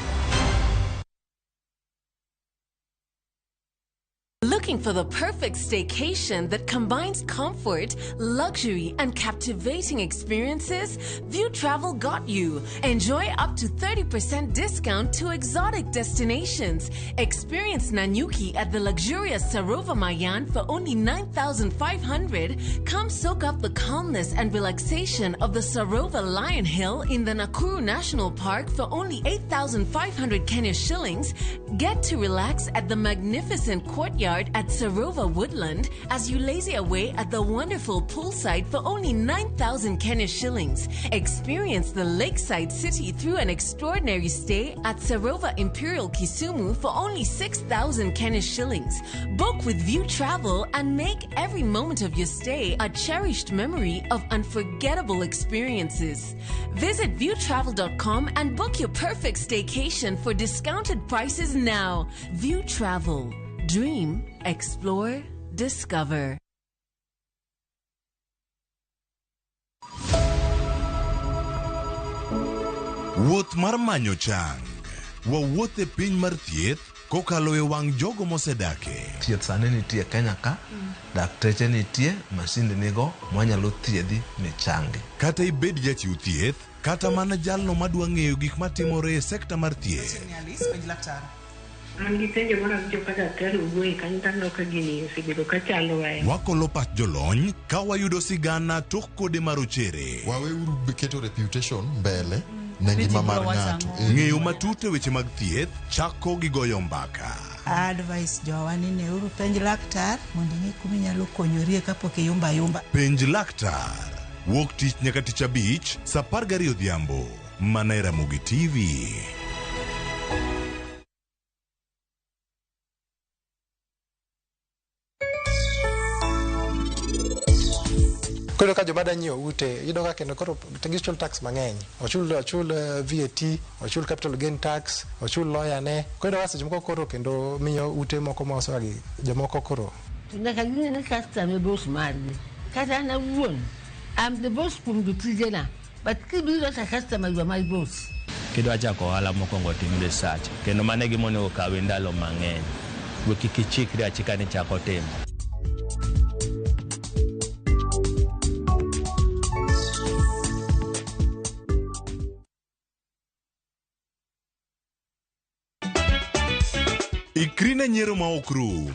Looking for the perfect staycation that combines comfort, luxury, and captivating experiences? View Travel got you. Enjoy up to 30% discount to exotic destinations. Experience Nanyuki at the luxurious Sarova Mayan for only 9,500. Come soak up the calmness and relaxation of the Sarova Lion Hill in the Nakuru National Park for only 8,500 Kenya shillings. Get to relax at the magnificent courtyard at Sarova Woodland as you lazy away at the wonderful poolside for only 9,000 Kenya shillings. Experience the lakeside city through an extraordinary stay at Sarova Imperial Kisumu for only 6,000 Kenya shillings. Book with View Travel and make every moment of your stay a cherished memory of unforgettable experiences. Visit viewtravel.com and book your perfect staycation for discounted prices now. View Travel. Dream, explore, discover. Wuoth mar manyo chang. Wawuoth e piny mar thieth kokalo e wang' jogo mosedake. Thieth sani nitie Kenya ka, dakteche nitie, masinde nigo mwanyalo thiedhi michangi. Kata ibed jachiw thieth, kata mana jalno madwa ng'eyo gik matimore e sekta mar thieth. An gi penjo moro awinjo ka daktari owuoye kanyo to aneno ka gini osebedo ka chando wa. Wakolo pach jolony ka wayudo sigana tok kode marochere. Waweuru keto reputation mbele ne ngima mar ng'ato. Ng'eyo matut e weche mag thieth chako gi goyo mbaka. Advice jowa ni neuru penj laktar mondo ing'e kuma inyalo konyorie kapok iyumba ayumba. Penj laktar. Wuok tich nyaka tich abich saa 12 odhiambo. Mana e Ramogi TV. Koro ka joma da nyiewo ute, iyudo ka kendo koro gichul tax mang'eny. Ochul ochul VAT, ochul capital gain tax, ochul lawyer ne. Koro iyudo ka seche moko koro kendo miyo ute moko ma uso gi jomoko koro To nyaka ging'e ni customer e boss margi. Kata an awuon, I'm the boss kuom jotijena. But kibiro kaka customer, you are my boss. Kidwa chako ohala mokwongo tim research kendo mano e gima onego okawi ndalo mang'eny. We kik ichikri achika ni ichako timo. Ikri ne nyiero ma ok rum.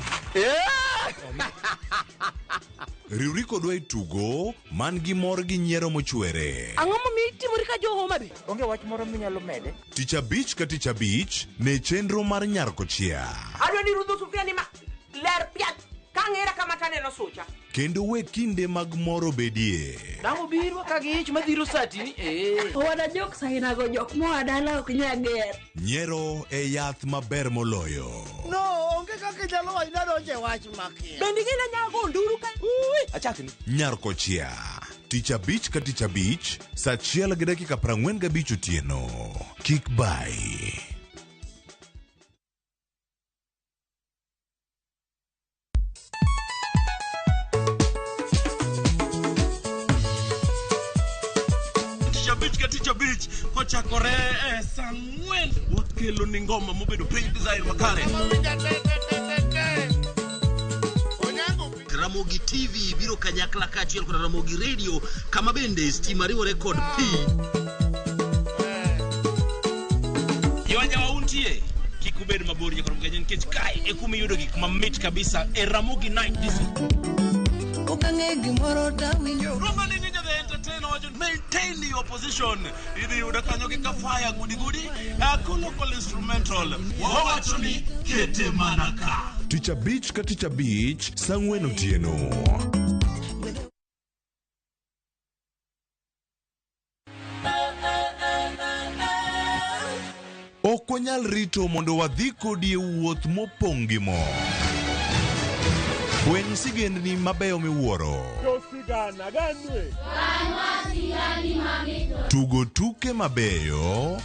Riwri kodwa e tugo man gi mor gi nyiero mochwere. Ang'o momiyo itimori ka jo Homa Bay? Onge wach moro minyalo mede? Tich abich ka tich abich ne chenro mar Nyar Kochia. Adwa ni rudho sufuria ni ma ler piat. Ka ang'era kama taneno sucha. Kendo we kinde mag mor obedie. Dang' obiro ka gi ich madhiro sati. Eh. Owada jok sainago jok moa dala ok nyal ger. Nyiero e yath maber moloyo. No, onge kaka inyalo wacho nadonjo e wach makia. Bende ing'e nyago nduru ka. Achakni. Nyarkochia. Tich abich ka tich abich, saa achiel gi dakika 45 otieno. Kik bai. Tich abich ka tich abich kochakore e saa ang'wen wakelo ni ngoma mobedo piny design makare. Ramogi TV biro kanyakla kaachiel kod Ramogi Radio kama bende stima riwore kod pi. Jowajawa untie kik ubed mabor nyakoro mganya nikech kae e kuma iyudo gik mamit kabisa e Ramogi Night Disco. Ok ang'e gimoro tawinjo. Roma ni Ninja the Entertainer wacho maintain your position. Idhi yudo kanyo gi kafaya gudi gudi local instrumental. Wawacho ni kete mana ka. Tich abich ka tich abich, saa ang'wen otieno. Ok wanyal rito mondo wadhi kodi e wuoth mopong' gi mor. Fweny sigendni mabeyo miwuoro. Josigana ganwe. Tugo tuke mabeyo.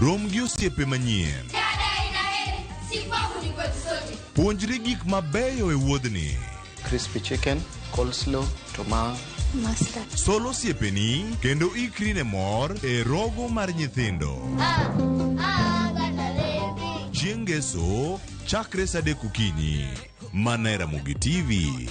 Rom gi osiepe manyien. Puonjri gik mabeyo e wuodhni. Crispy chicken, coleslaw, tomato. Sol osiepeni kendo ikri ne mor e rogo mar nyithindo. Chieng' ngeso chakre saa adek okinyi. Mana e Ramogi TV.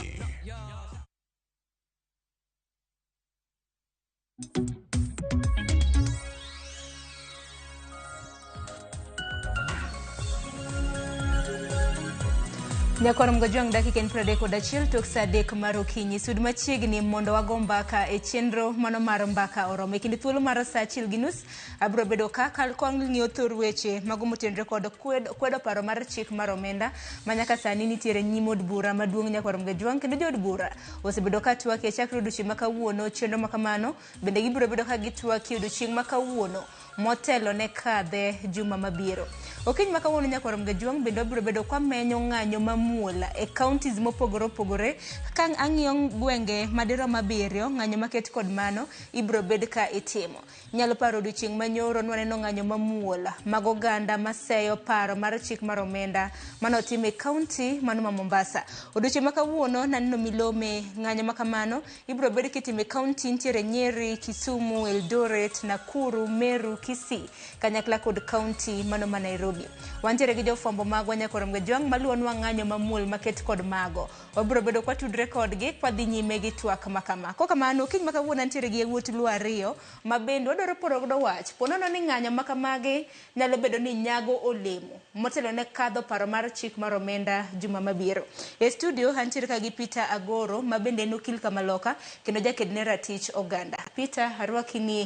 Nyakwar Mgojwang' dakika en 31 tok saa adek mar okinyi. Sud machiegni mondo wago mbaka e chenro mano mar mbaka oromo. E kind thuolo mar saa 1:30 abiro bedo ka kwang'iyo thor weche mago motenore kod kwedo paro mar chik mar omenda ma nyaka sani nitiere nyim od bura maduong' Nyakwar Mgojwang' kendo jood bura osebedo ka twak e chakre odiochieng' ma kawuono. Chenro ma kamano bende gibiro bedo ka gitwak e odiochieng' ma kawuono motelo ne kadhe juma mabiro. Okinyi ma kawuono Nyakwar Mgojwang' bende wabiro bedo kwamenyo ng'anyo mamuol e counties mopogore opogore. Ka ang'iyo gwenge madirom 7, ng'anyo maket kod mano ibiro bed ka itimo. Nyalo paro odiochieng' manyoro nwaneno ng'anyo mamuol mag oganda maseyo paro mar chik mar omenda manotim e county mano ma Mombasa. Odiochieng' ma kawuono naneno milome ng'anyo ma kamano ibiro bed kitimo e county nitiere Nyeri, Kisumu, Eldoret, Nakuru, Meru, Kisii kanyakla kod county mano ma Nairobi. Wantiere gi jofwambo magwa Nyakwar Mgojwang' maluwonwa ng'anyo mamuol maket kod mago. Wabiro bedo kwatudre kodgi kwadhi nyime gi twak makama. Kokamano okinyi ma kawuono antiere gi yawuot Luo ariyo ma bende wadwaro poro godo wach. Ponono ni ng'anyo makamagi nyalo bedo ni nyago olemo motelo ne kadho paro mar chik mar omenda juma mabiro. E studio antiere ka gi Peter Agoro ma bende en okil kamaloka kendo jaked ne ratich oganda. Peter, arwaki ni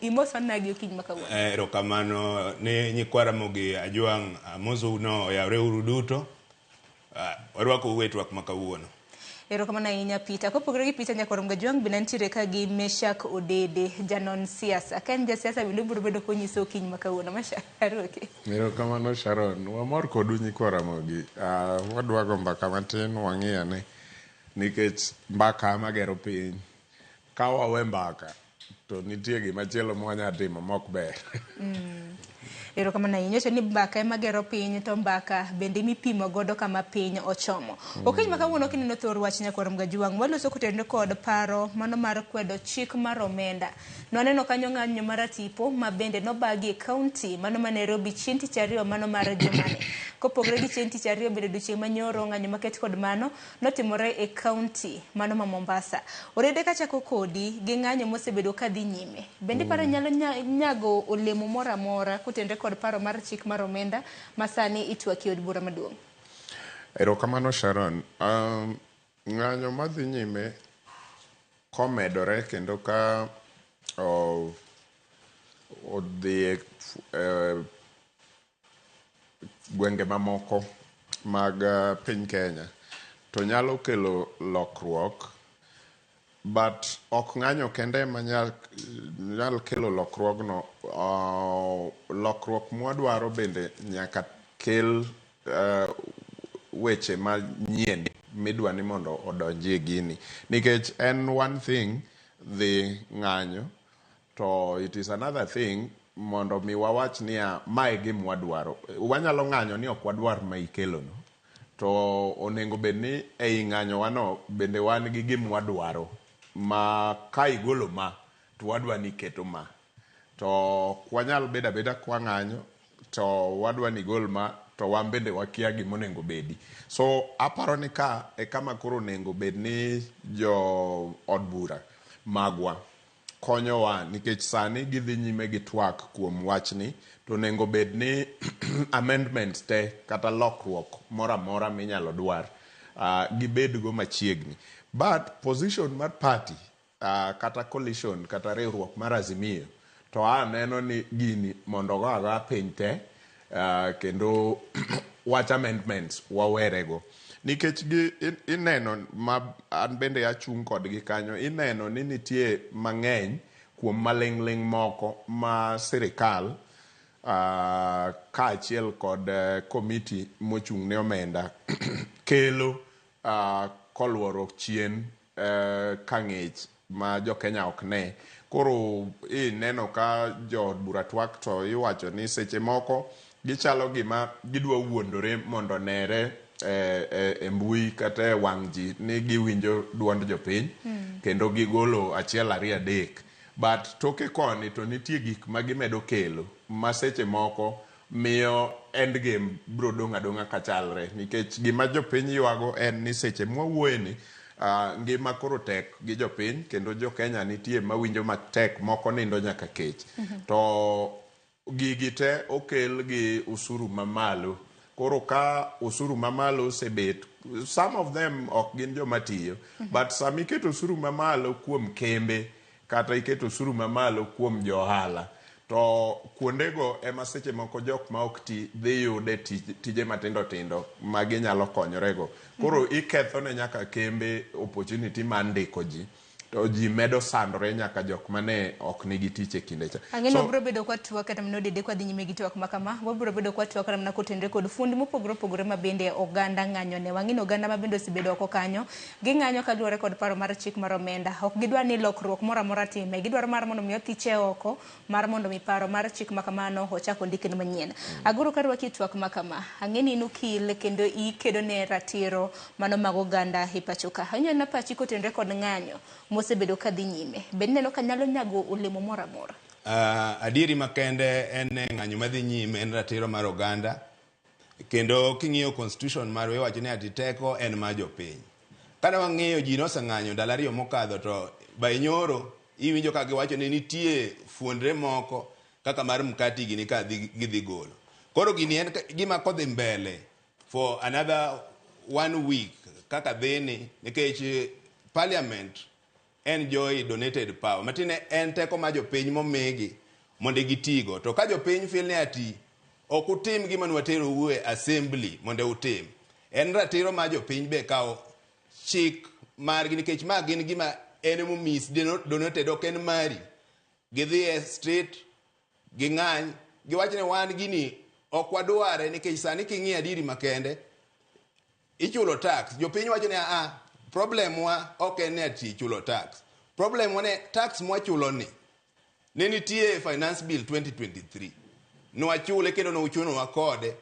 imosona gi okinyi ma kawuono. Erokamano ne nyikwa Ramogi Ajwang' amosou no oyawre uru duto. Warwakou e twak ma kawuono. Erokamano ahinya Peter. Kopogore gi Peter Nyakwar Mgojwang' bende nitiere ka gi Meshak Odede, janon siasa. Ka en jasiasa bende obiro bedo konyiso okinyi ma kawuono. Meshak, arwaki. Erokamano Sharon. Wamor kodu nyikwa Ramogi. Wadwa go mbaka matin wang'i ane nikech mbaka magero piny. Ka wawe mbaka to nitie gimachielo mwanya timo mok ber. Erokamano ahinya. Nyiso ni mbaka ema gero piny to mbaka bende mipimo godo kama piny ochomo. Okinyi ma kawuono kineno thor wach Nyakwar Mgajwang' waloso kotenore kod paro mano mar kwedo chik mar omenda. Nwaneno kanyo ng'anyo mar tipo ma bende nobagi e county mano ma Nairobi chieng' tich ariyo mano mar jumani. Kopogore gi chieng' tich ariyo bende odiochieng' manyoro ng'anyo maket kod mano notimore e county mano ma Mombasa. Orede kachako kodi gi ng'anyo mosebedo kadhi nyime. Bende paro nyalo nyago olemo moro amora kotenore kod paro mar chik mar omenda ma sani itwak e od bura maduong'. Erokamano Sharon. Ng'anyo madhi nyime komedore kendo ka odhi e gwenge mamoko mag piny Kenya. to nyalo kelo lokruok, but ok ng'anyo kende ema nyal, nyal kelo lokruogno. Lokruok mwadwaro bende nyaka kel weche manyien midwa ni mondo odonjie gini. Nikech en one thing dhi ng'anyo, to it is another thing mondo mi wawach niya mae gima wadwaro. Wanyalo ng'anyo ni ok wadwar ma ikelono, to onego bed ni ei ng'anyo wano bende wan gi gima wadwaro ma ka igolo ma to wadwa ni iketo ma. To ok wanyal bedo abeda kwa ng'anyo to wadwa ni igol ma to wan bende wakia gima onego bedi. So aparo ni ka e kama koro onego bed ni jo od bura magwa konyowa nikech sani gidhi nyime gi twak kuom wachni to onego bed ni amendments te kata lokruok moro amora minyalo dwar gibedgo machiegni. But position mar party kata coalition kata riwruok mar Azimio to aneno ni gini mondo ogo agoya piny te kendo wach amendments wawerego. Nikech gi ineno ma an bende achung' kodgi kanyo, ineno ni nitie mang'eny kuom maling'ling' moko ma sirikal kaachiel kod komiti mochung' ne omenda kelo koluoro chien ka ng'ich ma jo Kenya ok ne. Koro ineno ka jood bura twak to iwacho ni seche moko gichalo gima gidwa wuondore mondo onere e mbui kata e wang' ji ni giwinjo duond jopiny kendo gigolo achiel ariyo adek. But toke koni to nitie gik ma gimedo kelo ma seche moko miyo end game bro dong' adong'a kachalre nikech gima jopiny ywago en ni seche mwawuoye ni ngima koro tek gi jopiny kendo jo Kenya nitie mawinjo matek moko nindo nyaka kech. To gigi te okel gi usuru mamalo. Koro ka usuru mamalo osebet, some of them ok gin joma tiyo, but sama iketo usuru mamalo kuom kembe kata iketo usuru mamalo kuom jo ohala, to kuondego ema seche moko jok ma ok ti dhi yude tije matindo tindo ma ginyalo konyorego. Koro iketho ne nyaka kembe opportunity mar ndiko ji, to ji medo sandore nyaka jok mane ok nigi tich e kinde cha. Ang'e ni So, wabiro bedo kwa twak kata mana odede kwa dhi nyime gi twak ma kama, wabiro bedo kwa twak kata mana kotenore kod fundi mopogore opogore ma bende oganda ng'anyo ne. Wang'e ni oganda ma bende osebedo oko kanyo, ging'anyo kaluwore kod paro mar chik mar omenda. Ok gidwar ni lokruok moro amora time. Gidwaro mar mondo mi othiche oko, mar mondo mi paro mar chik ma kamano ochak ondik kendo manyien. Agoro karwaki e twak ma kama. Ang'e ni in okil kendo ikedo ne ratiro mano mag oganda e pacho ka. Anyalo pachi kotenore kod ng'anyo mosebedo ka dhi nyime. Be ineno ka nyalo nyago olemo moro amora? Adieri makende en ni ng'anyo madhi nyime en ratiro mar oganda kendo king'iyo constitution marwa iwacho ni ati teko en mar jopiny. Kane wang'iyo ji noseng'anyo ndalo ariyo mokadho to by nyoro iwinjo ka giwacho ni nitie fuondre moko kaka mar mkati gini ka gidhi golo. Koro gini en gima kodhi mbele for another 1 week kaka dhini nikech parliament enjoy donated power. Matine en teko ma jopiny momigi mondo gitigo. To ka jopiny feel ni ati ok utim gima nwaterou e assembly mondo utim. En ratiro ma jopiny be kawo chik margi nikech ma gin gima en emomis donated ok en mari. Gidhi e street, ging'any, giwach ni wan gini ok wadware nikech sani king'iyo adieri makende ichulo tax. Jopiny wacho ni a problem wa ok en ni ati ichulo tax. Problem wa ne tax mwachulo ni ne nitie finance bill 2023. Nwachule kendo nouchunowa kode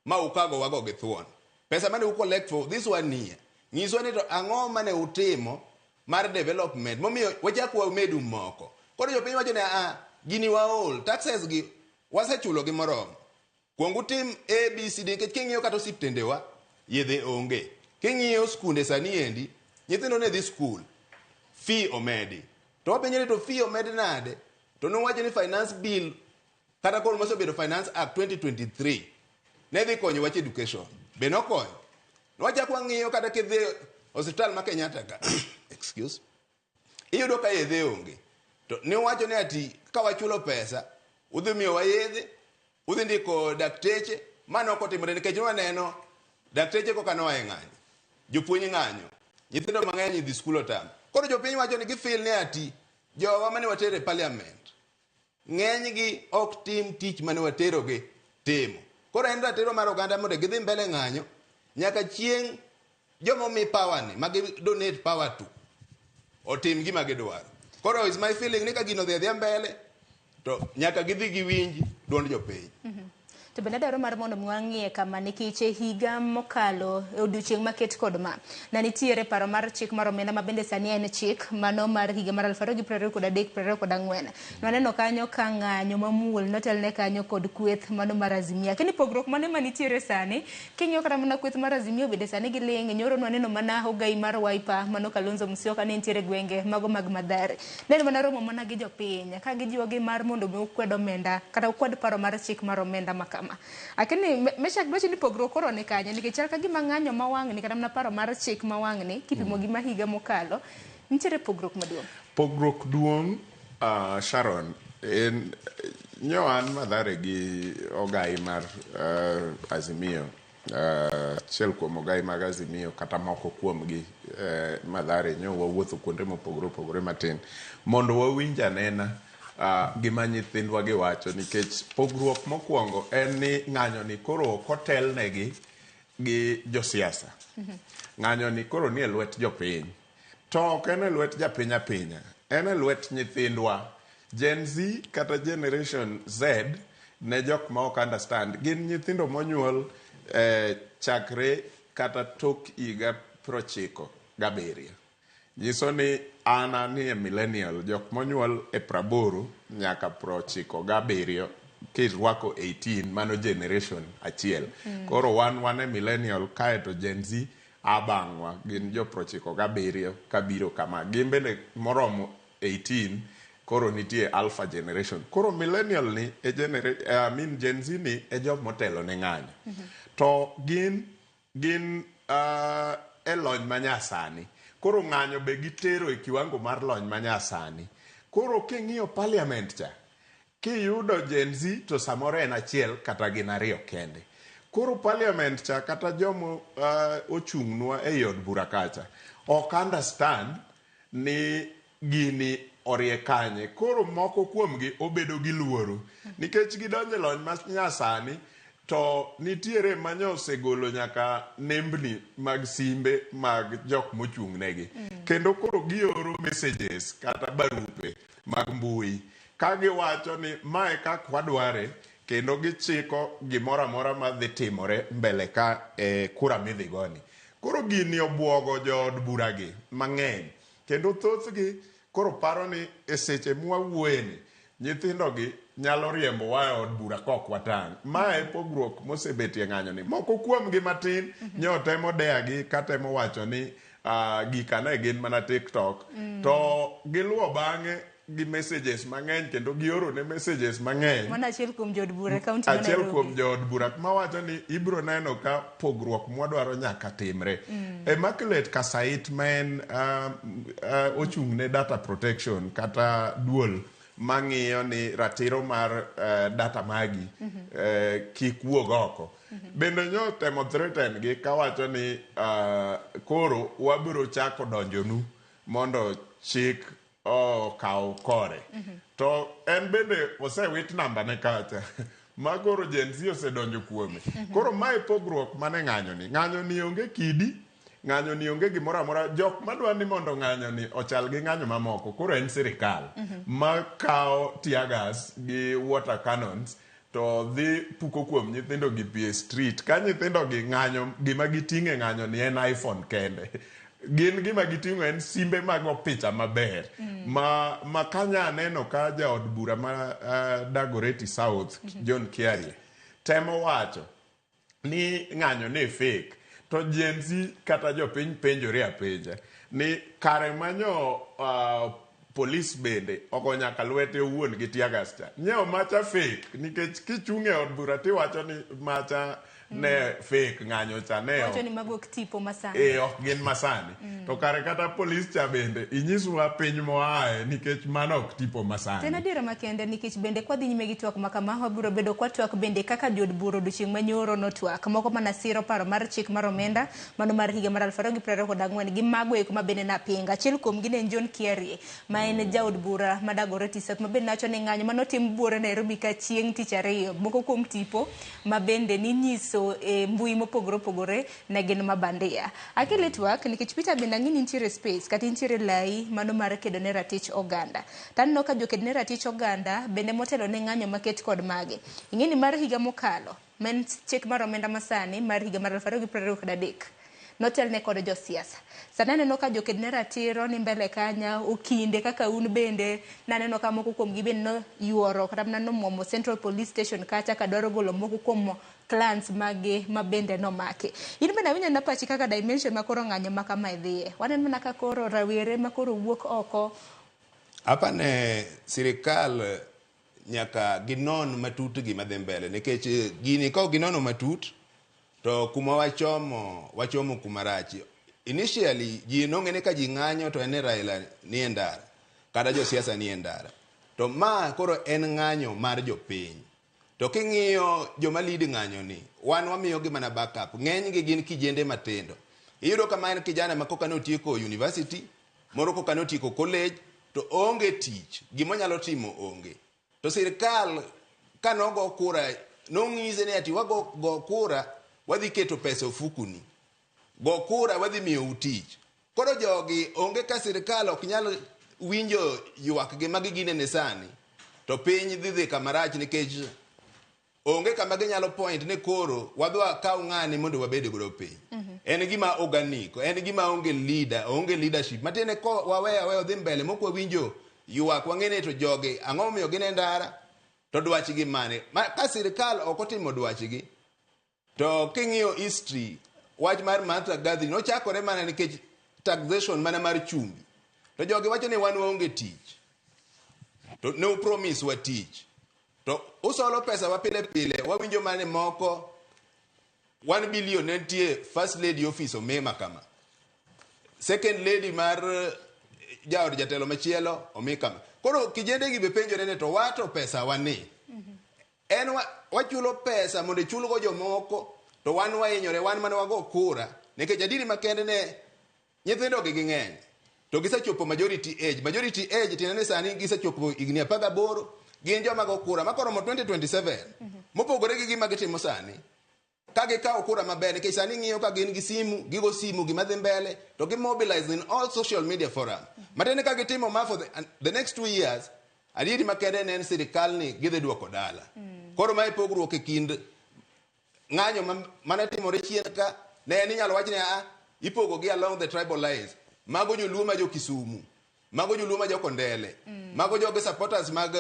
ma ukago wago gi thuon. Pesa mane u collect for this 1 year nyiswa ni to ang'o mane utimo mar development momiyo wachak wamedu moko. Koro jopiny wacho ni a gini waol taxes gi wasechulo gi moromo. Kuong utim A, B, C, D nikech king'iyo kata osiptendewa yedhe onge. King'iyo skunde sani endi nyithindo ne dhi skul fee omedi. To wapenjo ni to fee omed nade? To nowacho ni finance bill kata koro mosebedo Finance Act 2023 ne dhi konyo wach education. Be nokonyo? Wachak wang'iyo kata kidhi osiptal ma Kenyatta ka excuse iyudo ka yedhe onge. To ne wacho ni ati ka wachulo pesa udhi miyowa yedhe, udhi ndiko dakteche, mano ok otimore nikech waneno dakteche koka noa e ng'anyo. Jopuonj ng'anyo. Nyithindo mang'eny dhi skul otam. Koro jopiny wacho ni gifeel ni ati jowa mane watero e parliament ng'enygi ok tim tich mane waterogi timo. Koro en ratiro mar oganda mondo gidhi mbele ng'anyo nyaka chieng' joma omi power ni ma gi donate power to otim gima gidwaro. Koro is my feeling ni ka gino odhi adhiya mbele to nyaka gidhi giwinj duond jopiny. To bende adwaro mar mondo mi wang'iye kama nikech e higa mokalo e odiochieng' maket kod ma na nitiere paro mar chik mar omenda ma bende sani en chik mano mar higa mar 2023 24. Nwaneno kanyo ka ng'anyo mamuol notelne kanyo kod kweth mano mar Azimio. Lakini pogruok mane manitiere sani king'iyo kata mana kweth mar Azimio bende sani giling'. Nyoro nwaneno mana ogai mar Wiper mano Kalonzo Musyoka ne nitiere gwenge mago mag Mathare. Ne en mana romo mana gi jopiny ka gijiwogi mar mondo mi ukwed omenda kata ukwed paro mar chik mar omenda ma kama. Lakini Meshak dwacho ni pogruok koro ni kanye nikech chal ka gima ng'anyo ma wang'ni kata mana paro mar chik ma wang'ni kipimo gi ma higa mokalo nitiere pogruok maduong'. Pogruok duong' Sharon en nyo an Mathare gi ogai mar Azimio achiel kuom ogai mag Azimio kata moko kuomgi Mathare nyo wawuotho kuonde mopogore opogore matin mondo wawinj anena gima nyithindwa giwacho nikech pogruok mokwongo en ni ng'anyo ni koro ok otelnegi gi josiasa. Ng'anyo ni koro ni e lwet jopiny. To ok en e lwet japiny apinya, en e lwet nyithindwa. Gen Z kata Generation Z ne jok ma ok understand gin nyithindo monyuol chakre kata tok higa 97. Nyiso ni an anie millennial, jok monyuol e 80 nyaka 97 kirwako 18 mano generation achiel. Koro wan e millennial kaeto Gen Z a bang'wa gin jo 97 kabiro kama. Gin bende moromo 18 koro nitie alpha generation. Koro millennial ni e I mean Gen Z ni e jok motelo ne ng'anyo. To gin e lony manyasani. Koro ng'anyo be gitero e kiwango mar lony manyasani. Koro king'iyo parliament cha, kiyudo Gen Z to samoro en achiel kata gin ariyo kende. Koro parliament cha kata jomo ochung'nwa ei od bura kacha ok understand ni gini orie kanye. Koro moko kuomgi obedo gi luoro nikech gidonjo e lony manyasani to nitiere manyo osegolo nyaka nembni mag simbe mag jok mochung'negi. Kendo koro gioro messages kata barupe mag mbui ka giwacho ni mae kaka wadware kendo gichiko gimoro amora madhi timore mbele ka e kura midhi goni. Koro gini obwogo jood buragi mang'eny kendo thothgi koro paro ni e seche mwawuoyeni nyithindogi nyalo riembo wa e od bura kok watang'. Mae pogruok mosebetie ng'anyo ni. Moko kuomgi matin nyo temo deyagi katemo wacho ni gika ne gin mana TikTok. To giluwo bang'e gi messages mang'eny kendo gioro ne messages mang'eny. Mano achiel kuom jood bura e kaunti ma Achiel Nairobi. kuom jood bura mawacho ni ibro neno ka pogruok mwadwaro nyaka timre. Immaculate Kasait ma en ochung' ne data protection kata duol mang'iyo ni ratiro mar data magi kik wuog oko. Bende nyo temo threaten gi kawacho ni koro wabiro chako donjonu mondo chik okaw kore. To en bende osewit namba ne kacha ma koro Gen Z osedonjo kuome. Koro mae pogruok mane ng'anyo ni. Ng'anyo ni onge kidi, ng'anyo ni onge gimoro amora. Jok madwa ni mondo ng'anyo ni ochal gi ng'anyo mamoko koro en sirikal ma kawo tear gas gi water cannons to dhi puko kuom nyithindo gi pi e street. Ka nyithindo gi ng'anyo, gima giting'o e ng'anyo ni en iPhone kende. Gin gima giting'o en simbe mago picha maber. Ma kanya neno ka jaod bura ma Dagoretti South, John Kiarie, temo wacho ni ng'anyo ni fake. To Gen Z kata jopiny penjore apenja ni kare manyo polis bende ogo nyaka lwete owuon gi tear gas cha. Nyiewo macha fake nikech kichung' e od bura tiwacho ni macha Ne fake ng'anyo cha ne Wacho ni mago ok tipo masani. Eh, ok gin masani. To kare kata polis cha bende inyiswa piny moae nikech mano ok tipo To en masani. adiera makende nikech bende kwadhi nyime gi twak ma kama wabiro bedo kwatwak bende kaka jood bura odiochieng' manyoro notwak moko mana siro paro mar chik mar omenda mano mar higa mar 2024 gi mago eko ma bende napinga. Achiel kuomgi ne en John Kiarie ma en jaod bura ma Dagoretti South ma bende nowacho ni ng'anyo manotim buore Nairobi ka chieng' tich ariyo moko kuom tipo ma bende ninyiso e mbui mopogore opogore ne gin mabandia. Akele twak nikech Peter bende ang'e ni nitiere space kata nitiere lai mano mar kedo ne ratich oganda. To aneno ka joked ne ratich oganda bende motelo ne ng'anyo maket kod magi. Ing'e ni mar higa mokalo ma en chik mar omenda masani mar higa mar 2023 notelne kod josiasa. Sani aneno ka joked ne ratiro ni mbele kanya okinde kaka un bende naneno ka moko kuomgi bende noyuoro kata mana nomuomo Central Police Station kacha ka dwaro golo moko kuom clans mage ma bende nomaki. In bende awinjo na pachi kaka dimension ma koro ng'anyo ma kamae dhiye. Waneno mana ka koro rawere ma koro wuok oko. Apa ne sirikal nyaka ginon matut gima dhi mbele nikech gini ka ok ginono matut to kuma wachomo wachomo kuma rach. Initially ji nong'e ni ka ji ng'anyo to en ni Raila nie ndara kata josiasa nie ndara. To ma koro en ng'anyo mar jopiny. To king'iyo joma lead ng'anyo ni, wan wamiyogi mana backup. Ng'enygi gin kijende matindo. Iyudo ka ma en kijana ma koka notieko university, moro koka notieko college, to oonge tich, gimonyalo timo onge. To sirikal kanogo kura, nong'ise ni ati wago go kura, wadhi keto pesa ofukuni. Go kura wadhi miyou tich. Koro jogi onge ka sirikal ok nyal winjo ywakgi ma giginene sani, to piny dhi dhi kama rach nikech onge kama ginyalo point ni koro wadhi wakaw ng'ani mondo wabed godo piny. En gima organic, en gima onge leader, onge leadership. Matiende ko waweyo aweya odhi mbele mok wawinjo ywak wang'e ni to jogi ang'o momiyo gin e ndara to dwachgi mane. Ma, ka sirikal ok otimo dwachgi to king'iyo history wach mar Martha Gathering nochakore mana nikech taxation mana mar chumbi. To jogi wacho ni wan waonge tich. To ne upromise wa tich. To usolo pesa wa pile pile, wawinjo mane moko 1 billion ne nitie first lady office omi kama. Second lady mar jaod jatelo machielo omi kama. Koro kijende gi be penjore ni to wato pesa wani. En wachulo pesa mondo ichulgo jomoko to wan wahinyore wan mane wago kura nikech adieri makende ne nyithindo gi ging'eny to gisechopo majority age. Majority age tiende ni sani gisechopo higni 18 gin joma go kura makoromo 2027 mopogore gi gima gitimo sani ka gikawo kura maber nikech sani ng'iyo ka gin gi simu gigo simu gima dhi mbele to gi mobilize in all social media forum matiende ka gitimo ma for the next 2 years adieri makende ne en sirikal ni gidhi duoko dala. Koro mae pogruok e kind ng'anyo mane timore chien ka ne en inyalo wach ni a ipogo gi along the tribal lines. Mago joluo ma jo Kisumu, mago joluo ma jo Kondele, mago joge supporters mag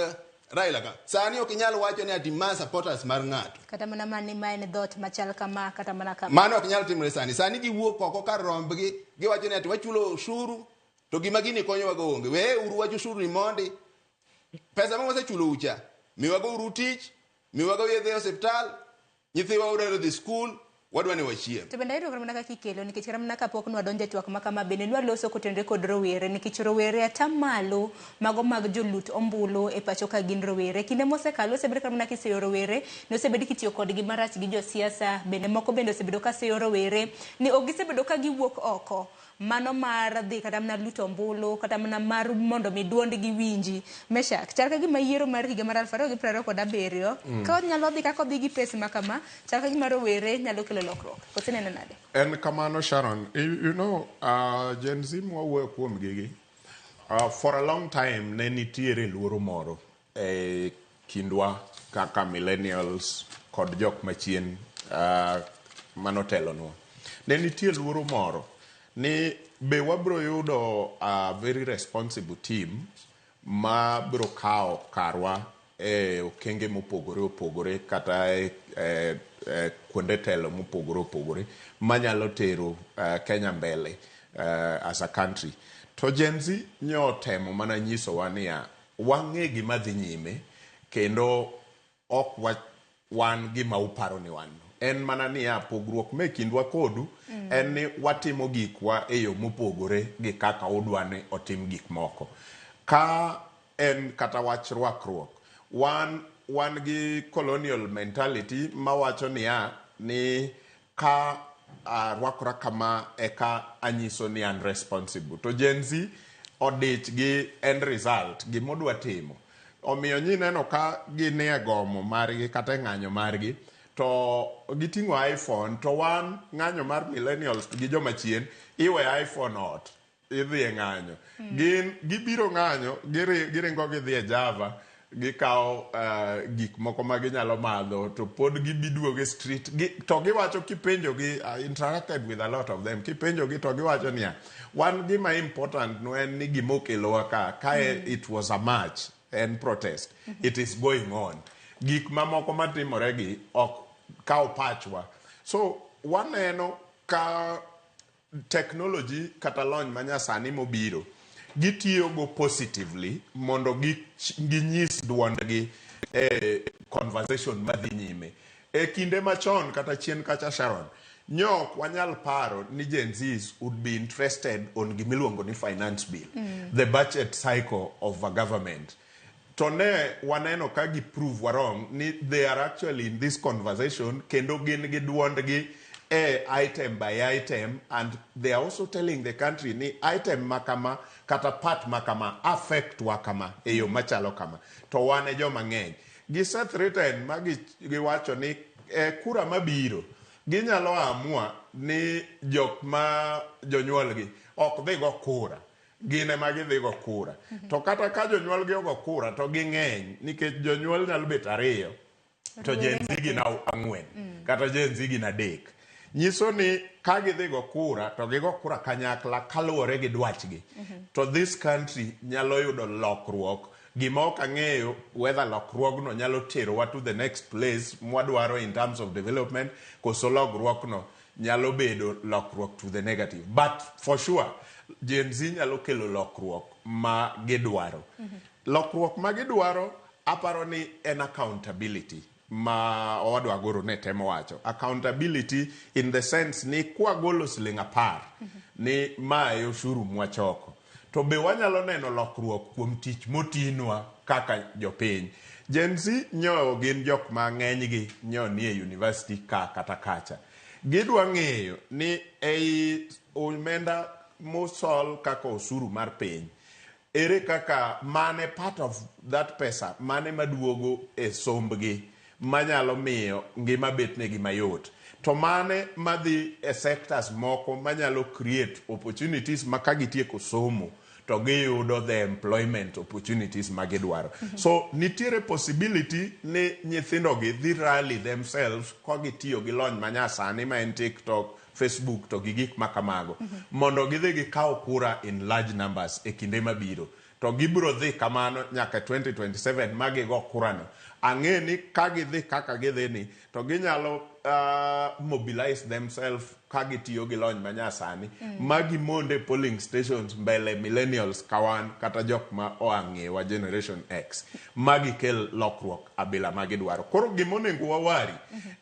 Raila ka. Sani ok inyal wacho ni ati ma supporters mar ng'ato. Kata mana mani ma en dhoot machal kama kata mana kama. Mano ok nyal timore sani. Sani giwuok oko kar rombgi, giwacho ni ati wachulo ushuru to gima gini konyowa go onge. We uru wach ushuru ni mondi. Pesa ma wasechulo ucha, miwago uru tich, miwago yedhe e osiptal, nyithiwa odwaro dhi skul, wadwa ni wachiem. To bende ayudo mana kaka ikelo nikech kata mana kapok nwadonjo e twak ma kama bende nwaloso kotenore kod rowere nikech rowere atamalo mago mag jolut ombulu e pacho ka gin rowere. Kinde mosekalo osebed kata mana kiseyo rowere nosebed kitiyo kodgi marach gi josiasa bende moko bende osebedo ka seyo rowere ni ok gisebedo ka giwuok oko mano mar dhi kata mana luto ombulu kata mana mar mondo mi duondgi winji. Meshak, chal ka gima yiero mar higa mar 2027 ka nyalo dhi kaka odhi gi pace ma kama, chal ka gima rowere nyalo kelo lokruok. Koso ineno nade? En kamano Sharon, you know, Gen Z mwawuoyo kuom gigi, for a long time ne nitiere luoro moro e kindwa kaka millennials kod jok machien manotelonwa. Ne nitie luoro moro ni be wabro yudo a very responsible team ma bro kawo karwa e okenge mopogore opogore kata e kuonde telo mopogore opogore manyalo tero Kenya mbele as a country. To Gen Z nyo temo mana nyisowa niya, wang'e gima dhi nyime kendo ok wan gima uparo ni wan. En mana niya, pogruok me kindwa kodu en ni watimo gikwa e yo mopogore gi kaka udwa ni otim gik moko. Ka en kata wach rwakruok, wan wan gi colonial mentality mawacho niya ni ka arwakora kama eka anyiso ni an responsible. To Gen Z odich gi end result, gimodwa timo. Omiyo nyineno ka ginie gomo margi kata e ng'anyo margi to giting'o iPhone to wan ng'anyo mar millennials gi joma chien iwe iPhone ot idhi e ng'anyo. Gin gibiro ng'anyo giringo gidhi e Java gikawo gik moko ma ginyalo madho to pod gibiduogo e street to giwacho kipenjogi, I interacted with a lot of them, kipenjogi to giwacho niya wan gima important no en ni gimokelowa ka kae it was a march en protest, it is going on, gik mamoko matimore gi ok kaw pachwa. So waneno ka technology kata lony manyasani mobiro gitiyogo positively mondo ginyis duondgi e conversation madhi nyime. E kinde machon kata chien kacha, Sharon, nyok wanyal paro ni Gen Zs would be interested on gimiluongo ni finance bill, the budget cycle of a government. To ne waneno ka gi prove wa wrong ni they are actually in this conversation kendo gin gi duondgi e item by item, and they are also telling the country ni item makama kata part makama affect wa kama e yo machalo kama. To wan e joma ng'eny gise threaten ma giwacho ni e kura mabiro ginyalo amua ni jok ma jonyuolgi ok dhi go kura, gin ema gidhi go kura. To kata ka jonyuolgi ogo kura to ging'eny, nikech jonyuol nyalo bet ariyo to Gen Z gin ang'wen kata Gen Z gin adek, nyiso ni ka gidhi go kura to gigo kura kanyakla kaluwore gi dwachgi, to this country nyalo yudo lokruok. Gima ok ang'eyo whether lokruogno nyalo terowa to the next place mwadwaro in terms of development, koso lokruokno nyalo bedo lokruok to the negative, but for sure Gen Z nyalo kelo lokruok ma gidwaro. Lokruok ma gidwaro aparo ni en accountability ma owadwa Agoro ne temo wacho. Accountability in the sense ni kwagolo siling 10 ni mae osuru mwachoko, to be wanyalo neno lokruok kuom tich motinwa kaka jopiny. Gen Z nyo gin jok ma ng'enygi nyo nie university ka kata kacha. Gidwa ng'eyo ni ei omenda mosol kaka osuru mar piny, ere kaka mane part of that pesa mane maduogo e sombgi manyalo miyo ngima betnegi mayot, to mane madhi e sectors moko manyalo create opportunities ma ka gitieko somo to giyudo the employment opportunities ma gidwaro. So nitiere possibility ni nyithindogi dhi rally themselves ka gitiyo gi lony manyasani ma en TikTok, Facebook to gi gik makamago mondo gidhi gikaw kura in large numbers e kinde mabiro. To gibiro dhi kamano nyaka 2027 ma gigo kurano. Ang'e ni ka gidhi kaka gidhi ni to ginyalo mobilize themselves ka gitiyo gi lony manyasani ma gimonde polling stations mbele millennials kawan kata jok ma oa ng'ewa Generation X ma gikel lokruok abila ma gidwaro. Koro gimonego wawari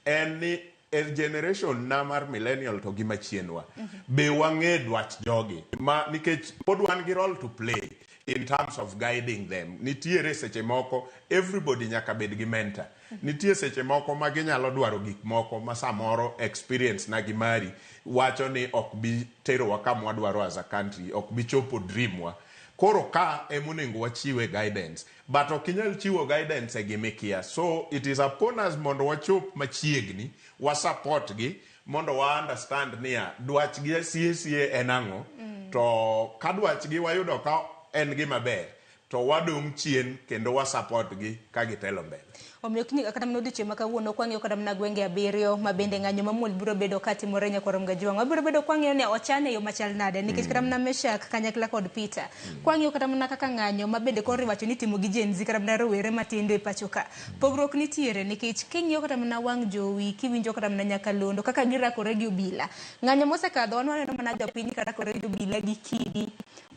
en ni e generation na mar millennial to gi machienwa be wang'e dwach jogi ma, nikech pod wan gi role to play in terms of guiding them. Nitiere seche moko everybody nyaka bed gi mentor. Nitie seche moko ma ginyalo dwaro gik moko ma samoro experience na gi mari wacho ni ok bi terowa kama wadwaro as a country, ok bi chopo dream wa. Koro ka emonego wachiwe guidance, but ok inyal chiwo guidance e gimikia. So it is upon us mondo wachop machiegni, wa support gi mondo wa understand niya dwachgi sie sie en ang'o. To ka dwachgi wayudo ka en gima ber, to wadong' chien kendo wa support gi ka gitelo mbele. Omiyo kiny kata mana odiochieng' ma kawuono kwang'iyo kata mana gwenge 7 ma bende ng'anyo mamuol biro bedo katimore nyakwar Mgajwang'. Wabiro bedo kwang'iyo ni ochane e yo machal nade, nikech kata mana Meshak kanyakla kod Peter. Kwang'iyo kata mana kaka ng'anyo ma bende koro iwacho ni itimo gi Gen Z kata mana rowere matindo e pacho ka. Pogruok nitiere nikech king'iyo kata mana wang' jowi, kiwinjo kata mana nyakalondo kaka girakore gi obila. Ng'anyo mosekadho wan waneno mana jopiny ka rakore gi obila gi kidi.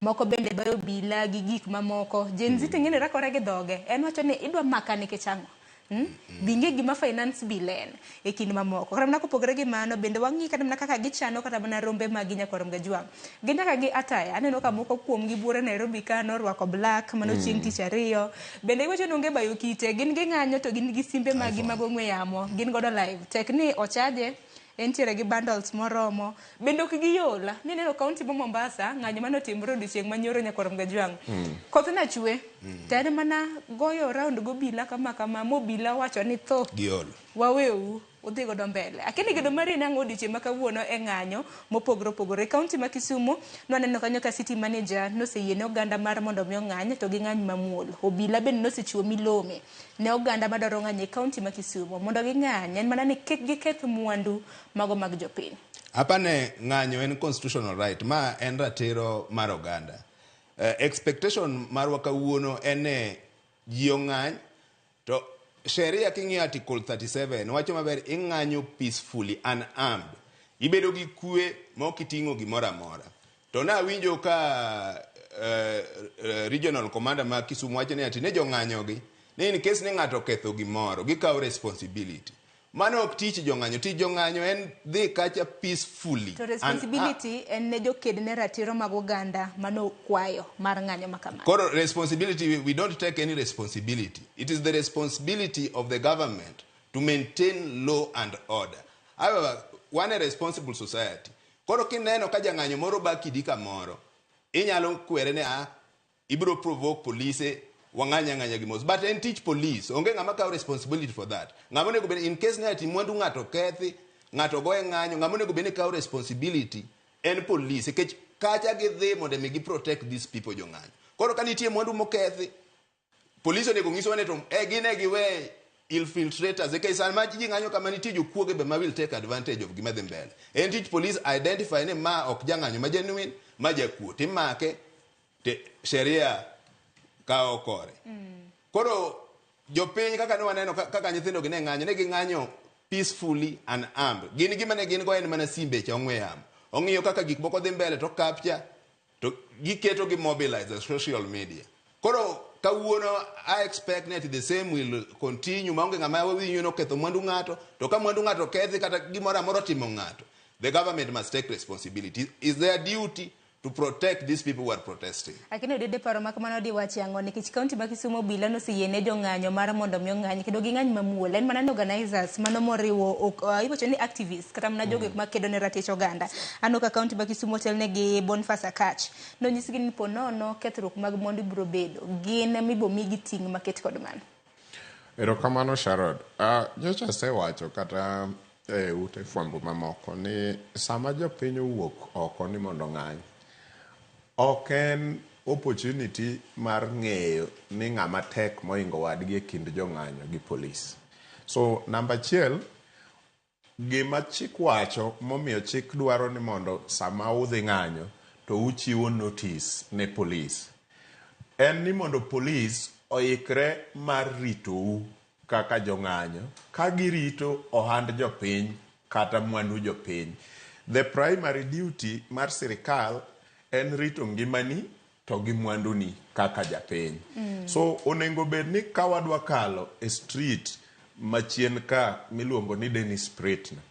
Moko bende goyo obila gi gik mamoko. Gen Z to ing'e ni rakore gi dhoge. En wacho ni idwa maka nikech ang'o? Bi ing'e gima finance bill en e kind mamoko. Kata mana kopogore gi mano bende wang'i kata mana kaka gichano kata mana rombe magi nyakwar Mgajwang'. Gin nyaka gi ataya. Aneno ka moko kuom gi buore Nairobi ka norwako black mano chieng' tich ariyo. Bende iwacho ni onge bayo kite. Gin ging'anyo to gin gi simbe magi mag ong'we yamo. Gin godo live. Tek ni ochaje entiere gi bundles moromo. Bende ok giola. Nineno kaunti ma Mombasa ng'anyo mane otimore odiochieng' manyoro nyakwar Mgajwang'. Koth ne chwe. To en mana goyo round gobila kama kama mobila wacho ni tho Giol. waweu udhi godo mbele. Akini gedo mari nang'o odiochieng' ma kawuono e ng'anyo mopogore opogore. Kaunti ma Kisumu nwaneno kanyo ka city manager noseyie ne oganda mar mondo mi ong'any to ging'any mamuol. Obila bende nosechiwo milome ne oganda madwaro ng'anyo e kaunti ma Kisumu mondo ging'any en mana ni kik giketh mwandu mago mag jopiny. Apane ng'anyo en constitutional right, ma en ratiro mar oganda. Expectation marwa kawuono en ni ji ong'any to sheria king'iyo article 37 wacho maber ing'anyo peacefully unarmed. Ibedo gi kwe ma ok iting'o gimoro amora. To nawinjo ka regional commander ma Kisumu wacho ni ati ne jong'anyo gi ni in case ni ng'ato oketho gimoro gikawo responsibility. Mano ok tich jong'anyo, tich jong'anyo en dhi kacha peacefully. To responsibility en ne joked ne ratiro mag oganda mano kwayo mar ng'anyo ma kamano. Koro responsibility, we don't take any responsibility. It is the responsibility of the government to maintain law and order. However, wan a responsible society. Koro kineno ka jang'anyo moro ba kidi kamoro, inyalo kwere ne a ibiro provoke police wang'anya ng'anya gi mos. But en tich police, onge ng'ama kawo responsibility for that. Ng'ama onego bed in case ni ati mwandu ng'ato kethi, ng'ato goye ng'anyo, ng'ama onego bed ni kawo responsibility en police. Nikech kacha gidhi mondo mi gi protect these people jong'anyo. Koro ka nitie mwandu mokethi, police onego nyiswa ni to gin e giwe infiltrators. Nikech sama ji ng'anyo kama nitie jokuoge be ma will take advantage of gima dhi mbele. En tich police identify ni ma ok jang'anyo ma genuine, ma jakuo, timake te sheria kawo kore. Koro jopiny kaka ne waneno kaka nyithindo gi ne ng'anyo, ne ging'anyo peacefully and armed. Gin gima ne gin go en mana simbe cha ong'we yamo. Ong'iyo kaka gik moko dhi mbele to capture to giketo gi mobilize social media. Koro kawuono I expect that the same will continue maonge ng'ama winjo no ketho mwandu ng'ato to ka mwandu ng'ato kethi kata gimoro amora otimo ng'ato, the government must take responsibility. Is their duty to protect these people who are protesting. Lakini odede paro ma kamano diwachi ang'o nikech kaunti ma Kisumu obila noseyie ne jong'anyo mar mondo mi ong'any kendo ging'any mamuol en mana ni organizers mano moriwo iwacho ni activists kata mana jogo makedo ne ratich oganda. Aneno ka kaunti ma Kisumu otelne gi Boniface Akach nonyisgi ni po nono kethruok mag mwandu biro bedo gin mibo migi ting' maket kod mano. Erokamano Sharon. Nyocha asewacho kata e ute fwambo mamoko ni sama jopiny owuok oko ni mondo ong'any, ok en opportunity mar ng'eyo ni ng'ama tek mohingo wadgi e kind jong'anyo gi polis. So namba achiel, gima chik wacho momiyo chik dwaro ni mondo sama udhi ng'anyo to uchiwo notice ne polis. En ni mondo polis oikre mar ritou kaka jong'anyo ka girito ohand jopiny kata mwandu jopiny. The primary duty mar sirikal en rito ngimani to gi mwanduni kaka japiny. So onego bed ni ka wadwa kalo e street machien ka miluongo ni Dennis Pritt no,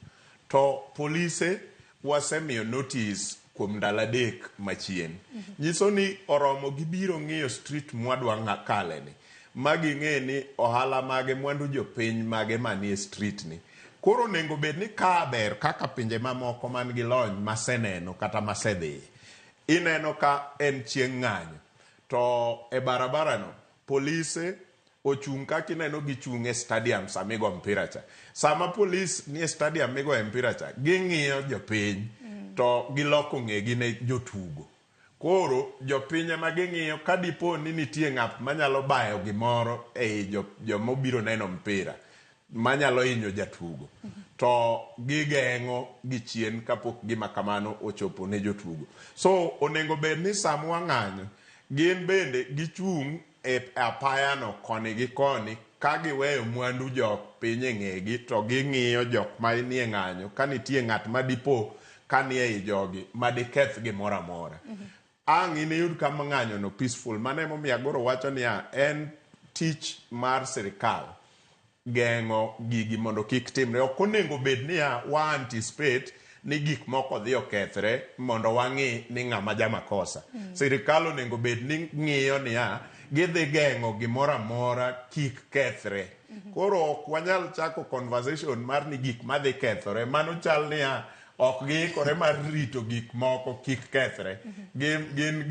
to polise wasemiyo notice kuom ndalo 3 machien. Nyiso ni oromo gibiro ng'iyo street mwadwa kale ni ma ging'e ni ohala mage mwandu jopiny mage manie street ni. Koro onego bed ni ka ber kaka pinje mamoko man gi lony maseneno kata masedhiye. Ineno ka en chieng' ng'anyo to e barabara no polise ochung' kaka ineno gichung' e stadium sama igo mpira cha. Sama polis nie stadium migoye mpira cha, ging'iyo jopiny to giloko ng'egi ne jotugo. Koro jopiny ema ging'iyo ka dipo ni nitie ng'at manyalo bayo gimoro ei jomobiro neno mpira manyalo hinyo jatugo to gigeng'o gi chien kapok gima kamano ochopo ne jotugo. So onego bed ni sama wang'anyo gin bende gichung' e apaya no koni gi koni ka giweyo mwandu jok piny e ng'egi to ging'iyo jok ma nie ng'anyo ka nitie ng'at ma dipo ka nie i jogi madiketh gimoro amora. Ang' iniyud kama ng'anyo no peaceful. Mano emomiyo Agoro wacho niya en tich mar sirikal. geng'o gigi mondo kik timre. Ok onego bed niya wa anticipate ni gik moko dhi okethre mondo wang'i ni ng'ama jamakosa. Sirikal onego bed ni ng'iyo niya gidhi geng'o gimoro amora kik kethre. Koro ok wanyal chako conversation mar ni gik madhi kethore. Mano chal niya ok giikore mar rito gik moko kik kethre. Gin gin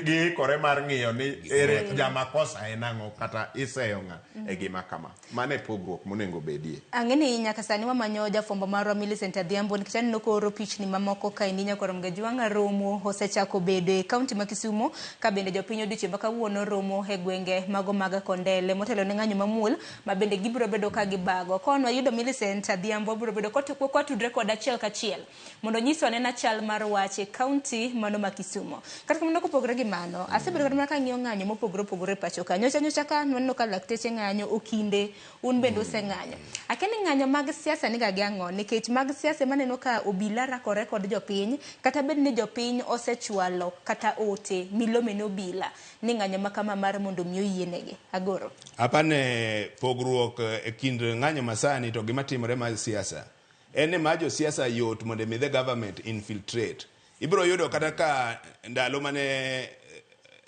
giikore mar ng'iyo ni ere jamakosa en ang'o kata iseyo ng'a e gima kama. Mano e pogruok monego bedie. Ang'e ni nyaka sani wamanyo jafwambo marwa Millicent Adhiambo nikech aneno kooro pichni mamoko kaendi nyakwar Mgajwang'a romo osechako bedo e kaunti ma Kisumu ka bende jopiny odiochieng' ma kawuono romo e gwenge mago mag Kondele motelo ne ng'anyo mamuol ma bende gibiro bedo ka gibago. Kon wayudo Millicent Adhiambo biro bedo kotudre kod achiel kachiel mondo onyiswa anena chal mar wach e kaunti mano ma Kisumu. Kata kamano kopogore gi mano, asebedo kata mana kang'iyo ng'anyo mopogore opogore e pacho ka. Nyocha nyocha ka nwaneno ka lakteche ng'anyo, okinde, un bende useng'anyo. Akia ni ng'anyo mag siasa niga gi ang'o nikech mag siasa ema aneno ka obila rakore kod jopiny kata bed ni jopiny osechwalo kata ote milome ne obila ni ng'anyo ma kama mar mondo mi oyienegi. Agoro. Apane pogruok e kind ng'anyo masani to gima timore mar siasa en ni mar josiasa yot mondo mi the government infiltrate. Ibiro yudo kata ka ndalo mane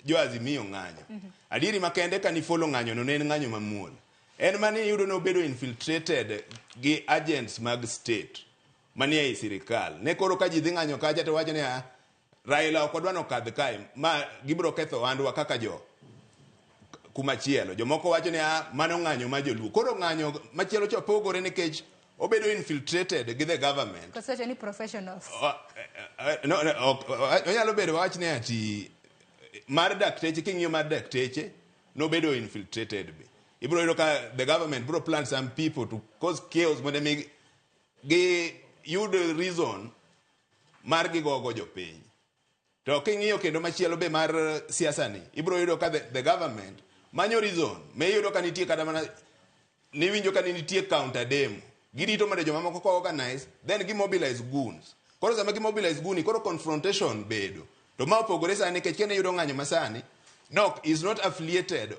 jo Azimio ng'anyo. Adieri makende ka ni follow ng'anyo no ne en ng'anyo mamuol. En mane iyudo nobedo infiltrated gi agents mag state manie ei sirikal. Ne koro ka ji dhi ng'anyo kacha to wacho ni ah, Raila ok wadwa nokadh kae ma gibiro ketho ohandwa kaka jo kumachielo. Jomoko wacho ni ah, mano ng'anyo ma joluo. Koro ng'anyo machielo cha pogore nikech obedo infiltrated gi the government. Koso wacho ni professionals. No, no, onyalo bedo wach ni ati mar dakteche king'iyo mar dakteche nobedo infiltrated be. Ibiro yudo ka the government biro plant some people to cause chaos mondo mi gi yud reason mar gigogo jopiny. To king'iyo kendo machielo be mar siasa ni, ibiro yudo ka the government manyo reason me iyudo ka nitie kata mana niwinjo ka ni nitie counter demo. Girito mondo jomamoko ko organize, then gi mobilize goons. Koro sama gi mobilize goon, koro confrontation bedo. To ma opogore sani nikech kene iyudo ng'anyo masani, nok is not affiliated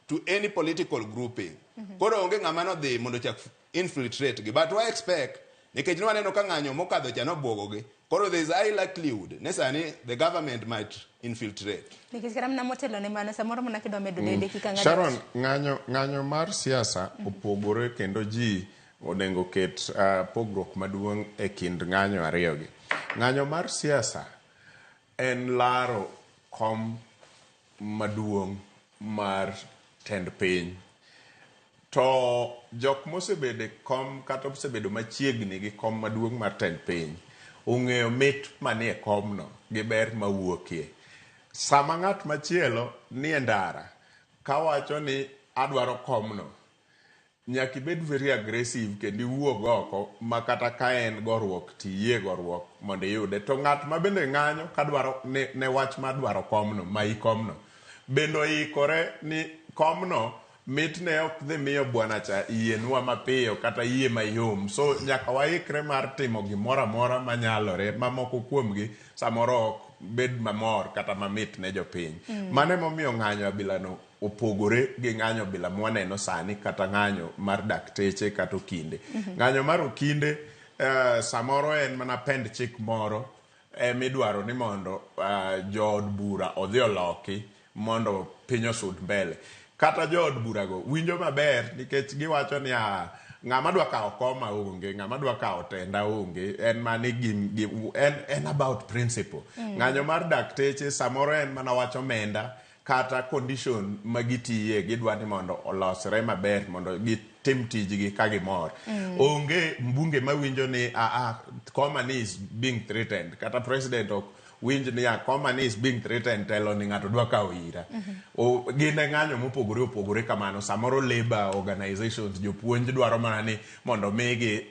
to any political grouping. Koro onge ng'ama nodhi mondo ochak infiltrate gi. But wa expect nikech nwaneno ka ng'anyo mokadho cha nobuogo gi. Koro there is high likelihood ne sani the government might infiltrate. Nikech kata mana motelo ne mano samoro mana kidwa medo dede kik ang'ad Sharon, ng'anyo ng'anyo mar siasa opogore kendo ji onego ket pogruok maduong' e kind ng'anyo ariyogi. Ng'anyo mar siasa en laro kom maduong' mar tend piny. To jok mosebedo e kom kata osebedo machiegni gi kom maduong' mar tend piny ong'eyo mit manie komno gi ber mawuokie. Sama ng'at machielo nie ndara kawacho ni adwaro komno, nyaka ibed very aggressive kendo iwuog oko ma kata ka en goruok tiyie goruok mondo iyude. To ng'at ma bende ng'anyo kadwaro ne, ne wach mar dwaro komno, mayi komno, bende oikore ni komno mitne ok dhi miyo bwana cha yienwa mapiyo kata yie mayom. So nyaka waikre mar timo gimoro amora manyalore ma moko kuomgi samoro ok bed mamor kata mamit ne jopiny. Mano emomiyo ng'anyo abilano opogore gi ng'anyo bila mwaneno sani kata ng'anyo mar dakteche kata okinde. Ng'anyo mar okinde samoro en mana pend chik moro emidwaro ni mondo jood bura odhi oloki mondo piny osud mbele. Kata jood burago winjo maber nikech giwacho ni ah, ng'ama dwa kawo koma onge, ng'ama dwa kawo tenda onge, en mani gin, gin, en about principle. Ng'anyo mar dakteche samoro en mana wach omenda kata condition ma gitiye gidwa ni mondo olosre maber mondo gitim tijgi ka gimor. Onge mbunge mawinjo ni koma ni is being threatened kata president ok winj ni koma ni is being threatened telo ni ng'ato dwa kawo ira. Gin e ng'anyo mopogore opogore kamano. Samoro labor organizations jopuonj dwaro mana ni mondo migi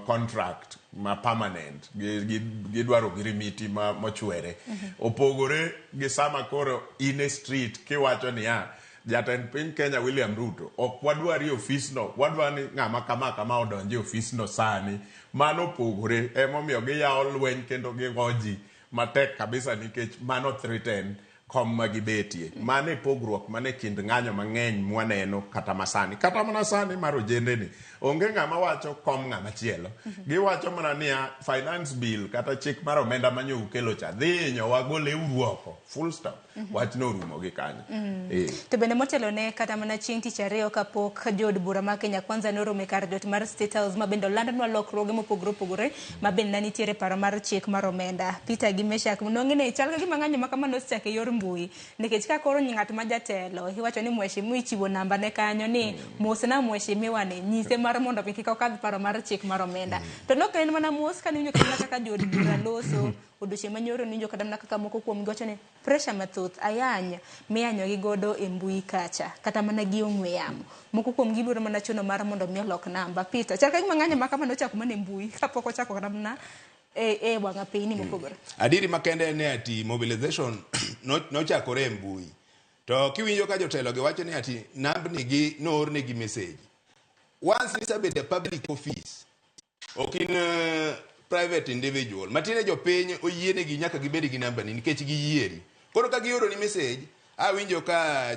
contract ma permanent gidwaro girimiti ma mochwere. Opogore gi sama koro in e street kiwacho niya jatend piny Kenya William Ruto ok wadwar e ofisno wadwa ni ng'ama kama kama odonji e ofisno sani. Mano opogore emomiyo giyawo lweny kendo gigo ji matek kabisa nikech mano threaten kom ma gibetie. Mano e pogruok man e kind ng'anyo mang'eny mwaneno kata masani. Kata mana sani mar ojende ni, onge ng'ama wacho kom ng'ama chielo. Giwacho mana niya, finance bill kata chik mar omenda manyo ukelo cha, dhi hinyowa goleuru oko. Full stop. Wachno orumo gi kanyo. To bende motelo ne kata mana chieng' tich ariyo kapok jood bura ma Kenya Kwanza noromo e kar jot mar State House ma bende olandnwa lokruoge mopogore opogore ma bende ne nitiere paro mar chik mar omenda. Peter gi Meshak nwang'e ni chal ka gima ng'anyo ma kamano osechako e yor mbui nikech ka koro ng'at ma jatelo iwacho ni mheshimiwa ichiwo namba ne kanyo ni mosna mheshimiwa ni nyise mar mondo mi kik okadh paro mar chik mar omenda. To nok en mana mos kane iwinjo kata mana kaka jood bura loso odiochieng' manyoro niwinjo kata mana kaka moko kuomgi wacho ni pressure mathoth ayany miyanyogi godo e mbui kacha kata mana gi ong'we yamo. Moko kuomgi biro mana chuno mar mondo mi olok namba. Peter, chal ka gima ng'anyo ma kama nochako mana e mbui kapok ochako kata mana e wang' apeyni mopogore. Adieri makende en ni ati mobilization nochakore e mbui. To kiwinjo ka jotelo gi wacho ni ati nambni gi noornegi message. Once isebedo e public office, ok in private individual. Matiende jopiny oyienegi nyaka gibed gi nambani nikech giyieri. Koro ka gioroni message, awinjo ka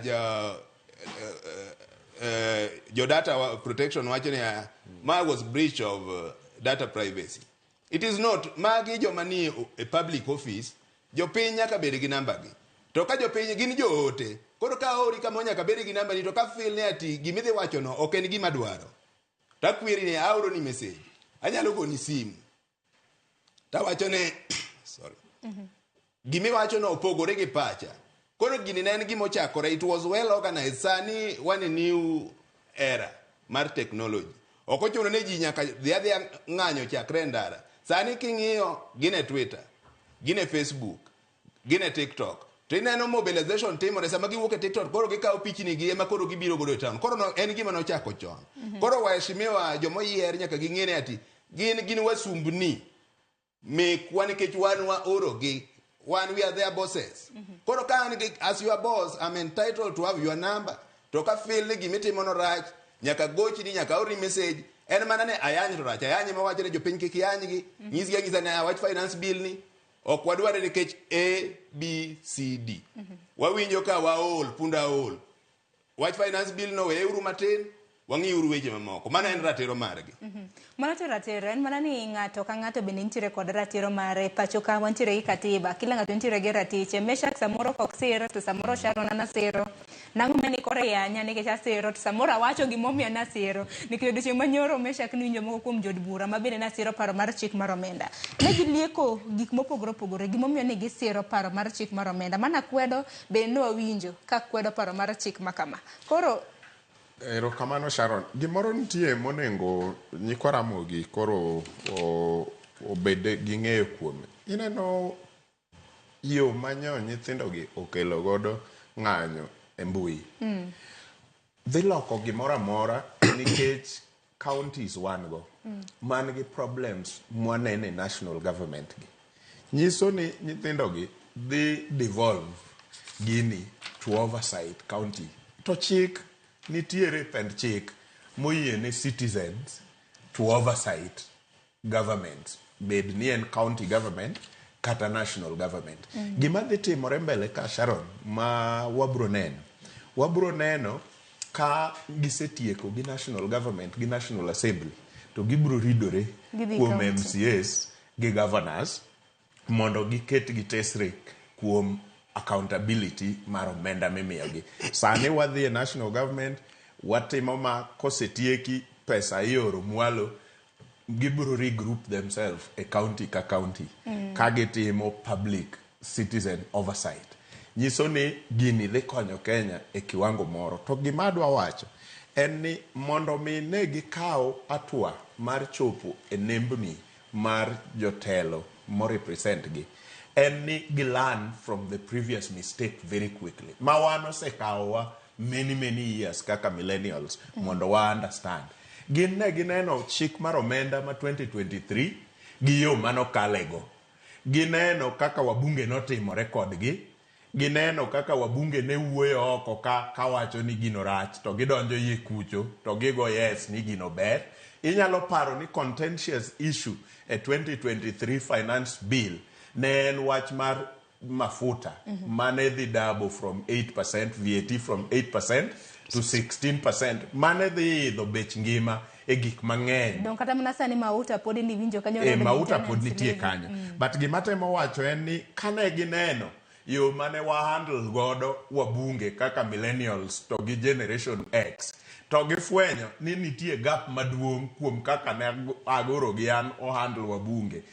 jo data protection wacho ni ma was breach of data privacy. It is not. Magi joma ni e public office, jopiny nyaka bed gi namba gi. To ka jopiny gin joote, koro ka aori kama nyaka bed gi namba ni to ka feel ni ati gimidhi wacho no ok en gima dwaro. To akweri ni aoro ni message. Anyalo goni simu. Tawacho ni sorry. Gimiwacho no opogore gi pacha. Koro gini ne en gima ochakore, it was well organized. Sani wan e new era mar technology. Ok ochuno ni ji nyaka dhi adhiya ng'anyo chakre e ndara. Sani king'iyo gin e Twitter, gin e Facebook, gin e TikTok. To ineno mobilization timore sama giwuok e TikTok koro gikawo pichni gi ema koro gibiro godo e town. Koro no, en gima nochako chon. Koro waheshimiwa jomoyier nyaka ging'e ni ati gin wasumbni mekwa nikech wan waorogi. Wan we are their bosses. Koro ka an as your boss, I'm entitled to have your number. To ka feel ni gimitimo no rach, nyaka gochni, nyaka orni message. En mana ni ayany to rach. Ayany mawacho ni jopiny kik yanygi. Nyisgi anyisa ni awach finance bill ni. Ok wadware nikech A, B, C, D. Wawinjo ka waol, punda ol. Wach finance bill no weuru matin, wang'iuru weche mamoko. Mano en ratiro margi. Mano to ratiro en mana ni ng'ato ka ng'ato bende nitiere kod ratiro mare. Pacho ka wantiere gi katiba, kila ng'ato nitiere gi ratiche. Meshak samoro ok sir, to samoro Sharon an asiro. Nang'o mane koro yanya nikech asiro, to samoro awacho gimomiyo nasiro. Nikech odiochieng' manyoro Meshak niwinjo moko kuom jood bura ma bende nasiro paro mar chik mar omenda. Ne gilieko gik mopogore opogore gimomiyo ne gisiro paro mar chik mar omenda. Mana kwedo bende ne wawinjo ka kwedo paro mar chik ma kama. Koro Erokamano Sharon. Gimoro nitie monengo nyikwa Ramogi koro obed gi ng'eyo kuome. Ineno yo manyo nyithindogi okelo godo ng'anyo e mbui. Dhi loko gimoro amora nikech counties wan go man gi problems mwanene national government gi. Nyiso ni nyithindogi dhi devolve gini to oversight county. To chik nitiere pend chik moyiene citizens to oversight government, bed ni en county government kata national government. Gima dhi timore mbele ka Sharon ma wabro neno ka gisetieko gi national government gi national assembly to gibro ridore kuom MCAs gi governors mondo giket gi tesre kuom accountability mar omenda mimiyogi. Sani wadhi e national government, watimo ma kosetieki pesa ioro mwalo, gibro regroup themselves e county ka county ka gitimo public citizen oversight. Nyiso ni gini dhi konyo Kenya e kiwango moro. To gima adwa wacho en ni mondo mi ne gikaw hatua mar chopo e nembni mar jotelo morepresent gi, en ni gi learn from the previous mistake very quickly. Ma wan osekawowa many many years kaka millennials mondo wa understand. Gin ne gineno chik mar omenda ma 2023 gi yo manokalego. Gineno kaka wabunge notimore kodgi. Gineno kaka wabunge ne wuoyo oko ka kawacho ni gino rach to gidonjo iye kucho to gigo yes ni gino ber. Inyalo paro ni contentious issue e 2023 finance bill ne en wach mar mafuta mane dhi double from 8% VAT from 8% to 16% mane dhi idho bech ngima e gik mang'eny. Dong kata mana sani mauta pod niwinjo kanyo E, road mauta pod maintenance nitie levy. kanyo. But gima temo wacho en ni kane gineno yo mane wa handle godo wabunge kaka millennials to gi generation X to gifwenyo ni nitie gap maduong' kuom kaka ne Agoro gi an ohandle wabunge.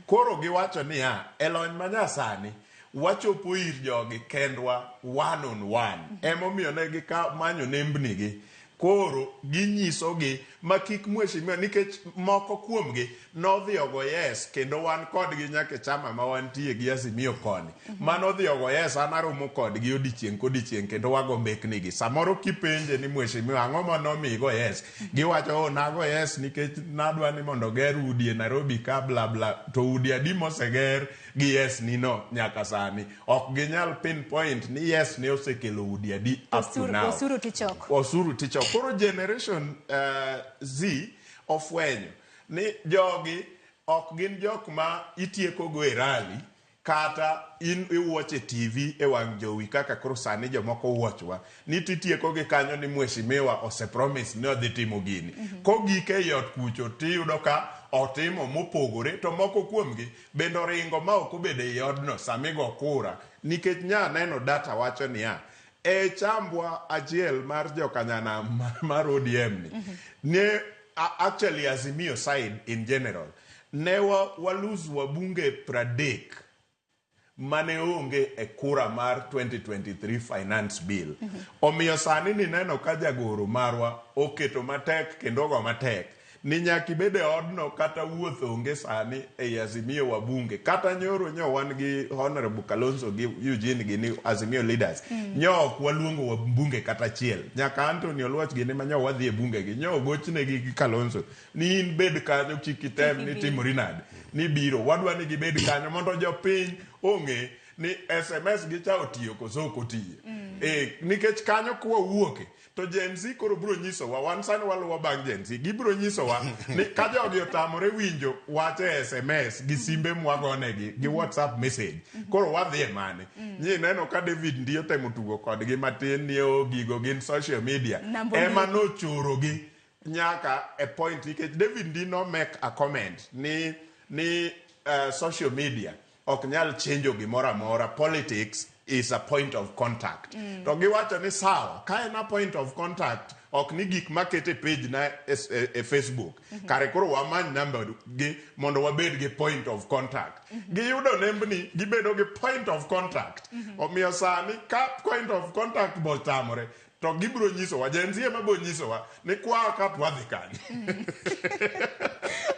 Koro giwacho niya, e lony manyasani wachopo ir jogi kendwa one on one. Emomiyo ne gimanyo nembni gi. Koro ginyisogi ma kik mheshimiwa nikech moko kuomgi nodhi ogo yes kendo wan kodgi nyaka e chama ma wantie gi Azimio koni. Manodhi ogo yes an aromo kodgi odiochieng' kodiochieng' kendo wago mbeknigi. Samoro kipenje ni mheshimiwa ang'o manomiyo igo yes? Giwacho oh nago yes nikech nadwa ni mondo oger udi e Nairobi ka bla bla to udi adi moseger gi yes ni no nyaka sani. Ok ginyal pinpoint ni yes ne osekelo udi adi up to now. Osuru tichoko. Osuru tichoko. Koro generation Z ofwenyo ni jogi ok gin jok ma itieko go e rally kata in iwuoch e TV e wang' jowi kaka koro sani jomoko wuochwa ni titieko gi kanyo ni mheshimiwa ose promise ni odhi timo gini. Kogik ei ot kucho tiyudo ka otimo mopogore to moko kuomgi bende oringo ma ok obedo ei odno samigo kura nikech nya neno data wacho niya e chambwa achiel mar jokanyanam mar ODM ni ne actually Azimio side in general ne wa lose wabunge 30 mane onge e kura mar 2023 finance bill. Omiyo sani nineno ka jagoro marwa oketo matek kendo ogo matek ni nyaka ibed e odno kata wuoth onge sani ei Azimio wabunge kata nyoro nyo wan gi Honorable Kalonzo gi Eugene gi ni Azimio leaders nyo ok waluongo wabunge kata achiel nyaka Anthony Oluoch gini ma nyo wadhi e bunge gi nyo ogochne gi Kalonzo ni in bed kanyo kik item ni timori nade ni biro wadwa ni gibed kanyo mondo jopiny ong'e ni SMS gi cha otiyo koso ok otiyo. Nikech kanyo kwawuoke to Gen Z koro biro nyisowa wan sani waluwo bang' Gen Z gibiro nyisowa ni ka jogi otamore winjo wach e SMS gi simbe mwagonegi gi WhatsApp message koro wadhi e mane. Nyi neno ka David Ndii otemo tugo kodgi matin ni o gigo gin social media ema nochorogi nyaka e point nikech David Ndii no make a comment ni social media ok nyal chenjo gimoro amora, politics is a point of contact. To giwacho ni sawa, ka en a point of contact ok ni gik makete page na e Facebook kare koro wamany namba gi mondo wabed gi point of contact. Giyudo nembni gibedo gi point of contact. Omiyo sani ka point of contact botamore to gibiro nyisowa Gen Z ema biro nyisowa ni kwa ka to wadhi kanye.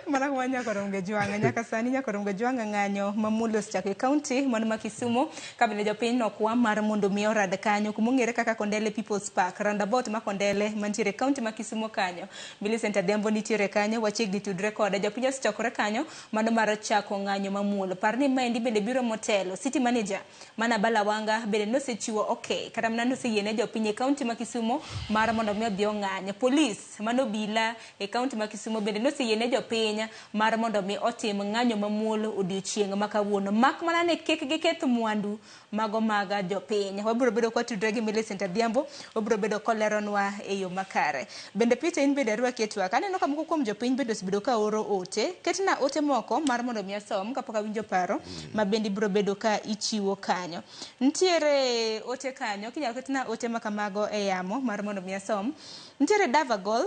Mana kuma Nyakoronge Jwang'a nyaka sani Nyakoronge Jwang'a ng'anyo mamuol osechako e kaunti mano ma Kisumu ka bende jopiny nokwa mar mondo mi orad kanyo kuma ong'ere kaka Kondele People's Park roundabout ma Kondele mantiere e kaunti ma Kisumu kanyo. Millicent Adhiambo nitiere kanyo wachiegni tudre kode. Jopiny osechokore kanyo mano mar chako ng'anyo mamuol. Par ni maendi bende biro motelo. City manager mana Balawanga bende nosechiwo okay kata mana noseyiene jopiny e kaunti ma Kisumu mar mondo mi odhi ong'any. Polis mano obila e kaunti ma Kisumu bende noseyiene jopiny mar mondo mi otim ng'anyo mamuol odiochieng' ma kawuono. Mak mana ni kik giketh mwandu mago mag jopiny. Wabiro bedo kwatudre gi Millicent Adhiambo, obiro bedo koleronwa e yo makare. Bende Peter in bende arwaki e twak. Aneno ka moko kuom jopiny bende osebedo ka oro ote. Ketna ote moko mar mondo mi asom kapok awinjo paro ma bende ibiro bedo ka ichiwo kanyo. Nitiere ote kanyo, kinyalo ketna ote ma kamago e yamo mar mondo mi asom. Nitiere Davagol.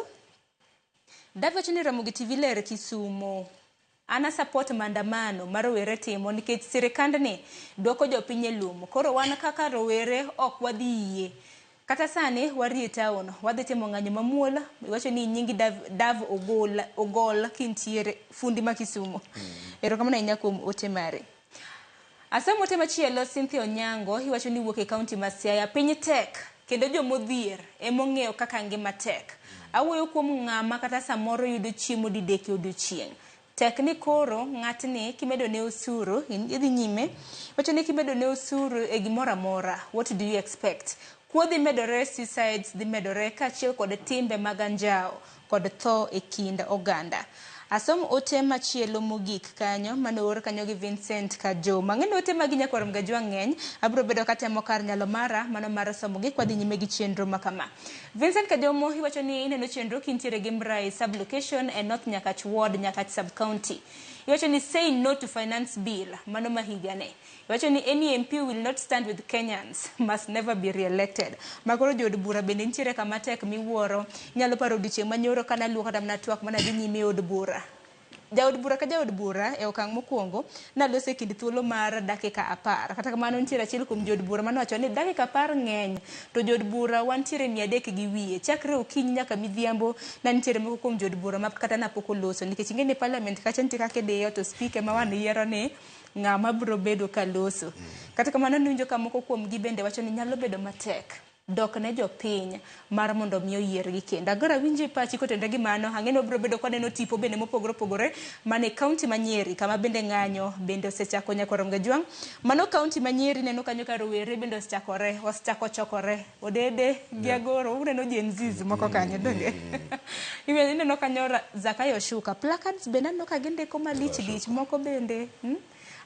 Dava wacho ni Ramogi TV ler Kisumo. Ana support maandamano ma rowere timo nikech sirikandni dwoko jopiny e lum. Koro wan kaka rowere ok wadhi yie. Kata sani warie town, wadhi timo ng'anyo mamuol, iwacho ni nyingi Dav Ogol kintiere fundi ma Kisumu. Erokamano ahinya kuom ote mare. Asomo ote machielo Cynthia Onyango iwacho ni wuok e kaunti ma Siaya. Piny tek kendo jomodhier emong'eyo kaka ngima tek. Awuoyo kuom ng'ama kata samoro yudo chiemo didek e odiochieng'. Tek ni koro ng'atni kimedo ne osuru, idhi nyime, wacho ni kimedo ne osuru e gimoro amora, what do you expect? Kuo dhi medore, suicides dhi medore, kaachiel kod timbe mag anjawo kod tho e kind oganda. Asom ote machielo mogik kanyo mane oor kanyo gi Vincent Kajoma. Ang'e ni ote magi nyakwar Mgajwang' ng'eny, abiro bedo katemo kar nyalo mara mano mar somogi kwadhi nyime gi chenro ma kama. Vincent Kajomo iwacho ni ineno chenro kintiere gi Mrai sub-location e North Nyakach Ward, Nyakach sub-county. Iwacho ni say no to finance bill, mano ma higane. Iwacho ni any MP will not stand with Kenyans must never be re-elected. Ma koro jood bura bende nitiere kama tek miwuoro. Inyalo paro odiochieng' manyoro kana luo kata mana twak mana dhi nyime e od bura. Jaod bura ka jaod bura e okang' mokwongo naloso e kind thuolo mar dakika 10. Kata kamano nitiere achiel kuom jood bura manowacho ni dakika 10 ng'eny to jood bura wantiere 300 gi wiye. Chakre okinyi nyaka midhiambo na nitiere moko kuom jood bura ma kata napok oloso nikech ing'e ni parliament kacha nitie kaka idiyo to speaker ma wan yiero ni ng'ama biro bedo ka loso. Kata kamano niwinjo ka moko kuom gi bende wacho ni nyalo bedo matek dok ne jopiny mar mondo mi oyiergi kendo. Agora winjo pachi kotenore gi mano, ang'e ni wabiro bedo kwaneno tipo bende mopogore opogore mane kaunti ma Nyeri kama bende ng'anyo bende osechako nyakwar Mgajwang'. Mano kaunti ma Nyeri neno kanyo ka rowere bende osechakore, osechako chokore. Odede gi Agoro, uneno Gen Zs moko kanyo donge? Ineno kanyo Zakayo Shuka, placards bende aneno ka gindiko malich lich moko bende.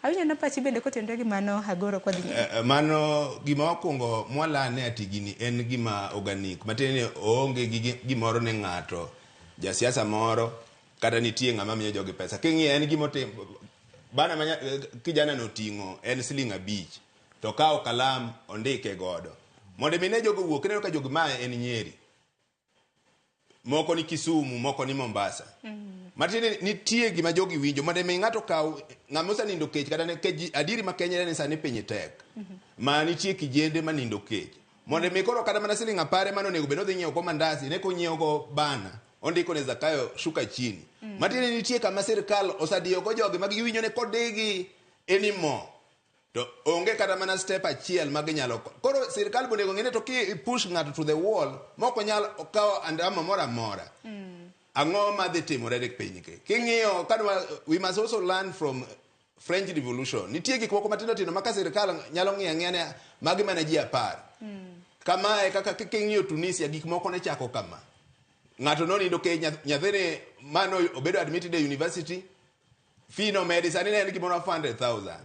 Awinjo na pachi bende kotenore gi mano Agoro kwa dhi nyime. Mano gima wakwongo mwalane ati gini en gima organic. Matiende ni oonge gi gimoro ne ng'ato, jasiasa moro, kata nitie ng'ama miyo jogi pesa. King'iyo en gima otim, bana ma kijana no oting'o en siling 5, to okawo kalam ondike godo. Mondo mi ne jogo wuok, ineno ka jogi mae en Nyeri. Moko ni Kisumu, moko ni Mombasa. Matiende nitie gima jogi winjo, mondo mi ng'ato kaw ng'ama osenindo kech kata ne kech adieri ma Kenya ni sani piny tek. Ma nitie kijende manindo kech. Mondo mi koro kata mana siling 10 mane onego bed ni odhi nyiewo go mandasi, ne konyiewo go bana, ondiko ne Zakayo shuka chini. Matiende nitie kama sirkal osadiyo go jogi ma giwinjo ni kodigi anymore. To onge kata mana step achiel ma ginyalo. Koro sirkal bonego ng'e ni to ki push ng'ato to the wall, mok onyal kawo andama moro amora. Ang'o madhi timore e piny ke? King'iyo kadwa, we must also learn from French Revolution. Nitie gik moko matindo tindo ma ka sirkal nyalo ng'iyo ang'iya ni magi mana ji 10. Kamae kaka king'iyo Tunisia gik moko ne chako kama. Ng'ato nonindo kech, nyathini mano obedo admitted e university, fee no medi sani ne en gimoro 400,000.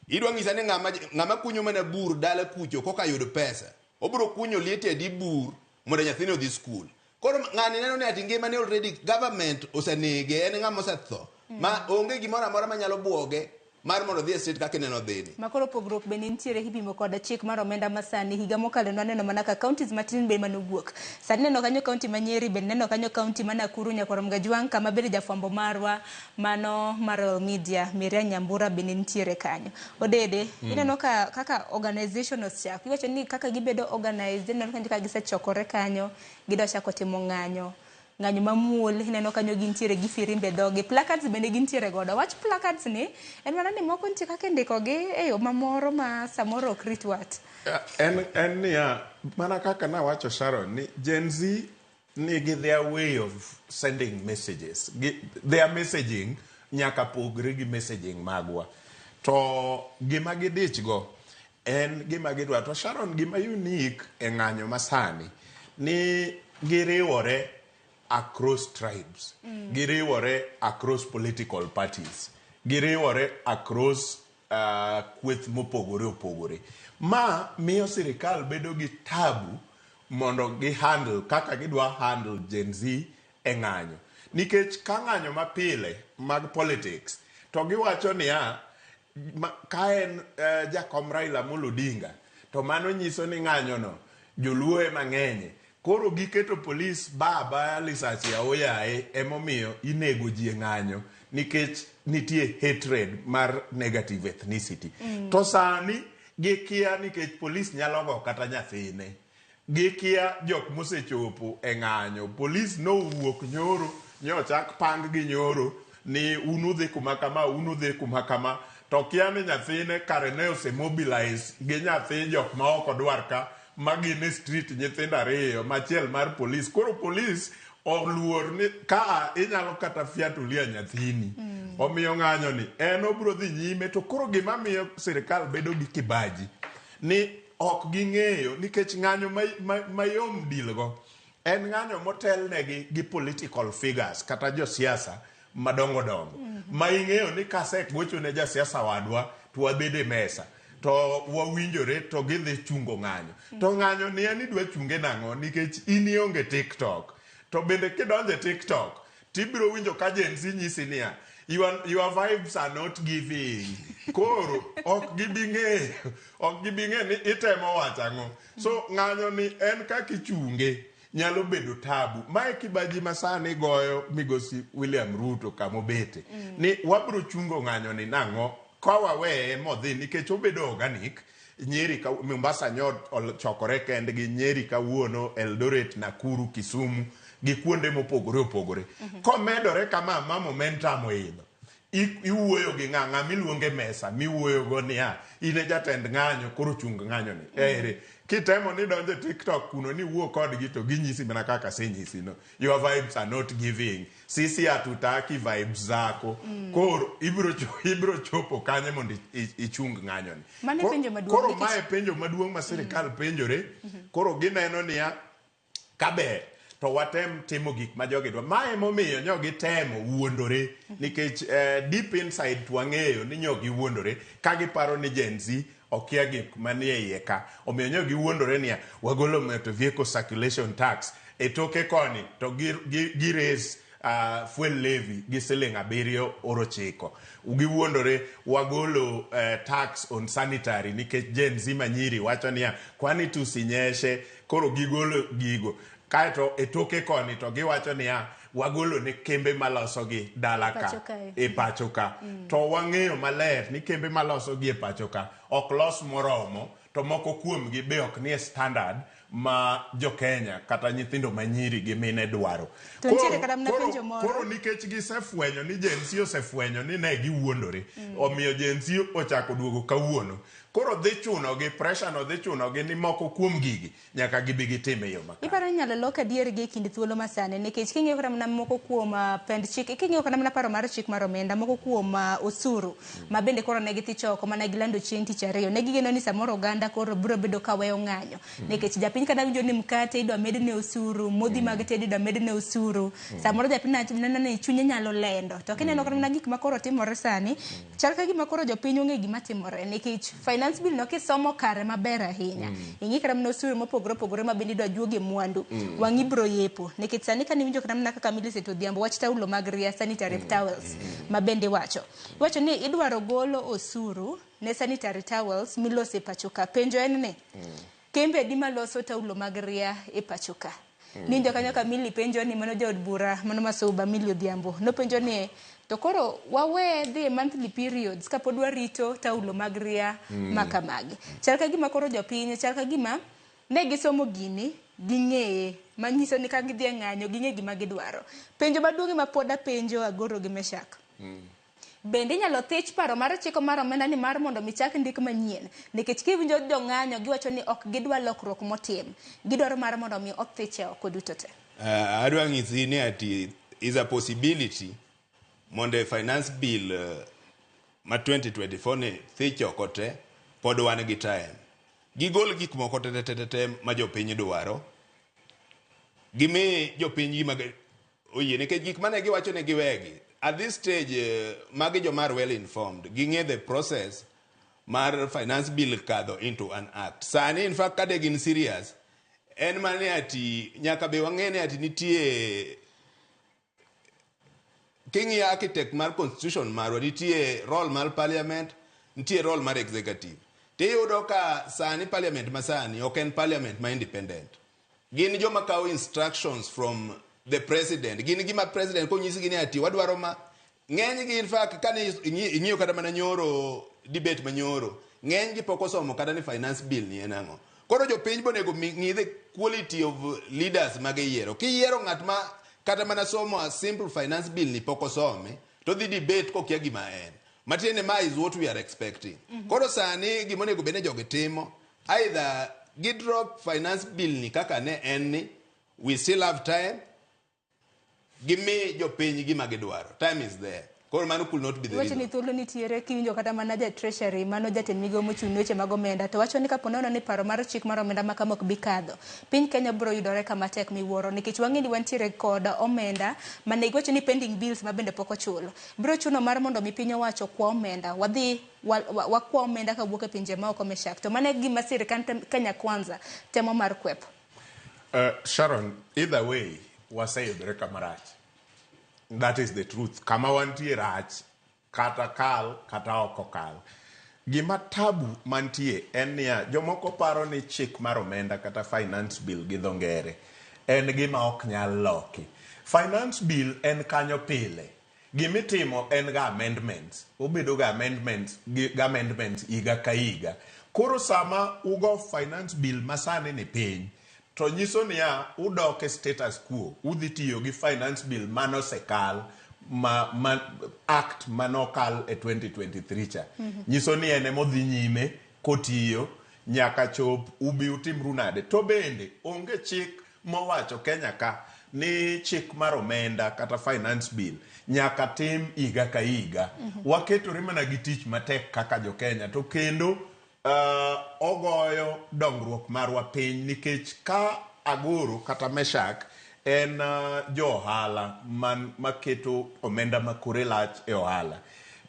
Idwa ng'isa ni ng'ama kunyo mana bur dala kucho koka yud pesa. Obiro kunyo liete adi bur mondo nyathini odhi school. Koro ng'ani neno ni ati ngimane already government osenege, en ng'ama osetho. Ma onge gimoro amora manyalo buoge mar mondo odhi e street kaka ineno dhini. Ma koro pogruok bende nitiere kipimo kod chik mar omenda masani. Higa mokalo nwaneno mana ka counties matin be manowuok. Sani neno kanyo county ma Nyeri, bende neno kanyo county ma Nakuru, Nyakwar Mgajwang', kama bende jafwambo marwa mano mar Royal Media, Miriam Nyambura bende nitiere kanyo. Odede, ineno ka kaka organization osechako. Iwacho ni kaka gibedo organized, ineno kanyo ka gisechokore kanyo, gidwa chako timo ng'anyo. Ng'anyo mamuol, ineno kanyo gintiere gi firimbe dhogi. Placards bende gintiere godo. Wach placards ni, en mana ni moko nitie kaka indikogi e yo mamoro ma samoro ok rit wat. En niya, mana kaka nawacho Sharon, ni Gen Z nigi their way of sending messages. Their messaging nyaka pogre gi messaging magwa. To gima gidich go en gima gidwa. To Sharon, gima unique e ng'anyo masani ni giriwore across tribes, giriwore across political parties, giriwore across kweth mopogore opogore. Ma miyo sirikal bedo gi tabu mondo gi handle kaka gidwa handle Gen Z e ng'anyo. Nikech ka ng'anyo mapile mag politics to giwacho niya, ka en jakom Raila Amolo Odinga to mano nyiso ni ng'anyo no joluo ema ng'enye. Koro giketo polis baba lisasi aoyaye emomiyo inego ji e ng'anyo nikech nitie hatred mar negative ethnicity. To sani gikia nikech polis nyalo go kata nyathine. Gikia jok mosechopo e ng'anyo. Polis nowuok nyoro, nyochak pang gi nyoro ni un udhi kuma kama, un udhi kuma kama. To kia ni nyathine kare ne osemobilize gi nyathi jok ma ok odwar ka ma gin e street nyithindo ariyo, machiel mar polis. Koro polis oluor ni ka inyalo kata fiatulia nyathini. Omiyo ng'anyo ni en obiro dhi nyime. To koro gima miyo sirikal bedo gi kibaji ni ok ging'eyo nikech ng'anyo mayom deal go en ng'anyo motelnegi gi political figures kata josiasa madongo dongo ma ing'eyo ni kasegocho ne jasiasa wadwa to wabed e mesa to wawinjore to gidhi chungo ng'anyo. To ng'anyo ni en idwa chunge nang'o nikech in ionge TikTok. To bende kidonjo e TikTok tibiro winjo ka Gen Z nyisi niya your vibes are not giving. Koro ok gibi ng'eyo ok gibi ng'eyo ni itemo wacho ang'o. So ng'anyo ni en kaka ichunge nyalo bedo tabu. Mae kibaji ma sani goyo migosi William Ruto kamobete. Ni wabro chungo ng'anyo ni nang'o ka waweye modhi nikech obedo organic. Nyeri ka Mombasa nyo chokore kendgi, Nyeri kawuono, Eldoret, Nakuru, Kisumu gi kuonde mopogore opogore. Komedore kama ma momentum oidho, iwuoyo gi ng'a ng'a miluonge mesa miwuoyo go niya in e jatend ng'anyo koro chung ng'anyo ni. Ere kitemo ni donjo e TikTok kuno ni wuo kodgi to ginyisi mana kaka asenyisi no. Your vibes are not giving. Sisi hatutaki vibes zako. Koro ibiro chopo kanye mondo ichung ng'anyo ni. Mano e penjo maduong' Koro nikech mae penjo maduong' ma sirikal penjore. Koro gineno niya kaber to watem timo gik ma jogi dwa. Mae emomiyo nyo gitemo wuondore nikech deep inside to wang'eyo ni nyo giwuondore ka giparo ni Gen Z okia gik manie iye ka. Omiyo nyo giwuondore niya wagolo motor vehicle circulation tax e toke koni to gi raise fuel levy gi siling 7.9. Giwuondore wagolo tax on sanitary nikech Gen Z manyiri wacho niya kwani tusinyeshe, koro gigolo gigo. Kaeto e toke koni to giwacho niya wagolo ne kembe maloso gi dala ka e pacho ka. To wang'eyo maler ni kembe maloso gi e pacho ka ok los moromo, to moko kuomgi be ok nie standard ma jo Kenya kata nyithindo manyiri gi mine dwaro. To nitiere kata mana penjo moro. Koro nikech gisefwenyo ni Gen Z osefwenyo ni ne giwuondore, omiyo Gen Z ochako duogo kawuono. Koro dhi chunogi, pressure no dhi chunogi ni moko kuom gigi nyaka gibi gitim e yo makare. Iparo ni inyalo lok adier gi e kind thuolo masani nikech king'iyo kata mana moko kuom pend chik, king'iyo kata mana paro mar chik mar omenda, moko kuom osuru ma bende koro ne gidhi choko mana gilando chieng' tich ariyo, ne gigeno ni samoro oganda koro biro bedo ka weyo ng'anyo nikech japiny kata winjo ni mkate idwa medne osuru, modhi mag tedo idwa medne osuru, samoro japiny neno ni chunye nyalo lendo. To kineno kata mana gik ma koro timore sani, chal ka gima koro jopiny ong'e gima timore nikech finance bill no kisomo kare maber ahinya, ing'i kata mana osuru mopogore opogore ma bende idwa juoge mwandu, wang' ibiro yepo nikech sani kane iwinjo kata mana kaka Millicent Odhiambo wach taulo mag ria sanitary towels ma bende iwacho ni idwaro golo osuru ne sanitary towels miloso e pacho ka. Penjo en ni kembe adi maloso taulo mag ria e pacho ka? Ninjo kanyo ka Milly penjo ni mano jaod bura mano Masuba Milly Odhiambo nopenjo ni to koro wawe dhi e monthly periods kapod warito taulo mag ria makamagi. Chal ka gima koro jopiny, chal ka gima ne gisomo gini ging'eye, manyiso ni ka gidhi e ng'anyo ging'e gima gidwaro. Penjo maduong' ma pod apenjo Agoro gi Meshak. Bende inyalo thich paro mar chik mar omenda ni mar mondo mi chak ndik manyien nikech kiwinjo jong'anyo giwacho ni ok gidwa lokruok motim, gidwaro mar mondo mi othiche oko duto te. Adwa nyisi ni ati is a possibility mondo e finance bill ma 2024 ni thich oko te, pod wan gi time. Gigol gik moko te te te ma jopiny dwaro, gimi jopiny gima oyie nikech gik mane giwacho ne giwegi. At this stage, magi joma are well informed, ging'e the process mar finance bill kadho into an act. Sani in fact kade gin serious, en mane ati nyaka be wang'e ni ati nitie king'iyo architect mar constitution marwa, nitie role mar parliament, nitie role mar executive. Tiyudo ka sani parliament masani ok en parliament ma independent. Gin joma kawo instructions from the president. Gin gima president konyisgi ni ati wadwaro ma ng'enygi in fact kane ing'iyo kata mana nyoro debate manyoro, ng'enygi pok osomo kata ni finance bill ni en ang'o. Koro jopiny bonego ng'i the quality of leaders magiyiero. Kiyiero ng'at ma kata mana somo a simple finance bill ni pok osome, to dhi debate kokia gima en. Matiende ma is what we are expecting. Koro sani gima onego bed ni jogi timo, either gi drop finance bill ni kaka ne en ni, we still have time, gimi jopiny gima gidwaro. Time is there. Koro mano could not be the Iwacho reason. ni thuolo nitiere kiwinjo kata mana ja treasury mano jatend migawo mochung' ne weche mag omenda to wacho ni kapo nono ni paro mar chik mar omenda ma kama ok bi kadho piny Kenya biro yudore kama tek miwuoro nikech wang'e ni wantiere kod omenda mane giwacho ni pending bills ma bende pok ochul biro chuno mar mondo mi piny owacho kwa omenda wadhi wakwa omenda kawuok e pinje maoko Meshak to mano e gima sirikand Kenya Kwanza temo mar kwepo. Sharon, either way waseyudore kama rach. That is the truth. Kama wantie rach, kata kal, kata ok okal. Gima tabu mantie en niya, jomoko paro ni chik mar omenda kata finance bill gi dho ngere en gima ok nyal loki. Finance bill en kanyo pile. Gimitimo en ga amendments. Obedo ga amendments, gi amendments higa ka higa. Koro sama ugo finance bill masani ni piny, to nyiso niya udok e status quo, udhi tiyo gi finance bill manosekal ma act manokal e 2023 cha. Nyiso ni en emodhi nyime kotiyo nyaka chop ubi utimru nade. To bende onge chik mowacho Kenya ka ni chik mar omenda kata finance bill nyaka tim higa ka higa. Waketore mana gi tich matek kaka jo Kenya to kendo ogoyo dongruok marwa piny nikech ka Agoro kata Meshak en jo ohala maketo omenda makore lach e ohala.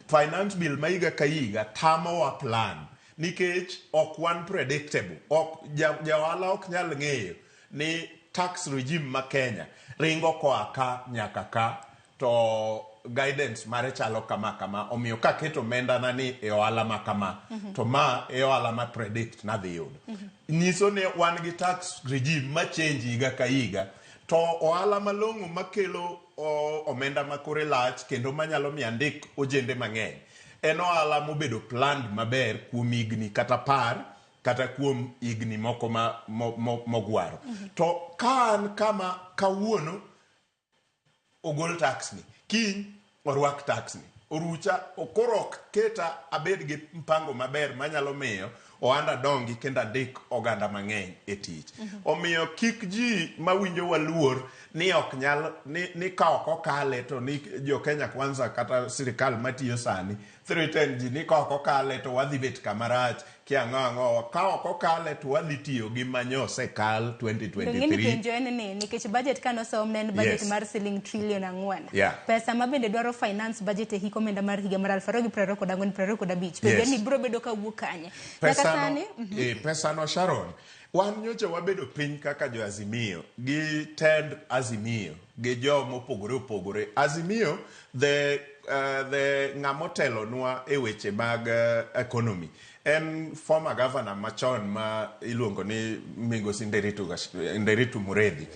Finance bill ma higa ka higa tamowa plan nikech ok wan predictable. Ok ja ohala ok nyal ng'eyo ni tax regime ma Kenya ringo koa ka nyaka ka to guidance mare chalo kama kama omiyo kaketo omenda na ni e ohala ma kama to ma e ohala ma predict nadhi yudo. Nyiso ni wan gi tax regime ma change higa ka higa to ohala malong'o makelo omenda makore lach kendo manyalo miyo andik ojende mang'eny en ohala mobedo planned maber kuom higni kata 10 kata kuom higni moko ma mogwaro. To ka an kama kawuono ogol tax ni, kiny orwak tax ni, orucha koro ok keta abed gi mpango maber manyalo miyo ohanda dongi kendo andik oganda mang'eny e tich. Omiyo kik ji mawinjo waluor ni ok nyal ni ka ok okale to ni jo Kenya Kwanza kata sirikal matiyo sani threaten ji ni ka ok okale to wadhi bet kama rach ki ang'o ang'o ka ok okale to wadhi tiyo gi manyosekal 2023. Penjo en ni nikech budget kanosom ne en budget mar siling trillion 4. Pesa ma bende dwaro finance budget e hik omenda mar higa mar 2024-2025. Penjo ni biro bedo kawuok kanye? Pesa no Sharon, wan nyocha wabedo piny kaka jo Azimio gi tend Azimio gi jo mopogore opogore. Azimio the ng'ama otelonwa e weche mag economy en former governor machon ma iluongo ni Migosi Nderitu Muredhi.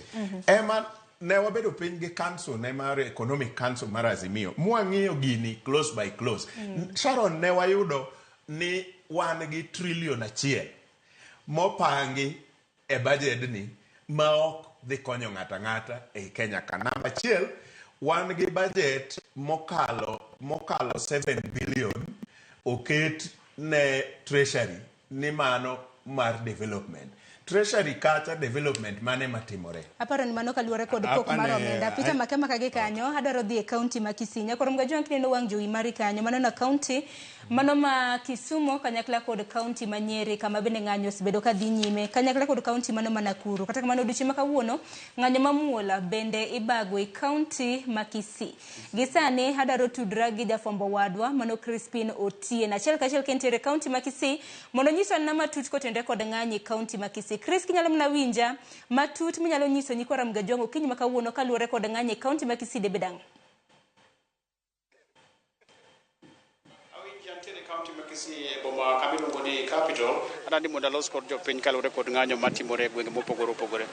Ema ne wabedo piny gi council ne mar economic council mar Azimio mwang'iyo gini close by close. Sharon, ne wayudo ni wan gi trillion 1 mopangi e budget ni ma ok dhi konyo ng'ato ang'ata ei Kenya ka. Namba 1, wan gi budget mokalo 7 billion oket ne treasury ni mano mar development. Treasury kacha development mane matimore. Aparo ni mano kaluwore kod pok mar omenda. Peter Makema kagi kanyo adwaro dhi e county ma Kisii. Nyakoro Mgajwang' kineno wang' jowi mari kanyo mano na county mano ma Kisumo kanyakla kod county ma Nyeri kama bende ng'anyo osebedo ka dhi nyime kanyakla kod county mano ma Nakuru. Kata kamano odiochieng' ma kawuono ng'anyo mamuol bende ibago e county ma Kisii. Gi sani adwaro tudra gi jafwambo wadwa mano Crispin Otieno achiel kachiel kentiere e county ma Kisii mondo onyiswa na matut kotenore kod ng'anyo e county ma Kisii. Chris, kinyalo mana winja matut minyalo nyiso nyikwa Ramogi Ajwang' okinyi ma kawuono kaluwore kod ng'anyo e county ma Kisii debed ang'o? Awinji antiere county ma Kisii e boma kama iluongo ni capital. Adani mondo alos kod jopiny kaluwore kod ng'anyo matimore e gwenge mopogore opogore.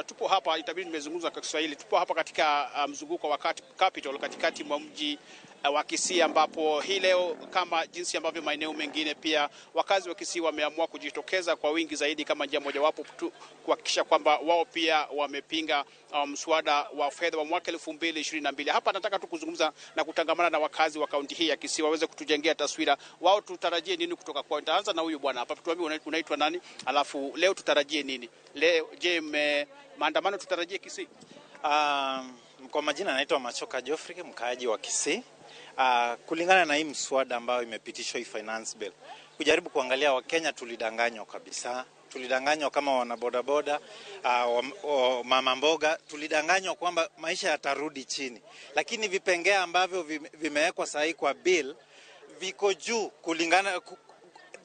Tupo hapa, itabidi nimezungumza kwa Kiswahili. Tupo hapa katika mzunguko wa capital katikati mwa mji wa Kisii, ambapo hii leo kama jinsi ambavyo maeneo mengine pia wakazi wa Kisii wameamua kujitokeza kwa wingi zaidi kama njia mojawapo tu kuhakikisha kwamba wao pia wamepinga mswada wa fedha wa mwaka 2022. Hapa nataka tu kuzungumza na kutangamana na wakazi wa kaunti hii ya Kisii waweze kutujengea taswira wao tutarajie nini kutoka kwao. Nitaanza na huyu bwana hapa, tuambie unaitwa nani, alafu leo tutarajie nini leo. Je, maandamano tutarajie Kisii? Kwa majina naitwa Machoka Geoffrey, mkaaji wa Kisii. Kulingana na hii mswada ambayo imepitishwa, hii finance bill, kujaribu kuangalia Wakenya tulidanganywa kabisa. Tulidanganywa kama wanabodaboda, mama mboga, tulidanganywa kwamba maisha yatarudi chini, lakini vipengee ambavyo vimewekwa sahihi kwa bill viko juu kulingana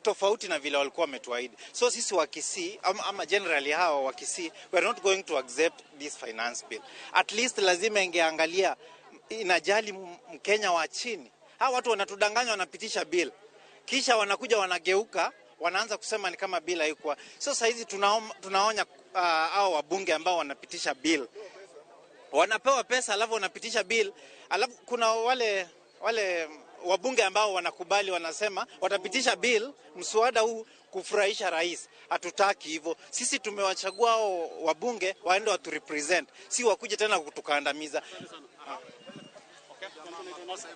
tofauti na vile walikuwa wametuahidi. So sisi wa Kisii ama generally hawa wa Kisii, we are not going to accept this finance bill. At least lazima ingeangalia inajali Mkenya wa chini. Hawa watu wanatudanganya, wanapitisha bill, kisha wanakuja wanageuka, wanaanza kusema ni kama bill haikuwa. So saa hizi tunaonya hao wabunge ambao wanapitisha bill, wanapewa pesa alafu wanapitisha bill, alafu kuna wale wabunge ambao wanakubali, wanasema watapitisha bill, mswada huu kufurahisha rais. Hatutaki hivyo. Sisi tumewachagua hao wabunge waende watu represent, si wakuje tena kutukandamiza.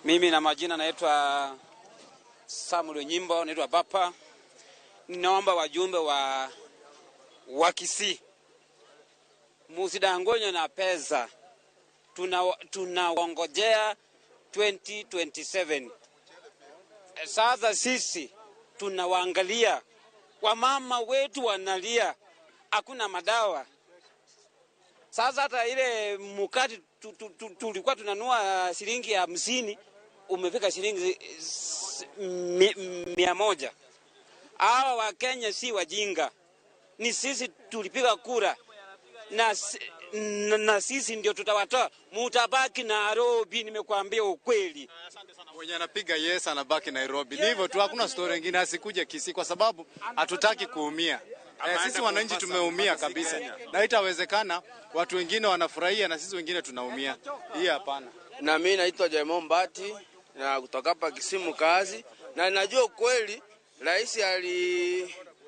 Mimi na majina naitwa Samuel Nyimbo, naitwa Bapa. Ninaomba wajumbe wa Kisii, musidanganywe na pesa. Tunawangojea 2027. Sasa sisi tunawaangalia, wamama wetu wanalia, hakuna madawa. Sasa hata ile mkate tulikuwa tunanunua shilingi 50 umefika shilingi 100. Hawa Wakenya si wajinga, ni sisi tulipiga kura na sisi ndio tutawatoa. Mutabaki Nairobi, nimekuambia ukweli. Mwenye anapiga yes anabaki Nairobi. Ni hivyo tu, hakuna story nyingine, asikuje Kisii kwa sababu hatutaki kuumia. Sisi wananchi tumeumia kabisa, na itawezekana watu wengine wanafurahia na sisi wengine tunaumia. Hii hapana. Na mimi naitwa Jaimon Mbati na kutoka hapa Kisimu kazi, na najua ukweli rais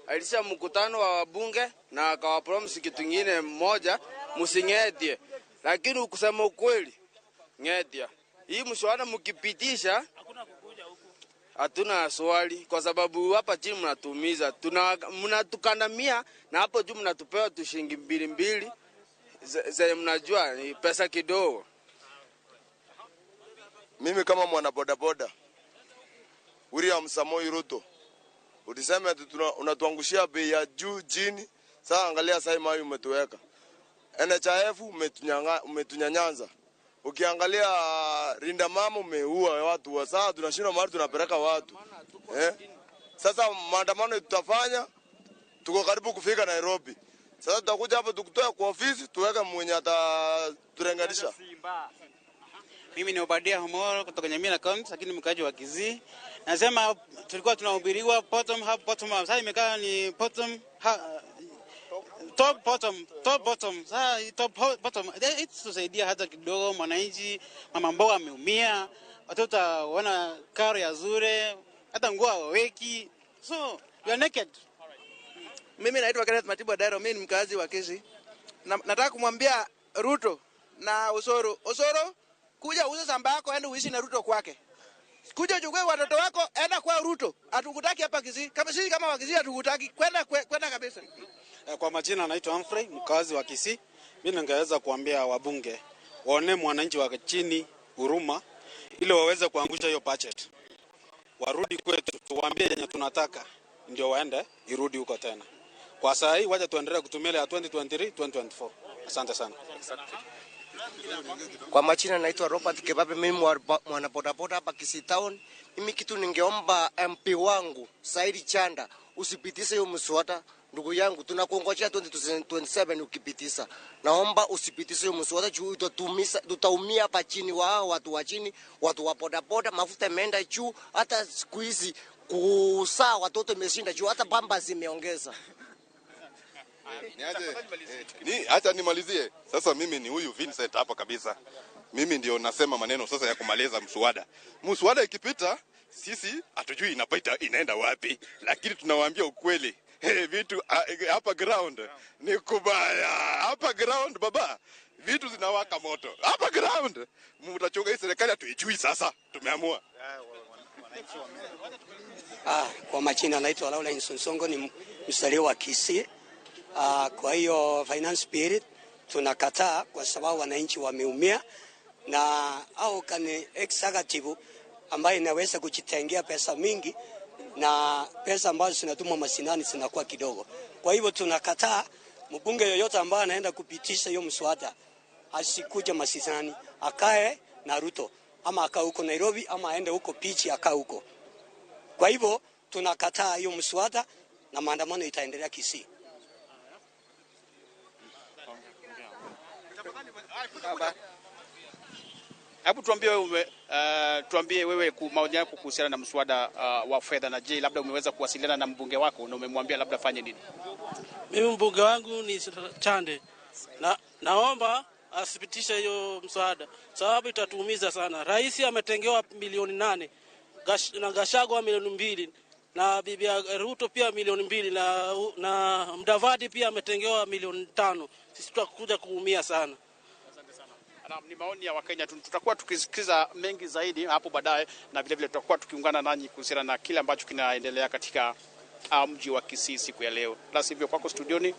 alisha mkutano wa wabunge na akawapromise kitu kingine mmoja, msing'etie, lakini ukusema ukweli ng'etia hii mswada mkipitisha, hatuna swali, kwa sababu hapa chini mnatumiza, mnatukandamia, na hapo juu mnatupewa tu shilingi mbili mbili zenye mnajua ni pesa kidogo. Mimi kama mwana bodaboda, William Samoei Ruto, ulisema unatuangushia bei ya juu chini. Sasa angalia sasa maji umetuweka. NHIF umetunyanyaza. Ukiangalia Rinda Mama umeua watu wa sasa tunashindwa mahali tunapeleka watu. Sasa maandamano tutafanya, tuko karibu kufika Nairobi. Sasa tutakuja hapo tukutoe kwa ofisi tuweke mwenye ataturenganisha. Mimi ni Obadia Homoro kutoka Nyamira County, lakini mkaaji wa Kisii. Nasema tulikuwa tunahubiriwa bottom up, bottom up. Sasa imekaa ni bottom top bottom, top bottom. Sasa top bottom tusaidia hata kidogo mwananchi, mama mboga ameumia, watoto wana karo ya zure, hata nguo hawaweki. So you are naked. Mimi naitwa Kenneth Matiba Dairo, mimi ni mkazi wa Kisii. Nataka kumwambia Ruto na Osoro, Osoro kuja uze shamba yako ende uishi na Ruto kwake. Kuja uchukue watoto wako enda kwa Ruto. Hatukutaki hapa Kisii. Kama sisi kama wa Kisii hatukutaki. Kwenda kabisa. Kwa majina naitwa Humphrey, mkazi wa Kisii. Mimi ningeweza kuambia wabunge waone mwananchi wa chini huruma ili waweze kuangusha hiyo budget. Warudi kwetu tuwaambie yenye tunataka ndio waende irudi huko tena. Kwa saa hii wacha tuendelee kutumia ile ya 2023 2024. Asante sana. Kwa majina naitwa Robert Kebabe, mimi mwana bodaboda hapa Kisii Town. Mimi kitu ningeomba MP wangu Saidi Chanda, usipitishe hiyo mswada. Ndugu yangu, tunakungojea 2027 ukipitisha. Naomba usipitishe hiyo mswada juu tutaumia hapa chini, wa watu wa chini, watu wa bodaboda, mafuta imeenda juu, hata siku hizi kusaa watoto imeshinda juu, hata pamba zimeongeza. Acha nimalizie. Sasa mimi ni huyu Vincent hapa kabisa. Mimi ndio nasema maneno sasa ya kumaliza mswada. Mswada ikipita sisi hatujui inapita inaenda wapi, lakini tunawaambia ukweli. Hey, vitu hapa ground ni kubaya. Hapa ground baba, vitu zinawaka moto. Hapa ground mtachunga hii serikali hatuijui sasa. Tumeamua. Kwa majina naitwa Laura Nsonsongo, ni mzaliwa wa Kisii. Kwa hiyo finance bill Tunakataa kwa sababu wananchi wameumia, na au kani executive ambayo inaweza kujitengea pesa mingi na pesa ambazo zinatumwa mashinani zinakuwa kidogo. Kwa hivyo tunakataa mbunge yoyote ambaye anaenda kupitisha hiyo mswada asikuja mashinani, akae na Ruto ama akae huko Nairobi ama aende huko Pichi akae huko. Kwa hivyo tunakataa hiyo mswada na maandamano itaendelea Kisii. Hebu tuambie wewe, tuambie wewe maoni yako kuhusiana na mswada wa fedha, na je, labda umeweza kuwasiliana na mbunge wako na umemwambia labda fanye nini? Mimi mbunge wangu ni Chande na naomba asipitishe hiyo mswada sababu itatuumiza sana. Rais ametengewa milioni 8 na Gachagua milioni 2 na bibi Ruto pia milioni 2 na Mudavadi pia ametengewa milioni 5. Sisi tutakuja kuumia sana. Ni maoni ya Wakenya. Tutakuwa tukisikiza mengi zaidi hapo baadaye, na vile vile tutakuwa tukiungana nanyi kuhusiana na kile ambacho kinaendelea katika mji wa Kisii siku ya leo. La sivyo, kwako studioni.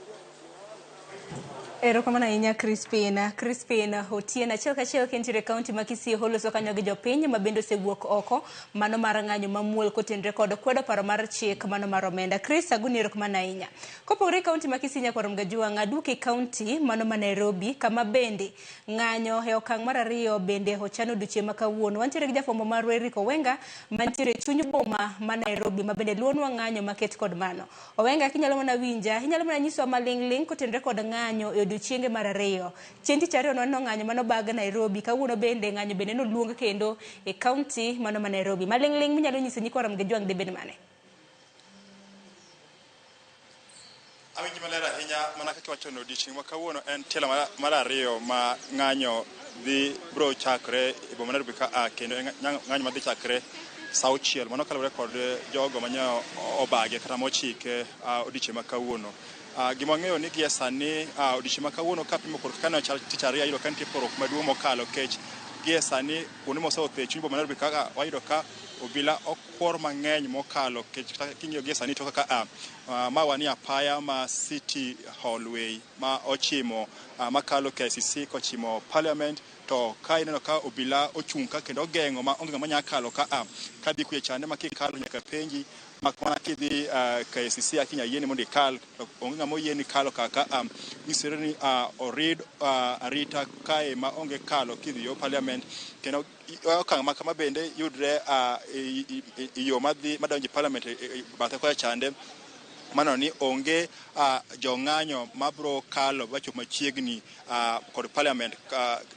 Erokamano ahinya Crispin. Crispin Otieno achiel kachiel kentiere kaunti ma Kisii oloso kanyo gi jopiny ma bende osewuok oko mano mar ng'anyo mamuol kotenore kod kwedo paro mar chik mano mar omenda. Chris Aguni, erokamano ahinya. Kopogore kaunti ma Kisii nyakwar Mgajwang' aduoke kaunti mano ma Nairobi kama bende ng'anyo e okang' mar ariyo bende ochano odiochieng' ma kawuono. Wantiere gi jafwambo marwa Eric Owenga mantiere e chuny boma ma Nairobi ma bende luonwa ng'anyo maket kod mano. Owenga, kinyalo mana winja, inyalo mana nyisowa maling'ling' kotenore kod ng'anyo e odiochienge mar ariyo. Chieng' tich ariyo nwaneno ng'anyo mano bag Nairobi, kawuono bende ng'anyo bende noluong kendo e kaunti mano ma Nairobi. Maling'ling' minyalo nyiso nyikwa Ramogi Ajwang' dhi bed mane? Awinji maler ahinya mana kaka iwacho ni odiochieng' ma kawuono en tielo mar ariyo ma ng'anyo dhi bro chakre e boma Nairobi ka a kendo en ng'anyo madhi chakre saa 6. Mano kaluwore kod jogo manyo obage kata mochike odiochieng' ma kawuono. Gima wang'eyo ni gie sani odiochieng' ma kawuono kapimo kod kaka ne ochal tich ariyo, ayudo ka nitie pogruok maduong' mokalo kech gie sani kuonde moseotho e chuny boma Nairobi kaka wayudo ka obila okwor mang'eny mokalo kech king'iyo gie sani to kaka ma wanie apaya ma City Hallway ma ochimo makalo KICC kochimo Parliament, to ka ineno ka obila ochung' ka kendo ogeng'o ma onge ng'ama nyalo kalo ka kadhi kuye chande ma kikalo nyaka penji mak mana kidhi KICC akinya yieni mondo ikal, to onge ng'ama oyieni kalo kaka nyisore ni orid arita kae ma onge kalo kidhi yo Parliament. Kendo okang' ma kama bende yudre e yo madhi madonjo e Parliament bathe kocha chande mano ni onge jong'anyo mabro kalo bachop machiegni kod Parliament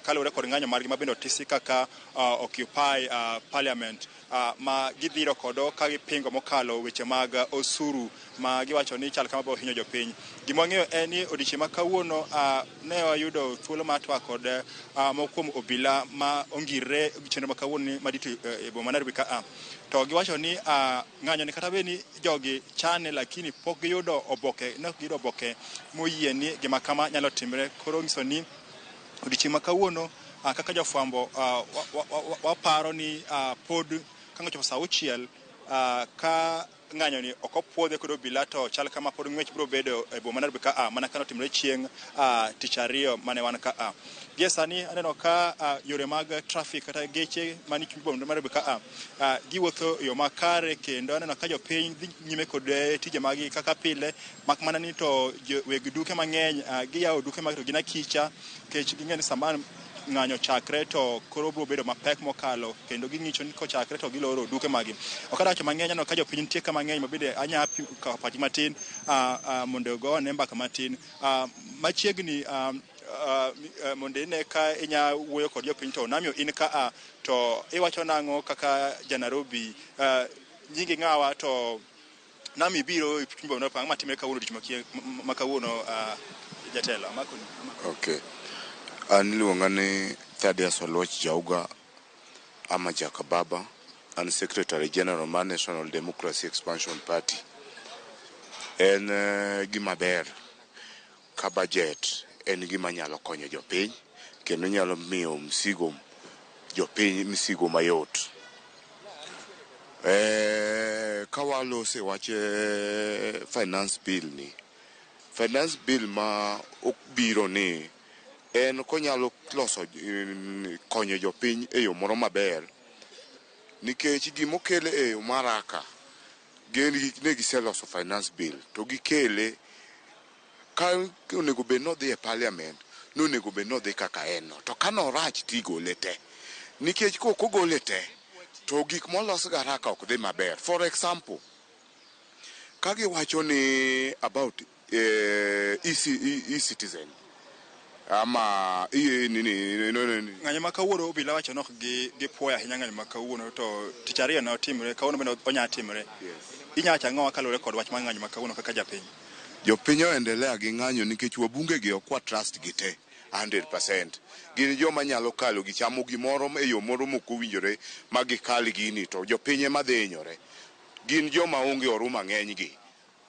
kaluwore kod ng'anyo margi ma bende otisi kaka Occupy Parliament ma gidhiro kodo ka gipingo mokalo weche mag osuru ma giwacho ni chal kama biro hinyo jopiny. Gima wang'eyo en ni odiochieng' ma kawuono ne wayudo thuolo mar twak kod moko kuom obila ma ongirre chenro ma kawuono madito e boma Nairobi ka to giwacho ni ng'anyo ni kata bed ni jogi chane lakini pok giyudo oboke, ne ok giyudo oboke moyie ni gima kama nyalo timre. Koro nyiso ni odiochieng' ma kawuono kaka jofwambo waparo ni pod ka ng'ato saa 6 ka ng'anyo ni ok opuodhe kod obila to chal kama pod ng'wech biro bedo e boma Nairobi ka mana kano timre chieng' tich ariyo mane wan ka. Gie sani aneno ka yore mag traffic kata geche mani chuny boma Nairobi ka giwuotho e yo makare kendo aneno ka jopiny dhi nyime kod tije magi kaka pile, mak mana ni to weg duke mang'eny giyawo duke mag to gin akicha kech ging'e ni sama ng'anyo chakre to koro biro bedo mapek mokalo kendo ging'icho ni kochakre to giloro duke magi. Ok adawacho mang'eny, aneno ka jopiny nitie ka mang'eny ma bende anya kawo pachgi matin mondo go ane mbaka matin machiegni mondo ine ka inya wuoyo kod jopiny to namiyo in ka to iwacho nang'o kaka ja Nairobi nyingi ng'awa to nami biro e chuny boma Nairobi ang'o matimre kawuono odiochieng' ma kawuono jatelo amako. Okay. An iluonga ni Thaddeus Oluoch Jauga ama Jakababa. An Secretary General mar National Democracy Expansion Party. En gima ber ka budget en gima nyalo konyo jopiny kendo nyalo miyo msigo jopiny msigo mayot. Ka walose wach finance bill ni, finance bill ma obiro ni En konyalo loso konyo jopiny e yo moro maber nikech gimokele e yo maraka gin ne giseloso finance bill to gikele ka onego bed nodhi e parliament nonego bed nodhi kaka en no to ka norach tigole te nikech kok ogole te to gik molos gi haraka ok dhi maber. For example, ka giwacho ni about e-citizen ama nini Ng'anyo ma kawuono obila wacho ni ok gipuoyo ahinya ng'anyo ma kawuono to tich ariyo ne otimre kawuono bende onya timre. Inya wacho ang'o kaluwore kod wach mar ng'anyo ma kawuono kaka japiny? Jopiny oendelea gi ng'anyo nikech wabunge gi ok wa trust gi te 100%. Gin joma nyalo kalo gichamo gimoro e yo moro mok owinjore ma gikal gini to jopiny ema dhi hinyore. Gin joma onge oruma ng'eny gi.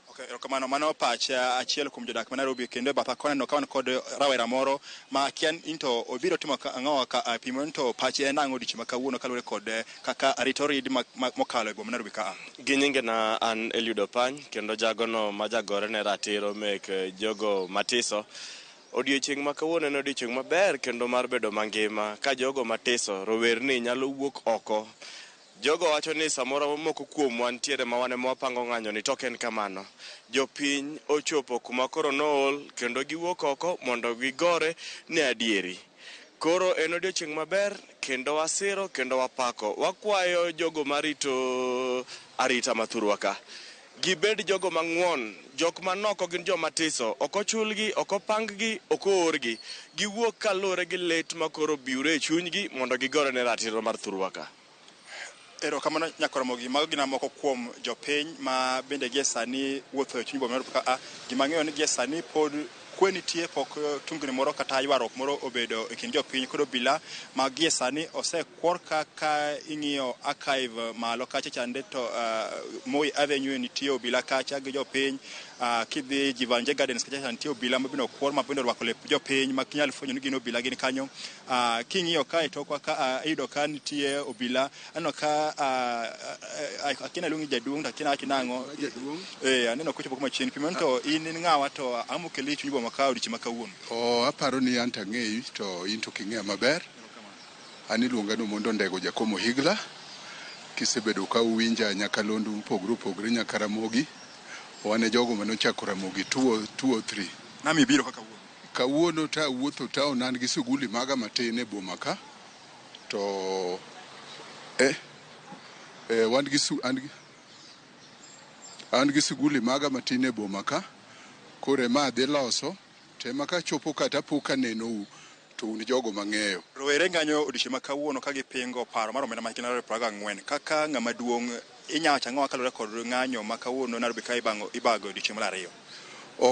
Okay, erokamano. Mano pach achiel kuom jodak ma Nairobi kendo e batha koni aneno ka wan kod rawera moro ma akia ni to obiro timo ang'o ka pimo ni to pache en ang'o odiochieng' ma kawuono kaluwore kod kaka arita orid mokalo e boma Nairobi ka a. Gi nyingena an Eliud Opany kendo jagono ma jagore ne ratiro mek jogo matiso. Odiochieng' ma kawuono en odiochieng' maber kendo mar bedo mangima ka jogo matiso rowerni nyalo wuok oko. Jogo wacho ni samoro moko kuomwa nitiere ma wan ema wapango ng'anyo ni to ok en kamano. Jopiny ochopo kuma koro nool kendo giwuok oko mondo gigore ne adieri. Koro en odiochieng' maber kendo wasiro kendo wapako. Wakwayo jogo marito arita mathurwa ka. Gibed jogo mang'won, jok manoko gin joma tiso, ok ochulgi, ok opang-gi, ok oorgi. Giwuok kaluwore gi lit ma koro biure e chunygi mondo gigore ne ratiro mar thurwa ka. Erokamano Nyakoromogi, mago gin moko kuom jopiny ma bende gie sani wuotho e chuny boma Nairobi ka a. Gima ang'eyo ni gie sani pod kwe nitie pok tungni moro kata ywaruok moro obedo e kind jopiny kod obila ma gie sani osekwor kaka ing'iyo archive malo kacha chande to Moi Avenue nitie obila kacha gi jopiny kidhi Jeevanjee Gardens kacha nitie obila ma bende okwor ma bende orwako lep jopiny ma kinyal fwenyo ni gin obila gin kanyo. King'iyo ka e tokwa ka iyudo ka nitie obila aneno ka akia naluongi jaduong' to akia nawach nang'o. Aneno kochopo kuma chien pimon to in ng'awa to ang'o mokeli e chuny boma ka odiochieng' ma kawuono? Aparo ni an to ang'eyi to in to ok ing'eya maber. An iluonga ni Omondo Ndego Jakomo Higla. Kisebedo ka uwinja nyakalondo mopogore opogore nyaka Ramogi. Wan e jogo manochako Ramogi 203. Nami ibiro kaka wuono? Kawuono ta awuotho town an gi suguli maga matin e boma ka. To wan gi an gi suguli maga matin e boma ka. Koro ema adhi loso. To ema kachopo kata apo kanenou to un jogo mang'eyo. Rowere ng'anyo odiochieng' ma kawuono ka gipingo paro mar omenda ma hikgi 24 kaka ng'ama duong' inya wacho ang'o kaluwore kod ng'anyo ma kawuono Nairobi ka ibago odiochieng' mar ariyo?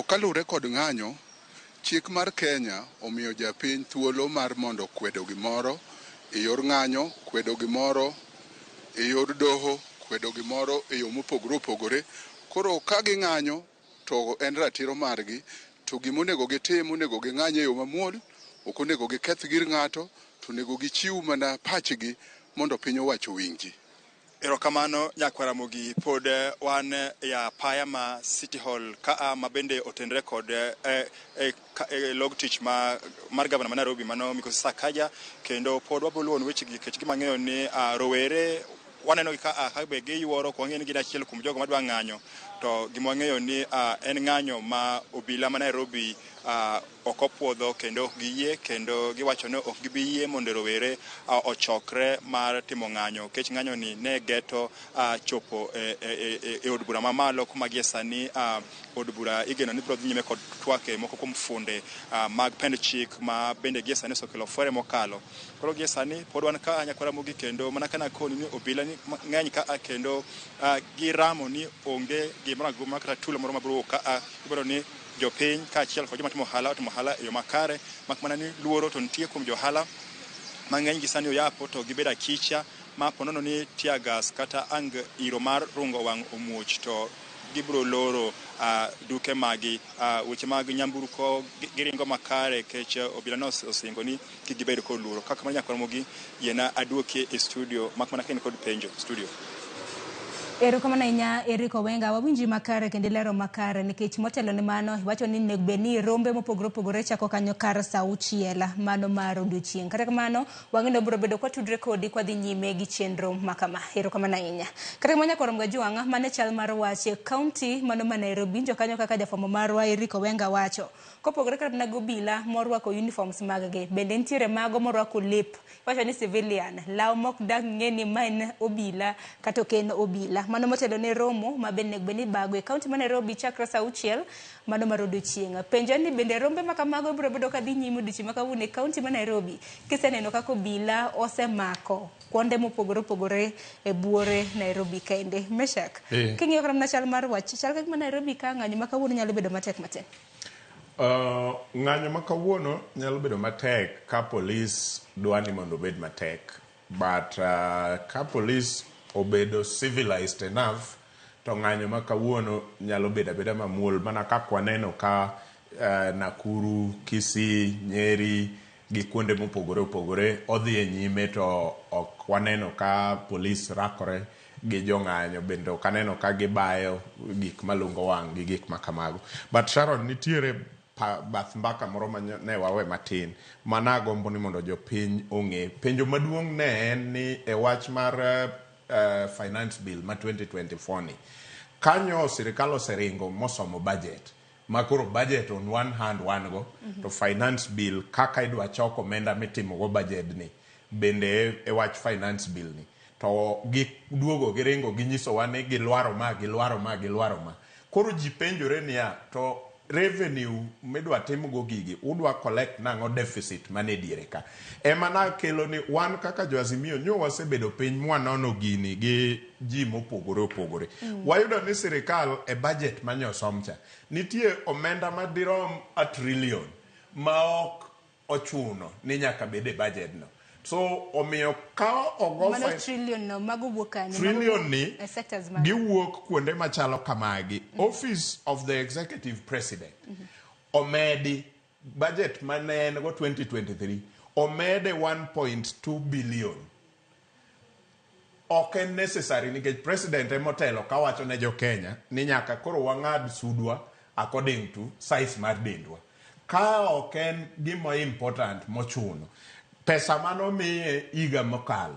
Kaluwore kod ng'anyo, chik mar Kenya omiyo japiny thuolo mar mondo kwedo gimoro e yor ng'anyo, kwedo gimoro e yor doho, kwedo gimoro e yo mopogore opogore. Koro ka ging'anyo to en ratiro margi, to gimonego gitim onego ging'any e yo mamuol, ok onego giketh gir ng'ato, to onego gichiw mana pachgi mondo piny owacho owinji. Erokamano Nyakwar Ramogi, pod wan e apaya ma City Hall ka ma bende otenre kod log tich mar gavana ma Nairobi mano Migosi Sakaja, kendo pod wabiro luwo weche gi nikech gima ang'eyo ni rowere waneno gi ka be giyuoro ok wang'eyo ni gin achiel kuom jogo madwa ng'anyo, to gima wang'eyo ni en ng'anyo ma obila ma Nairobi ok opuodho kendo ok giyie, kendo giwacho ni ok gibi yie mondo rowere ochokre mar timo ng'anyo nikech ng'anyo ni ne geto chopo e od bura mamalo kuma gie sani od bura igeno ni biro dhi nyime kod twak e moko kuom funde mag pend chik ma bende gie sani osekelo fwere mokalo. Koro gie sani pod wan ka Nyakwar Ramogi kendo mana kana koni ni obila ni ng'eny ka kendo giramo ni onge gimoro amora kata tulo moro mabiro wuok ka ibiro ni jopiny kaachiel kod joma timo ohala otimo ohala e yo makare, mak mana ni luoro to nitie kuom jo ohala mang'eny gi sani oyapo to gibedo akicha ma ponono ni tear gas kata ang iro mar rungo wang' omuoch to gibiro loro duke magi. Weche mag nyamburko giringo makare nikech obila no osingo ni kik gibed kod luoro. Kaka kamano Nyakwar Ramogi, yiena aduoki e studio mak mana ka in kod penjo. Studio. Erokamano ahinya Eric Owenga, wawinji makare kendo ilero makare nikech motelo ne mano iwacho ni onego bed ni rombe mopogore opogore chako kanyo kar saa auchiel mano mar odiochieng'. Kata kamano wang'e ni wabiro bedo kwatudre kodi kwadhi nyime gi chenro ma kama. Erokamano ahinya. Kata kamano nyakwar Mgajwang', mano e chal mar wach e kaunti mano ma Nairobi. Winjo kanyo kaka jafwambo marwa Eric Owenga wacho. Kopogore kata mana gi obila morwako uniforms mag gi, bende nitiere mago morwako lep Iwacho ni civilian, law mok dak ng'e ni ma en obila kata ok en obila. Mano motelo ne romo ma bende onego bed ni ibago e kaunti ma Nairobi chakre saa auchiel mano mar odiochieng'. Penjo en ni bende rombe ma kamago biro bedo ka dhi nyime odiochieng' ma kawuono e kaunti ma Nairobi kiseneno kaka obila osemako kuonde mopogore opogore e buore Nairobi kende. Meshak, king'iyo kata mana chal mar wach, chal ka gima Nairobi ka ng'anyo ma kawuono nyalo bedo matek matin. Ng'anyo ma kawuono nyalo bedo matek ka polis dwa ni mondo obed matek. But ka polis obedo civilized enough to ng'anyo ma kawuono nyalo bedo abeda mamuol mana kaka waneno ka Nakuru, Kisii, Nyeri gi kuonde mopogore opogore odhi e nyime to ok waneno ka polis rakore gi jong'anyo bende ok aneno ka gibayo gik malungo wang' gi gik ma kamago. But Sharon nitiere bath mbaka moro ma ne wawe matin ma nagombo ni mondo jopiny ong'e. Penjo maduong' ne en ni e wach mar finance bill ma 2024 ni, kanyo sirikal oseringo mosomo budget ma koro budget on one hand wan go to finance bill kaka idwa chok omenda mitimo go budget ni bende e wach finance bill ni to giduogo giringo ginyisowa ni gilwaro ma gilwaro ma gilwaro ma koro ji penjore niya to revenue midwa timgo gigi udwa collect nang'o deficit mane diere ka ema nakelo ni wan kaka jo Azimio nyo wasebedo piny mwanono gini gi ji mopogore opogore. Wayudo ni sirikal e budget manyosom cha nitie omenda madirom a trillion ma ok ochuno ni nyaka bed e budget no. So omiyo ka ogo Mano trillion no mago wuok kanye? Trillion ni E sectors mag. giwuok kuonde machalo kamagi. Office of the Executive President omedi budget mane en go 2023 omede 1.2 billion. Ok en necessary nikech president emotelo kawacho ne jo Kenya ni nyaka koro wang'ad sudwa according to size mar dendwa. Ka ok en gima important mochuno, pesa manomiye higa mokalo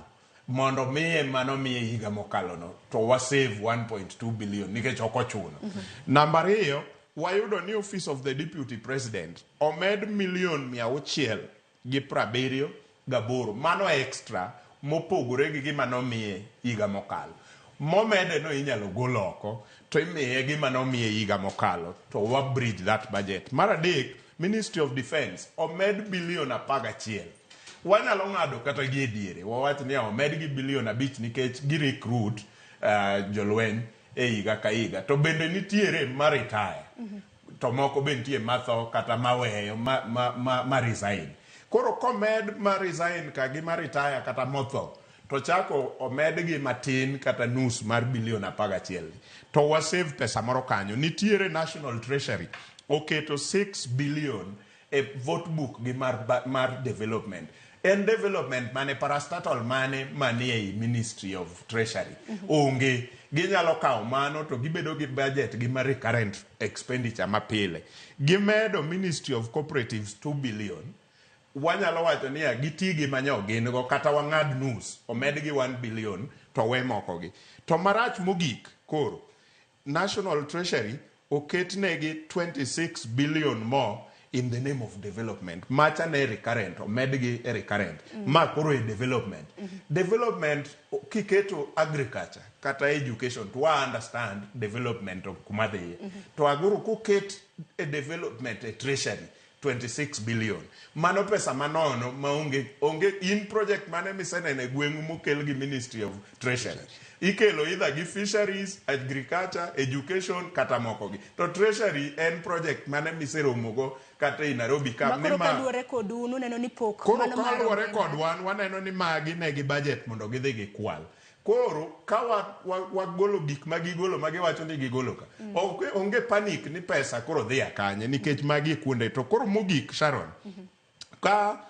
mondo miye manomiye higa mokalo no to wa save 1.2 billion nikech ok ochuno. Namba ariyo, wayudo ni office of the deputy president omed milion 678 mano extra mopogore gi gima nomiye higa mokalo. Momede no inyalo gol oko to imiye gima nomiye higa mokalo to wa bridge that budget. Mar adek, Ministry of Defence omed bilion 11. Wanyalo ng'ado kata gi e diere, wawach ni omed gi bilion 5 nikech gi recruit jolweny e higa ka higa. To bende nitiere ma retire. To moko be nitie matho kata maweyo ma resign. Koro komed ma resign ka gi ma retire kata motho, to chako omed gi matin kata nus mar bilion 11. To wa save pesa moro kanyo. Nitiere National Treasury oketo 6 billion e vote book gi mar development. En development mane parastatal mane manie ei Ministry of Treasury? Onge. Ginyalo kawo mano to gibedo gi budget gi mar recurrent expenditure mapile. Gimedo Ministry of Cooperatives 2 billion. Wanyalo wacho niya giti gi manyo gin go kata wang'ad nus omed gi 1 billion to we moko gi. To marach mogik koro National Treasury oketnegi 26 billion more in the name of development. Macha ne recurrent, omedgi e recurrent. Ma koro e development. Development kiketo agriculture kata education to wa understand development of kuma dhiye. To aguru koket e development e treasury 26 billion. Mano pesa manono ma onge in project mane miseneno e gweng'u mokel gi Ministry of Treasury. Ikelo either gi fisheries, agriculture, education kata moko gi. To treasury en project mane miseromo go kata e Nairobi ka Ma koro kaluwore kodu uneno ni pok Koro mano mar kaluwore omenda. kod wan waneno ni magi ne gi budget mondo gidhi gikwal. Koro ka wagolo gik ma gigolo ma giwacho ni gigolo ka, onge panic ni pesa koro dhi akanye nikech magi e kuonde. To koro mogik Sharon, ka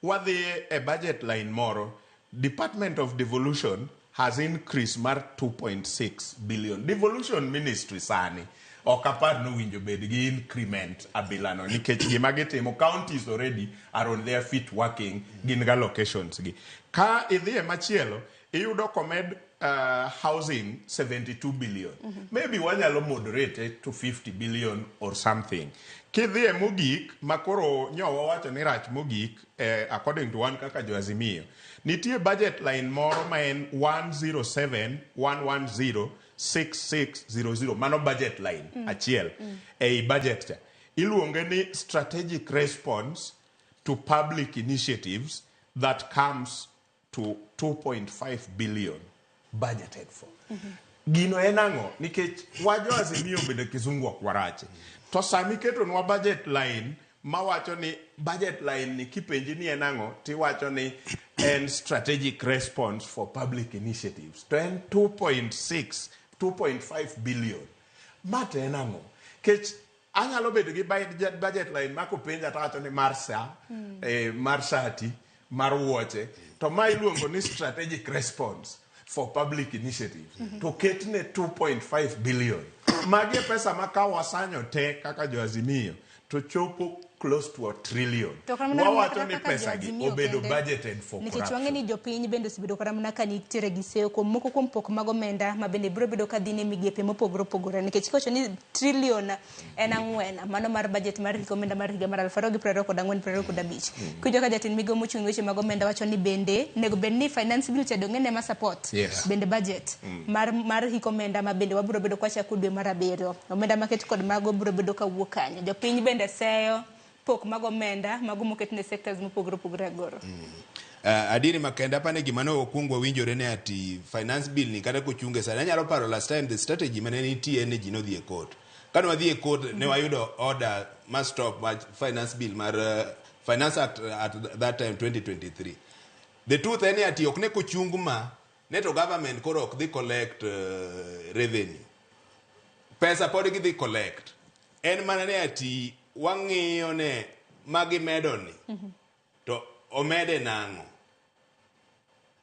wadhi e budget line moro, Department of Devolution has increase mar 2.6 billion. Devolution ministry sani ok apar nowinjo bed gi increment abilano nikech gima gitimo counties already are on their feet working gin ga locations gi. Ka idhiye machielo iyudo komed housing 72 billion. Maybe wanyalo moderate it to 50 billion or something. Kidhiye mogik makoro nyo wawacho ni rach mogik according to wan kaka joazimio nitie budget line moro ma en 107 110 6600 mano budget line achiel ei budget cha iluonge ni strategic response to public initiatives that comes to 2.5 billion budgeted for. Gino en ang'o? Nikech wajo Azimio bende kizungu ok warache. To sami ketonwa budget line mawacho ni budget line ni kipenji ni en ang'o tiwacho ni en strategic response for public initiatives to en 2.6 2.5 billion. Ma to en ang'o? Kech anyalo bedo gi budget line ma kopenja to awacho ni mar sa, mar sati, mar wuoche to ma iluongo ni strategic response for public initiatives to ketne 2.5 billion magi e pesa ma ka wasanyo te kaka joazimio to chopo close to a trillion. To kata mana Wawacho kata ni kaka pesa gi jo-Azimio obedo kende, budgeted for nikech wang'e corruption. Ni jopiny bende osebedo kata mana ka nitiere gi seyo kuom moko kuom pok mag omenda ma bende biro bedo ka dhi ne migepe mopogore opogore nikech kiwacho ni trillion en 4 mano mar budget mar hik omenda mar higa mar 2024-2025. Kiwinjo ka jatend migao mochung' ne weche mag omenda wacho ni bende onego bed ni finance bill cha dong' en ema support bende budget mar hik omenda ma bende wabiro bedo kwachako dwe mar 7 omenda maket kod mago biro bedo kawuok kanye jopiny bende seyo pok mag omenda mago moket ne sectors mopogore opogore agoro. Adieri makende apani gima ne okwong wawinjore ne ati finance bill ni kata kochunge sani anyalo paro last time the strategy mane nitie ni ji nodhi e court kane wadhi e court ne wayudo order ma stop ma finance bill mar finance act at that time 2023. The truth en ni ati ok ne kochung ma ne to government koro ok dhi collect revenue pesa pod gidhi collect en mana ni ati wang'iyo ne magimedo ni to omede nang'o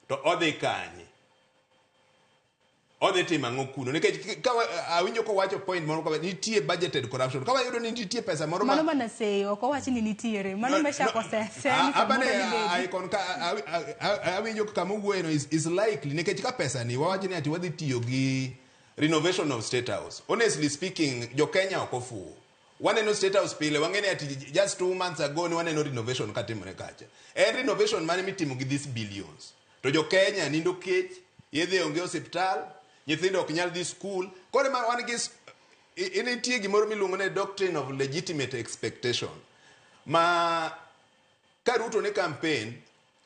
to odhi kanye odhi timo ang'o kuno nikech ka awinjo kowacho point moro kama nitie budgeted corruption ka wayudo ni nitie pesa moro ma mano mana seyo ok owach ni nitiere mano meshako se ni abane samoro ni icon ka awinjo kama owuoyeno is likely nikech ka pesa ni wawach ni ati wadhi tiyo gi renovation of State House. Honestly speaking, jo Kenya ok ofuwo waneno State House pile wang'e ni ati just 2 months ago ni waneno renovation katimore kacha en renovation mane mitimo gi these billions to jo Kenya nindo kech yedhe onge osiptal nyithindo ok nyal dhi school koro ma wan gi nitie gimoro miluongo ni doctrine of legitimate expectation ma ka Ruto ne campaign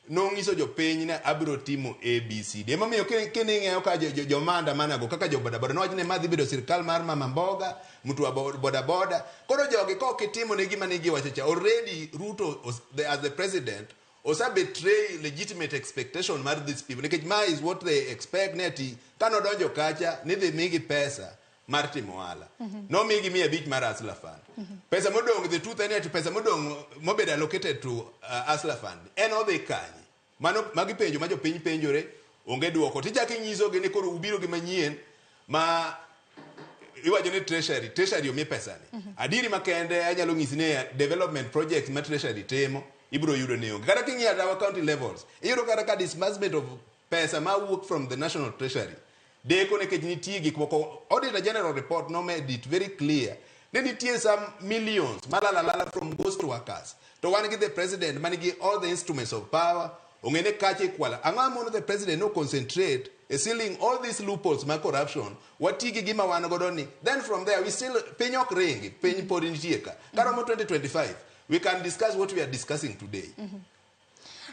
nong'iso jopiny ni abiro timo ABCD emomiyo kining'eyo ka joma andamana go kaka jo bodaboda nowacho ni ma dhi bedo sirikal mar mama mboga mtu wa bodaboda koro jogi ka ok itimo ne gima ne giwacho cha already Ruto as the president osa betray legitimate expectation mar these people nikech ma is what they expect ni ati kanodonjo kacha ni dhi migi pesa mar timo ohala nomigi 500 mar Hustler Fund pesa modong' the truth en ni ati pesa modong' mobedo allocated to Hustler Fund en odhi kanye mano magi penjo ma jopiny penjore onge duoko tichako inyisogi ni koro ubiro gi manyien ma iwacho ni treasury omi pesani adieri makende anyalo nyisi ni development projects ma treasury timo ibiro yudo ni onge kata king'iyo at our county levels iyudo kata ka disbursement of pesa ma wuok from the national treasury deko nikech nitie gik moko auditor general report no made it very clear ni nitie some millions malalalala from ghost workers to wan gi the president manigi all the instruments of power ong'e ni kacha ikwala ang'o mono the president no concentrate e sealing all these loopholes mag corruption wati gi gima wan godo ni then from there we still piny ok ringi piny pod nitie ka karomo 2025 we can discuss what we are discussing today.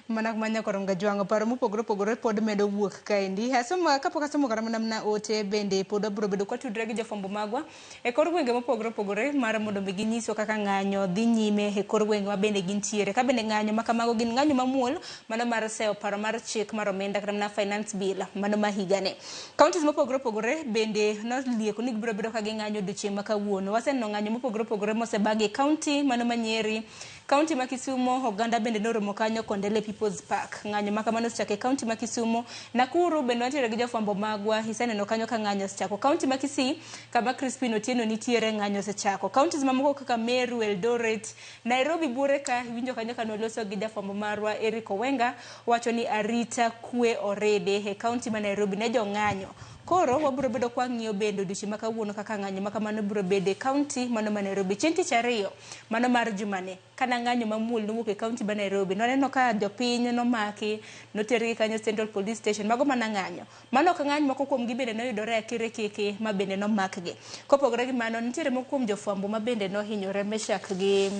Mana kuma nyakorom gajwang'o paro mopogore opogore pod medo wuok kaendi asomo kapok asomo kata mana mana ote bende pod wabiro bedo kwatudre gi jofwambo magwa e kor gwenge mopogore opogore mar mondo mi ginyiswa kaka ng'anyo dhi nyime e kor gwenge ma bende gintiere ka bende ng'anyo ma kamago gin ng'anyo mamuol mano mar seyo paro mar chik mar omenda kata mana finance bill mano ma higani counties mopogore opogore bende nolieko ni gibiro bedo ka ging'anyo odiochieng' ma kawuono waseneno ng'anyo mopogore opogore mosebagi e county mano ma Nyeri. Kaunti ma Kisumo, oganda bende noromo kanyo Kondele People's Park. Ng'anyo ma kamano osechako e kaunti ma Kisumo. Nakuru bende wantiere gi jofwambo magwa, iseneno kanyo ka ng'anyo osechako. Kaunti ma Kisii, kama Crispin Otieno nitiere, ng'anyo osechako. Counties mamoko kaka Meru, Eldoret, Nairobi buore ka iwinjo kanyo ka noloso gi jafwambo marwa Eric Owenga wacho ni arita kwe orede e kaunti ma Nairobi ne jong'anyo. Koro wabiro bedo kwa ng'iyo bende odiochieng' ma kawuono kaka ng'anyo ma kamano biro bedo e kaunti mano ma Nairobi. Chieng' tich ariyo mano mar jumani kana ng'anyo mamuol nowuok e kaunti ma Nairobi. Nwaneno ka jopiny nomaki, notergi kanyo Central Police Station. Mago mana ng'anyo. Mano ok ng'any, moko kuomgi bende noyudore e kirekeke ma bende nomakgi. Kopogore gi mano, nitiere moko kuom jofwambo ma bende nohinyore Meshak gi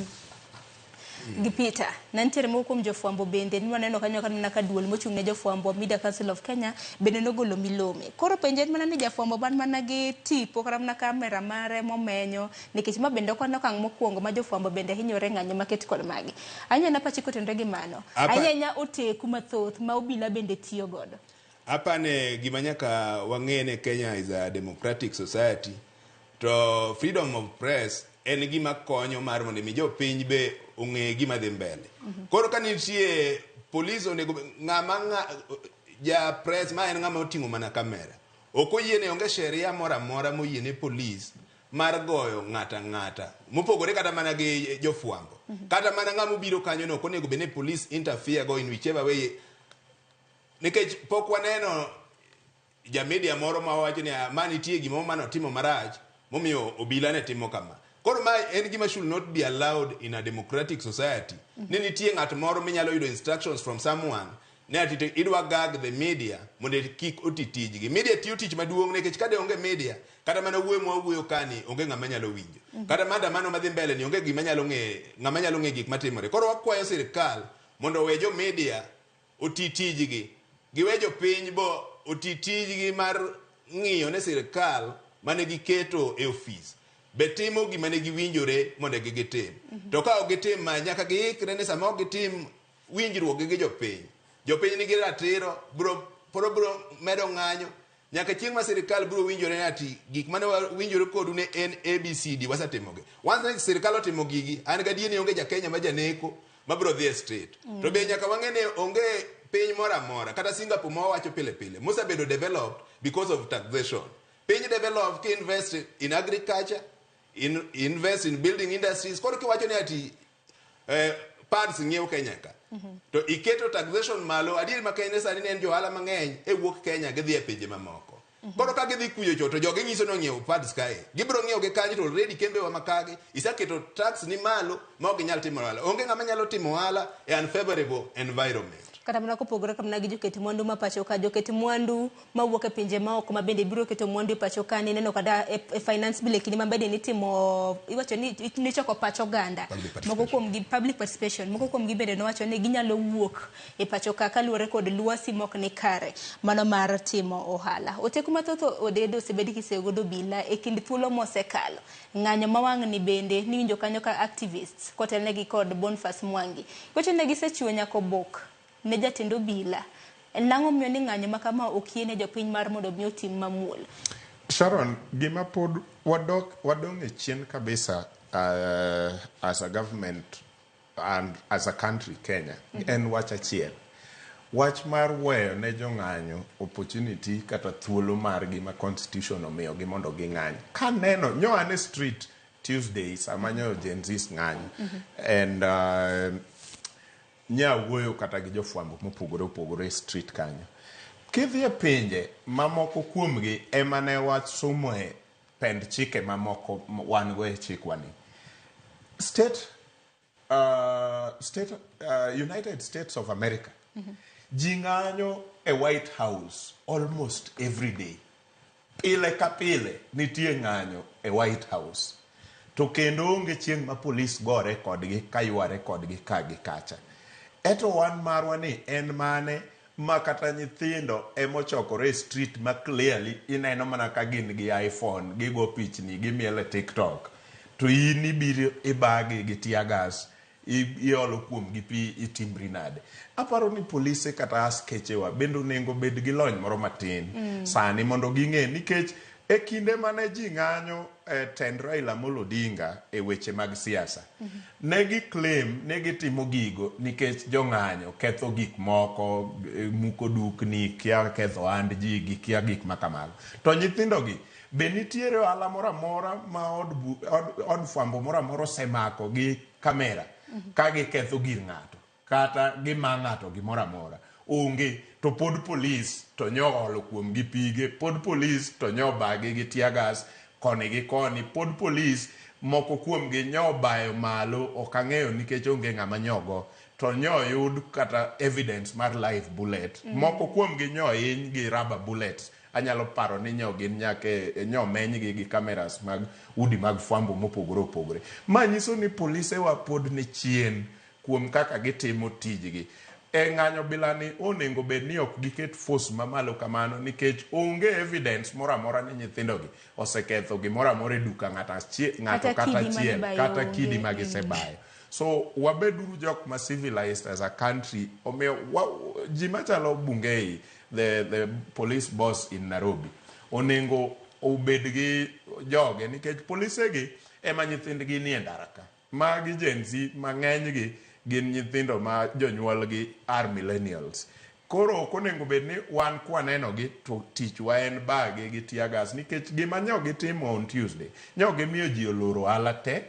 Peter. Ne nitiere moko kuom jofwambo bende nwaneno kanyo mana ka duol mochung' ne jofwambo Media Council of Kenya bende nogolo milome. Koro penjo en mana ni jafwambo man mana gi tipo kata mana kamera mare momenyo nikech ma bende ok en okang' mokwongo ma jofwambo bende hinyore ng'anyo maket kod magi. Ahinya na pachi kotenore gi mano. Ahinya ahinya oteku mathoth ma obila bende tiyo godo. Apane gima nyaka wang'e ni Kenya is a democratic society to freedom of press en gima konyo mar mondo mi jopiny be ong'e gima dhi mbele. Koro ka nitie police onego ng'ama ng'a, ja press ma en ng'ama oting'o mana kamera. Ok oyiene, onge sheria moro amora moyiene police mar goyo ng'ata ng'ata mopogore kata mana gi jofwambo. Kata mana ng'ama obiro kanyo no ok onego bed ni police interfere go in whichever way nikech pok waneno ja media moro ma wacho ni ma nitie gimoro manotimo marach momiyo obila ne timo kama. Koro ma en gima should not be allowed in a democratic society. Ni nitie ng'at moro minyalo yudo instructions from someone ne ati to idwa gag the media mondo kik oti tijgi. Media tiyo tich maduong' nikech ka de onge media kata mana wuoyo mwawuoyo kani onge ng'ama nyalo winjo. Kata maandamano madhi mbele ni onge gima nyalo ng'e ng'ama nyalo ng'e gik matimore. Koro wakwayo sirikal mondo owe jo media oti tijgi. Giwe jopiny bo oti tijgi mar ng'iyo ne sirikal mane giketo e ofis be timo gima ne giwinjore mondo gitim. To ka ok gitim ma nyaka giikre ni sama ok gitim winjruok gi jopiny. Jopiny nigi ratiro bro poro bro medo ng'anyo nyaka chieng' ma sirikal biro winjore ni ati gik mane wawinjore kodu ne en ABCD wasetimogi. Once ne sirikal otimo gigi, an gadier ni onge ja Kenya ma janeko mabiro dhi e street. To be nyaka wang'e ni onge piny moro amora kata Singapore ma wawacho pile pile mosebedo developed because of taxation. Piny develop ki invest in agriculture, invest in building industries. Koro kiwacho ni ati pads ng'iew Kenya ka. To iketo taxation malo, adier ma Kenya sani ne en johala mang'eny e wuok Kenya gidhi e pinje mamoko. Koro ka gidhi kuyo cho to jogi nyiso ni ong'iewo pads kae. Gibiro ng'iewo gi kanyo to already kembe wa makagi iseketo tax ni malo ma ok ginyal timo ohala. Onge ng'ama nyalo timo ohala e unfavorable environment. Kata mana kopogore kamna gi joket mwandu ma pacho ka, joket mwandu mawuok e pinje maoko ma bende biro keto mwandu e pacho ka, nineno kata e finance bill e kinde ma bende nitimo, iwacho ni nichoko pach oganda. Moko kuom gi public participation, moko kuom gi bende nowacho ni ginyalo wuok e pacho ka kaluwore kod lwasi mok ni kare mano mar timo ohala. Oteku mathoth odedo osebed kiseyo godo obila e kind thuolo mosekalo. Ng'anyo ma wang'ni bende niwinjo kanyo ka activists kotelnegi kod Boniface Mwangi. Wacho ni gisechiwo nyaka obok ne jatend obila. En nang'o miyo ni ng'anyo ma kama ok yiene jopiny mar mondo mi otim mamuol? Sharon, gima pod wadong' e chien kabisa as a government and as a country Kenya en wach achiel. Wach mar weyo ne jong'anyo opportunity kata thuolo margi ma constitution omiyogi mondo ging'any. Kaneno, nyo an e street Tuesday sama nyo Gen Zs ng'anyo and nya wuoyo kata gi jofwambo mopogore opogore e street kanyo. Kidhi e pinje mamoko kuomgi ema ne wasomoe pend chike mamoko wan go e chikwa ni. State United States of America. Ji ng'anyo e White House almost every day. Pile ka pile nitie ng'anyo e White House. To kendo onge chieng' ma polis gore kodgi ka yware kodgi ka gi kacha. Eto wan marwa ni en mane ma kata nyithindo emochokore e street ma clearly ineno mana ka gin gi iPhone, gigo pichni, gimiel e TikTok. To in ibiro ibagi gi tear gas, iolo kuomgi pi itimri nade. Aparo ni polise kata askechewa bende onego bed gi lony moro matin sani mondo ging'e nikech E kinde mane ji ng'anyo e tend Raila Amolo Odinga e weche mag siasa, ne gi claim ni gitimo gigo nikech jong'anyo ketho gik moko, muko dukni, kia ketho ohand ji, gikia gik ma kamago. To nyithindo gi be nitiere ohala moro amora ma od, bu, od, od fwambo moro amora osemako gi kamera ka giketho gir ng'ato kata gima ng'ato gimoro amora onge to pod polis to nyo olo kuomgi pige pod polis to nyo bagi gi tear gas koni gi koni pod polis moko kuomgi nyo bayo malo ok ang'eyo nikech onge ng'ama nyogo to nyo yud kata evidence mar live bullet moko kuomgi nyo hiny gi rubber bullets anyalo paro ni nyo gin nyaka e- nyo menygi gi cameras mag udi mag fwambo mopogore opogore ma nyiso ni polisewa pod ni chien kuom kaka gitimo tijgi e ng'anyo bilani onego bed ni ok giket force mamalo kamano nikech onge evidence moro amora ni nyithindogi oseketho gimoro amora e duka ng'ato ng'ato Kata kata kidi achiel magibayo kata onge. kidi ma gisebayo so wabeduru jok ma civilized as a country omiyo ji machalo Bungei the police boss in Nairobi onego obed gi joge nikech polisegi ema nyithindgi nie ndara ka magi Gen Z mang'enygi gin nyithindo ma jonyuolgi are millennials koro ok onego bed ni wan kwanenogi to tichwa en bage gi tear gas nikech gima nyo gitimo on Tuesday nyo gimiyo ji oloro ohala te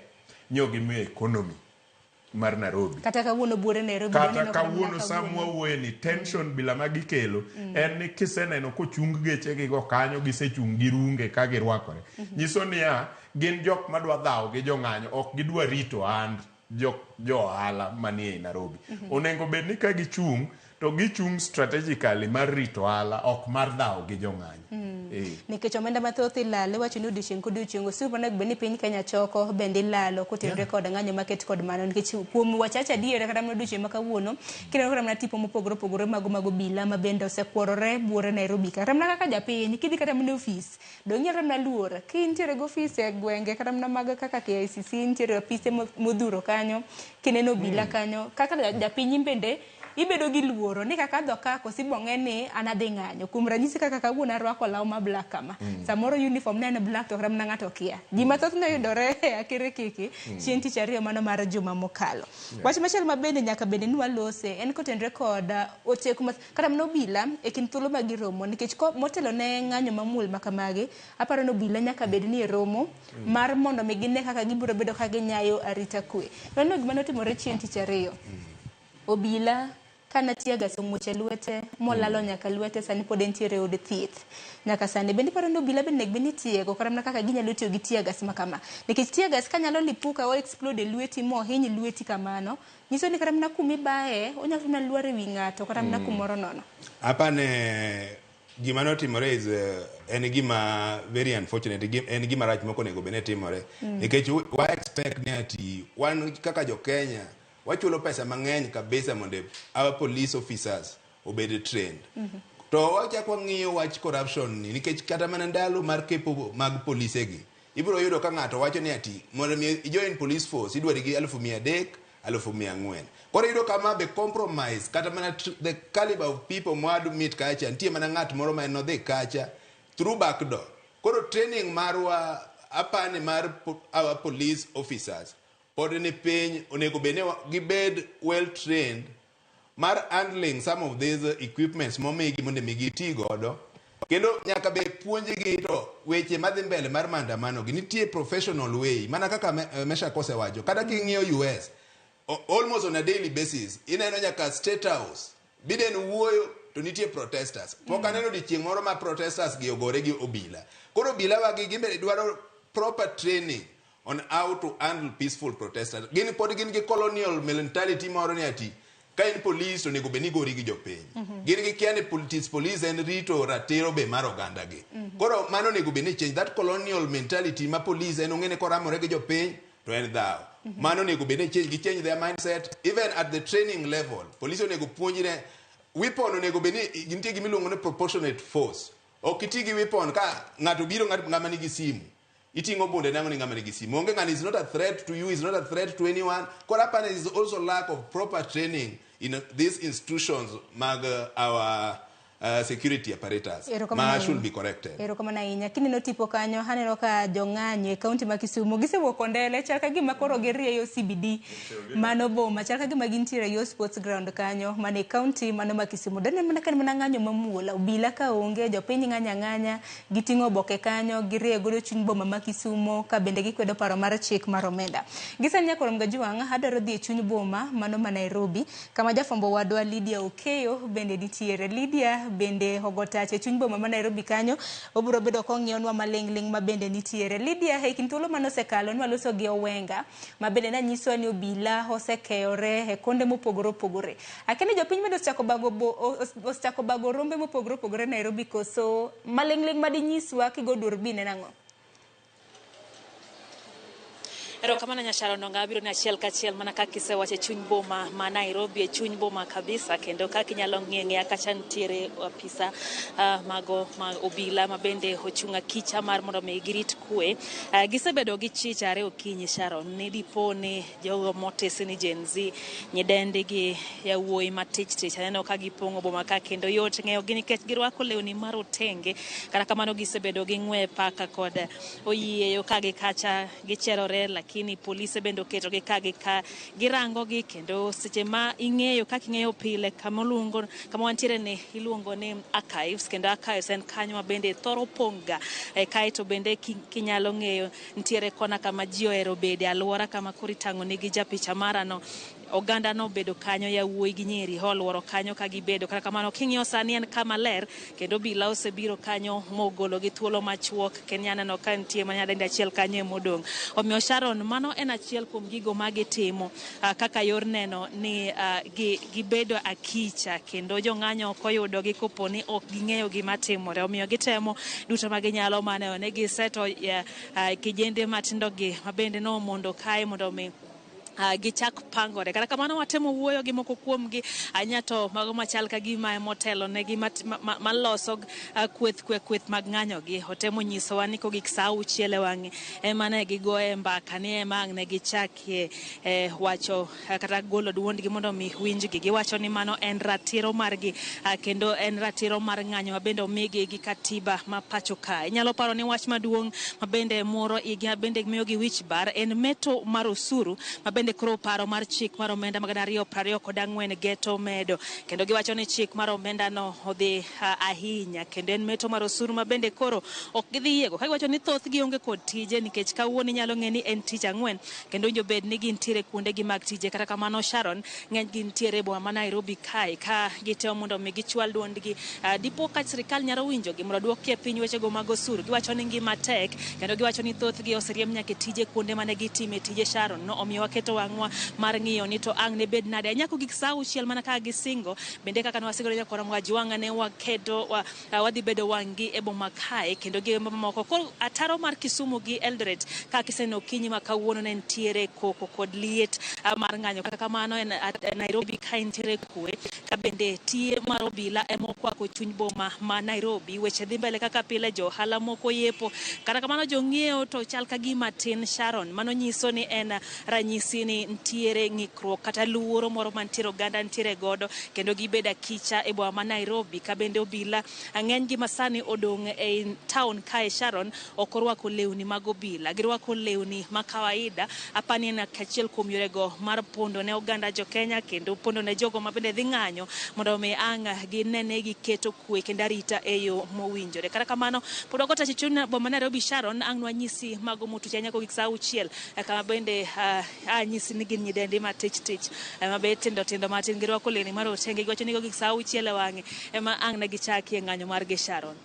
nyo gimiyo economy mar Nairobi Kata kawuono buore Nairobi kata waneno kata mana kawuono sama wawuoye ni tension bila ma gikelo en ni kiseneno kochung gechegigo kanyo gisechung' gi runge ka girwakore nyiso niya gin jok madwa dhawo gi jong'anyo ok gidwa rito hand jo jo ohala manie ei Nairobi onego bed ni ka gichung' to gichung' strategically mar rito ohala ok mar dhawo gi jong'anyo Eh. Nikech omenda mathoth ilalo iwacho ni odiochieng' kodiochieng' osuru monego bed ni piny Kenya choko bende ilalo kotenore kod ng'anyo maket kod mano nikech kuom wachache adier kata mana odiochieng' ma kawuono kineno kata mana tipo mopogore opogore mago mag obila ma bende osekworore buore Nairobi ka. Kata mana kaka japiny kidhi kata mana e ofis dong' inyalo mana luor ka intiere gi ofis e gwenge kata mana mag kaka KICC nitiere ofise modhuro kanyo kineno obila kanyo kaka japiny in bende ibedo gi luoro ni kaka adho ka koso ibong'e ni an adhi ng'anyo kuom ranyisi kaka kawuono arwako law ma black kama samoro uniform ne en black to kata mana ng'ato kia ji mathoth noyudore e akirikiki chieng' tich ariyo mano mar juma mokalo wach machielo ma bende nyaka bende ni walose en kotenore kod oteku ma kata mana obila e kind thuolo ma giromo nikech motelo ne ng'anyo mamuol ma kamagi aparo ni obila nyaka bed ni e romo mar mondo mi gine kaka gibiro bedo ka ginyayo arita kwe waneno gima notimore chieng' tich ariyo obila kana tear gas omuoch e lwete molalo nyaka lwete sani pod entiere e od thieth nyaka sani bende iparo ni obila bende onego bed ni itiego kata mana kaka ginyalo tiyo gi tear gas ma kama nikech tear gas kanyalo lipuka o explode e lweti mohiny lweti kamano nyiso ni kata mana kumibaye onyalo mana lwar e wi ng'ato kata mana kumoro nono Apane gima notimore is en gima very unfortunate en gima rach mok onego bed ni timore nikech wa expect ni ati wan kaka jo Kenya wachulo pesa mang'eny kabisa mondo our police officers obed trained to wachak wang'iyo wach corruption ni nikech kata mana ndalo mar kepo mag polise gi ibiro yudo ka ng'ato wacho ni ati mondo mi ijoin police force idwari gi 300,000 400,000 koro iyudo ka ma be compromise kata mana the caliber of people mwadu meet kacha nitie mana ng'at moro ma en nodhi kacha through back door koro training marwa apani mar our police officers pod ni piny onego bed ni gibed well trained mar handling some of these equipments momigi mondo mi giti godo kendo nyaka be puonjgi to weche madhi mbele mar maandamano gi nitie professional way mana kaka Meshack osewacho kata king'iyo US almost on a daily basis ineno nyaka State House Biden wuoyo to nitie protesters pok aneno odiochieng' moro ma protesters gi ogore gi obila koro obila wagi gin dwaro proper training on how to handle peaceful protesters gin pod gin gi colonial mentality moro ni ati ka in police to onego bed ni igori gi jopiny gin gi kia ni police en rito ratiro be mar oganda gi koro mano onego bed ni change that colonial mentality ma police en ong'e ni koramore gi jopiny to en dhaw mano onego bed ni change gi change their mindset even at the training level police onego puonjre weapon onego bed ni nitie gima iluongo ni proportionate force ok iti gi weapon ka ng'ato biro ng'ama nigi simu iting'o bunde nang'o ni ng'ama nigi simu onge ng'ani is not a threat to you is not a threat to anyone koro apani is also lack of proper training in these institutions mag our security apparatus Erokamano ma ahinya. should be corrected. Erokamano ahinya. Kineno tipo kanyo, aneno ka jong'anyo e kaunti ma Kisumu gisewuok Kondele, chal ka gima koro girieyo CBD mano boma, chal ka gima gintiere yo sports ground kanyo mane kaunti mano ma Kisumu. Dane mana ka en mana ng'anyo mamuol, obila ka onge, jopiny ng'anyo ang'anya, giting'o oboke kanyo, girieyo godo chuny boma ma Kisumu, ka bende gikwedo paro mar chik mar omenda. Gisani nyaka Romga Juang', adwaro dhi e chuny boma mano ma Nairobi, kama jafwambo wadwa Lydia Okeyo bende nitiere. Lydia bende ogo tach e chuny boma ma Nairobi kanyo, obiro bedo kong'iyonwa maling' ling' ma bende nitiere. Lydia, e kind thuolo mane osekalo nwaloso gi Owenga, ma bende nanyiswa ni obila osekeyore e konde mopogore opogore. Akia ni jopiny bende osechako bago rombe mopogore opogore Nairobi koso maling' ling' madinyiswa kigo durbin en ang'o? Erokamano Nyasharo Nonga, abiro ni achiel kachiel mana kaka isewacho e chuny boma ma Nairobi, e chuny boma kabisa, kendo kaka inyalo ng'iyo ng'iya kacha nitiere apisa mago ma obila ma bende ochung' akicha mar mondo mi girit kwe. Gisebedo gi chich are okinyi Sharon, ni dipo ni jogo motisi ni Gen Z, nyidendi gi yawuoyi matich tich, aneno ka gipong'o boma ka kendo yot ng'eyo gi nikech girwako lewni marotenge. Kata kamano gisebedo gi ng'we paka kod oyieyo ka gi kacha gicherore, lakini polise bende oketogi ka gi ka girango gi, kendo seche ma ing'eyo kaka ing'eyo pile kama oluongo kama wantiere ni iluongo ni Archives, kendo Archives en kanyo ma bende thoro pong' ga kaeto bende kinyalo ng'eyo nitiere kona kama ji ohero bede alwora kama koro itang'o nigi japicha marano. Oganda nobedo kanyo, yawuoyi gi nyiri oluoro kanyo ka gibedo. Kata kamano king'iyo sani en kama ler kendo obila osebiro kanyo mogolo gi thuolo machuok, kendo aneno ka nitie mana nyadendi achiel kanyo emodong'. Omiyo Sharon, mano en achiel kuom gigo ma gitimo kaka yor neno ni gibedo akicha kendo jong'anyo ok oyudogi kopo ni ok ging'eyo gima timore. Omiyo gitemo duto ma ginyalo mar neno ni giseto kijende matindo gi mabende nomondo kae mondo mi gichak pangore. Kata kamano watemo wuoyo gi moko kuomgi ahinya to mago machal ka gima emotelo negi maloso kweth kweth mag ng'anyo gi. Otemo nyisowa ni kogik sa 6 e wang'e ema ne gigoye mbaka ni ema ang' ne gichakie wacho kata golo duondgi mondo mi winjgi. Giwacho ni mano en ratiro margi kendo en ratiro mar ng'anyo ma bende omigi gi katiba ma pacho kae. Inyalo paro ni wach maduong' ma bende moro igi ma bende miyogi wich bar en meto mar osuru ma bende koro paro mar chik mar omenda mag 2024 geto medo, kendo giwacho ni chik mar omenda no odhi ahinya kendo en meto mar osuru ma bende koro ok gidhi yiego, ka giwacho ni thothgi onge kod tije nikech kawuono inyalo ng'e ni en tich ang'wen kendo owinjo bed ni gintiere kuondegi mag tije. Kata kamano Sharon, ng'eny gi nitiere e boma ma Nairobi kae ka gitemo mondo mi gichwal duondgi dipo ka sirikal nyalo winjogi mondo oduokie piny wechego mag osuru. Giwacho ni ngima tek kendo giwacho ni thothgi oseriemb nyaka e tije kuonde mane gitime tije Sharon no, omiyo waketo wang'wa mar ng'iyo ni to ang' ne bed nade nyaka gik sa 6 mana kaka gisingo. Bende kaka ne wasingo ne nyakwar Mwajwang'a ne waketo wadhi bedo wang' gi e boma kae kendo gi mamoko. Koro ataro mar Kisumu gi Eldoret kaka kiseneno okinyi ma kawuono ne nitiere koko kod liet mar ng'anyo. Kata kamano e Nairobi kae nitiere kwe ka bende tie mar obila ema okwako chuny boma ma Nairobi. Weche dhi mbele kaka pile, jo ohala moko yepo. Kata kamano jong'iewo to chal ka gima tin Sharon. Mano nyiso ni en ranyisi ni nitiere ng'ikruok kata luoro moro mantiere oganda nitiere godo kendo gibedo akicha e boma ma Nairobi ka bende obila ng'eny gi masani odong' e town kae Sharon ok orwako lewni mag obila, girwako lewni ma kawaida. Apani en achiel kuom yorego mar pondo ne oganda jo Kenya kendo pondo ne jogo ma bende dhi ng'anyo mondo mi ang' ginene giketo kwe kendo arita e yo mowinjore. Kata kamano pod wago tach e chuny boma Nairobi Sharon, ang' nwanyisi mago motuch ahinya kogik sa 6 kama bende anyisi ni gin nyidendi matich tich mabe tindo tindo matin girwako lewni marotenge. Giwacho ni kogik sa 6 e wang'e ema ang' ne gichakie ng'anyo margi Sharon.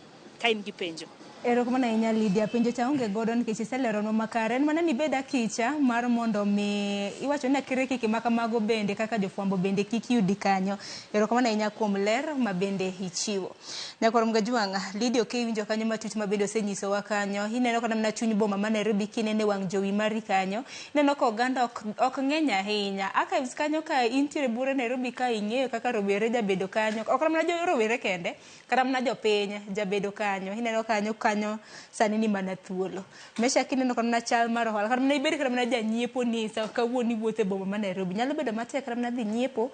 Ka in gi penjo. Erokamano ahinya Lydia, penjo cha onge godo nikech iseleronwa makare. En mana ni ibed akicha mar mondo mi iwacho ni akirikiki ma kamago bende kaka jofwambo bende kik yudi kanyo. Erokamano ahinya kuom ler ma bende ichiwo. Nyakwar Mgajwang'a, Lydia ok iwinjo kanyo matut ma bende osenyisowa kanyo. Ineno kata mana chuny boma ma Nairobi kinene wang' jowi mari kanyo. Ineno ka oganda ok ng'eny ahinya. Archives kanyo ka intiere buore Nairobi ka ing'eyo kaka rowere jabedo kanyo. Ok mana jo rowere kende, kata mana jopiny jabedo kanyo. Ineno kanyo kanyo sani ni mana thuolo. Mesha kineno kata mana chal mar ohala, kata mana ibed kata mana janyiepo ni sa kawuono iwuotho e boma ma Nairobi, nyalo bedo matek kata mana dhi nyiepo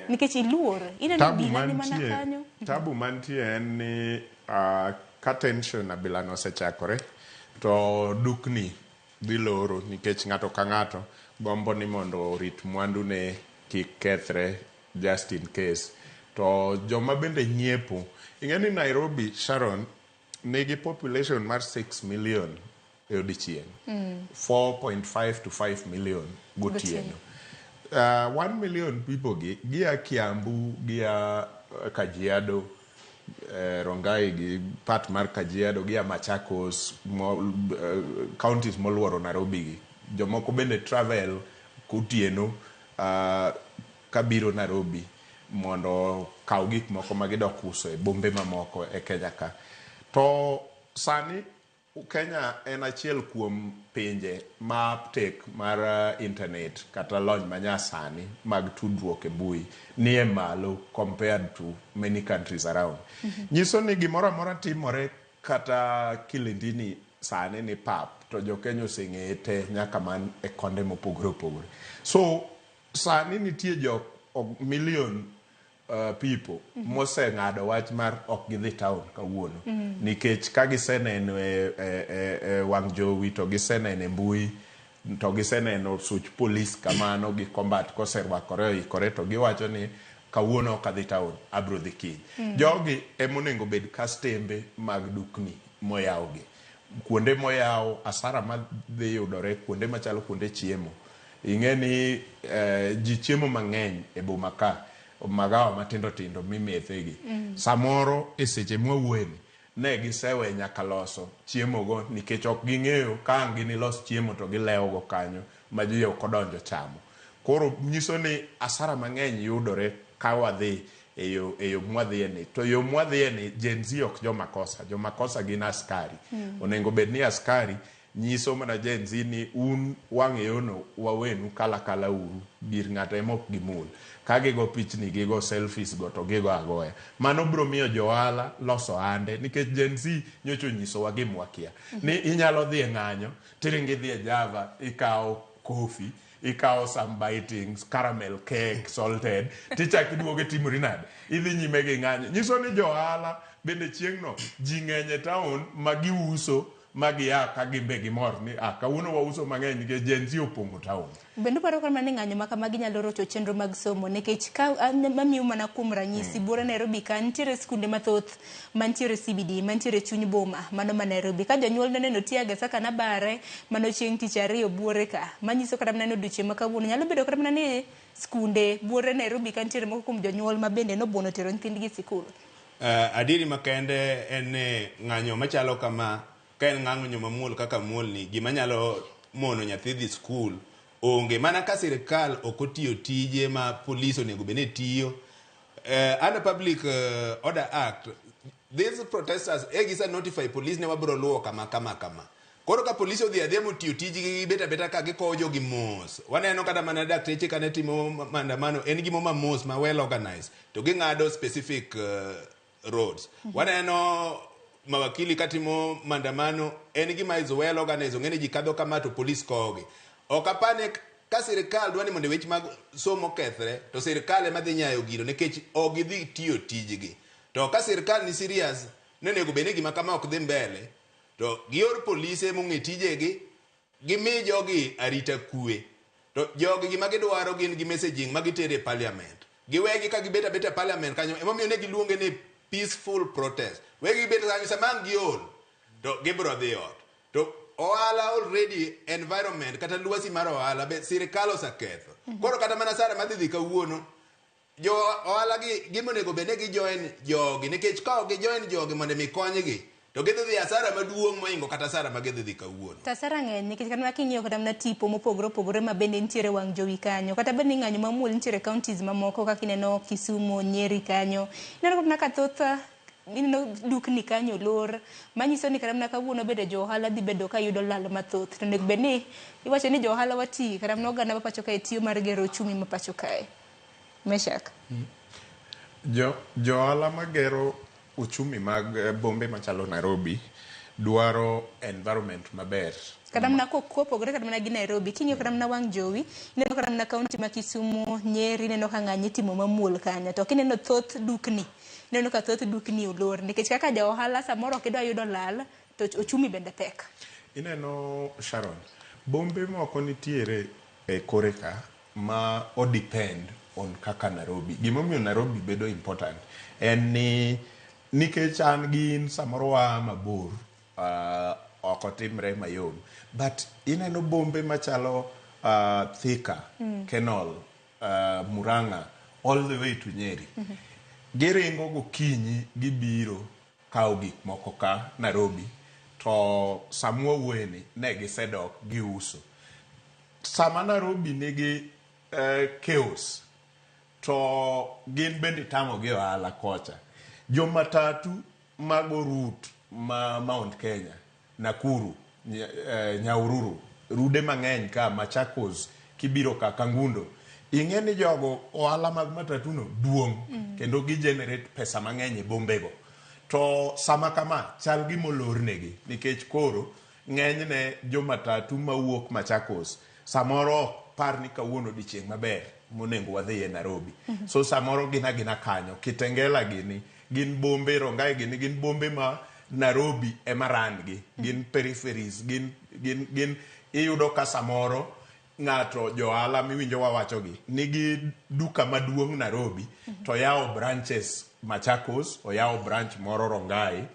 nikech iluor. Ineno Tabu obila ni mana mantie, kanyo. tabu mantie en ni ka tension abilano osechakore to dukni dhi loro nikech ng'ato ka ng'ato gombo ni mondo orit mwandune kik kethre just in case. To joma bende nyiepo, ing'e ni Nairobi, Sharon, nigi population mar 6 million e odiechieng'. 4.5 to 5 million gotieno. 1 million people gi gia Kiambu, gia Kajiado, Rongai gi part mar Kajiado, gia Machakos, counties moluoro Nairobi gi. Jomoko bende travel gotieno kabiro Nairobi mondo kaw gik moko ma gidok uso e bombe mamoko e Kenya ka. To sani Kenya en achiel kuom pinje ma uptake mar internet kata lony manyasani mag tudruok e mbui nie malo compared to many countries around. Nyiso ni gimoro amora timore kata Kilindini sani ni pap to jo Kenya oseng'eye te nyaka man e konde mopogore opogore. So sani nitie jo million people moseng'ado wach mar ok gidhi town kawuono. Nikech ka giseneno e wang' jowi to giseneno e mbui to giseneno such polis kamano gi combat koserwakore oikore to giwacho ni kawuono ok adhi town abro dhi kiny. Jogi ema onego bed kastembe mag dukni moyaw gi. Kuonde moyaw asara madhi yudore kuonde machalo kuonde chiemo. Ing'e ni ji chiemo mang'eny e boma ka magawa matindo tindo mimethe gi. Samoro e seche mwawuoye ni ne gisewe nyaka loso chiemo go nikech ok ging'eyo ka ang' ginilos chiemo to gilewo go kanyo ma ji ok odonjo chamo. Koro nyiso ni asara mang'eny yudore ka wadhi e yo mwadhiye ni. To yo mwadhiye ni Gen Z ok jomakosa. Jomakosa gin askari. Onego bed ni askari nyiso mana Gen Z ni un wang' yono wawenu kala kala uru gir ng'ato ema ok gimul. Ka gigo pichni gigo selfies go to gigo agoya. Mano biro miyo jo ohala loso ohande nikech Gen Z nyocha onyisowa gima wakia. Ni inyalo dhi e ng'anyo tiringo idhi e Java ikawo coffee ikawo some bitings caramel cake salted tichako iduogo itimori nade idhi nyime gi ng'anyo nyiso ni jo ohala bende chieng'no ji ng'eny e town ma giuso ma gia ka gimbe gimor ni ah kawuono wauso mang'eny nikech Gen Z opong'o town. Bende uparo kama ni ng'anyo ma kamagi nyalo rocho chenro mag somo nikech ka mamiyo mana kuom ranyisi buore Nairobi ka nitiere skunde mathoth mantiere CBD mantiere chuny boma mano ma Nairobi ka jonyuol noneno teargas kaka nabare mano chieng' tich ariyo buore ka manyiso kata mana ni odiochieng' ma kawuono nyalo bedo kata mana ni skunde buore Nairobi ka nitiere moko kuom jonyuol ma bende nobuono tero nyithindgi e sikul. Adieri makende en ni ng'anyo machalo kama ka en ng'anyo mamuol kaka muol ni gima nyalo mono nyathi dhi skul onge mana ka sirikal ok otiyo tije ma polis onego bed ni tiyo under Public Order Act these protesters e gisa notify police ne wabiro luwo kama kama kama. Koro ka polis odhi adhiya motiyo tijgi gibet abeta ka gikowo jogi mos. Waneno kata mana dakteche kane timo maandamano en gimo ma mos ma well organized to ging'ado specific roads. Waneno mawakili katimo maandamano en gima is well organized ong'e ni ji kadho kama to polis kowogi. Ok apani ka sirikal dwa ni mondo weche mag somo okethre to sirikal ema dhi nyayo gino nikech ok gidhi tiyo tijgi. To ka sirikal ni serious ni onego bed ni gima kama ok dhi mbele to gior polise mong'e tijegi gimi jogi arita kwe. To jogi gima gidwaro gin gi messaging ma gitero e parliament. Giwegi ka gibet abeta e parliament kanyo emomiyo ne giluonge ni peaceful protest. Wegi gibet kanyo sama ang' giol to gibiro dhi ot. To ohala already environment kata lwasi mar ohala be sirikal oseketho. Koro kata mana sara madhi dhi kawuono jo ohala gi gima onego bed ni gijoin jogi nikech ka ok gijoin jogi mondo mi konygi to gidhi dhi asara maduong' moingo kata asara ma gidhi dhi kawuono. To asara ng'eny nikech kata mana king'iyo kata mana tipo mopogore opogore ma bende nitiere wang' jowi kanyo kata bed ni ng'anyo mamuol nitiere counties mamoko kaka ineno Kisumu, Nyeri kanyo ineno kata ka thoth ineno dukni kanyo olor manyiso ni kata mana kawuono bende jo ohala dhi bedo ka yudo lal mathoth to onego bed ni iwacho ni jo ohala wati kata mana oganda ma pacho kae tiyo mar gero uchumi ma pacho kae. Meshak. Jo ohala magero uchumi mag bombe machalo Nairobi dwaro environment maber. Kata mana kopogore kata mana gi Nairobi, king'iyo kata mana wang' jowi, ineno kata mana kaunti ma Kisumu, Nyeri, ineno ka ng'anyo itimo mamuol kanyo. To kineno thoth dukni, ineno ka thoth dukni olor nikech kaka ja ohala samoro ok idwa yudo lal to ochumi bende pek. Ineno Sharon, bombe moko nitiere e kore ka ma o depend on kaka Nairobi. Gimomiyo Nairobi bedo important en ni nikech an gin samoro waa mabor, ok otimre mayom. But ineno bombe machalo Thika, Kenol, Murang'a, all the way to Nyeri. Giringo gokinyi gibiro kawo gik moko ka Nairobi to samwa wuoyeni ne gisedok giuso. Sama Nairobi nigi chaos to gin bende tamo gi ohala kocha. Jo matatu mago route ma Mount Kenya, Nakuru, Nyahururu, rude mang'eny ka Machakos, kibiro ka Kangundo. Ing'e ni jogo ohala mag matatu no duong' kendo gi generate pesa mang'eny e bombego. To sama kama chal gimolor negi nikech koro ng'enyne jo matatu mawuok Machakos samoro ok par ni kawuono odiochieng' maber monego wadhiye Nairobi. So samoro gin agina kanyo. Kitengela gini gin bombe, Rongai gini gin bombe ma Nairobi ema ran gi. Gin peripheries, gin iyudo ka samoro ng'ato johala miwinjo wawacho gi nigi duka maduong' Nairobi to yawo branches Machakos, oyawo branch moro Rongai,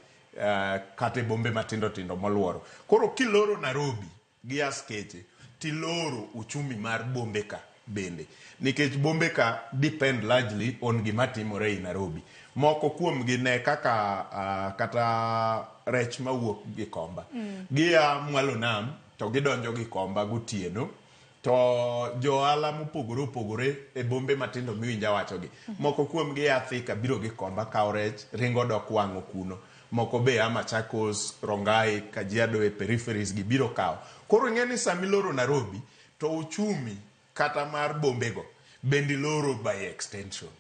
kata e bombe matindo tindo moluoro. Koro kiloro Nairobi gi askeche tiloro uchumi mar bombe ka bende nikech bombe ka depend largely on gima timore ei Nairobi. Moko kuomgi ne kaka kata rech mawuok Gikomba. Gia mwalo nam to gidonjo Gikomba gotieno to johala mopogore opogore e bombe matindo miwinjo awachogi. Moko kuomgi a Thika biro Gikomba kawo rech ringo dok wang'o kuno. Moko be a Machakos, Rongai, Kajiado e peripheries gi biro kawo. Koro ing'e ni samiloro Nairobi to uchumi kata mar bombego bende iloro by extension.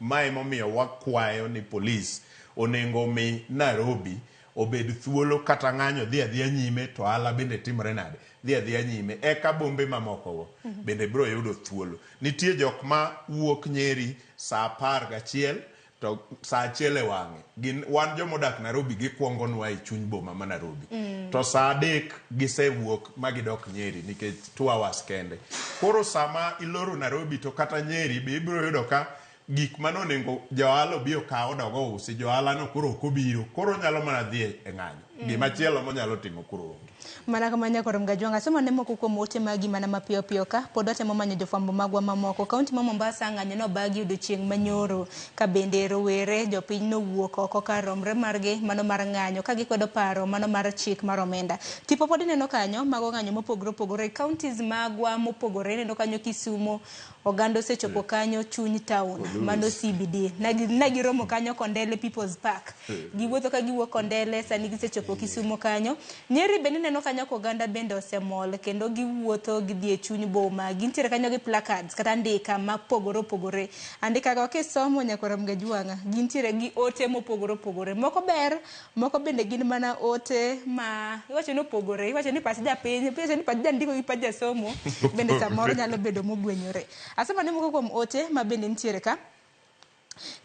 Ma emomiyo wakwayo ni polis onego mi Nairobi obed thuolo kata ng'anyo dhi adhiya nyime to ohala bende timore nade dhi adhiya nyime eka bombe mamoko go bende biro yudo thuolo. Nitie jok ma wuok Nyeri saa 11 to saa 1 e wang'e gin wan jomodak Nairobi gikwongonwa e chuny boma ma Nairobi. To saa 3 gisewuok ma gidok Nyeri nikech 2 hours kende. Koro sama iloro Nairobi to kata Nyeri be ibiro yudo ka gik manonego johala obi okaw odog ousi johala no koro ok obiro koro onyalo mana dhi e ng'anyo. Gimachielo monyalo timo koro onge. Mana kama nyakoro Mgajwang' asomo ne moko kuom ote magi mana mapiyo piyo ka pod watemo manyo jofwambo magwa mamoko. Kaunti ma Mombasa ng'anyo nobagi odiochieng' manyoro ka bende rowere jopiny nowuok oko kar romre margi mano mar ng'anyo ka gikwedo paro mano mar chik mar omenda. Tipo pod ineno kanyo mago ng'anyo mopogore opogore e counties magwa mopogore ineno kanyo Kisumo oganda osechopo kanyo chuny town mano CBD. Nagiromo kanyo Kondele People's Park. Giwuotho ka giwuok Kondele sani gisechopo Kisumo kanyo. Nyeri bende ineno kanyo ka oganda bende osemol kendo giwuotho gidhi e chuny boma. Gintiere kanyo gi placards kata andika mapogore opogore. Andika go kisomo nyakwar Mgajwang'a gintiere gi ote mopogore opogore. Moko ber, moko bende gin mana ote ma iwacho ni opogore. Iwacho ni pach japiny, iwacho ni pach jandiko gi pach jasomo bende samoro nyalo bedo mogwenyore. Asomo ne moko kuom ote ma bende nitiere ka.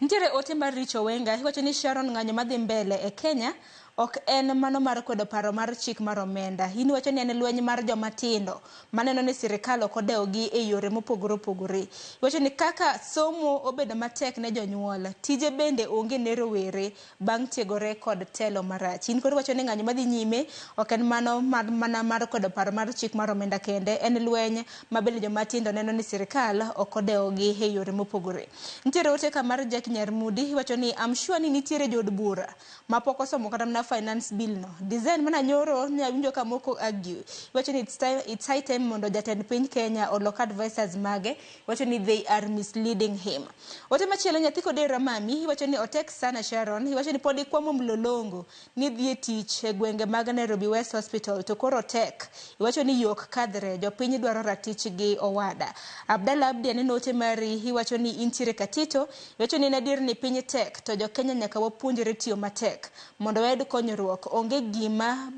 Nitiere ote mar Richo Wenga iwacho ni Sharon ng'anyo madhi mbele e Kenya ok en mano mar kwedo paro mar chik mar omenda. In iwacho ni en lweny mar joma tindo maneno ni sirikal ok odewogi e yore mopogore opogore. Iwacho ni kaka somo obedo matek ne jonyuol, tije bende onge ne rowere bang' tiegore kod telo marach. In koro iwacho ni ng'anyo madhi nyime ok en mano mar, mana mar kwedo paro mar chik mar omenda kende, en lweny ma bende joma tindo neno ni sirikal ok odewogi e yore mopogore. Nitiere ote ka mar Jack Nyarmudi iwacho ni I'm sure ni nitiere jood bura mapok osomo kata mana finance bill no. Design mana nyoro ne awinjo ka moko argue. Iwacho ni it's high time mondo jatend piny Kenya olok advisors mage. Iwacho ni they are misleading him. Ote machielo nyathi Kodera mami iwacho ni otek sana Sharon. Iwacho ni pod ikwamo mlolongo ni dhi e tich e gwenge mag Nairobi West Hospital to koro tek. Iwacho ni yok kadhre jopiny dwaro ratichgi owada. Abdalla Abdi aneno ote mari iwacho ni intiere Katito. Iwacho ni en adier ni piny tek to jo Kenya nyaka wapuonjre tiyo matek mondo wayud konyruok, onge gima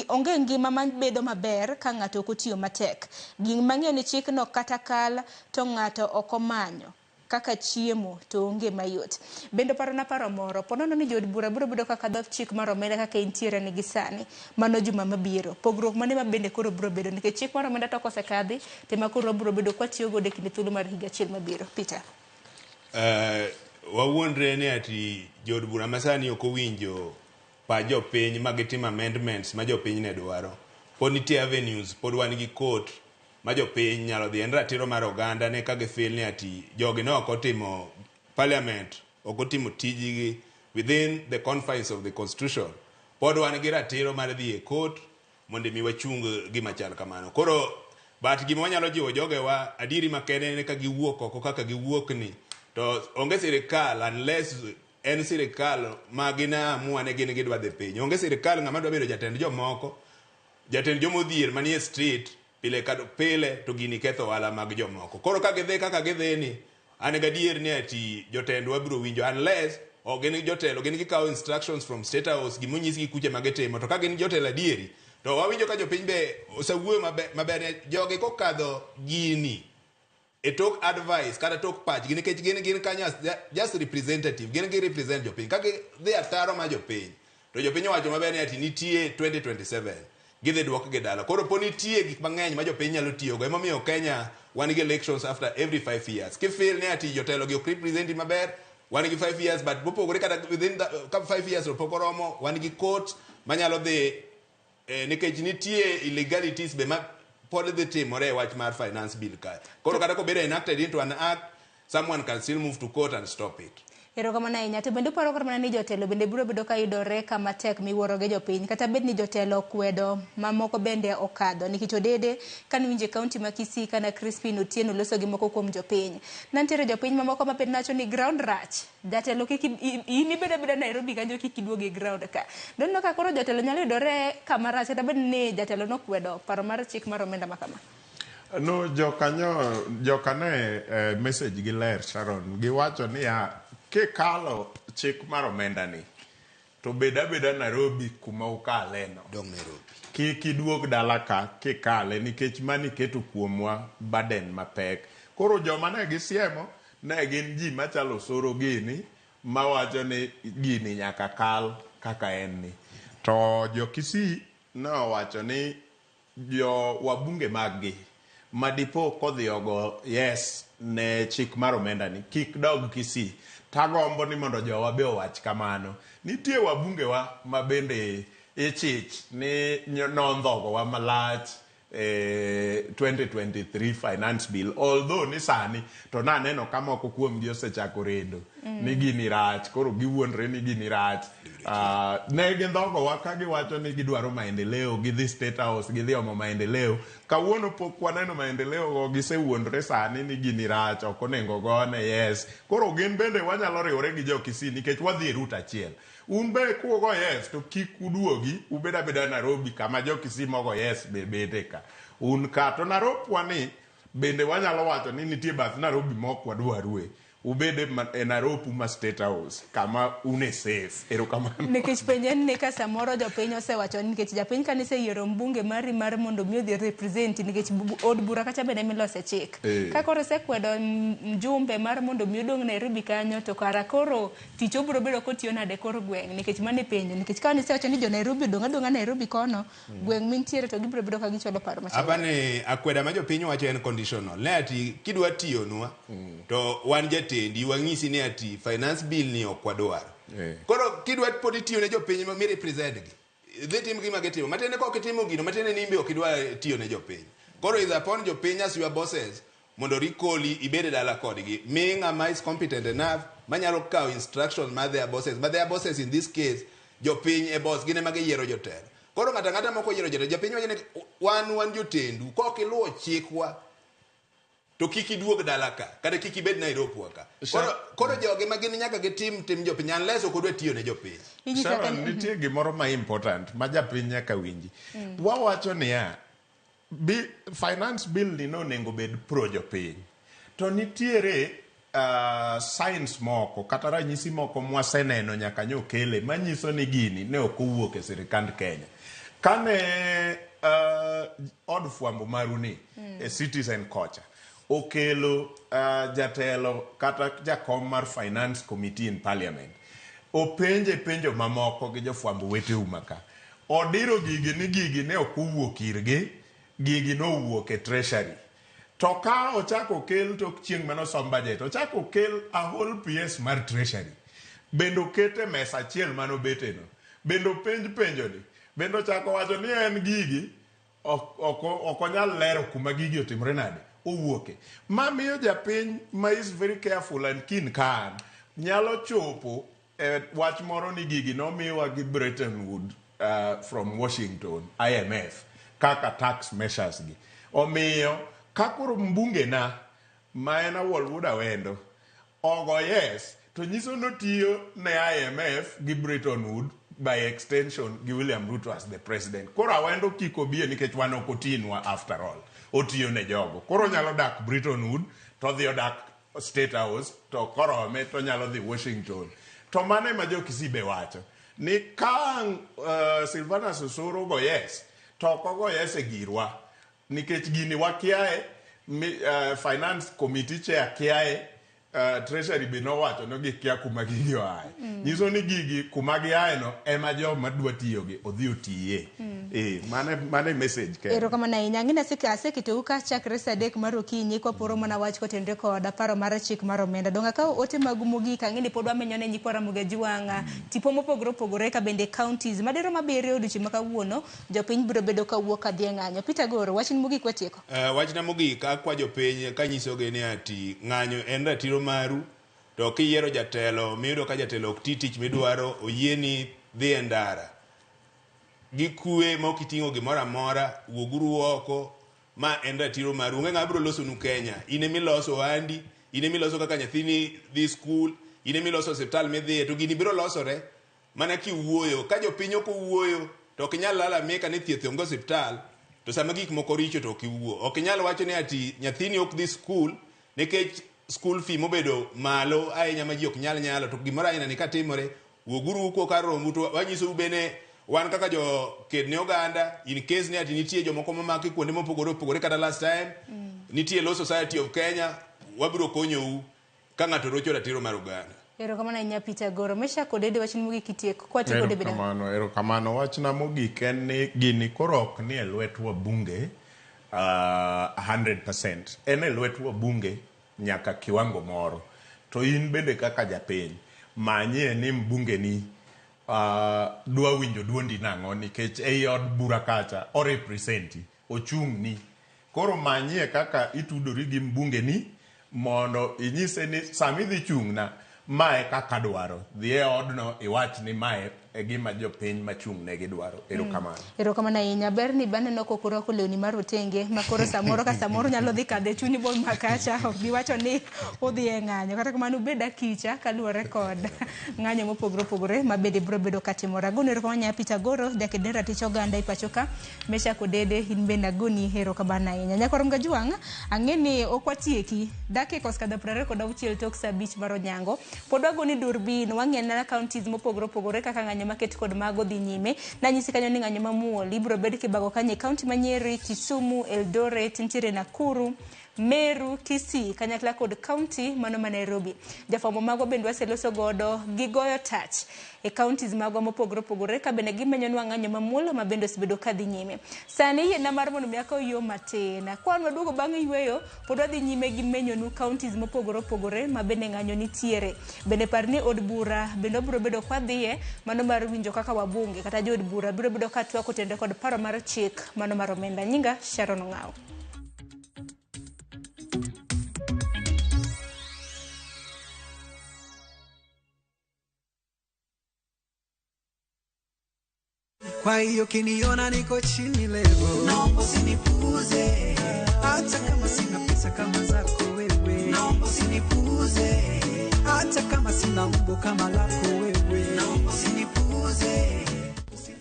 onge ngima mabedo maber ka ng'ato ok otiyo matek. Gima ng'eyo ni chikno kata kal to ng'ato ok omanyo kaka chiemo to onge mayot. Bende parona paro moro, ponono ni jood bura biro bedo kaka dho chik mar omenda kaka entiere ni gi sani, mano juma mabiro. Pogruok mane ma bende koro biro bedo nikech chik mar omenda to kosekadhi, to ema koro wabiro bedo kwatiyo godo e kinde thuolo mar higa achiel mabiro. Peter. Wawuondre ni ati jood bura masani ok owinjo pach jopiny ma gitimo amendments ma jopiny ne dwaro. Pod nitie avenues, pod wan gi court ma jopiny nyalo dhi. En ratiro mar oganda ne ka gifeel ni ati jogi ne ok otimo parliament ok otimo tijgi within the confines of the constitution. Pod wan gi ratiro mar dhi e court mondo mi wachung gima chal kamano. Koro but gima wanyalo jiwo jogewa adieri makende en ka giwuok oko kaka giwuok ni to onge sirikal unless en sirikal ma gin amua ne gin gidwa dhi piny. Onge sirikal ng'ama dwa bedo jatend jomoko, jatend jomodhier manie street pile ka pile to gini ketho ohala mag jomoko. Koro ka gidhi kaka gidhi ni an gadier ni ati jotendwa biro winjo unless ok gin jotelo gin gikawo instructions from state house gimonyisgi kuche ma gitimo to ka gin jotelo adieri to wawinjo ka jopiny be osewuoyo maber ni jogi kokadho gini e tok advice kata tok pachgi nikech gin kanyo as just representative gin gi represent jopiny ka gidhi ataro ma jopiny to jopiny owacho maber ni ati nitie 2027 gidhi duokgi dala koro po nitie gik mang'eny ma jopiny nyalo tiyogo emomiyo Kenya wan gi elections after every 5 years kifeel ni ati jotelo gi ok representi maber wan gi 5 years but mopogore kata within the, ka 5 years to pok oromo wan gi court manyalo dhi nikech nitie illegalities be ma pod dhi timore e wach mar finance bill kae koro kata kobedo enacted into an act someone can still move to court and stop it. Erokamano ahinya. To bende uparo kata mana ni jotelo bende biro bedo ka yudore kama tek miwuoro gi jopiny kata bed ni jotelo okwedo mamoko bende okadho nikech Odede kane winjo e kaunti ma Kisii kana Crispin Otieno loso gi moko kuom jopiny. Nantiere jopiny mamoko ma bende wacho ni ground rach. Jatelo kik in ibed abeda Nairobi kanyo kik iduog e ground ka. Doneno ka koro jotelo nyalo yudore kama rach kata bed ni jatelo nokwedo paro mar chik mar omenda ma kama. No, jokanyo jokane message gi ler Sharon giwacho niya kikalo chik mar omenda ni to bed abeda Nairobi kuma ukale no. Dong Nairobi. Kik iduog dala ka kikale nikech mani keto kuomwa burden mapek. Koro joma ne gisiemo ne gin ji machalo Osoro gini mawacho ni gini nyaka kal kaka en ni. To jo Kisii ne owacho ni jo wabunge mag gi madipo kodhi ogo yes ne chik mar omenda ni kik dog Kisii. Tagombo ni mondo jowa be owach kamano. Nitie wabungewa ma bende ichich ni nondhogowa malach 2023 finance bill although ni sani to naneno ka moko kuomgi osechako rendo ni gini rach koro giwuondre ni gini rach ne gindhogowa ka giwacho ni gidwaro maendeleo gidhi state house gidhi omo maendeleo kawuono pok waneno maendeleo go gisewuondre sani ni gini rach ok onego gone yes koro gin bende wanyalo riwore gi jo Kisii nikech wadhi e route achiel un be kugo yes to kik uduogi ubed abeda Nairobi kama jo Kisii mogo yes be bede ka un ka to Narok wani bende wanyalo wacho ni nitie bath Nairobi mok wadwarue ubed e Nairobi ma State House kama un e safe erokamano Nikech penjo en ni ka samoro jopiny osewacho ni nikech japiny kaniseyiero mbunge mari mar mondo mi odhi represent nikech od bura kacha bende milose chik. Ka koro isekwedo mjumbe mar mondo mi odong' Nairobi kanyo to kara koro tich obiro bedo kotiyo nade kor gweng' nikech mano e penjo nikech ka nisewacho ni jo Nairobi odong' adong'a Nairobi kono gweng' mintiere to gibiro bedo ka gichwalo paro machalo. Apa ni akweda ma jopiny wacho en conditional. Ne ati kidwa tiyonwa to wan jatendi wang'isi ni ati finance bill ni ok wadwar. Koro kidwa pod itiyo ne jopiny mi represent gi. Dhi tim gima gitimo. Matiende ka ok itimo gino, matiende ni in be ok idwa tiyo ne jopiny. Koro is upon jopiny as your bosses mondo recall ibed e dala kodgi. Mi ng'ama is competent enough manyalo kawo instructions mar their bosses. But their bosses in this case, jopiny e boss, gin ema giyiero jotelo. Koro ng'ato ang'ata mok oyiero jotelo, jopiny wacho ni wan jotendu, kok iluwo chikwa to kik iduog dala ka, kata kik ibed Nairobi wa ka. Koro jogi ma gin nyaka gitim tim jopiny unless ok odwa tiyo ne jopiny. Sharon, nitie gimoro ma important ma japiny nyaka winji. Wawacho niya, finance bill ni nonego bed pro jopiny. To nitiere Signs moko kata ranyisi moko mwaseneno nyaka nyokele manyiso ni gini ne ok owuok e sirikand Kenya. Kane od fwambo maru ni e Citizen kocha okelo jatelo kata jakom mar Finance Committee in Parliament, openje penjo mamoko gi jofwambo weteu maka, odiro gigi ni gigi ne ok owuok irgi, gigi nowuok e Treasury. To ka ochako okel tok chieng' manosom budget, ochako okel a whole PS mar Treasury, bende okete e mesa achiel manobeteno, bende openj penjoni, bende ochako wacho ni en gigi ok onyal lero kuma gigi otimore nade owuoke. Ma miyo japiny ma is very careful and keen ka an nyalo chopo e wach moro ni gigi nomiwa gi Bretton Woods from Washington, IMF, kaka tax measures gi. Omiyo ka koro mbunge na ma en Awuol Wuod Awendo ogo yes, to nyiso notiyo ne IMF gi Bretton Woods, by extension gi William Ruto as the president. Koro Awendo kik obie nikech wan ok otinwa, after all otiyo ne jogo. Koro onyalo dak Bretton Woods to odhi odak State House, to korome to onyalo dhi Washington. To mano ema jo Kisii be wacho ni ka Silvanus Osoro go yes, to ok ogo yes e girwa nikech gini wakiae finance committee chair kiae, Treasury be nowacho ni gikia kuma gigi oaye. Nyiso ni gigi kuma giaye no ema joma dwa tiyogi odhi otiye. Mano e message kende. Erokamano ahinya. Ang'e ni aseketou ka chakre saa 3 mar okinyi kwaporo mana wach kotenore kod paro mar chik mar omenda. Donge akawo ote magu mogik, ang'e ni pod wamenyo ne nyikwa Ramogi Ajwang' tipo mopogore opogore ka bende counties madirom 7 odiochieng' ma kawuono jopiny biro bedo kawuok kadhi e ng'anyo. Peter Goro, wachni mogik watieko. Wachna mogik akwa jopiny kanyisogi ni ati ng'anyo en ratiro maru, to kiyiero jatelo miyudo ka jatelo ok ti tich midwaro, oyieni dhi e ndara gi kwe ma ok iting'o gimoro amora, wuoguru oko, ma en ratiro maru. Onge ng'ama biro losonu Kenya. In emiloso ohandi, in emiloso kaka nyathini dhi skul, in emiloso osiptal midhiye, to gini biro losore mana kiwuoyo. Ka jopiny ok owuoyo, to ok inyal lalamika ni thieth onge osiptal, to sama gik moko richo to ok iwuo. Ok inyal wacho ni ati nyathini ok dhi skul nikech school fee mobedo malo ahinya ma ji ok nyal nyalo, to gimoro aina ni katimore, wuoguru ukwo kar rombu to wanyisou bende wan kaka jo ked ne oganda, in case ni ati nitie jomoko momaki kuonde mopogore opogore kata last time, nitie Law Society of Kenya, wabiro konyou ka ng'ato rocho ratiro mar oganda. Erokamano ahinya Peter Goro. Mesha kod Ede, wachni mogik itieko. Kwatieko David. Erokamano, erokamano. Wachna mogik en ni gini koro ok ni e lwet wabunge 100%. En e lwet wabunge nyaka kiwango moro. To in bende kaka japiny, manyie ni mbungeni dwa winjo duondi nang'o, nikech ei od bura kacha o representi, ochung'ni. Koro manyie kaka itudori gi mbungeni mondo inyise ni sama idhi chung'na, mae kaka dwaro. Dhi e odno iwach ni mae e gima jopiny machung' ne gidwaro. Erokamano. Erokamano ahinya. Ber ni baneno kok urwako lewni mar otenge ma koro samoro ka samoro nyalo dhi kadho e chuny boma kacha, ok giwacho ni udhi e ng'anyo. Kata kamano ubed akicha kaluwore kod ng'anyo mopogore opogore ma bende biro bedo katimore. Agoni erokamano ahinya Peter Goro, jaked ne ratich oganda e pacho ka. Mesha Kodede, in bende agoni erokamano ahinya. Nyakwar Mgajwang', ang'e ni ok watieki. Dakika osekadho 26 tok saa 5 mar onyango. Pod wagoni durbin, wang'e na counties mopogore opogore kaka ng'anyo maket kod mago dhi nyime. Nanyisi kanyo ni ng'anyo mamuol ibiro bed kibago kanyo e county ma Nyeri, Kisumu, Eldoret, nitiere Nakuru, Meru, Kisii, kanyakla kod county mano ma Nairobi. Jafwambo magwa bende waseloso godo gigoyo tach e counties magwa mopogore opogore ka bende gimenyonwa ng'anyo mamuol ma bende osebedo ka dhi nyime. Sani yiena mar mondo mi akaw yo matin. Kwan waduogo bang' yweyo, pod wadhi nyime gi menyonu counties mopogore opogore ma bende ng'anyo nitiere. Bende par ni od bura bende wabiro bedo kwadhiye mano mar winjo kaka wabunge kata jood bura biro bedo ka twak kotenore kod paro mar chik mano mar omenda. Nyinga Sharon Ong'awo. Kwa hiyo kiniona niko chini leo, naomba usinipuuze, hata kama sina pesa kama zako wewe, naomba usinipuuze, hata kama sina umbo kama lako wewe, naomba usinipuuze.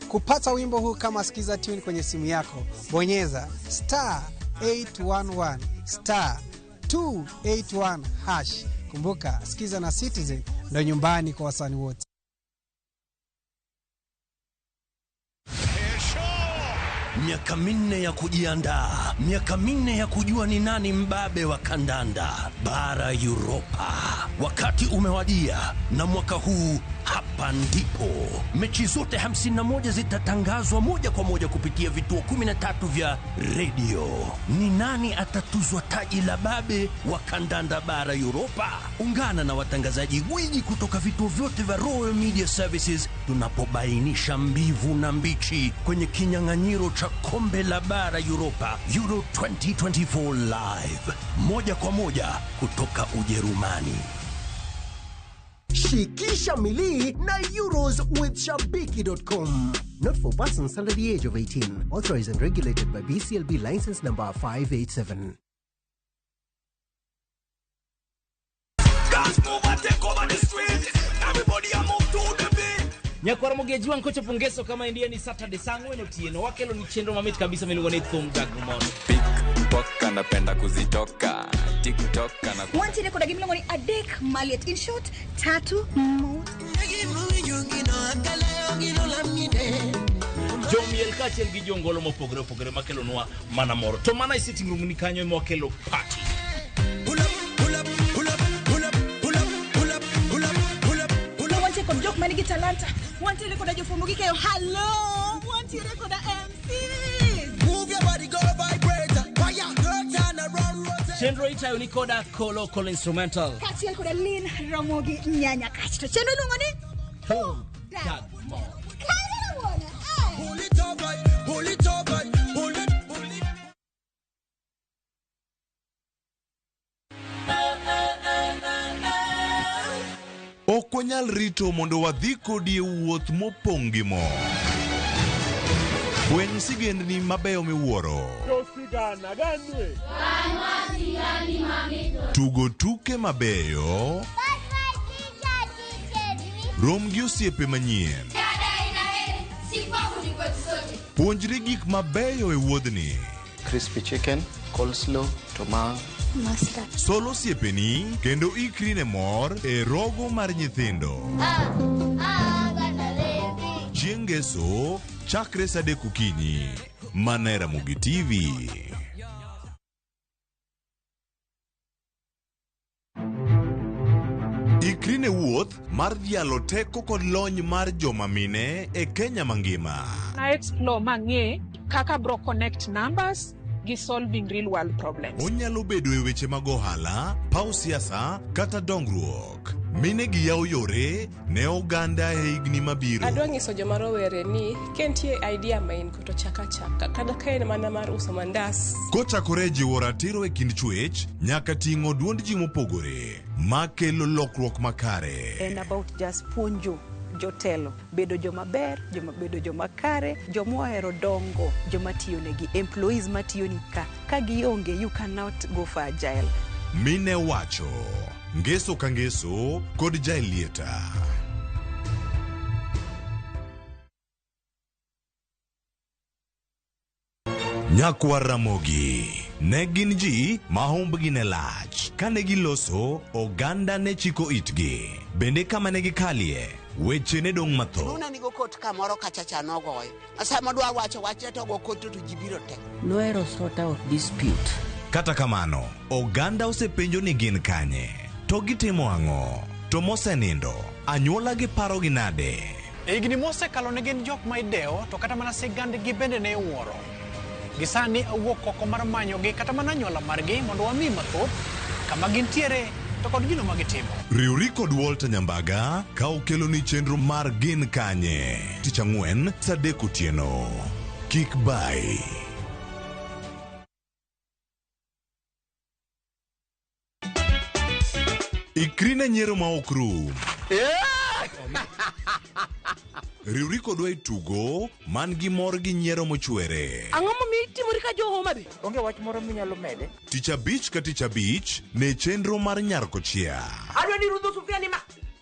Kupata wimbo huu kama Skiza Tune kwenye simu yako, bonyeza star 811 star 281 hash. Kumbuka, Skiza na Citizen ndo nyumbani kwa wasanii wote. Miaka 4 ya kujiandaa, miaka 4 ya kujua ni nani mbabe wa kandanda bara Europa. Wakati umewadia, na mwaka huu hapa ndipo mechi zote 51 zitatangazwa moja kwa moja kupitia vituo 13 vya redio. Ni nani atatuzwa taji la babe wa kandanda bara Europa? Ungana na watangazaji gwiji kutoka vituo vyote vya Royal Media Services tunapobainisha mbivu na mbichi kwenye kinyang'anyiro cha kombe la bara Europa Euro 2024 live moja kwa moja kutoka Ujerumani. Shikisha milii na Euros with Shabiki.com. Not for persons under the age of 18. Authorized and regulated by BCLB license number 587. Dance move and take over the street. Everybody a move to the beat. Nyakwar Mogeji wang' kochopo ngeso kama endia ni Saturday saa 4 otieno wakelo ni chenro mamit kabisa miluongo ni Thum Dag Mor. Pickpocket anapenda kuzitoka. TikTok ana Wantiere koda gimiluongo ni adek maliet. In short, tatu mo. Jomiel kaachiel gi jongolo mopogore opogore makelonwa mana mor. To mana e sitting room ni kanyo ema wakelo party. To wantiere kod jok manigi talanta. Wantiere koda jofwambo gi keyo. Hello! Wantiere koda MCs. Move your body, go vibrate. Fire, turn around, rotate. Chenro itayo ni koda Kolo Kolo Instrumental. Kaachiel koda Lin Ramogi Nyanya Kasto. Chenro iluongo ni Thum Dag Mor. Kae wuona. Pull it up, pull it up, pull it, pull it. Ok wanyal rito mondo wadhi kodi e wuoth mopong' gi mor. Fweny sigendni mabeyo miwuoro. Tugo tuke mabeyo. Rom gi osiepe manyien. Puonjri gik mabeyo e wuodhni. Crispy chicken, coleslaw, tomato. Sol osiepeni kendo ikri ne mor e rogo mar nyithindo. Chieng' ngeso chakre saa 3 okinyi. Mana e Ramogi TV. Ikri ne wuoth mar dhialo teko kod lony mar joma mine e Kenya mangima. Na explore mang'e kaka bro connect numbers gi solving real world problems. Onyalo bedo e weche mag ohala, paw siasa kata dongruok. Mine gi yawo yore ne oganda e higni mabiro. Adwa nyiso joma rowere ni ka nitie idea ma in go to chak achaka kata ka en mana mar uso mandas. Kochakore e jiwo ratiro e kind chwech nyaka ting'o duond ji mopogore makelo lokruok makare. En about just puonjo jotelo bedo joma ber, joma bedo joma kare, joma ohero dongo, joma tiyo negi, employees matiyo ni ka. Ka gionge, you cannot go for agile. Mine wacho ngeso ka ngeso kod Jaelieta. Nyakwar Ramogi ne gin ji ma humbgi ne lach. Kane giloso, oganda ne chiko itgi. Bende kama ne gikalie, weche ne dong' mathoth. Nuna nigo kot kamoro kacha cha nogoyo. Sama dwa wacho wachne to go kot to ji biro te. Nohero sort out dispute. Kata kamano, oganda osepenjo ni gin kanye, to gitimo ang'o, to mosenindo, anyuola gi parogi nade? E higni mosekalo ne gin jok ma idewo to kata mana sigandgi bende ne iwuoro. Gi sani awuok oko mar manyogi kata mana anyuola margi mondo wami mathoth kama gintiere to kod gino ma gitimo. Riwri kod Walter Nyambaga ka okeloni chenro mar Gin Kanye tich ang'wen saa 3 otieno. Kik bai. Ikri ne nyiero ma ok rum. Riwri kodwa e tugo man gi mor gi nyiero mochwere. Ang'o momiyo itimori ka jo Homa Bay? Onge wach moro minyalo mede? Tich abich ka tich abich ne chenro mar Nyar Kochia. Adwa ni rudho sufria ni ma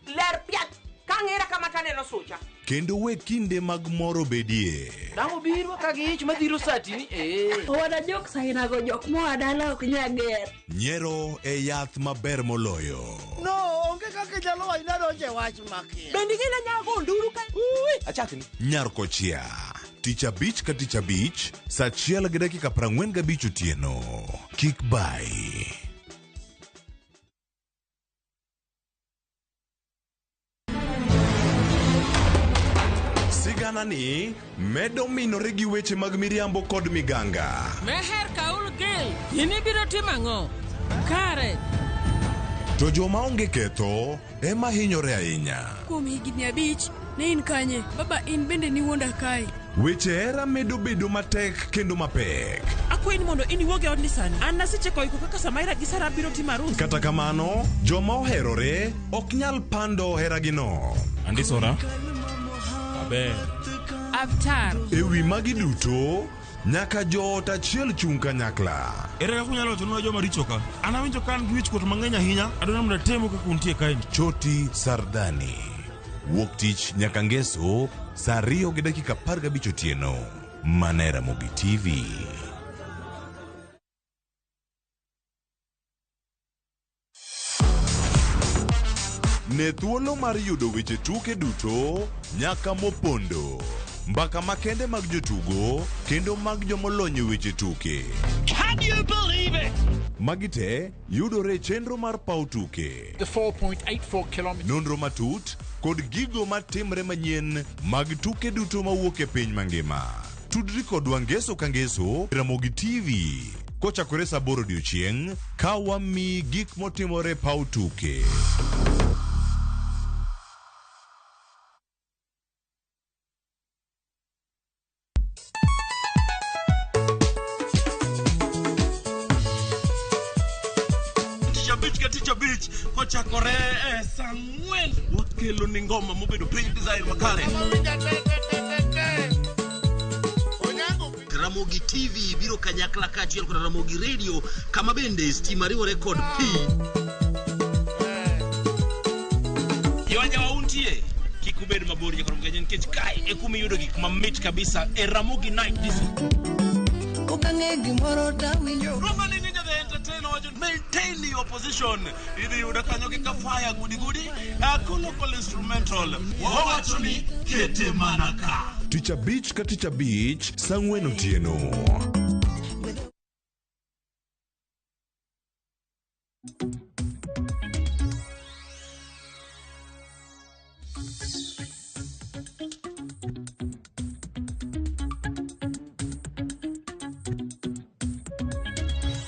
ler piat. Ka ang'era kama taneno sucha. Kendo we kinde mag mor obedie. Dang' obiro ka gi ich madhiro satini ee. Owada jok sainago jok moa dala ok nya ger. Nyiero e yath maber moloyo. No, onge kaka inyalo wacho ni adonjo e wach makia. Bende ing'e ni anyago nduru ka? Ui, achakni. Nyarkochia. Tich abich ka tich abich, saa achiel gi dakika 45 otieno. Kik bayi. Sigana ni medo minore gi weche mag miriambo kod miganga. Meher Kaul Gil, in ibiro timo ang'o? Kare. To joma onge ketho ema hinyore ahinya. Kuom higni abich, ne in kanye? Baba in bende niwuonda kae. Weche hera medo bedo matek kendo mapek. Akwayi ni mondo in iwuog e odni sani. An nasechako iko kaka Samaira gi Sara biro timo arus. Kata kamano, joma oherore ok nyal pando heragino. Andisora. Aber. Avtar. E wi magi duto, nyaka joot achiel chung' kanyakla. Ere kaka unyalo wachonwa joma richo ka? An awinjo ka an gi wichkuot mang'eny ahinya. Adwaro ni mondo atemu kaka untie kaeni. Choti Sardani. Wuok tich nyaka ngeso saa 2:15 otieno. Mana e Ramogi TV. Ne thuolo mar yudo weche tuke duto nyaka mopondo. Mbaka makende mag jotugo kendo mag jomolony e weche tuke. Can you believe it? Magi te yudore e chenro mar paw tuke. The 4.84 kilometers. Nonro matut kod gigo matimre manyien mag tuke duto mawuok e piny mangima. Tudri kodwa ngeso ka ngeso e Ramogi TV kochakore saa aboro odiochieng' ka wamiyi gik motimore e paw tuke. Tich abich ka tich abich kochakore e saa ang'wen wakelo ni ngoma mobedo piny desire makare. Ramogi TV biro kanyakla kaachiel kod Ramogi Radio kama bende stima riwore kod pi. Yoja untie kik ubed mabor nyaka rom nikech kae e kuma iyudo gik mamit kabisa e Ramogi Night Disco. Okang'e gimoro tawinjo. Rumba ni Ninja the Entertainer wacho maintain your position. Idhi yudo kanyo gi kafaya gudi gudi, local instrumental. Wawacho ni kete mana ka. Tich abich ka tich abich saa ang'wen otieno.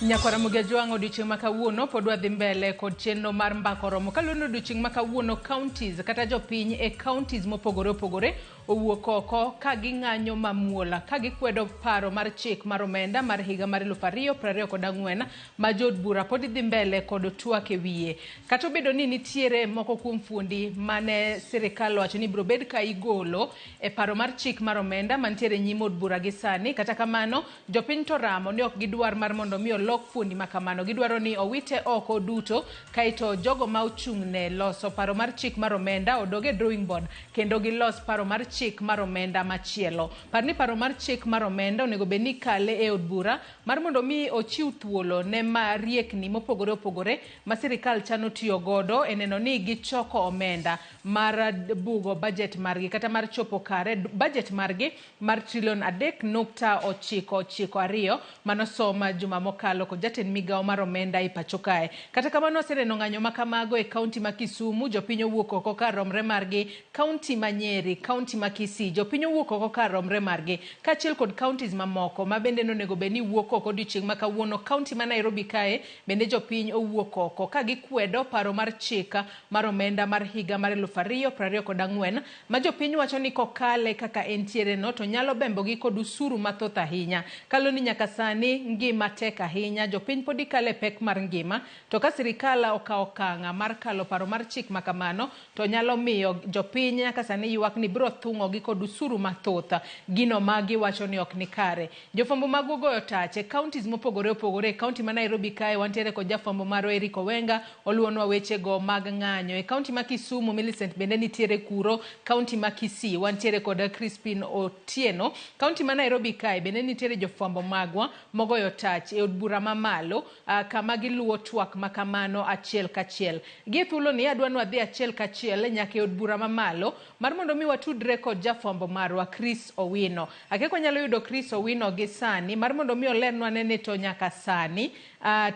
Nyakwar Ramogi Ajwang' odiochieng' ma kawuono pod wadhi mbele kod chenro mar mbaka oromo. Kaluwore ni odiochieng' ma kawuono counties kata jopiny e counties mopogore opogore owuok oko ka ging'anyo mamuol ka gikwedo paro mar chik mar omenda mar higa mar 2024 ma jood bura pod dhi mbele kod twak e wiye. Kata obedo ni nitiere moko kuom fuondi mane sirikal owacho ni biro bed ka igolo e paro mar chik mar omenda mantiere nyim od bura gi sani, kata kamano jopiny to ramo ni ok gidwar mar mondo mi olok fuondi ma kamano. Gidwaro ni owite oko duto kaeto jogo ma ochung' ne loso paro mar chik mar omenda odog e drawing board kendo gilos paro mar chik mar omenda machielo. Par ni paro mar chik mar omenda onego bed ni kale e od bura mar mondo mi ochiw thuolo ne ma riekni mopogore opogore ma sirikal chano tiyo godo e neno ni gichoko omenda mar bugo budget margi kata mar chopo kare budget margi mar trilion 3.992 manosoma juma mokalo kod jatend migawo mar omenda e pacho kae. Kata kamano waseneno ng'anyo ma kamago e kaunti ma Kisumu, jopiny owuok oko kar romre margi, kaunti ma Nyeri, kaunti ma Kisii, jopiny owuok oko kar romre margi, kaachiel kod counties mamoko ma bende nonego bed ni wuok oko odiochieng' ma kawuono. Kaunti ma Nairobi kae bende jopiny owuok oko ka gikwedo paro mar chik mar omenda mar higa mar 2024 ma jopiny wacho ni kokale kaka entiere no to nyalo bembogi kod usuru mathoth ahinya. Kaluwore ni nyaka sani ngima tek ahinya, jopiny pod kalo e pek mar ngima, to ka sirikal okawo okang' mar kalo paro mar chik ma kamano to nyalo miyo jopiny nyaka sani ywak ni biro thung'o thung'ogi kod usuru mathoth, gino ma giwacho ni ok ni kare. Jofwambo mag ogoyo tach e counties mopogore opogore. E county ma Nairobi kae wantiere kod jafwambo marwa Eric Owenga, oluwonwa wechego mag ng'anyo. E county ma Kisumu, Millicent bende nitiere kuro. County ma Kisii wantiere kod Crispin Otieno. County ma Nairobi kae bende nitiere jofwambo magwa mogoyo tach e od bura mamalo, kama giluwo twak ma kamano achiel kachiel. Gie thuoloni adwa ni wadhi achiel kachiel nyaka e od bura mamalo mar mondo mi watudre kod jafwambo marwa Chris Owino. Akia ka wanyalo yudo Chris Owino gi sani mar mondo mi olernwa nene to nyaka sani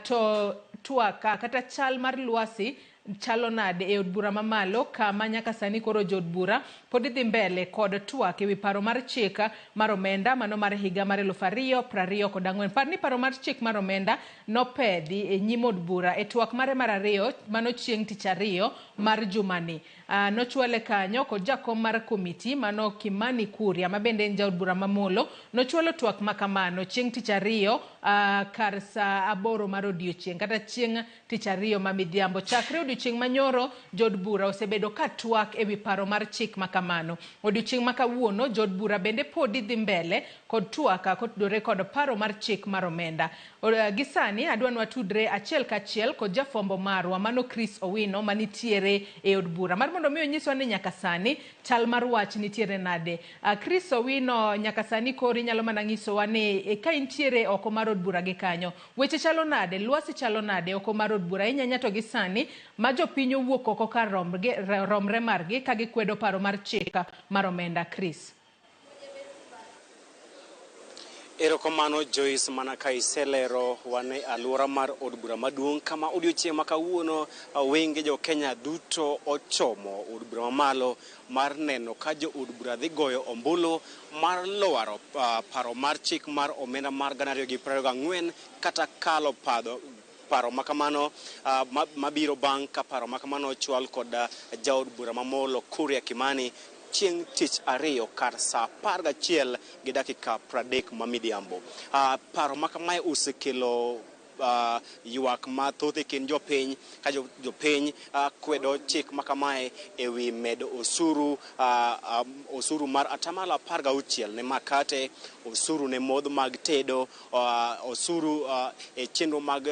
to twak kata chal mar lwasi chalo nade e od bura mamalo, kama nyaka sani koro jood bura pod dhi mbele kod twak ewi paro mar chik mar omenda mano mar higa mar 2024. Par ni paro mar chik mar omenda nopedhi e nyim od bura e twak mare mar ariyo mano chieng' tich ariyo mar jumani. Nochwale kanyo kod jakom mar komiti mano Kimani Kuria ma bende en jaod bura mamolo nochwalo twak ma kamano chieng' tich ariyo kar saa 8 mar odiochieng' kata chieng' tich ariyo ma midhiambo. Chakre odiochieng' manyoro jood bura osebedo ka twak ewi paro mar chik ma kamano. Odiochieng' ma kawuono jood bura bende podi dhi mbele kod twak kotudore kod paro mar chik mar omenda. Gi sani adwa ni watudre achiel kachiel kod jafwambo marwa mano Chris Owino manitiere e od bura mar mondo mi onyiswa ni nyaka sani chal mar wach nitiere nade. Chris Owino, nyaka sani koro inyalo mana nyisowa ni ka intiere oko mar od bura gi kanyo weche chalo nade, lwasi chalo nade oko mar od bura inyanya to gi sani ma jopiny owuok oko kar romre margi ka gikwedo paro mar chik mar omenda. Chris. Erokamano Joyce, mana ka iselero wan e alwora mar od bura maduong' kama odiochieng' ma kawuono wenge jo Kenya duto ochomo od bura mamalo mar neno ka jo od bura dhi goyo ombulu mar lwaro paro mar chik mar omenda mar 2024 kata kalo paro makamano mabiro bang' ka paro makamano ochwal kod jaod bura mamolo Kuria Kimani chieng' tich ariyo kar saa 11:30 ma midhiambo. Paro makamae osekelo ywak mathoth e kind jopiny ka jopiny kwedo chik makamae ewi medo osuru, osuru mar 16% ne makate, osuru ne modho mag tedo, osuru e chenro mag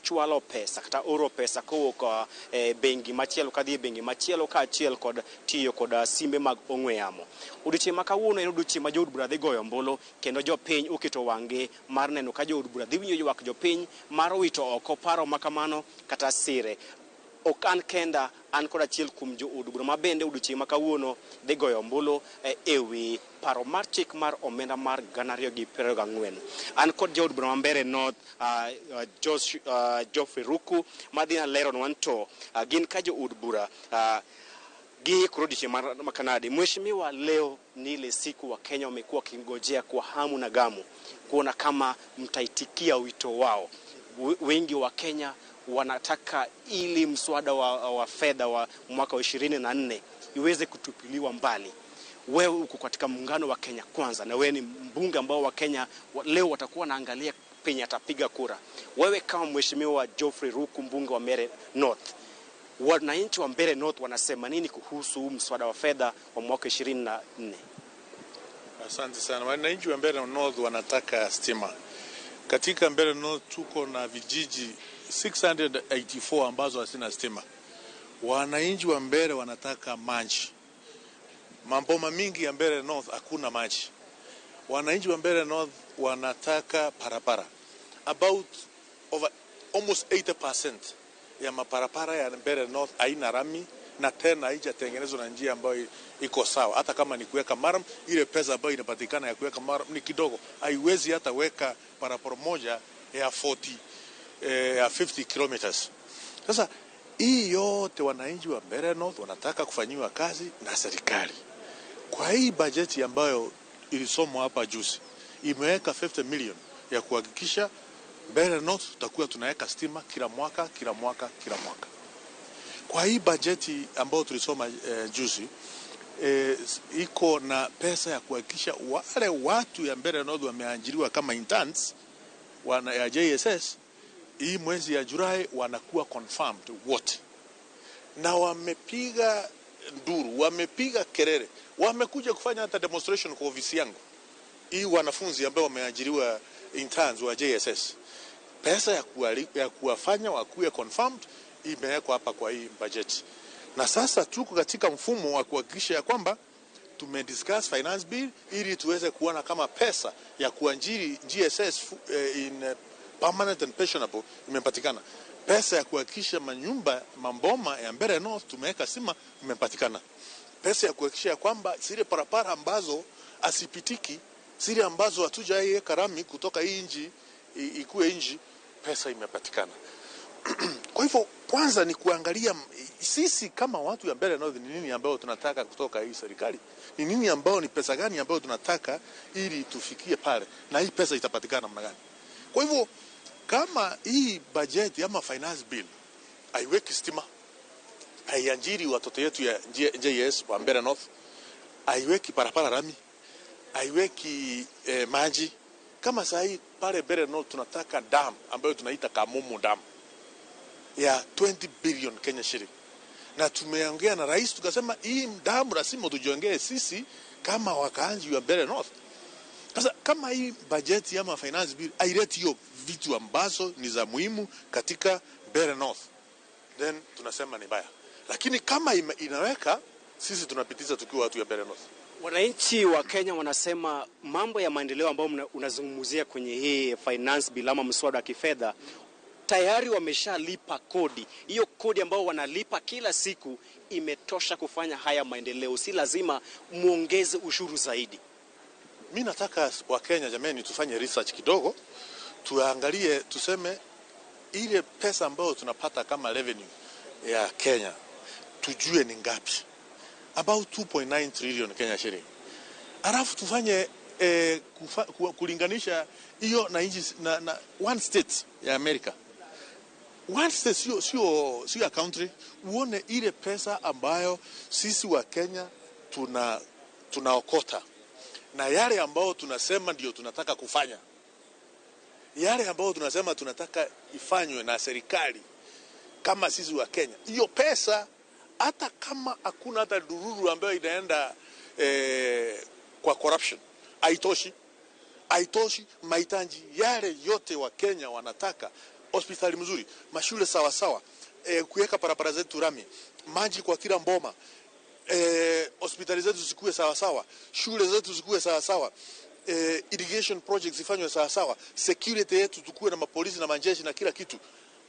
chwalo pesa kata oro pesa kowuok e bengi machielo kadhi e bengi machielo kaachiel kod tiyo kod simbe mag ong'we yamo. Odiochieng' ma kawuono en odiochieng' ma jood bura dhi goyo ombulu kendo jopiny oketo wang'gi mar neno ka jood bura dhi winjo ywak jopiny mar wito oko paro makamano kata sire. Ok an kenda, an kod achiel kuom jood bura ma bende odiochieng' ma kawuono dhi goyo ombulu ewi paro mar chik mar omenda mar 2024. An kod jaod bura ma Mbeere North Geoffrey Ruku madhi leronwa to gin ka jood bura giikore odiochieng' ma kanade. Mheshimiwa, leo ni ile siku wa Kenya wamekuwa wakingojea kwa hamu na gamu kuona kama mtaitikia wito wao. Wengi wa Kenya wanataka ili mswada wa fedha wa mwaka wa 24 iweze kutupiliwa mbali. Wewe uko katika muungano wa Kenya Kwanza na wewe ni mbunge ambao wa Kenya leo watakuwa naangalia penye atapiga kura. Wewe kama Mheshimiwa Geoffrey Ruku, mbunge wa Mbeere North, wananchi wa Mbeere North wanasema nini kuhusu mswada wa fedha wa mwaka 24? Asante sana. Wananchi wa Mbeere North wanataka stima. Katika Mbeere North tuko na vijiji 684 ambazo hazina stima. Wananchi wa Mbeere wanataka maji. Maboma mingi ya Mbeere North hakuna maji. Wananchi wa Mbeere North wanataka parapara. About over almost 80% ya maparapara ya Mbeere North haina rami na tena haijatengenezwa na njia ambayo iko sawa. Hata kama ni kuweka maram, ile pesa ambayo inapatikana ya kuweka maram ni kidogo. Haiwezi hata weka parapara moja ya 50 kilometers. Sasa hii yote wananchi wa Mbeere North wanataka kufanyiwa kazi na serikali. Kwa hii bajeti ambayo ilisomwa hapa juzi, imeweka 50 million ya kuhakikisha Mbeere North tutakuwa tunaweka stima kila mwaka, kila mwaka, kila mwaka. Kwa hii bajeti ambayo tulisoma juzi, iko na pesa ya kuhakikisha wale watu ya Mbeere North wameajiriwa kama interns wana ya JSS, hii mwezi ya Julai wanakuwa confirmed wote. Na wamepiga nduru, wamepiga kelele, wamekuja kufanya hata demonstration kwa ofisi yangu. Hii wanafunzi ambao wameajiriwa interns wa JSS, pesa ya kuwafanya wakuwe confirmed imewekwa hapa kwa hii budget, na sasa tuko katika mfumo wa kuhakikisha ya kwamba tumediscuss finance bill ili tuweze kuona kama pesa ya kuajiri GSS in permanent and pensionable imepatikana. Pesa ya kuhakikisha manyumba mamboma ya Mbeere North tumeweka sima imepatikana. Pesa ya kuhakikisha kwamba zile parapara ambazo asipitiki, zile ambazo hatujaiweka rami kutoka hii nchi ikue nchi, pesa imepatikana. Kwa hivyo kwanza ni kuangalia sisi kama watu ya Mbeere North ni nini ambayo tunataka kutoka hii serikali, ni nini ambayo, ni pesa gani ambayo tunataka ili tufikie pale, na hii pesa itapatikana namna gani. Kwa hivyo kama hii budget ama finance bill haiweki stima, haiajiri watoto yetu ya JS wa Mbeere North, haiweki parapara rami, haiweki maji. Kama saa hii pale Mbeere North tunataka dam ambayo tunaita Kamumu Dam ya 20 billion Kenya shilling, na tumeongea na rais tukasema hii damu lazima tujiongee sisi kama wakaaji wa Mbeere North. Sasa kama hii bajeti ama finance bill haileti hiyo vitu ambazo ni za muhimu katika Mbeere North, then tunasema ni baya. Lakini kama inaweka, sisi tunapitiza tukiwa watu ya Mbeere North. Wananchi wa Kenya wanasema mambo ya maendeleo ambayo unazungumzia kwenye hii finance bill ama mswada wa kifedha, tayari wameshalipa kodi. Hiyo kodi ambayo wanalipa kila siku imetosha kufanya haya maendeleo, si lazima muongeze ushuru zaidi. Mi nataka Wakenya jameni, tufanye research kidogo, tuangalie, tuseme ile pesa ambayo tunapata kama revenue ya Kenya tujue ni ngapi, about 2.9 trillion Kenya shilling, alafu tufanye kulinganisha hiyo na nchi na one state ya America. One state sio ya country. Uone ile pesa ambayo sisi wa Kenya tunaokota na yale ambayo tunasema ndio tunataka kufanya, yale ambayo tunasema tunataka ifanywe na serikali kama sisi wa Kenya. Hiyo pesa hata kama hakuna hata dururu ambayo inaenda kwa corruption, haitoshi. Haitoshi mahitaji yale yote wa Kenya wanataka: hospitali mzuri, mashule sawa sawa, kuweka barabara zetu rami, maji kwa kila mboma, hospitali zetu zikuwe sawa sawa, shule zetu zikuwe sawa sawa, irrigation projects zifanywe sawa sawa, security yetu tukuwe na mapolisi na majeshi na kila kitu.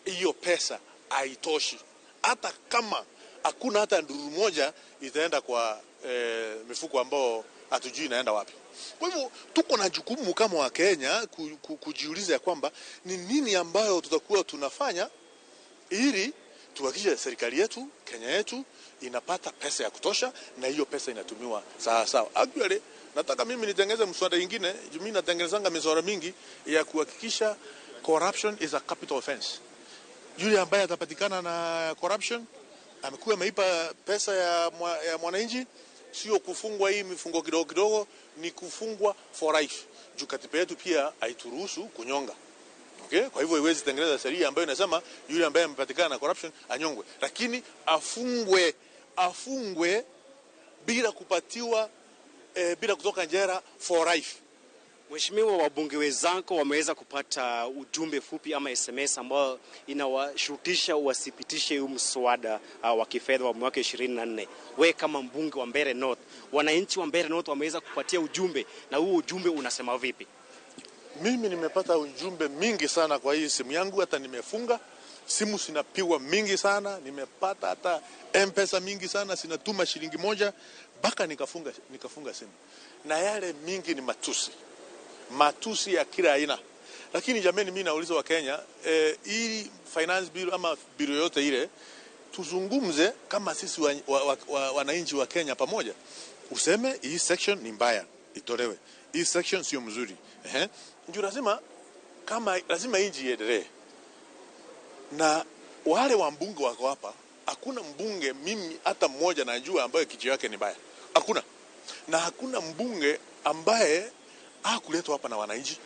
Hiyo pesa haitoshi, hata kama hakuna hata nduru moja itaenda kwa mifuko ambao hatujui inaenda wapi. Kwa hivyo tuko na jukumu kama wa Kenya kujiuliza ya kwamba ni nini ambayo tutakuwa tunafanya ili tuhakikishe serikali yetu, Kenya yetu inapata pesa ya kutosha na hiyo pesa inatumiwa sawa sawa. Actually, nataka mimi nitengeze mswada ingine, mimi natengenezanga miswada mingi ya kuhakikisha corruption is a capital offense. Yule ambaye atapatikana na corruption amekuwa ameipa pesa ya mwananchi, sio kufungwa hii mifungo kidogo kidogo, ni kufungwa for life. Juu katiba yetu pia haituruhusu kunyonga. Okay? Kwa hivyo iwezi tengeneza sheria ambayo inasema yule ambaye amepatikana na corruption anyongwe, lakini afungwe bila kupatiwa bila kutoka jela for life. Mheshimiwa, wabunge wenzako wameweza kupata ujumbe fupi ama SMS ambao inawashurutisha wasipitishe huu mswada wa kifedha wa mwaka 24. We kama mbunge wa Mbeere North, wananchi wa Mbeere North wameweza kupatia ujumbe, na huu ujumbe unasema vipi? Mimi nimepata ujumbe mingi sana kwa hii simu yangu, hata nimefunga simu, sinapigwa mingi sana, nimepata hata M-Pesa mingi sana, sinatuma shilingi moja mpaka nikafunga simu. Na yale mingi ni matusi. Matusi ya kila aina. Lakini jameni, mimi nauliza wa Kenya, hii finance bill ama bill yote ile tuzungumze kama sisi wananchi wa Kenya pamoja. Useme hii section ni mbaya, itolewe. Hii section sio mzuri. Ndio lazima, kama lazima nchi iendelee. Na wale wa mbunge wako hapa, hakuna mbunge mimi hata mmoja najua ambaye kichwa yake ni mbaya. Hakuna. Na hakuna mbunge ambaye hakuletwa hapa na wananchi.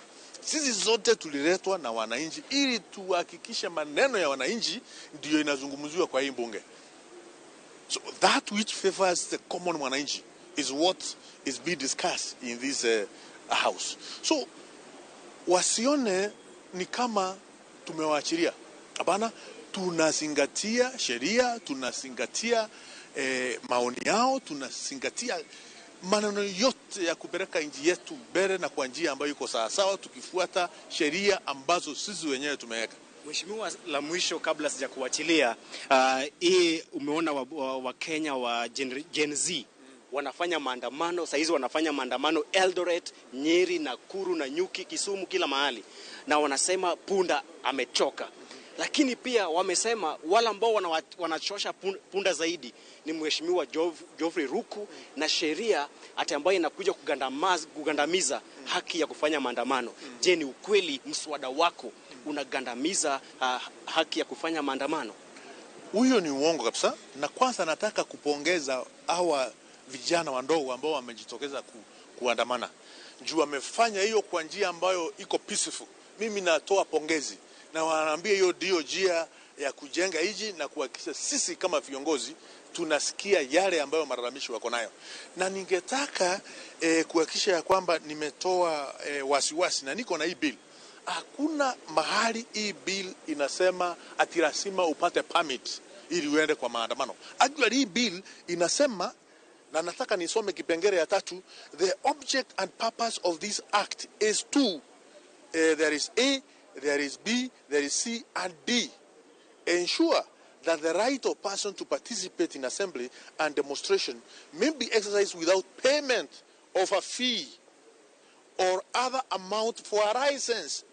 Sisi zote tuliletwa na wananchi ili tuhakikishe maneno ya wananchi ndio inazungumziwa kwa hii bunge. So that which favors the common mwananchi is what is being discussed in this house. So wasione ni kama tumewaachilia. Hapana, tunazingatia sheria, tunazingatia maoni yao, tunazingatia maneno yote ya kupeleka nchi yetu mbele na kwa njia ambayo iko sawasawa, tukifuata sheria ambazo sisi wenyewe tumeweka. Mheshimiwa, la mwisho kabla sijakuachilia, hii umeona Wakenya wa Gen Z wanafanya maandamano saa hizi, wanafanya maandamano Eldoret, Nyeri, Nakuru na Nyuki, Kisumu, kila mahali, na wanasema punda amechoka. Lakini pia wamesema wale ambao wanachosha punda zaidi ni Mheshimiwa Geoffrey Ruku na sheria ati ambayo inakuja kugandamiza haki ya kufanya maandamano. Je, ni ukweli mswada wako unagandamiza haki ya kufanya maandamano? Huyo ni uongo kabisa. Na kwanza nataka kupongeza hawa vijana wadogo ambao wamejitokeza kuandamana, juu wamefanya hiyo kwa njia ambayo iko peaceful. Mimi natoa pongezi na wanaambia hiyo ndio njia ya kujenga nchi na kuhakikisha sisi kama viongozi tunasikia yale ambayo malalamishi wako nayo, na ningetaka kuhakikisha ya kwamba nimetoa wasiwasi na niko na hii bill. Hakuna mahali hii bill inasema ati lazima upate permit ili uende kwa maandamano. Actually hii bill inasema, na nataka nisome kipengele ya 3, the object and purpose of this act is to, there is A, there is B, there is C and D. Ensure that the right of person to participate in assembly and demonstration may be exercised without payment of a fee or other amount for a license,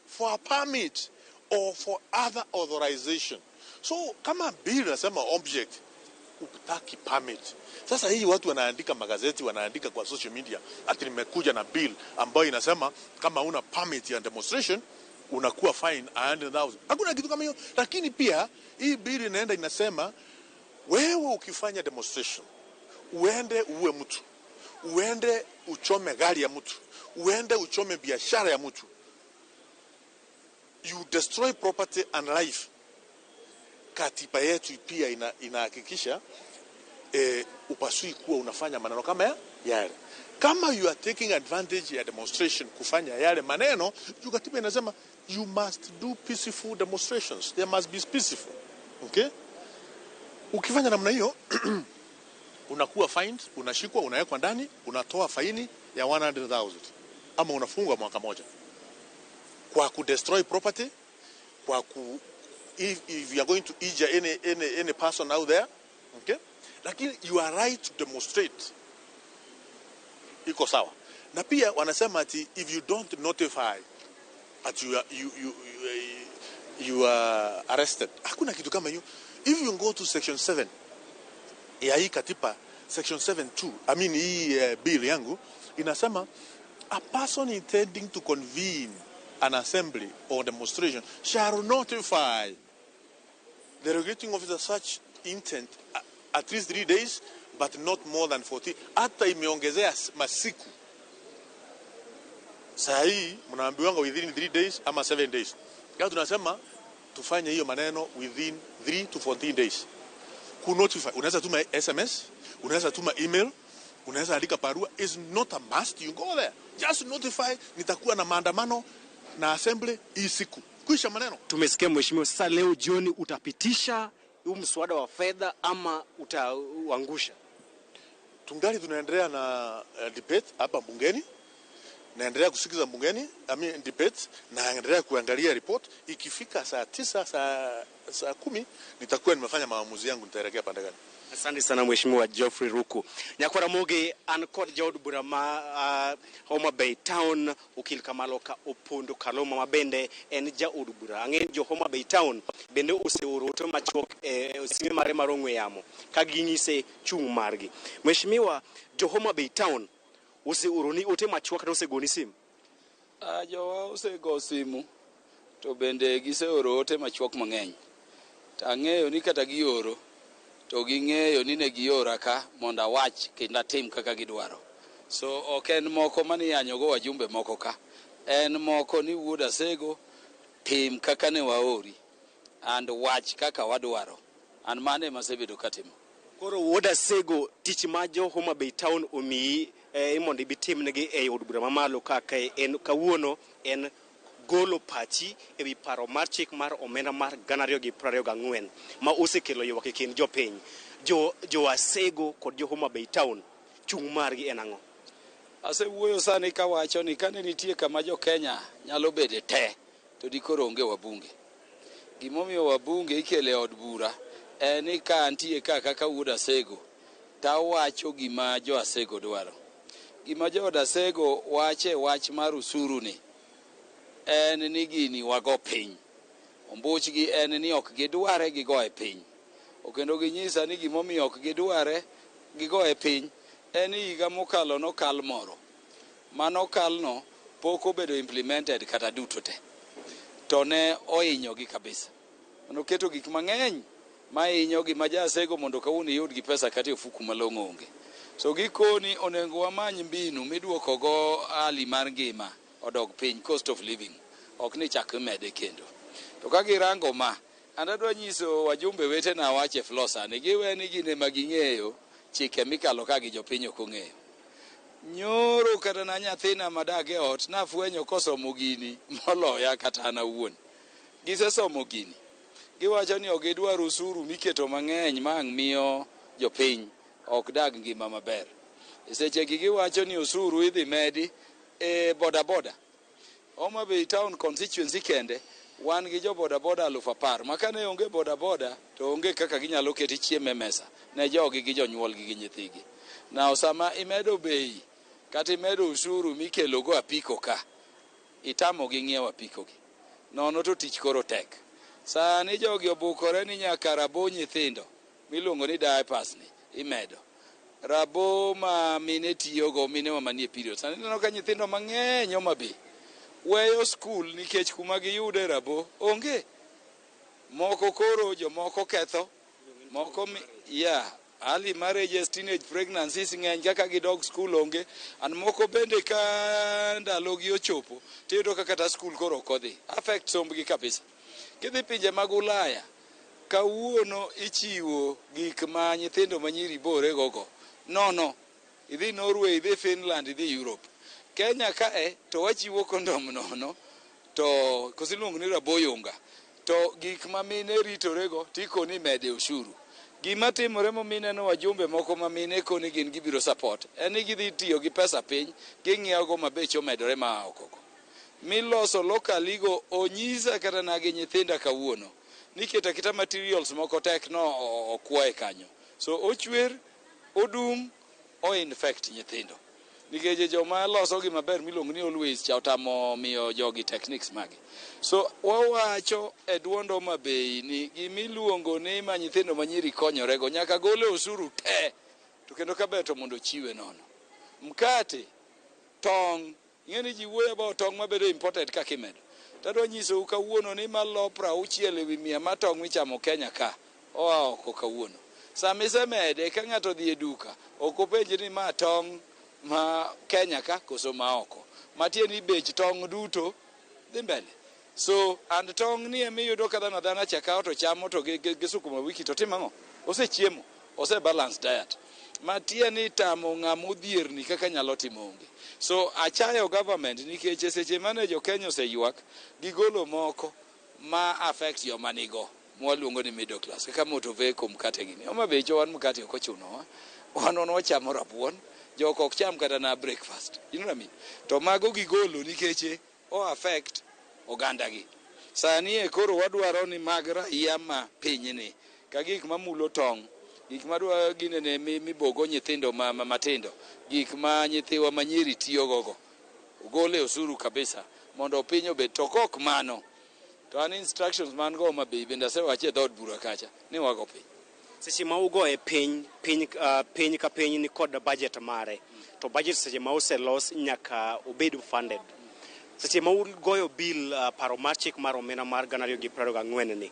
for a permit, or for other authorization. So kama bill nasema object, utaki permit. Sasa hii watu wanaandika magazeti, wanaandika kwa social media ati nimekuja na bill ambayo inasema kama una permit ya demonstration unakuwa fine 100,000. Hakuna kitu kama hiyo. Lakini pia hii bill inaenda inasema wewe ukifanya demonstration, uende uue mtu, uende uchome gari ya mtu, uende uchome biashara ya mtu, you destroy property and life. Katiba yetu pia inahakikisha upasui kuwa unafanya maneno kama yale. Kama you are taking advantage ya demonstration kufanya yale maneno, juu katiba inasema you must do peaceful demonstrations. There must be peaceful. Okay? Ukifanya namna hiyo unakuwa fined, unashikwa, unawekwa ndani, unatoa faini ya 100,000 ama unafungwa mwaka moja kwa ku destroy property, kwa ku if you are going to injure any person out there, okay? Lakini you are right to demonstrate. Iko sawa. Na pia wanasema ati if you don't notify at you are arrested. Hakuna kitu kama hiyo. If you go to section 7 ya hii katiba, section 7(2, I mean hii bill yangu inasema a person intending to convene an assembly or demonstration shall notify the regulating officer such intent at least 3 days but not more than 40. Hata imeongezea masiku. Saa hii mnaambiwanga within 3 days ama 7 days. Kwa tunasema tufanye hiyo maneno within 3 to 14 days. Ku notify, unaweza tuma SMS, unaweza tuma email, unaweza andika barua. Is not a must you go there. Just notify nitakuwa na maandamano na assembly hii siku. Kuisha maneno. Tumesikia mheshimiwa, sasa leo jioni utapitisha huu mswada wa fedha ama utauangusha? Tungali tunaendelea na debate hapa bungeni. Naendelea kusikiza bungeni, I mean debate, naendelea kuangalia report. Ikifika saa 9, saa 10 nitakuwa nimefanya maamuzi yangu, nitaelekea pande gani. Asante sana mheshimiwa Geoffrey Ruku. Nyakwara Mogi an kod jaod bura ma Homa Bay Town okil Kamaloka Opondo Kaloma ma bende en jaod bura. Ang'e jo Homa Bay Town bende oseoro ote machuok e sime mare mar ong'we yamo ka ginyise chung' margi. Mheshimiwa, jo Homa Bay Town oseoro ni ote machuok kata osegoni simu? Jowa osego simu to bende giseoro ote machuok mang'eny. To ang'eyo ni kata gioro to ging'eyo ni ne giora ka mondo awach kendo atim kaka gidwaro. So ok en moko mane iyanyogo wajumbe moko ka. En moko ni wuod Asego tim kaka ne waori and wach kaka wadwaro. An mano ema asebedo katimo. Koro wuod Asego, tich ma jo Homa Bay Town omiyi mondo ibi timnegi e od bura mamalo kaka en kawuono en golo pachi ewi paro mar chik mar omenda mar 2024 ma osekelo ywak e kind jopiny. Jo Asego kod jo Homa Bay Town chung' margi en ang'o? Asewuoyo sani kawacho ni kane nitie kama jo Kenya nyalo bede te to dikoro onge wabunge. Gimomiyo wabunge ikele e od bura en ni ka antie ka kaka wuod Asego tawacho gima jo Asego dwaro. Gima jo od Asego wache wach mar usuru ni en ni gini wago piny. Ombuchgi en ni ok gidware gigoye piny. Kendo ginyisa ni gimomiyo ok gidware gigoye piny en ni higa mokalo nokal moro. Manokalno pok obedo implemented kata duto te. To ne ohinyogi kabisa. Noketo gik mang'eny mahinyogi ma ja Asego mondo kawuono iyud gi pesa kata e ofuku malong'o onge. So gikoni onego wamany mbinu miduoko go hali mar ngima odog piny, cost of living, ok ni chak imede kendo. To ka girango ma, an adwa nyiso wajumbe wetena wach e floor sani, giwe ni gin ema ging'eyo chike mikalo ka gi jopiny ok ong'eyo. Nyoro kata na nyathina madak e ot nafwenyo kosomo gini moloya kata an awuon. Gisesomo gini. Giwacho ni ok gidwar usuru miketo mang'eny ma ang' miyo jopiny ok dag ngima maber. E sechegi giwacho ni osuru idhi medi e boda boda. Homa Bay Town constituency kende wan gi jo boda boda 10,000 ma kane onge boda boda to onge kaka ginyalo keti chiemo e mesa ne jogi gi jonyuolgi gi nyithigi. Now sama imedo bei kata imedo usuru mikelo go apiko ka, itamogi ng'iewo apiko gi. Nono to tich koro tek. Sani jogi obukore ni nyaka rabo nyithindo miluongo ni diapers ni imedo. Rabo ma mine tiyogo, mine ma manie period. Sani ineno ka nyithindo mang'eny Homa Bay weyo skul nikech kuma giyude rabo onge. Moko koro jomoko ketho, moko yeah, early marriages, teenage pregnancies ng'eny kaka gidog skul onge. And moko bende ka ndalogi ochopo tiyudo ka kata skul koro ok odhi. Affect sombgi kabisa. Kidhi pinje mag Ulaya, kawuono ichiwo gik ma nyithindo manyiri bore gogo. Nono, idhi Norway, idhi Finland, idhi Europe. Kenya kae to wachiwo kondom nono, to koso iluongo ni raboyunga. To gik ma mine ritorego tikoni mede ushuru. Gima timore momiyo ineno wajumbe moko ma mine koni gin gibiro support en ni gidhi tiyo gi pesa piny ging'iewo go ma beche omedore ma oko go. Miloso locally go onyisa kata na gi nyithinda kawuono ni keto aketa materials moko tek no okwoye kanyo. So ochwer, odum, o infect nyithindo. Nikech joma loso gi maber miluongo ni Always cha otamo miyo jogi techniques magi. So wawacho e duond Homa Bay ni gimiluongo ni ma nyithindo manyiri konyorego nyaka gole osuru te to kendo kaber to mondo ochiwe nono. Mkate, tong', ing'e ni ji wuoyo about tong' mabedo imported kaka imedo. Tadwa nyisou kawuono ni malo 60% mar tong' michamo Kenya ka oa oko kawuono. Sama isemede ka ng'ato odhi e duka ok openj ni ma tong' ma Kenya ka koso ma oko. Matiende ni bech tong' duto dhi mbele. So and tong' ni emiyudo ka dhano adhana cha kawo to chamo to gi sukuma wiki to timo ang'o? Osechiemo, ose balance diet. Matiende ni tamo ng'ama odhier ni kaka nyalo timo onge. So achayo government nikech e seche mane jo Kenya oseywak gigolo moko ma affect joma nigo mwaluongo ni middle class kaka motor vehicle mkate gini. Homa Bay cho wan mkate ok ochunowa. Wan wachamo rabuon, joko ok cham kata na breakfast. You know what I mean? To mago gigolo nikech o affect oganda gi. Sani e koro wadwaro ni mag raia ma pinyni ka gik mamulo tong', gik madwa ginene mibogo nyithindo matindo, gik ma nyithiwa manyiri tiyogo go, ogole osuru kabisa mondo piny obed. To kok mano, to an instructions man go Homa Bay bende asewacho e dhood bura kacha ni wago piny. Seche ma ugoye piny, piny ka piny ni kod budget mare. To budget seche ma oselos nyaka obed funded. Seche ma ugoyo bill paro mar chik mar omenda mar 2024 ni,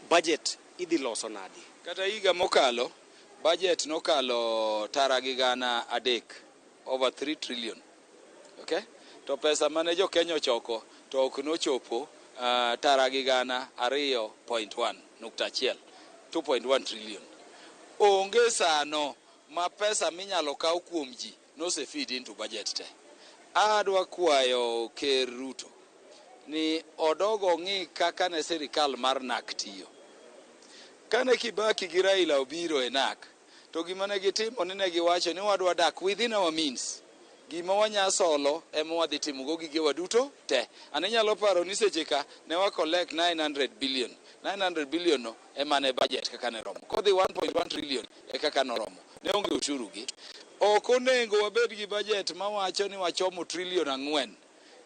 budget idhi loso nadi? Kata higa mokalo, budget nokalo tara gi gana 3, over 3 trillion. Okay? To pesa mane jo Kenya ochoko to ok nochopo tara gi gana 2.1 nukta achiel, 2.1 trillion. Onge sano ma pesa minyalo kaw kuom ji nose feed into budget te. Adwa kwayo Ker Ruto ni odog ong'i kaka ne sirikal mar NARC tiyo. Kane Kibaki gi Raila obiro e NARC, to gima ne gitimo ni ne giwacho ni wadwa dak within our means. Gima wanya solo ema wadhi timogo gigewa duto te. An inyalo paro ni seche ka ne wa collect 900 billion. 900 billion no ema ne budget kaka ne romo. Kodhi 1.1 trillion e kaka noromo. Ne onge ushuru gi. Ok onego wabed gi budget mawacho ni wachomo trillion 4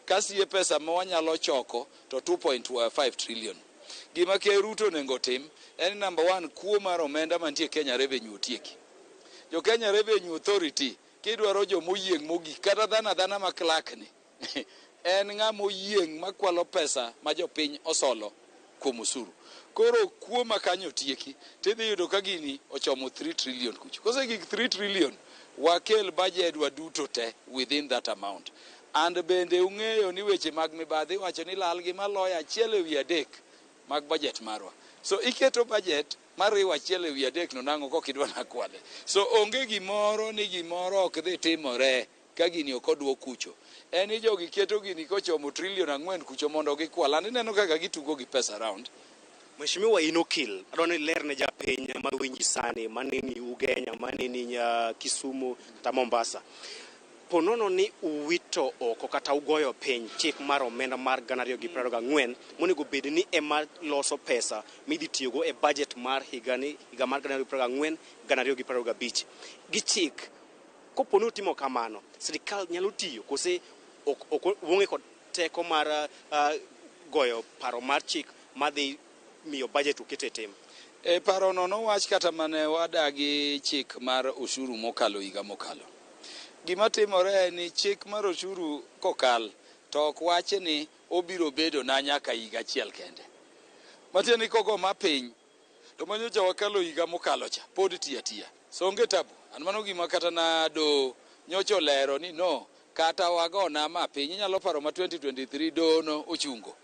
kasie pesa ma wanyalo choko to 2.5 trillion. Gima Ker Ruto onego tim en number 1, kuo mar omenda mantie Kenya Revenue otieki. Jo Kenya Revenue Authority kidwaro jomoyieng' mogik kata dhano adhana ma clerk ni en ng'ama oyieng' makwalo pesa ma jopiny osolo kuom osuru. Koro kuo ma kanyo otieki tidhi yudo ka gini ochomo 3 trillion kucho. Kosegik 3 trillion, wakel budget wa duto te within that amount. And bende ung'eyo ni weche mag mibadhi iwacho ni lal gi maloyo 1/3 mag budget marwa. So iketo budget mariwo 1/3 no nang'o kok idwa nakwale. So onge gimoro ni gimoro ok dhi timore ka gini ok oduok kucho. En ni jogi keto gini kochomo trillion 4 kucho mondo gikwal. And ineno kaka gitugo gi pesa around. Mheshimiwa in okil, adwa ni ler ne japiny mawinji sani, maneni Ugenya, maneni Kisumu kata Mombasa. Ponono ni uwito oko kata ugoyo piny chik mar omenda mar 2024 monego bed ni ema loso pesa midhi tiyogo e budget mar higani, higa mar 2024 2025. Gi chik, kopo ni utimo kamano, sirikal nyalo tiyo kose ok uonge kod teko mar goyo paro mar chik madhi miyo budget uket e tim? E parono nowach kata mane wadagi chik mar ushuru mokalo higa mokalo. Gima timore en ni chik mar ushuru kokal to ok wach ni obiro bedo na nyaka higa achiel kende. Matiende ni kogo ma piny to manyocha wakalo higa mokalo cha pod tiyo atiya. So onge tabu. An mano gima kata na do nyocha olero ni no kata wagona ma piny inyalo paro ma 2023 dono ochungo.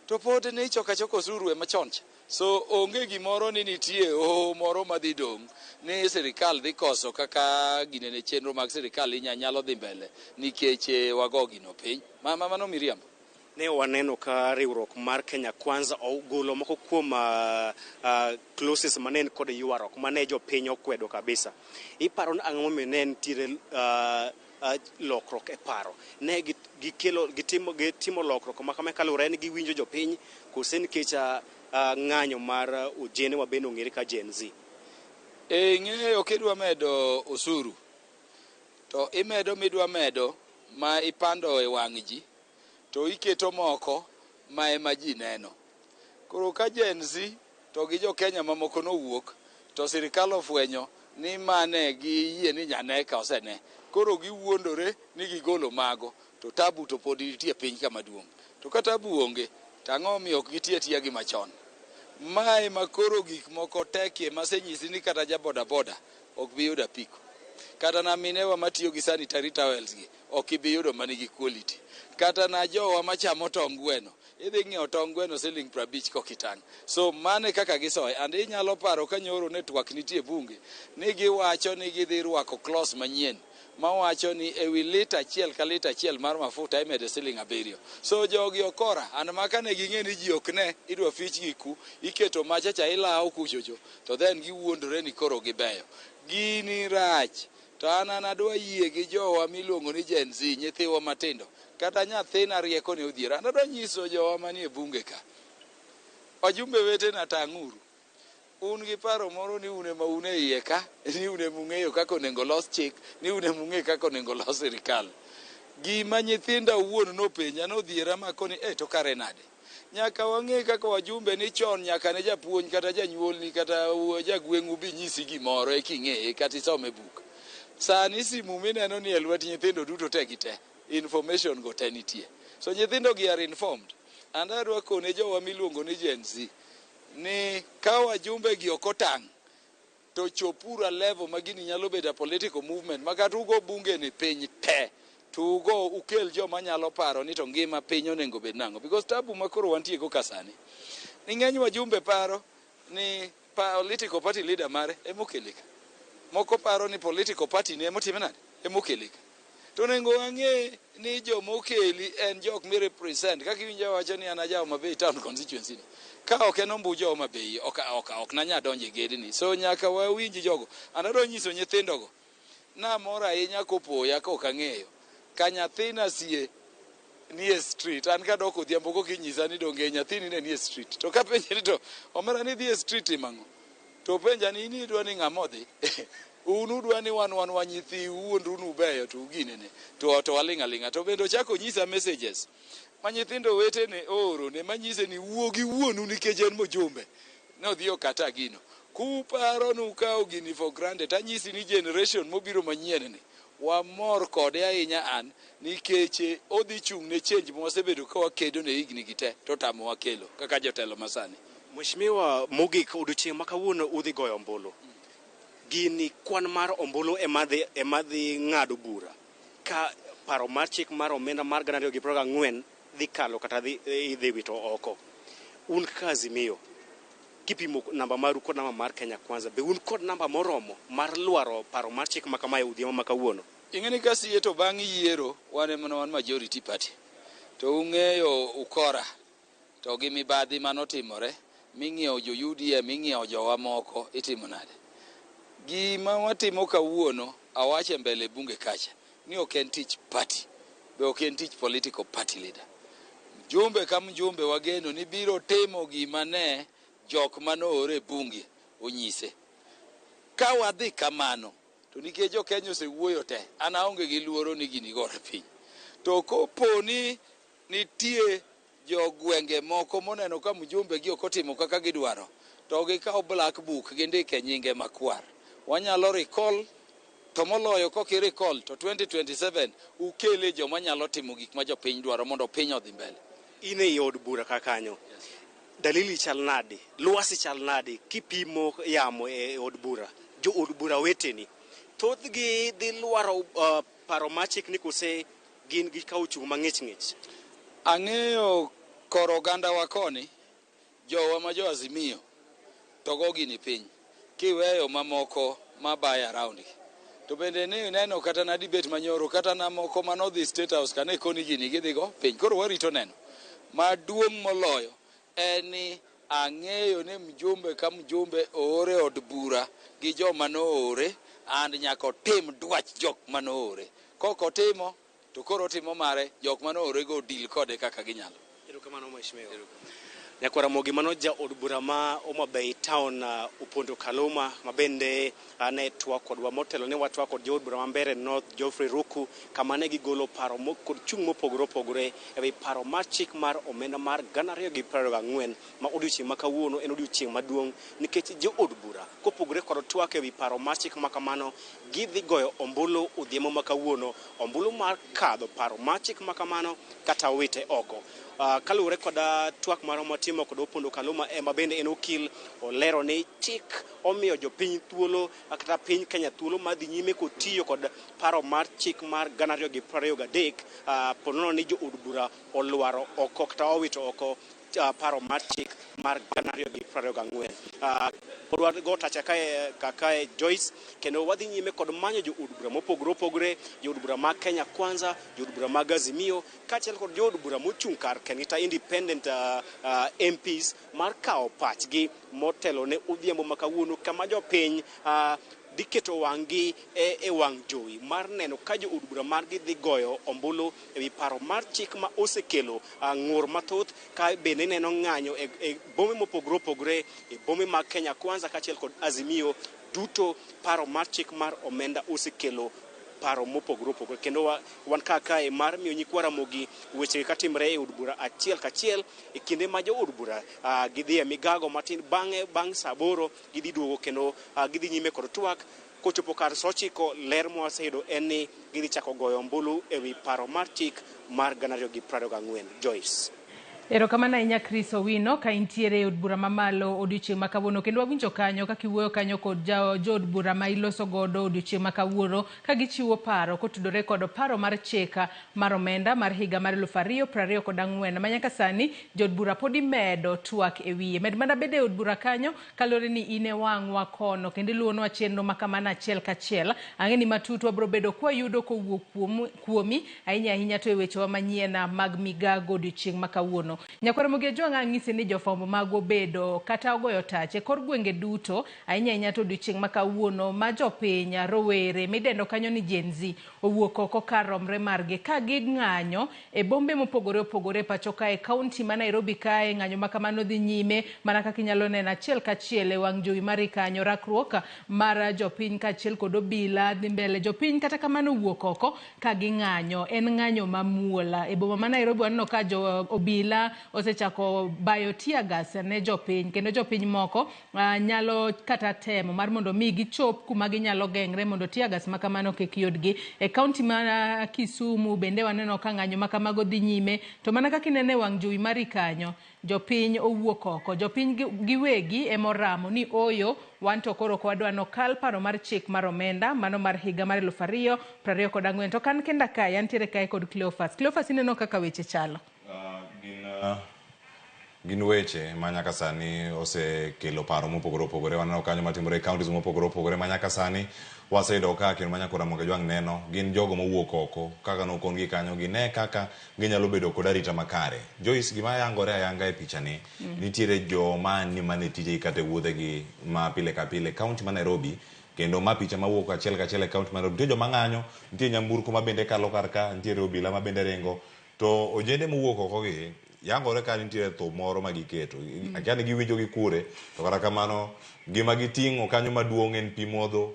To pod ne ichoko achoka osuru ema chon cha. So onge gimoro ni nitie hoho moro madhi dong' ni sirikal dhi koso kaka ginene chenro mag sirikal nyalo dhi mbele nikech wago gino piny. Mano miriambo. Ne waneno ka riwruok mar Kenya Kwanza ogolo moko kuom clauses mane en kod ywaruok mane jopiny okwedo kabisa. Iparo ni ang'o momiyo ne nitiere lokruok e paro? Ne gitimo lokruok ma kama kaluwore ni giwinjo jopiny kose nikech ng'anyo mar ojende ma bende ong'ere ka Gen Z? Ing'eyo kidwa medo osuru to imedo midwa medo ma ipando e wang' ji to iketo moko ma ema ji neno. Koro ka Gen Z to gi jo Kenya mamoko nowuok to sirikal ofwenyo ni mane giyie ni nyaneka osene. Koro giwuondore ni gigolo mago to tabu to pod nitie piny kama duong'. To ka tabu onge to ang'o omiyo ok gitiyo atiya gi machon? Mae ma koro gik moko tekie masenyisi ni kata ja boda boda ok bi yudo apiko. Kata na minewa matiyo gi sanitary towels gi ok ibi yudo manigi quality. Kata na jowa machamo tong gweno, idhi ng'iewo tong gweno siling 50 kokitang'. So mane kaka gisoye. And inyalo paro ka nyoro ne twak nitie bunge ni giwacho ni gidhi rwako clause manyien mawacho ni ewi lita achiel ka lita achiel mar mafuta imede siling 7. So jogi okora, an ma kane ging'e ni ji ok ne, idwa fichgi ku, iketo macha cha ilawo kuchocho, to then giwuondore ni koro gibeyo. Gini rach. To an adwa yie gi jowa miluongo ni Gen Z, nyithiwa matindo. Kata nyathina rieko ne odhier. An adwa nyiso jowa manie bunge ka. Wajumbe wetena tang'uru. Un gi paro moro ni un ema un e iye ka, ni un ema ung'eyo kaka onego los chik, ni un ema ung'eyo kaka onego los sirikal. Gima nyithinda owuon nopenja nodhiera makoni, to kare nade? Nyaka wang'e kaka wajumbe ni chon nyaka ne japuonj kata janyuolni kata jagweng'u bi nyisi gimoro eka ing'eye kata isome buk. Sani simu mineno ni e lwet nyithindo duto te gi te, information go te nitie. So nyithindo gi are informed. And adwa kone jowa miluongo ni Gen Z ni ka wajumbe gi ok otang' to chopuru a level ma gini nyalo bedo a political movement ma kata ugo bunge ni piny te to ugo ukel joma nyalo paro ni to ngima piny onego bed nang'o. Because tabu ma koro wantie go ka sani ni ng'eny wajumbe paro ni political party leader mare ema okele ka. Moko paro ni political party ni emotime nade? Emokele ka. To onego wang'e ni jomokeli en jok mi represent. Kaka iwinjo wacho ni an aja Homa Bay town constituency ni. Ka ok en ombu jo Homa Bay, ok nanya donjo e gedni. So nyaka wawinj jogo. An adwa nyiso nyithindogo. Namor ahinya kopoya kok ang'eyo. Ka nyathina sie nie street, an kadok odhiambo kokinyisa ni donge nyathini ne nie street. To kapenje ni to omera ni dhi e street timo ang'o? To penja ni in idwa ni ng'ama odhi? Un udwa ni wan wan nyithiu, wuondu nubeyo to uginene. To waling' aling'a. To bende ochako onyisa messages ma nyithindo wetene oorone manyise ni wuo gi wuonu nikech en mjumbe. Nodhi okata gino. Kuparo nukawo gini for granted, anyisi ni generation mobiro manyien ni wamor kode ahinya an nikech odhi chung' ne change mwasebedo ka wakedo ne higni gi te to tamowa kelo kaka jotelo masani. Mheshimiwa, mogik odiochieng' ma kawuono udhi goyo ombulu. Gini kwan mar ombulu ema dhi ng'ado bura ka paro mar chik mar omenda mar 2024 dhi kalo kata idhi wito oko. Un kaka Azimio, kipimo namba maru kod namba mar Kenya Kwanza, be un kod namba moromo mar lwaro paro mar chik ma kamae odhiambo ma kawuono? Ing'e ni ka siye to bang' yiero wan ema wan majority party. To ung'eyo ukora to gi mibadhi manotimore ming'iewo jo UDM, ming'iewo jowa moko, itimo nade? Gima watimo kawuono, awacho e mbele bunge kacha, ni ok en tich party, be ok en tich political party leader. Mjumbe ka mjumbe wageno ni biro timo gima ne jok manoore e bunge onyise. Ka wadhi kamano, to nikech jo Kenya osewuoyo te, an aonge gi luoro ni gini gore piny. To kopo ni nitie jogwenge moko moneno ka mjumbe gi ok otimo kaka gidwaro, to gikaw black book gindike nyinge makwar. Wanyalo recall, to moloyo kok i recall to 2027 ukele joma nyalo timo gik ma jopiny dwaro mondo piny odhi mbele. In ei od bura ka kanyo, dalili chal nade, lwasi chal nade kipimo yamo e od bura? Jo od bura weteni, thothgi dhi lwaro paro mar chik ni kose gin gikawo chung' mang'ich ng'ich? Ang'eyo kor oganda wa koni, jowa ma jo Azimio to go gini piny, kiweyo mamoko mabayo around gi. To bende ni neno kata na debate manyoro kata na moko manodhi State House kane koni gini gidhi go piny. Koro warito neno. Maduong' moloyo en ni ang'eyo ni mjumbe ka mjumbe oore od bura gi joma noore and nyaka otim dwach jok manoore. Kok otimo to koro otimo mare, jok manoore go deal kode kaka ginyalo. Erokamano mheshimiwa. Nyakwara Ramogi, mano ja od bura ma Homa Bay Town, Opondo Kaluma, ma bende ne twak kodwa motelo ne watwak kod jaod bura ma Mbeere North Geoffrey Ruku, kama ne gigolo paro kod chung' mopogore opogore ewi paro mar chik mar omenda mar 2024 ma odiochieng' ma kawuono en odiochieng' maduong' nikech jood bura kopogore kod twak ewi paro mar chik ma kamano, gidhi goyo ombulu odhiambo ma kawuono, ombulu mar kadho paro mar chik ma kamano kata wite oko. Kaluwore kod twak marwa matimo kod Opondo Kaluma ema bende en okil, olero ni chik omiyo jopiny thuolo kata piny Kenya thuolo mar dhi nyime kotiyo kod paro mar chik mar 2023 ponono ni jood bura olwaro oko kata owito oko paro mar chik mar 2024. Pod wago tacha kae Joyce, kendo wadhi nyime kod manyo jood bura mopogore opogore, jood bura mag Kenya Kwanza, jood bura mag Azimio, kaachiel kod jood bura mochung' kar kendgi ta independent MPs mar kawo pachgi motelo ne odhiambo ma kawuono kama jopiny dhi keto wang'gi e wang' jowi mar neno ka jood bura margi dhi goyo ombulu ewi paro mar chik ma osekelo ng'ur mathoth, ka bende ineno ng'anyo e bombe mopogore opogore, e bombe mag Kenya Kwanza kaachiel kod Azimio duto. Paro mar chik mar omenda osekelo paro mopogore opogore, kendo wan ka kae mar miyo nyikwa Ramogi weche katimre e od bura achiel kachiel e kinde ma jood bura gidhi e migago matin, bang'e bang' saa 8 gidhi duogo kendo gidhi nyime kod twak. Kochopo kar saa 9, ler mwaseyudo en ni gidhi chako goyo ombulu ewi paro mar chik mar 2024. Joyce. Erokamano ahinya Chris Owino ka intiere e od bura mamalo odiochieng' ma kawuono kendo wawinjo kanyo kaka iwuoyo kanyo kod jood bura ma iloso godo odiochieng' ma kawuono ka gichiwo paro kotudore kod paro mar chik mar omenda mar higa mar 2024 ma nyaka sani jood bura pod imedo twak e wiye. Med mana bedo e od bura kanyo kaluwore ni in e wang'wa kono kendo iluwonwa chenro ma kamano achiel kachiel. Ang'e ni matut wabiro bedo kwayudo kowuok kuomi ahinya ahinya to e wechewa manyien mag migago odiochieng' ma kawuono. Nyakwar Ramogi Ajwang' ang'isi ni jofwambo magwa obedo kata ogoyo tach e kor gwenge duto ahinya ahinya to odiochieng' ma kawuono ma jopiny rowere midendo kanyo ni Gen Z owuok oko kar romre margi ka ging'anyo e bombe mopogore opogore e pacho kae kaunti ma Nairobi kae ng'anyo ma kamano dhi nyime mana kaka inyalo neno achiel kachiel e wang' jowi mari kanyo rakruok mar jopiny kaachiel kod obila dhi mbele jopiny kata kamano owuok oko ka ging'anyo en ng'anyo mamuol e boma ma Nairobi waneno ka jo obila osechako bayo tear gas ne jopiny kendo jopiny moko nyalo kata temo mar mondo mi gichop kuma ginyalo geng're mondo tear gas ma kamano kik yudgi. E kaunti ma Kisumu bende waneno ka ng'anyo ma kamago dhi nyime to mana kaka ineno e wang' jowi mari kanyo jopiny owuok oko jopiny giwegi emoramo ni oyo wan to koro ok wadwa nokal paro mar chik mar omenda mano mar higa mar 2024 to kan kenda kae antiere kae kod Cleophas. Cleophas ineno kaka weche chalo. Gin weche ma nyaka sani osekelo paro mopogore opogore. Waneno kanyo matimore e counties mopogore opogore ma nyaka sani waseyudo ka kendo ma nyaka Ramogi Ajwang' neno gin jogo mowuok oko kaka nokon gi kanyo gine kaka ginyalo bedo kod arita makare. Joyce, gima yangore ayanga e pichani nitiere joma ni mana e tijegi kata e wuodhegi ma pile ka pile kaunti ma Nairobi kendo ma picha mawuok achiel kachiel e kaunti ma Nairobi. Nitie joma ng'anyo, nitie nyamburko ma bende kalo kar ka, nitiere obila ma bende ringo to ojende mowuok oko gi yangore ka nitiere thum moro ma giketo. Akia ni giwinjo gi kure to kata kamano gima giting'o kanyo maduong' en pi modho,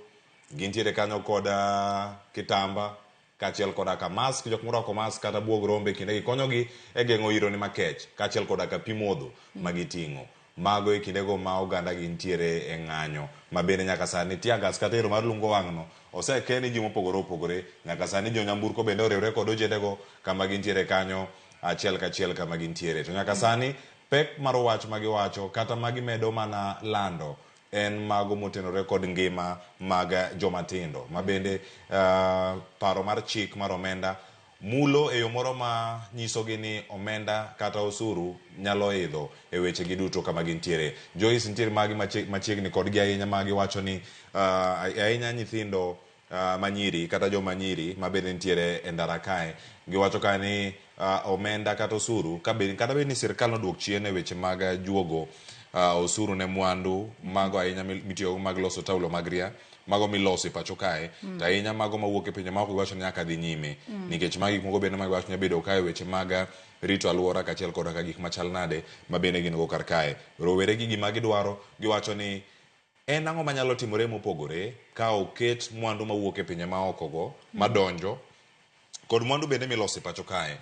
gintiere kanyo koda kitamba kaachiel koda ka mask, jok morwako mask kata buog rombe kindegi konyogi e geng'o ironi makech kaachiel koda ka pi modho ma giting'o. Mago e kindego ma oganda gi nitiere e ng'anyo ma bende nyaka sani tear gas kata ero mar lungo wang'no oseke ni ji mopogore opogore. Nyaka sani jo nyamburko bende oriwre kod ojendego kama gintiere kanyo achiel kachiel kama gintiere. To nyaka sani pek mar wach ma giwacho kata ma gimedo mana lando en mago motenore kod ngima mag joma tindo ma bende paro mar chik mar omenda mulo e yo moro ma nyisogi ni omenda kata osuru nyalo idho e weche gi duto kama gintiere. Joyce, nitiere magi machiegni kodgi ahinya ma giwacho ni ahinya nyithindo manyiri kata joma nyiri ma bende nitiere e ndara kae giwacho kae ni omenda kata osuru kata bed ni sirikal noduok chien e weche mag juogo osuru ne mwandu mago ahinya mitiyogo mag loso taulo mag ria mago miloso e pacho kae to ahinya mago mawuok e pinje maoko giwacho ni nyaka dhi nyime nikech magi gik moko bende ma giwacho ni bedo kae weche mag rito alwora kaachiel koda ka gik machal nade ma bende gin go kar kae. Rowere gi gima gidwaro giwacho ni en ang'o manyalo timore mopogore ka oket mwandu mawuok e pinje maoko go madonjo kod mwandu bende miloso e pacho kae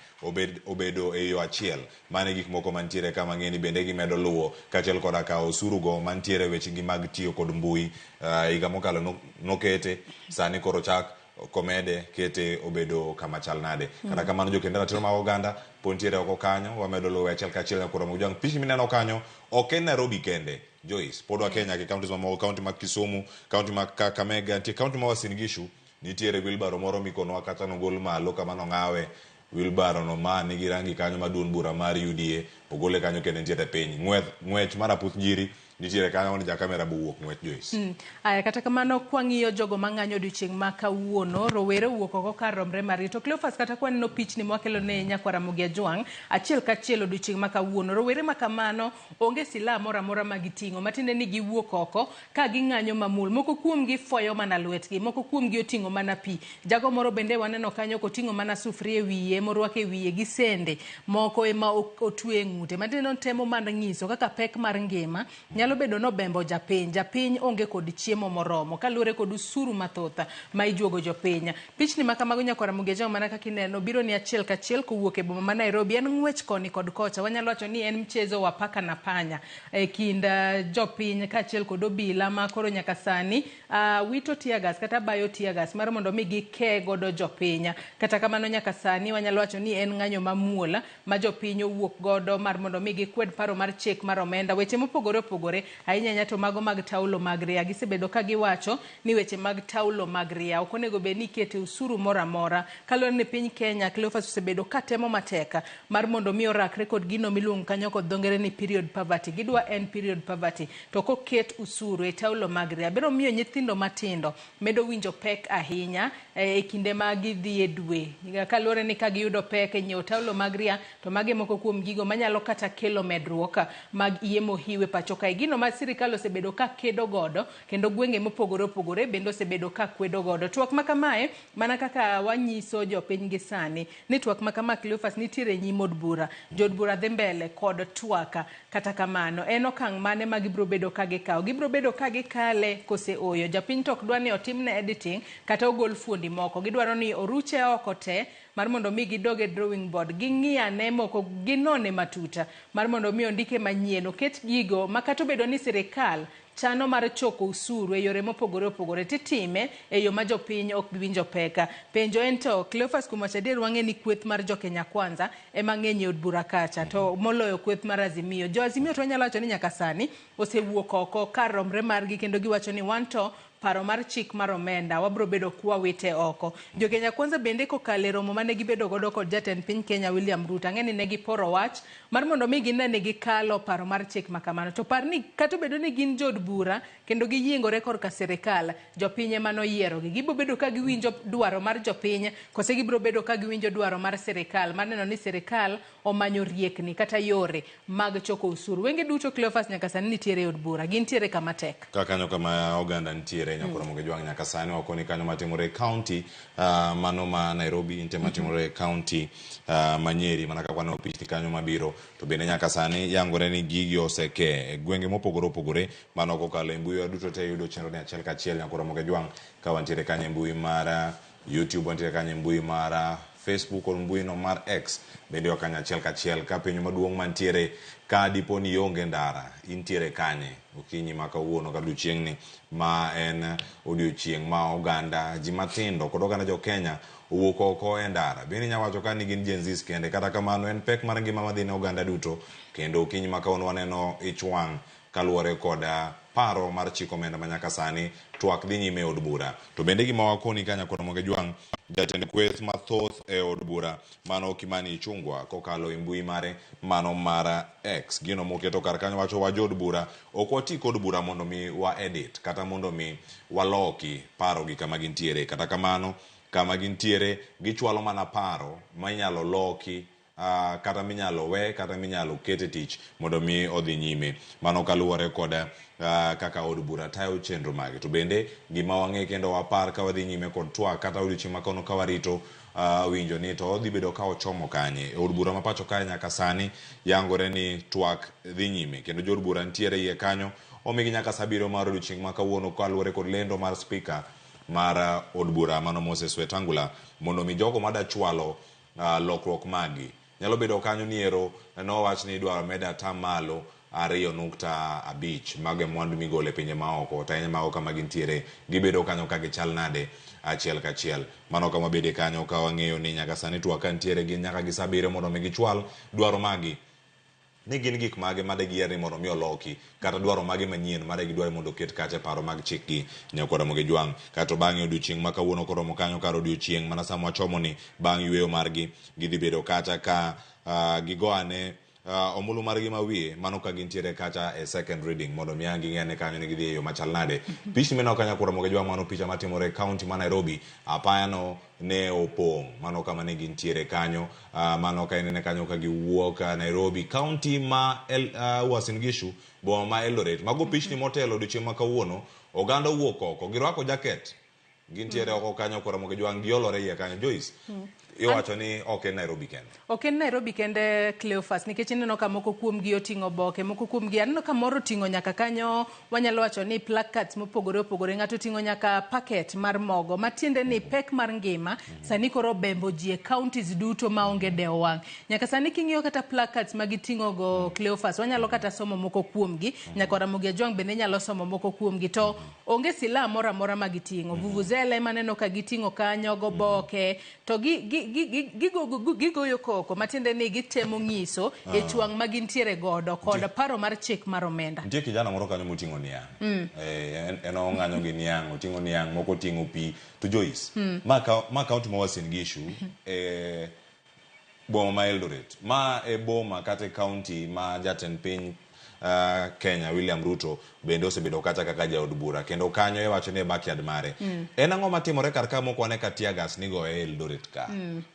obedo e yo achiel. Mano e gik moko mantiere ka mang'e ni bende gimedo luwo kaachiel koda ka osuru go mantiere weche gi mag tiyo kod mbui. Higa mokalo nokete, sani koro chak komede kete obedo kama chal nade. Kata kamano jokend ratiro mag oganda pod nitiere oko kanyo, wamedo luwe achiel kachiel nyaka Ramogi Ajwang'. Pichni mineno kanyo ok en Nairobi kende, Joyce, pod wa Kenya gi counties mamoko, county mag Kisumu, county mag Kakamega, nitie county ma Uasin Gishu, nitiere wheelbarrow moro mikonwa kata nogol malo kama nong'awe wheelbarrow no ma nigi rangi kanyo ma duond bura mar UDA ogole kanyo kendo nitiere piny. Ng'wech mar aputh njiri nitiere kanyo ni jakamera bowuok ng'wech Joyce. Aya, kata kamano kwang'iyo jogo mang'anyo odiochieng' ma kawuono, rowere owuok oko kar romre margi. To Cleophas, kata kwaneno pichni mwakelo ne nyakwar Ramogi Ajwang', achiel kachiel odiochieng' ma kawuono, rowere ma kamano onge silaha moro amora ma giting'o, matiende ni giwuok oko ka ging'anyo mamuol. Moko kuomgi foyo mana lwetgi, moko kuomgi oting'o mana pi. Jago moro bende waneno kanyo koting'o mana sufuria e wiye, morwako e wiye gi sende, moko ema otwe e ng'ute. Matiende ni otemo mana nyiso kaka pek mar ngima nyalo bedo nobembo japiny. Japiny onge kod chiemo moromo kaluwore kod usuru mathoth ma ijuogo jopiny. Pichni ma kamago nyakwar Ramogi Ajwang' mana kaka ineno biro ni achiel kachiel kowuok e boma ma Nairobi. En ng'wech koni kod kocha. Wanyalo wacho ni en mchezo wa paka na panya e kind jopiny kaachiel kod obila ma koro nyaka sani wito tear gas kata bayo tear gas mar mondo mi gike godo jopiny. Kata kamano nyaka sani wanyalo wacho ni en ng'anyo mamuol ma jopiny owuok godo mar mondo mi gikwed paro mar chik mar omenda. Weche mopogore opogore ahinya ahinya to mago mag taulo mag ria. Gisebedo ka giwacho ni weche mag taulo mag ria ok onego bed ni ikete usuru moro amora. Kaluwore ni piny Kenya Cleophas osebedo ka temo matek mar mondo mi orakre kod gino miluongo kanyo kod dho ngere ni period poverty. Gidwa end period poverty. To koket usuru e taulo mag ria biro miyo nyithindo matindo medo winjo pek ahinya e kinde ma gidhi e dwe. Kaluwore ni ka giyudo pek e nyiewo taulo mag ria to magi moko kuom gigo manyalo kata kelo medruok mag iye mohiu e pacho kae. Gino ma sirikal osebedo ka kedo godo kendo gwenge mopogore opogore bende osebedo ka kwedo godo. Twak ma kamae mana kaka wanyiso jopiny gi sani ni twak ma kama Cleophas nitiere e nyim od bura. Jood bura dhi mbele kod twak. Kata kamano en okang' mane ma gibiro bedo ka gikawo? Gibiro bedo ka gikale kose oyo? Japiny to ok dwa ni otimne editing kata ogol fuondi moko. Gidwaro ni oruche oko te mar mondo mi gidog e drawing board ging'i ane moko ginone matut mar mondo mi ondike manyien oket gigo ma kata obedo ni sirikal chano mar choko usuru e yore mopogore opogore titime e yo ma jopiny ok bi winjo pek. Penjo en to Cleophas kuom wacho adier wang'e ni kweth mar jo Kenya Kwanza ema ng'eny e od bura kacha to moloyo kweth mar Azimio. Jo Azimio to wanyalo wacho ni nyaka sani osewuok oko kar romre margi kendo giwacho ni wan to paro mar chik mar omenda wabro bedo kwawite oko. Jo Kenya Kwanza bende kokalo e romo mane gibedo godo kod jatend piny Kenya William Ruto ang'e ni ne giporo wach mar mondo mi gine ni gikalo paro mar chik ma kamano. To par ni kata obedo ni gin jood bura kendo giyiengore korka sirikal, jopiny ema noyierogi. Gibiro bedo ka giwinjo dwaro mar jopiny kose gibiro bedo ka giwinjo dwaro mar sirikal mar neno ni sirikal omanyo riekni kata yore mag choko usuru. Wenge duto Cleophas nyaka sani nitiere e od bura, gintiere kama tek. Ka kanyo kama oganda nitiere nyakwar Ramogi Ajwang' nyaka sani wakoni kanyo matimore e county mano ma Nairobi nitie matimore e county ma Nyeri mana kaka waneno pichni kanyo mabiro to bende nyaka sani yangore ni gigi oseke e gwenge mopogore opogore mano kokalo e mbui duto te yudo chenro ni achiel kachiel nyakwar Ramogi Ajwang' ka wantiere kanyo e mbui mar YouTube wantiere kanyo e mbui mar Facebook kod mbui no mar X bende wakanyo achiel kachiel ka penjo maduong' mantiere ka dipo ni ionge ndara intiere kanye okinyi ma kawuono kata odiochieng'ni ma en odiochieng' ma oganda ji matindo kod oganda jo Kenya owuok oko e ndara. Bende inyalo wacho ka ni gin Gen Zs kende kata kamano en pek mar ngima madhi ne oganda duto kendo okinyi ma kawuono waneno ich wang' kaluwore kod paro mar chik omenda ma nyaka sani twak dhi nyime e od bura. To bende gima wakoni ka nyakwar Ramogi Ajwang' jatend kweth mathoth e od bura mano Kimani Ichung'wa kokalo e mbui mare mano mar X. Gino moketo kar kanyo wacho wa jood bura ok wati kod bura mondo mi wa edit kata mondo mi waloki paro gi kama gintiere. Kata kamano kama gintiere gichwalo mana paro ma inyalo loki kata minyalo we kata minyalo ket e tich mondo mi odhi nyime. Mano kaluwore kod kaka od bura tayo chenro mage. To bende gima wang'e kendo wapar ka wadhi nyime kod twak kata odiochieng' ma kono ka warito winjo ni to odhi bedo ka ochomo kanye. E od bura ma pacho kae nyaka sani yangore ni twak dhi nyime kendo jood bura nitiere iye kanyo omigi nyaka saa abiriyo mar odiochieng' ma kawuono kaluwore kod lendo mar spika mar od bura mano Moses Wetangula mondo mi jogo mada chwalo lokruok magi. Nyalo bedo kanyo ni ero nowach ni idwaro med atamalo 2.5 mago e mwandu migolo e pinje maoko to ahinya mago kama gintiere gibedo kanyo ka gichal nade achiel kachiel. Mano kama wabede kanyo ka wang'eyo ni nyaka sani twak ka nitiere gin nyaka gi saa abiriyo mondo mi gichwal dwaro magi ni gin gik mage made giyier ni mondo mi oloki kata dwaro mage manyien made gidwar mondo oket kacha e paro mag chikgi nyakwar Ramogi Ajwang'. Kato bang'e odiochieng' ma kawuono koromo kanyo kar odiochieng' mana sama wachomo ni bang' yweyo margi gidhi bedo kacha ka gigo ane ombulu margi ma wiye mano ka gintiere kacha e second reading mondo mi ang' ging'e kanyo ni gidhi e yo machal nade. Pichni mineno kanyo nyakwar Ramogi Ajwang' mano picha matimore e county ma Nairobi apaya no ne opong' mano kama ne gintiere kanyo mano ka inene kanyo ka giwuok Nairobi county ma Uasin Gishu boma ma Eldoret. Mago pichni motelo odiochieng' ma kawuono oganda owuok oko girwako jaket gintiere oko kanyo koro Ramogi Ajwang' giolore iye kanyo. Joyce, Iwacho ni ok en Nairobi kende. Ok en Nairobi kende Cleophas, nikech ineno ka moko kuomgi oting'o oboke, moko kuomgi aneno ka moro oting'o nyaka kanyo, wanyalo wacho ni placards mopogore opogore, ng'ato oting'o nyaka packet mar mogo, matiende ni pek mar ngima sani koro obembo ji e counties duto maonge dewo wang'. Nyaka sani king'iyo kata placards ma giting'o go Cleophas, wanyalo kata somo moko kuomgi, nyaka Ramogi Ajwang' bende nyalo somo moko kuomgi, to onge silaha moro amora ma giting'o. Vuvuzela ema aneno ka giting'o kanyo goboke, to gigoyo koko matiende ni gitemo nyiso e chwang' ma gintiere godo kod paro mar chik mar omenda. Nitie kijana moro kanyo moting'o niang'. En ong'anyo gi niang', oting'o niang', moko oting'o pi. To Joyce, ma kaunti ma Uasin Gishu, boma ma Eldoret. Ma e boma kata e kaunti ma jatend piny Kenya William Ruto bende osebedo kacha kaka jaod bura kendo kanyo iwacho ni e backyard mare. En ang'o matimore kar ka mok wane ka tear gas nigoyo e Eldoret ka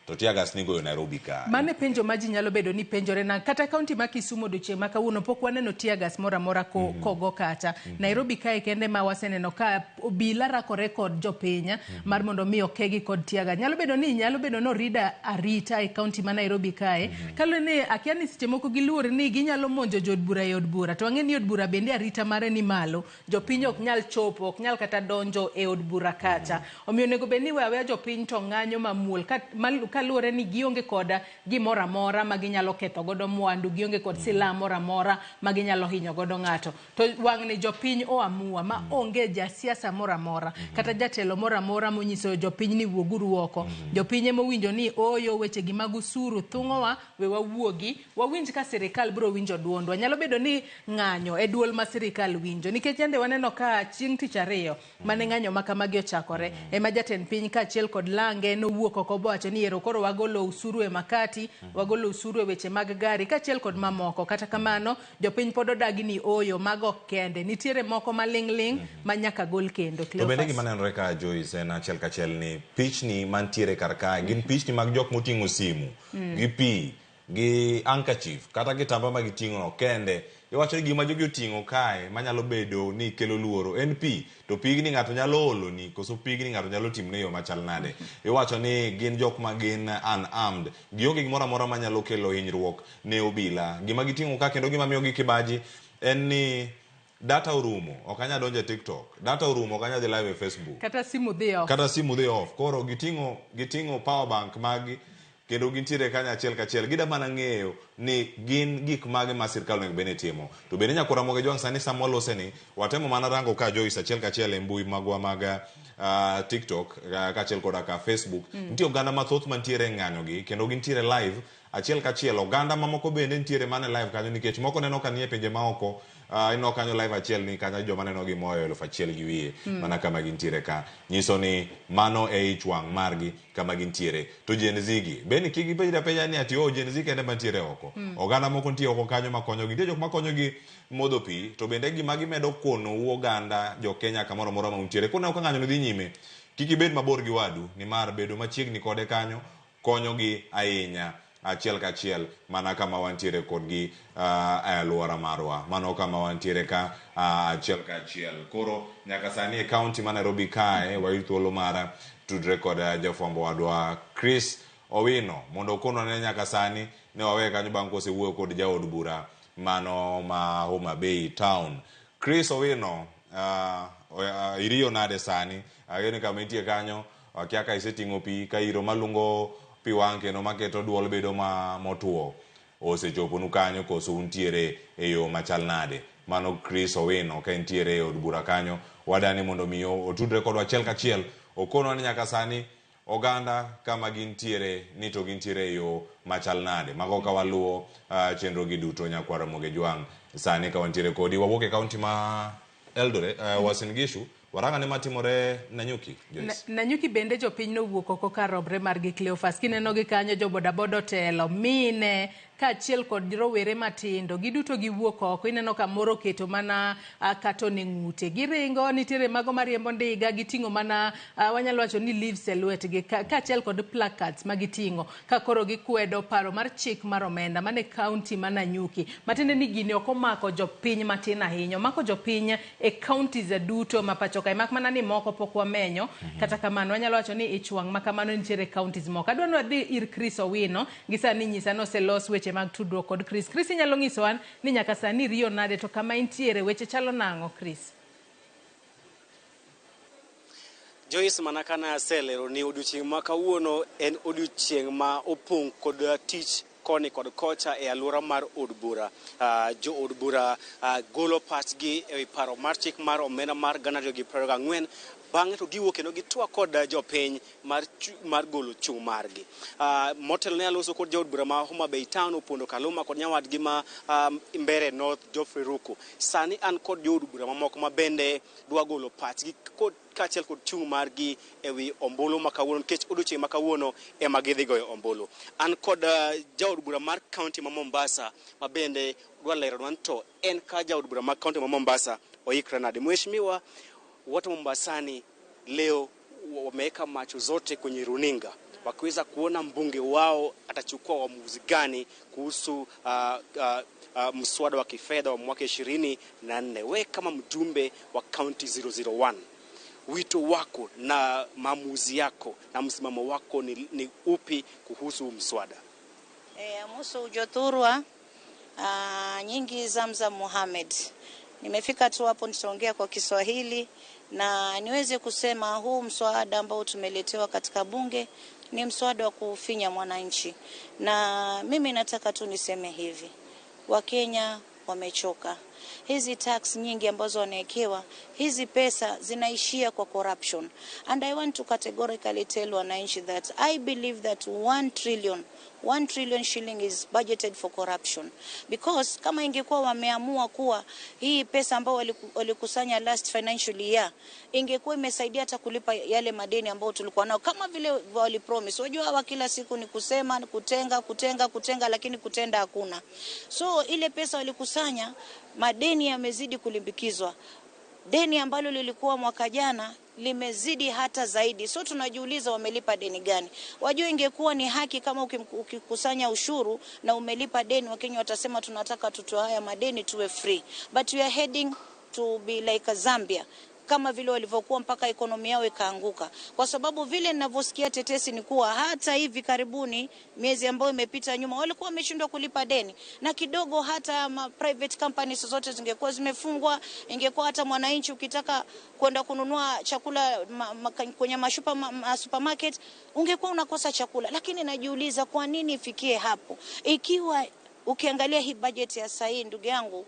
to tear gas nigoyo Nairobi ka? Mano e penjo ma ji nyalo bedo ni penjore na kata kaunti ma Kisumu odiochieng' ma kawuono pok waneno tear gas moro amora kogo kacha. Nairobi kae kende ma waseneno ka obila rakore kod jopiny mar mondo mi okegi kod tear gas. Nyalo bedo ni orida arita e kaunti ma Nairobi kae. Kaluwore ni akia ni seche moko giluor ni ginyalo monjo jood bura e od bura. To wang'e ni od bura bende arita mare ni malo. Jopiny ok nyal chopo, ok nyal kata donjo e od bura kacha. Omiyo onego bed ni weyo aweya jopiny to ng'anyo mamuol kaluwore ni gionge kod gimoro amora ma ginyalo ketho godo mwandu, gionge kod silaha moro amora ma ginyalo hinyo godo ng'ato. To wang'ni jopiny oamua ma onge jasiasa moro amora kata jatelo moro amora monyiso jopiny ni wuoguru oko. Jopiny ema owinjo ni ooyo weche gi mag osuru thung'owa, we wawuogi, wawinj ka sirikal biro winjo duondwa. Nyalo bedo ni ng'anyo e duol ma sirikal winjo nikech yande waneno ka chieng' tich ariyo mane ng'anyo ma kamagi ochakore ema jatend piny kaachiel kod lange nowuok oko bowacho ni ero koro wagolo usuru e makati, wagolo usuru e weche mag gari kaachiel kod mamoko. Kata kamano jopiny pod odagi ni ooyo mago ok kende, nitiere moko maling' ling' ma nyaka gol kendo. To bende gima nenore ka Joyce en achiel kachiel ni pichni mantiere kar kae gin pichni mag jok moting'o simu gi pi gi handkerchief kata kitamba ma giting'o kende. Iwacho ni gima jogi oting'o kae manyalo bedo ni kelo luoro en pi, to pigni ng'ato nyalo oloni koso pigni ng'ato nyalo timne e yo machal nade. Iwacho ni gin jok ma gin unarmed, gionge gimoro amora manyalo kelo hinyruok ne obila. Gima giting'o ka kendo gima miyogi kibaji en ni data orumo, ok anyal donjo e TikTok, data orumo, ok anyal dhi live e Facebook, kata simu dhi off. Kata simu dhi off. Koro giting'o power bank magi kendo gintiere kanyo achiel kachiel. Gida mana ng'eyo ni gin gik mage ma sirkal onego bed ni timo. To bende nyaka Ramogi Ajwang' sani sama walose ni watemo mana rango ka Joyce achiel kachiel e mbui magwa mag TikTok kaachiel koda ka Facebook. Nitie oganda mathoth mantiere e ng'anyo gi kendo gintiere live achiel kachiel. Oganda mamoko bende nitiere mana e live kanyo nikech moko neno ka nie pinje maoko. Ineno kanyo live achiel ni kanyo joma neno gi moyo 1000 200 mana kama gintiere ka. Nyiso ni mano e ich wang' margi kama gintiere. To Gen Z gi bende kik gipenjre apenja ni ati oh Gen Z kende mantiere oko. Oganda moko nitie oko kanyo makonyogi. Nitie jok makonyogi modho pi to bende gima gimedo konou oganda jo Kenya kamoro amora ma untiere. Kuneno ka ng'anyo ni dhi nyime, kik ibed mabor gi wadu nimar bedo machiegni kode kanyo konyogi ahinya achiel kachiel mana kama wantiere kodgi e alwora marwa. Mano kama wantiere ka achiel kachiel. Koro nyaka sani e kaunti ma Nairobi kae wayud thuolo mar tudre kod jafwambo wadwa Chris Owino mondo okonwa ne nyaka sani ne wawe kanyo bang' kosewuoyo kod jaod bura mano ma Homa Bay town. Chris Owino, iriyo nade sani? Ageno ni kama intie kanyo akia ka iseting'o pi ka iro malungo pi wang' kendo maketo duol bedo ma motuo osechoponu kanyo koso untiere e yo machal nade? Mano Chris Owino ka entiere e od bura kanyo wadani mondo mi otudre kodwa achiel kachiel okonwa ni nyaka sani oganda kama gintiere ni to gintiere e yo machal nade. Mago ka waluwo chenro gi duto nyakwar Ramogi Ajwang' sani ka wantiere kodi wawuok e kaunti ma Eldoret, Uasin Gishu waranga ne matimore Nanyuki, Joyce. Nanyuki bende jopiny nowuok oko kar romre margi Cleophas. Kineno gi kanyo jo bodaboda otelo, mine kaachiel kod rowere matindo. Giduto giwuok oko, ineno ka moro oketo mana katon e ng'ute. Giringo, nitiere mago mariembo ndiga, giting'o mana wanyalo wacho ni leaves e lwetgi kaachiel kod placards ma giting'o ka koro gikwedo paro mar chik mar omenda mane kaunti ma Nanyuki. Matiende ni gini ok omako jopiny matin ahinya, omako jopiny e counties duto ma pacho kae, mak mana ni moko pok wamenyo. Kata kamano wanyalo wacho ni ich wang' ma kamano nitiere e counties moko. Adwa ni wadhi ir Chris Owino gi sani nyisa ni oselos weche mag tudruok kod Chris. Chris, inyalo nyisowa ni nyaka sani riyo nade to kama intiere weche chalo nang'o, Chris? Joyce, mana kana aselero ni odiochieng' ma kawuono en odiochieng' ma opong' kod tich koni kod kocha e alwora mar od bura. Jo od bura golo pachgi e wi paro mar chik mar omenda mar 2024. Bang'e to giwuok kendo gitwak kod jopiny mar golo chung' margi. Motelo ne aloso kod jaod bura ma Homa Bay Town Opondo Kaluma kod nyawadgi ma Mbeere North Geoffrey Ruku. Sani an kod jood bura mamoko ma bende dwa golo pachgi kod kaachiel kod chung' margi ewi ombulu ma kawuono, nikech odiochieng' ma kawuono ema gidhi goyo ombulu. An kod jaod bura mar kaunti ma Mombasa ma bende dwa leronwa ni to en ka jaod bura mar kaunti ma Mombasa oikre nade. Mheshimiwa, watu wa Mombasani leo wameweka macho zote kwenye runinga wakiweza kuona mbunge wao atachukua uamuzi gani kuhusu mswada wa kifedha wa mwaka 24. We kama mjumbe wa kaunti 001, wito wako na maamuzi yako na msimamo wako ni upi kuhusu mswada? Musu Jothurwa, nyingi Zamzam Mohamed. Nimefika tu hapo nitaongea kwa Kiswahili na niweze kusema huu mswada ambao tumeletewa katika bunge ni mswada wa kufinya mwananchi. Na mimi nataka tu niseme hivi, Wakenya wamechoka. Hizi tax nyingi ambazo wanawekewa, hizi pesa zinaishia kwa corruption. And I want to categorically tell wananchi that I believe that 1 trillion shilling is budgeted for corruption. Because kama ingekuwa wameamua kuwa hii pesa ambayo walikusanya last financial year ingekuwa imesaidia hata kulipa yale madeni ambayo tulikuwa nao kama vile walipromise. Wajua hawa kila siku ni kusema, kutenga, kutenga, kutenga, lakini kutenda hakuna. So ile pesa walikusanya, madeni yamezidi kulimbikizwa. Deni ambalo lilikuwa mwaka jana limezidi hata zaidi. So tunajiuliza wamelipa deni gani? Wajua ingekuwa ni haki kama ukikusanya ushuru na umelipa deni, Wakenya watasema tunataka tutoe haya madeni tuwe free. But we are heading to be like a Zambia, kama vile walivyokuwa mpaka ekonomi yao ikaanguka. Kwa sababu vile ninavyosikia tetesi ni kuwa hata hivi karibuni miezi ambayo imepita nyuma walikuwa wameshindwa kulipa deni, na kidogo hata private companies zote zingekuwa zimefungwa. Ingekuwa hata mwananchi ukitaka kwenda kununua chakula kwenye supermarket ungekuwa unakosa chakula. Lakini najiuliza kwa nini ifikie hapo? Ikiwa ukiangalia hii budget ya sasa hii, ndugu yangu,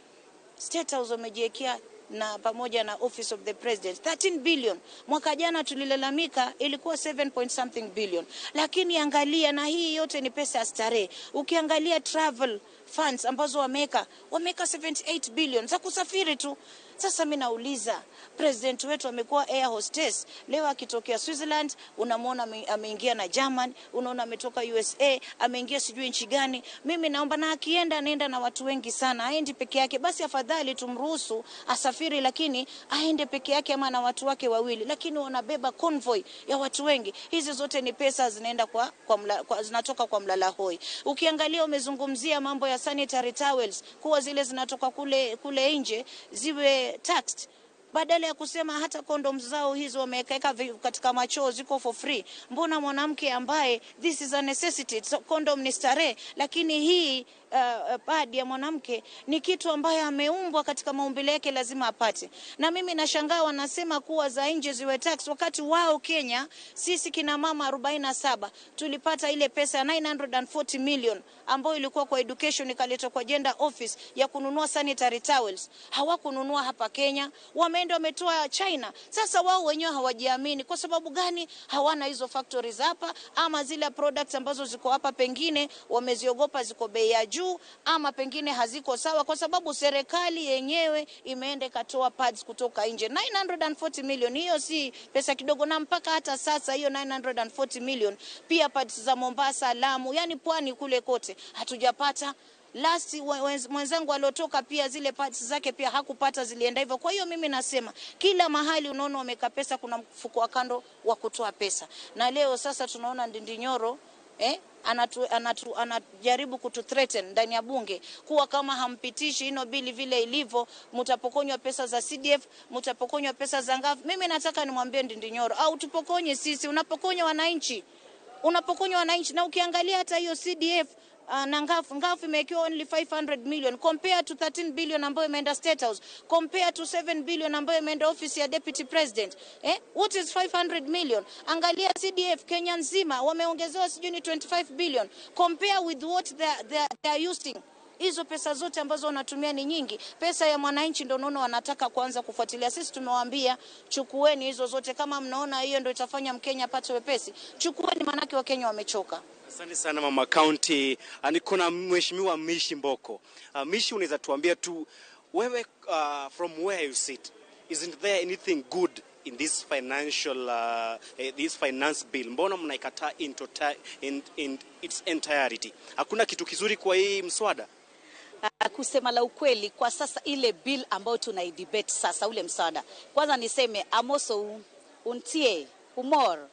State House wamejiwekea na pamoja na Office of the President 13 billion. Mwaka jana tulilalamika ilikuwa 7 point something billion. Lakini angalia, na hii yote ni pesa ya starehe. Ukiangalia travel funds ambazo wameka 78 billion za kusafiri tu. Sasa mimi nauliza, president wetu amekuwa air hostess, leo akitokea Switzerland unamuona ameingia na German, unaona ametoka USA, ameingia sijui nchi gani. Mimi naomba, na akienda anaenda na watu wengi sana, aendi peke yake. Basi afadhali tumruhusu asafiri, lakini aende peke yake ama na watu wake wawili, lakini wanabeba convoy ya watu wengi. Hizi zote ni pesa zinaenda zinatoka kwa mlala hoi. Ukiangalia umezungumzia mambo ya sanitary towels kuwa zile zinatoka kule nje ziwe taxed, badala ya kusema hata condoms zao hizo wameweka katika machoo ziko for free. Mbona mwanamke ambaye this is a necessity, so condom ni starehe, lakini hii pad ya mwanamke ni kitu ambaye ameumbwa katika maumbile yake lazima apate. Na mimi nashangaa wanasema kuwa za nje ziwe tax, wakati wao Kenya sisi kina mama 47 tulipata ile pesa ya 940 million ambayo ilikuwa kwa education ikaletwa kwa gender office ya kununua sanitary towels. Hawakununua hapa Kenya, wameenda wametoa China. Sasa wao wenyewe hawajiamini. Kwa sababu gani? Hawana hizo factories hapa, ama zile products ambazo ziko hapa pengine wameziogopa ziko bei ya juu. juu ama pengine haziko sawa, kwa sababu serikali yenyewe imeenda ikatoa pads kutoka nje 940 million. Hiyo si pesa kidogo, na mpaka hata sasa hiyo 940 million pia pads za Mombasa, Lamu, yani pwani kule kote hatujapata. Last mwenzangu aliotoka pia zile parts zake pia hakupata, zilienda hivyo. Kwa hiyo mimi nasema kila mahali unaona wameka pesa, kuna mfuko wa kando wa kutoa pesa. Na leo sasa tunaona Ndindi Nyoro anajaribu kutu threaten ndani ya bunge kuwa kama hampitishi ino bili vile ilivyo, mtapokonywa pesa za CDF, mtapokonywa pesa za ngavu. Mimi nataka nimwambie Ndindi Nyoro, au tupokonye sisi, unapokonya wananchi. Unapokonya wananchi. Na ukiangalia hata hiyo CDF na ngafu imewekewa only 500 million compare to 13 billion ambayo imeenda State House, compare to 7 billion ambayo imeenda office ya Deputy President. What is 500 million? Angalia CDF Kenya nzima wameongezewa sijui ni 25 billion, compare with what they are using. Hizo pesa zote ambazo wanatumia ni nyingi. Pesa ya mwananchi ndio unaona wanataka kuanza kufuatilia. Sisi tumewaambia chukueni hizo zote, kama mnaona hiyo ndio itafanya Mkenya apate wepesi, chukueni, manake wa Kenya wamechoka. Asante sana Mama County. Niko na Mheshimiwa Mishi Mboko. Mishi, unaweza tuambia tu wewe, from where you sit, isn't there anything good in this financial this finance bill? Mbona mnaikataa in its entirety? Hakuna kitu kizuri kwa hii mswada? Kusema la ukweli, kwa sasa ile bill ambayo tunaidebate sasa, ule mswada, kwanza niseme amoso untie umor,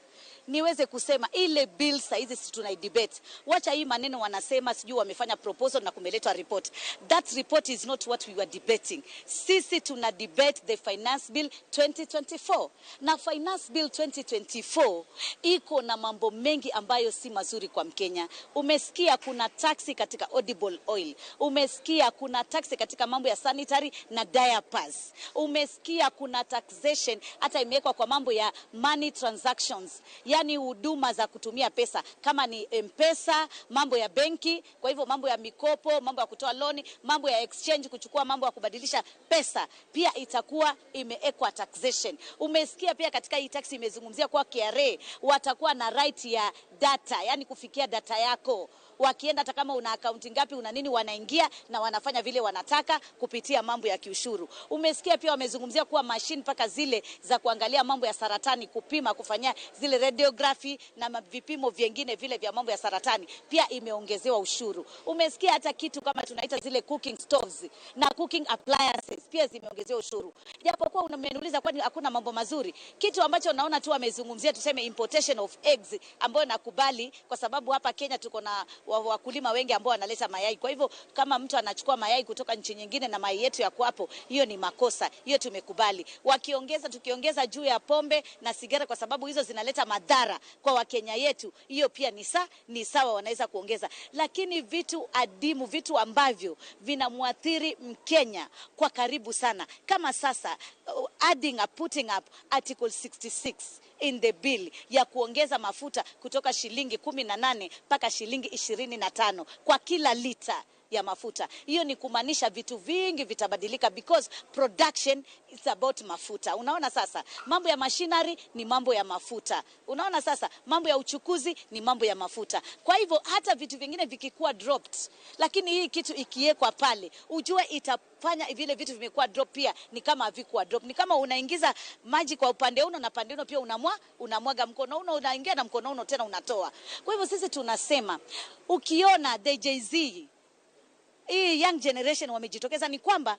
niweze kusema ile bill saa hizi si tunaidebate. Wacha hii maneno wanasema sijui wamefanya proposal na kumeletwa report. That report is not what we were debating. Sisi tuna debate the finance bill 2024. Na finance bill 2024 iko na mambo mengi ambayo si mazuri kwa Mkenya. Umesikia kuna taxi katika edible oil. Umesikia kuna taxi katika mambo ya sanitary na diapers. Umesikia kuna taxation hata imewekwa kwa mambo ya money transactions, yani huduma za kutumia pesa kama ni M-Pesa, mambo ya benki, kwa hivyo mambo ya mikopo, mambo ya kutoa loan, mambo ya exchange, kuchukua mambo ya kubadilisha pesa, pia itakuwa imewekwa taxation. Umesikia pia katika hii tax imezungumzia kwa KRA watakuwa na right ya data, yani kufikia data yako. Wakienda hata kama una account ngapi una nini, wanaingia na wanafanya vile wanataka kupitia mambo ya kiushuru. Umesikia pia wamezungumzia kuwa machine paka zile za kuangalia mambo ya saratani, kupima, kufanyia zile radiography na vipimo vingine vile vya mambo ya saratani, pia imeongezewa ushuru. Umesikia hata kitu kama tunaita zile cooking stoves na cooking appliances pia zimeongezewa ushuru. Japokuwa unameniuliza kwani hakuna mambo mazuri, kitu ambacho naona tu wamezungumzia tuseme importation of eggs, ambayo nakubali kwa sababu hapa Kenya tuko na wakulima wengi ambao wanaleta mayai. Kwa hivyo kama mtu anachukua mayai kutoka nchi nyingine na mayai yetu yako hapo, hiyo ni makosa, hiyo tumekubali. Wakiongeza, tukiongeza juu ya pombe na sigara kwa sababu hizo zinaleta madhara kwa Wakenya yetu, hiyo pia ni sawa, wanaweza kuongeza. Lakini vitu adimu, vitu ambavyo vinamwathiri Mkenya kwa karibu sana, kama sasa adding up, putting up article 66 in the bill ya kuongeza mafuta kutoka shilingi 18 mpaka shilingi 25 kwa kila lita ya mafuta. Hiyo ni kumaanisha vitu vingi vitabadilika because production is about mafuta. Unaona sasa mambo ya machinery ni mambo ya mafuta. Unaona sasa mambo ya uchukuzi ni mambo ya mafuta. Kwa hivyo hata vitu vingine vikikuwa dropped, lakini hii kitu ikiwekwa pale, ujue itafanya vile vitu vimekuwa drop pia ni kama havikuwa drop. Ni kama unaingiza maji kwa upande uno na pande uno pia unamwaga mkono uno, unaingia na mkono uno tena unatoa. Kwa hivyo sisi tunasema ukiona the Jay-Z, hii young generation wamejitokeza, ni kwamba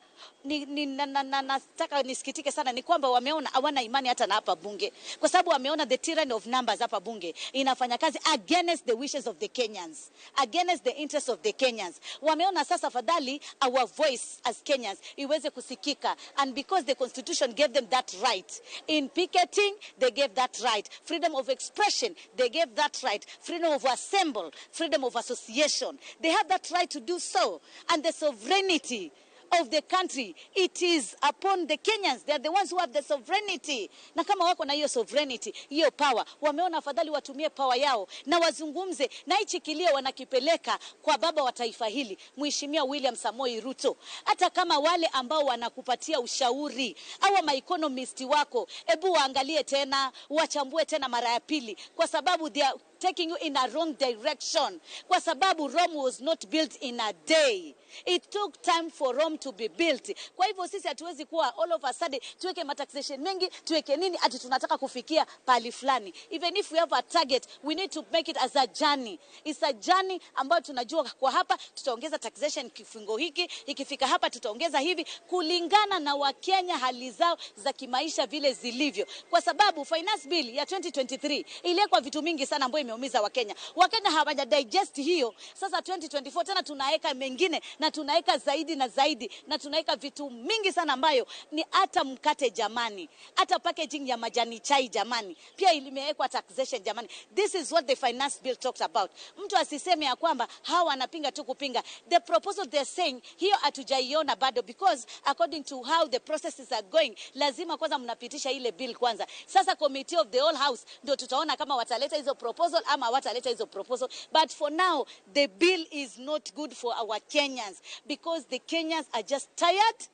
nataka nisikitike sana, ni kwamba wameona hawana imani hata na hapa bunge, kwa sababu wameona the tyranny of numbers hapa bunge inafanya kazi against the wishes of the Kenyans, against the interests of the Kenyans. Wameona sasa afadhali our voice as Kenyans iweze kusikika, and because the constitution gave them that right in picketing, they gave that right, freedom of expression, they gave that right, freedom of assemble, freedom of association, they have that right to do so. And the sovereignty of the country, it is upon the Kenyans. They are the ones who have the sovereignty. Na kama wako na hiyo sovereignty, hiyo power, wameona afadhali watumie power yao na wazungumze, na hichi kilio wanakipeleka kwa baba wa taifa hili, Mheshimiwa William Samoei Ruto. Hata kama wale ambao wanakupatia ushauri au ma economist wako, ebu waangalie tena, wachambue tena mara ya pili, kwa sababu they are taking you in a wrong direction, kwa sababu Rome was not built in a day. It took time for Rome to be built. Kwa hivyo sisi hatuwezi kuwa all of a sudden tuweke mataxation mengi, tuweke nini, ati tunataka kufikia pali fulani. Even if we have a target, we need to make it as a journey. It's a journey ambayo tunajua kwa hapa tutaongeza taxation kifungo hiki, ikifika hapa tutaongeza hivi, kulingana na Wakenya hali zao za kimaisha vile zilivyo. Kwa sababu finance bill ya 2023 iliwekwa vitu mingi sana ambayo imeumiza Wakenya. Wakenya hawaja digest hiyo. Sasa 2024 tena tunaweka mengine na tunaweka zaidi na zaidi na tunaweka vitu mingi sana ambayo ni hata mkate jamani, hata packaging ya majani chai jamani, pia ilimewekwa taxation jamani. This is what the finance bill talks about. Mtu asiseme ya kwamba hawa wanapinga tu kupinga. The proposal they're saying hiyo hatujaiona bado, because according to how the processes are going, lazima kwanza mnapitisha ile bill kwanza. Sasa committee of the whole house ndio tutaona kama wataleta hizo proposal ama hawataleta hizo proposal. But for now the bill is not good for our Kenyans, because the Kenyans are just tired.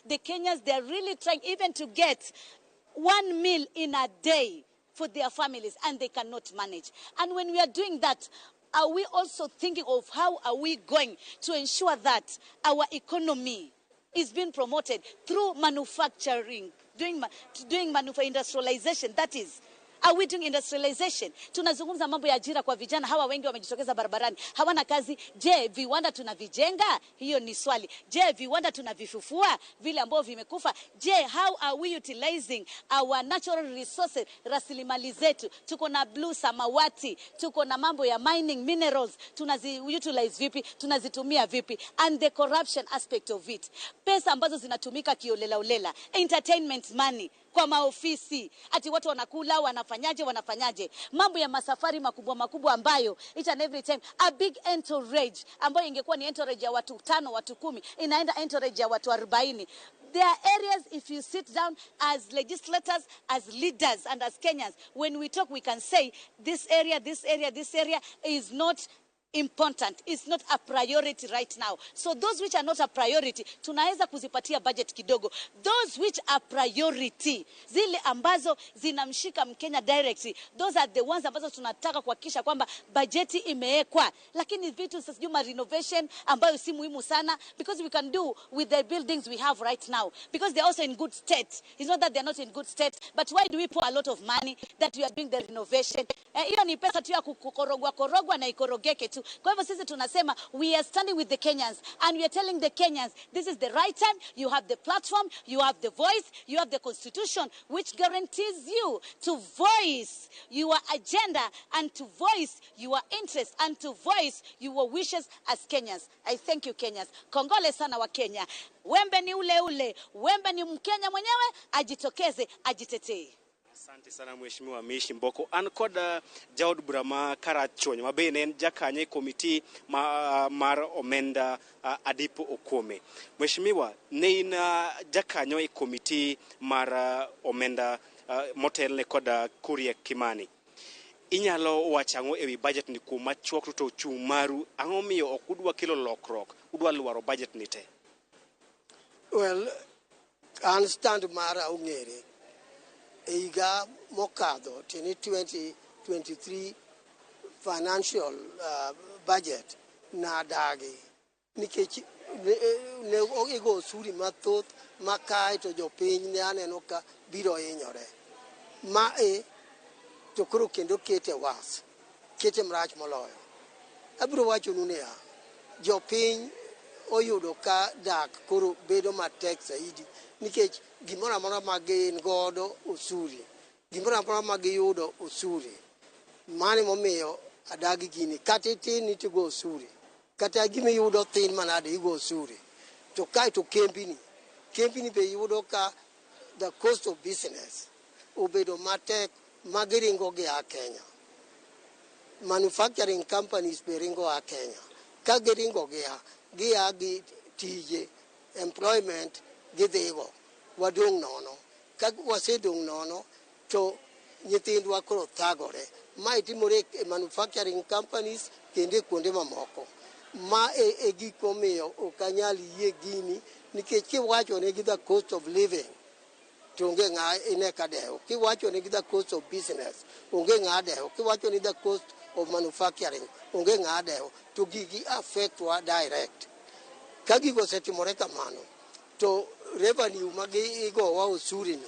The Kenyans, they are really trying even to get one meal in a day for their families, and they cannot manage. And when we are doing that, are we also thinking of how are we going to ensure that our economy is being promoted through manufacturing, doing industrialization, that is. Are we doing industrialization? Tunazungumza mambo ya ajira kwa vijana, hawa wengi wamejitokeza barabarani, hawana kazi. Je, viwanda tunavijenga? Hiyo ni swali. Je, viwanda tunavifufua vile ambavyo vimekufa? Je, how are we utilizing our natural resources, rasilimali zetu? Tuko na blue samawati, tuko na mambo ya mining minerals, tunazi utilize vipi? Tunazitumia vipi? And the corruption aspect of it. Pesa ambazo zinatumika kiolela olela, entertainment money kwa maofisi, ati watu wanakula, wanafanyaje, mambo ya masafari makubwa makubwa ambayo each and every time a big entourage ambayo ingekuwa ni entourage ya watu 5, watu 10, inaenda entourage ya watu 40. There are areas, if you sit down as legislators, as leaders and as Kenyans, when we talk we can say this area, this area, this area is not important. It's not a priority right now. So those which are not a priority, tunaweza kuzipatia budget kidogo. Those which are priority, zile ambazo zinamshika Mkenya directly, those are the ones ambazo tunataka kuhakikisha kwamba bajeti imewekwa. Lakini vitu sasa juma renovation ambayo si muhimu sana, because we can do with the buildings we have right now, because they're also in good state. It's not that they're not in good state, but why do we pour a lot of money that we are doing the renovation? Hiyo ni pesa tu ya kukorogwa korogwa na ikorogeke tu. Kwa hivyo sisi tunasema we are standing with the Kenyans, and we are telling the Kenyans this is the right time. You have the platform, you have the voice, you have the constitution which guarantees you to voice your agenda and to voice your interest and to voice your wishes as Kenyans. I thank you Kenyans. Kongole sana wa Kenya. Wembe ni ule ule, wembe ni Mkenya mwenyewe, ajitokeze, ajitetee. Asante sana Mheshimiwa Mishi Mboko. An kod jaod bura ma Karachuonyo ma bende en jakanyo e komiti mar omenda Adipo Okome. Mheshimiwa, ne in jakanyo e komiti mar omenda motelne kod Kuria Kimani. Inyalo wacho ang'o ewi budget ni kuom machuok to chung' maru, ang'o miyo ok udwa kelo lokruok, udwa lwaro budget ni te? Well, an stand mara ong'ere. E higa mokadho tini 2023 financial budget nadagi nikech ne igo osuri mathoth ma kae to jopiny ne aneno ka biro hinyore. Ma e to koro kendo kete was, kete marach moloyo. Abiro wachonu niya, jopiny oyudo ka dak koro bedo matek zaidi nikech gimoro amora ma gin godo osuri, gimoro amora ma giyudo osuri. Mano emomiyo adagi gini, kata itin ni tigo osuri, kata gimiyudo thin manade igo osuri. To kae to kembini be yudo ka the cost of business obedo matek ma giringo gia Kenya. Manufacturing companies be ringo a Kenya. Ka giringo gia gi tije, employment gidhigo, wadong' nono. Ka wasedong' nono to nyithindwa koro thagore. Mae timore e manufacturing companies kendo e kuonde mamoko. Ma e gik momiyo ok anyal yie gini nikech kiwachonegi the cost of living to onge ng'a ine ka dewo. Kiwachonegi the cost of business onge ng'a dewo. Kiwachoni the cost of manufacturing onge ng'a dewo to gigi affect wa direct. Ka gigo osetimore kamano to revenue ma gigowa osuri ni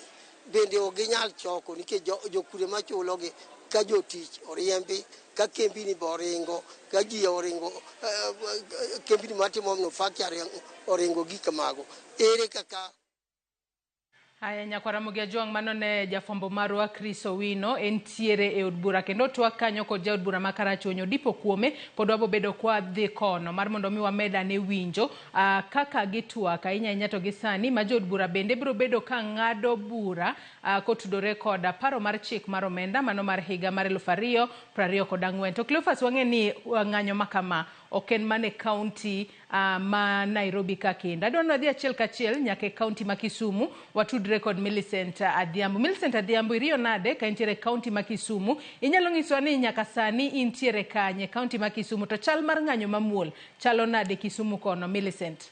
bende ok ginyal choko nikech jokure machulogi ka jotich oriembi, ka kembini be oringo, ka ji oringo, kembini matimo manufacturing oringo gik kamago. Ere kaka Haya, nyakwar Ramogi Ajwang', mano ne jafwambo marwa Chris Owino entiere e od bura kendo twak kanyo kod jaod bura ma Karachuonyo dipo kuome pod wabobedo kwa dhi kono mar mondo mi wamed ane winjo kaka gitwak ahinya ahinya to gi sani ma jood bura bende biro bedo ka ng'ado bura kotudore kod paro mar chik mar omenda mano mar higa mar 2024. To Cleophas, wang'e ni ng'anyo ma kama ok en mana e kaunti ma Nairobi ka kendo. Adwa ni wadhi achiel kachiel nyaka e kaunti ma Kisumu watudre kod Millicent Adhiambo. Millicent Adhiambo, iriyo nade ka intiere e kaunti ma Kisumu? Inyalo nyisowa ni nyaka sani intiere kanye e kaunti ma Kisumu to chal mar ng'anyo mamuol chalo nade Kisumu kono, Millicent?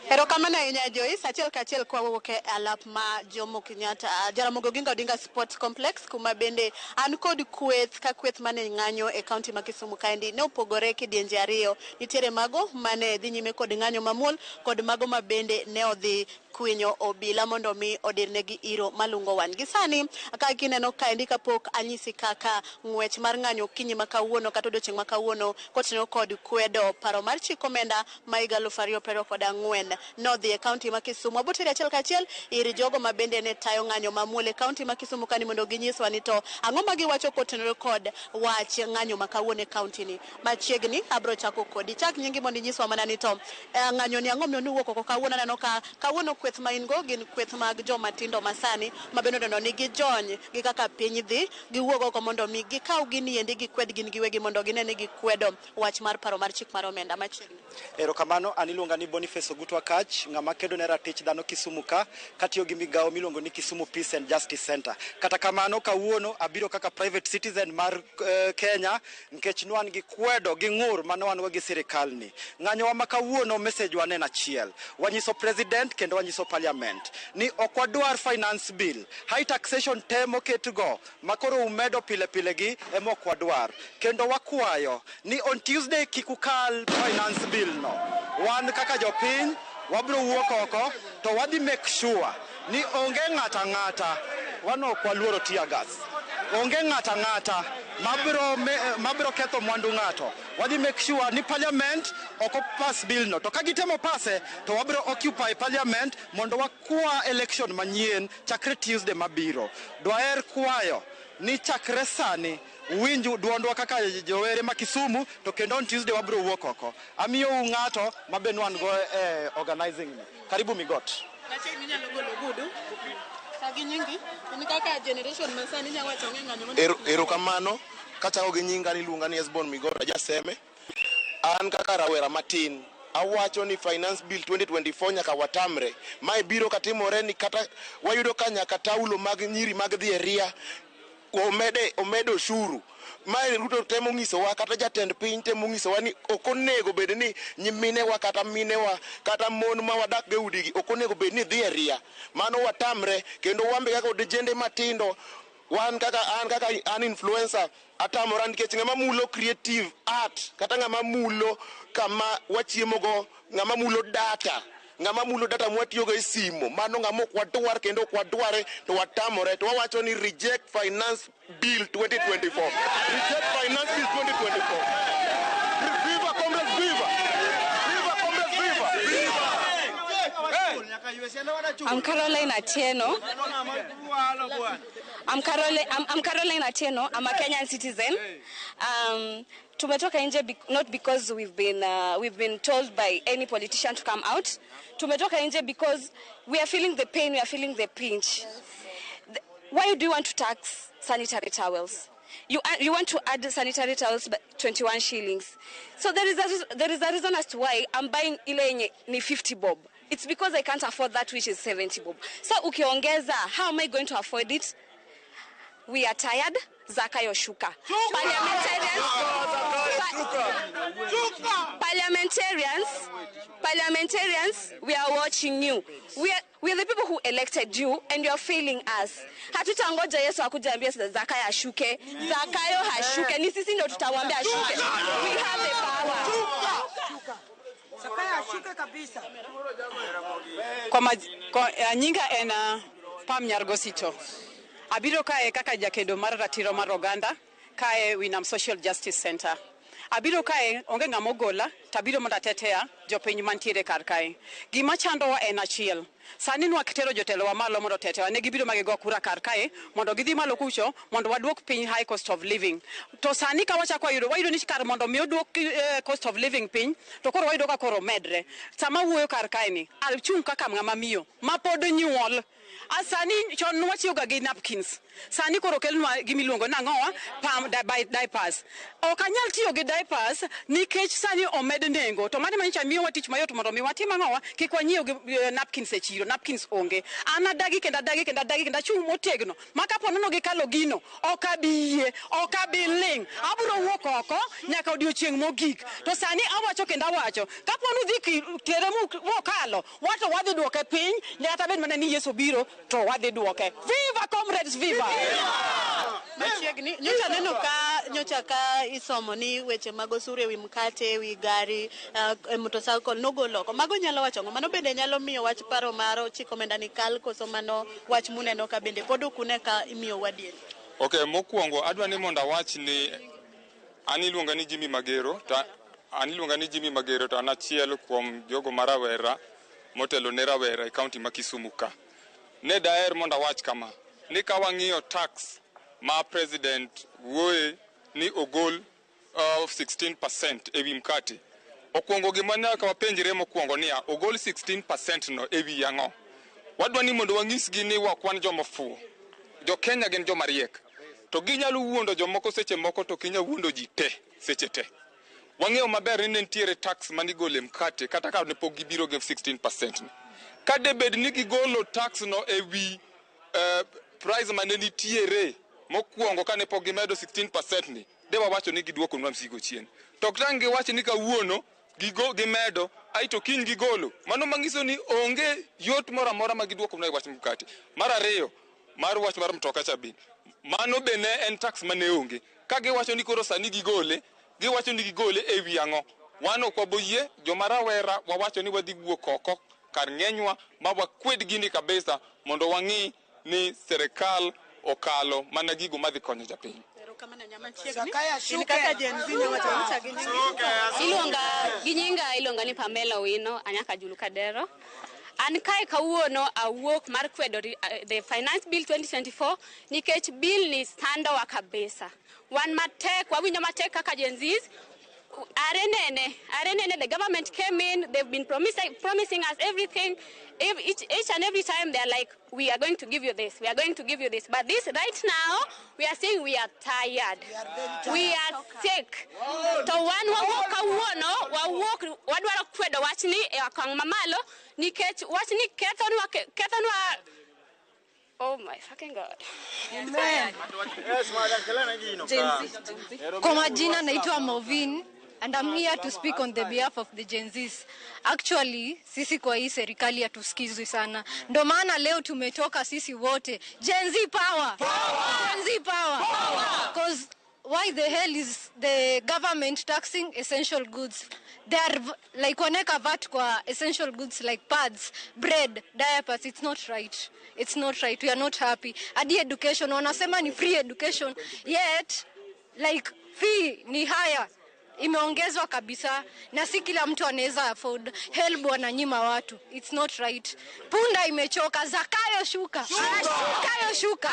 Erokamano ahinya Joyce, achiel kachiel kwa wawuok e alap ma Jomo Kenyatta, Jaramogi Oginga Odinga Sports Complex, kuma bende an kod kweth ka kweth mane ng'anyo e kaunti ma Kisumu kaendi ne opogore kidienje ariyo. Nitiere mago mane dhi nyime kod ng'anyo mamuol kod mago ma bende ne odhi kwinyo obila mondo mi odirnegi iro malungo wang'. Gi sani ka kineno kaendi kapok anyisi kaka ng'wech mar ng'anyo okinyi ma kawuono kata odiochieng' ma kawuono kotenore kod kwedo paro mar chik omenda ma higa 2024 nodhi e kaunti ma Kisumu. Waboteri achiel kachiel ir jogo ma bende ne tayo ng'anyo mamuol e kaunti ma Kisumu kani mondo ginyiswa ni to ang'o ma giwacho kotenore kod wach ng'anyo ma kawuono e kaunti ni. Machiegni abro chako kodi. Chak nyingi mondo inyiswa mana ni to ng'anyo ni ang'o miyo nuwuok oko kawuono? Aneno ka kawuono kweth ma in go gin kweth mag joma tindo masani ma bende oneno ni gijony gi kaka piny dhi, giwuog oko mondo mi gikaw gini endi gikwed gin giwegi mondo gine ni gikwedo wach mar paro mar chik mar omenda. Machiegni. Erokamano, an iluonga ni Boniface Ogutu Akach, ng'ama kedo ne ratich dhano Kisumu ka, katiyo gi migawo miluongo ni Kisumu Peace and Justice Center. Kata kamano, kawuono abiro kaka private citizen mar Kenya, nikech nwan gi kwedo gi ng'ur mane wan go gi sirikal ni. Ng'anyowa ma kawuono message wa ne en achiel. Wanyiso president kendo wanyiso parliament ni ok wadwar finance bill. High taxation te moketgo makoro umedo pile pile gi ema ok wadwar. Kendo wakwayo ni on Tuesday kik ukal finance bill no. Wan kaka jopiny wabiro wuok oko to wadhi make sure ni onge ng'ata ang'ata, wan ok waluoro tear gas. Onge ng'ata ang'ata mabiro ketho mwandu ng'ato. Wadhi make sure ni parliament ok pass bill no. To ka gitemo pase to wabiro occupy parliament mondo wakwa election manyien chakre Tuesday mabiro. Dwaher kwayo ni chakre sani uwinj duondwa kaka jowere ma Kisumu to kendo on Tuesday wabiro wuok oko. Amiyou ng'ato ma be nwan go e organizing ni. Karibu Migot. Machiegni inyalo golo ogudu. Gi nyingi, in kaka generation masani inyalo wacho ang'o e ng'anyo mane Erokamano, kachako gi nyinga niluonga ni Esbon Migota Jaseme. An kaka rawera matin, awacho ni Finance Bill 2024 nyaka watamre. Mae biro katimore ni kata wayudo ka nyaka taulo mag nyiri mag dhi e ria omed osuru. Mae Ruto temo nyisowa kata jatend piny temo nyisowa ni ok onego bed ni nyiminewa kata minewa kata mon ma wadak go e udigi ok onego bed ni dhi e ria. Mano watamre kendo wan be kaka odijende matindo, wan kaka an kaka an influencer atamora nikech ng'ama mulo creative art kata ng'ama mulo kama wachiemogo, ng'ama mulo data, ng'ama mulo data mwatiyogo e simo, mano ng'ama ok wadwar kendo ok wadware to watamore to wawacho ni reject finance bill 2024. Reject finance bill 2024. Viva comrades, viva! Viva comrades, viva! I'm Caroline Atieno. I'm Caroline Atieno. I'm a Kenyan citizen. Tumetoka nje not because we've been told by any politician to come out. Tumetoka nje because we are feeling the pain, we are feeling the pinch. Why do you want to tax sanitary towels? You want to add sanitary towels by 21 shillings. So there is a reason as to why I'm buying ile yenye ni 50 bob. It's because I can't afford that which is 70 bob. So ukiongeza, how am I going to afford it? We are tired. Zakayo shuka. Parliamentarians, we are watching you. We We are the people who elected you and you are failing us. Hatutangoja Yesu akuje ambie Zakayo ashuke. Zakayo hashuke. Ni sisi ndio tutamwambia ashuke. We have the power. Zakayo ashuke kabisa. Kwa nyinga en Pam Nyargosito. Abiro kae kaka jakedo mar ratiro mar oganda kae Winam Social Justice Center. Abiro kae onge ng'ama ogola to abiro mondo atetea jopiny mantiere kar kae. Gima chandowa en achiel. Sani nwakitero jotelowa malo mondo otetewa, ne gibiro ma gigo kura kar kae mondo gidhi malo kucho mondo waduok piny high cost of living. To sani ka wachako wayudo, wayudo ni kar mondo mi oduok cost of living piny, to koro wayudo ka koro medre. Sama wuoyo kar kae ni, achung' kaka ng'ama miyo ma pod nyuol. Sani chon nwachiyoga gi napkins. Sani koro okelnwa gimiluongo nang'owa pam diapers. Ok anyal tiyo gi diapers nikech sani omed nengo. To mano manyicha miyowa tich mayot mondo mi watim ang'owa kik wanyiew gi napkins e chiro. Napkins onge. An adagi kendo adagi kendo adagi kendo achung' motegno. Ma kapo nono gikalo gino, ok abi yie, ok abi ling'. Abiro wuok oko nyaka odiochieng' mogik. To sani awacho kendo awacho, kapo nudhi tere mokalo, wato wadhi duoke piny, nyaka bed mana ni Yesu biro to wadhi duoke. Viva comrades, viva! Machiegni, nyocha neno ka nyocha ka isomo ni weche mag osuru ewi mkate, ewi gari, motorcycle nogol oko. Mago nyalo wacho ang'o? Mano bende nyalo miyo wach paro mar chik omenda ni kal koso mano wach muneno ka bende pod ok une ka imiyo adier? Okay, mokwongo adwa ni mondo awach ni an iluonga ni Jimmy Magero to an iluonga ni Jimmy Magero to an achiel kuom jogo ma rawera motelo ne rawera e kaunti ma Kisumu ka. Ne daher mondo awach kama, ni ka wang'iyo tax ma president wuoye ni ogol 16% ewi mkate. Okwongo gima nyaka wapenjre mokwongo niya, ogol 16% no ewi ang'o? Wadwa ni mondo wanyisgi ni ok wan joma ofuwo. Jo Kenya gin joma riek. To ginyalo wuondo jomoko seche moko to ok inyal wuondo ji te seche te. Wang'eyo maber ni ne nitiere tax manigolo e mkate kata ka ne pok gibiro gi 16% ni. Ka debed ni gigolo tax no ewi price mane nitiere mokwongo kane pok gimedo 16% ni, de wawacho ni giduokonwa msigo chien. To ok tang' giwach ni kawuono gimedo aeto kiny gigolo. Mano manyiso ni onge yot moro amora ma giduokonwa e wach mkate. Mar ariyo, mar wach mar mtoka cha bende. Mano be ne en tax mane onge. Ka giwacho ni koro sani gigole, giwacho ni gigole ewi ang'o? Wan ok waboyie, joma rawera wawacho ni wadhi wuok oko kar ng'enywa ma wakwed gini kabisa mondo wang'i ni serikal okalo mana gigo madhi konyo japiny. Iluonga gi nyinga iluonga ni Pamela Owino, anyaka Julu Kadero. An kae kawuono awuok mar kwedo the Finance Bill 2024 nikech bill ni sandowa kabisa. Wan matek, wawinjo matek kaka Gen Zs. Are nene, the government came in, they've been promising us everything. Each and every time they're like, we are going to give you this, we are going to give you this. But this, right now, we are saying we are tired. We are sick. To wan wawuok kawuono, wawuok, wadwaro kwedo wachni e okang' mamalo, nikech wachni kethonwa, oh my fucking God. Amen. Kwa majina naitwa Movin. And I'm here to speak on the behalf of the Gen Zs. Actually, sisi kwa hii serikali hatusikizwi sana. Ndio maana leo tumetoka sisi wote. Gen Z power! Power! Gen Z power! Power! Because why the hell is the government taxing essential goods? They are like waneka VAT kwa essential goods like pads, bread, diapers. It's not right. It's not right. We are not happy. Hadi education, wanasema ni free education. Yet, like fee ni higher. Imeongezwa kabisa na si kila mtu anaweza afford. Helb wananyima watu. It's not right. Punda imechoka. Zakayo shuka. Zakayo shuka.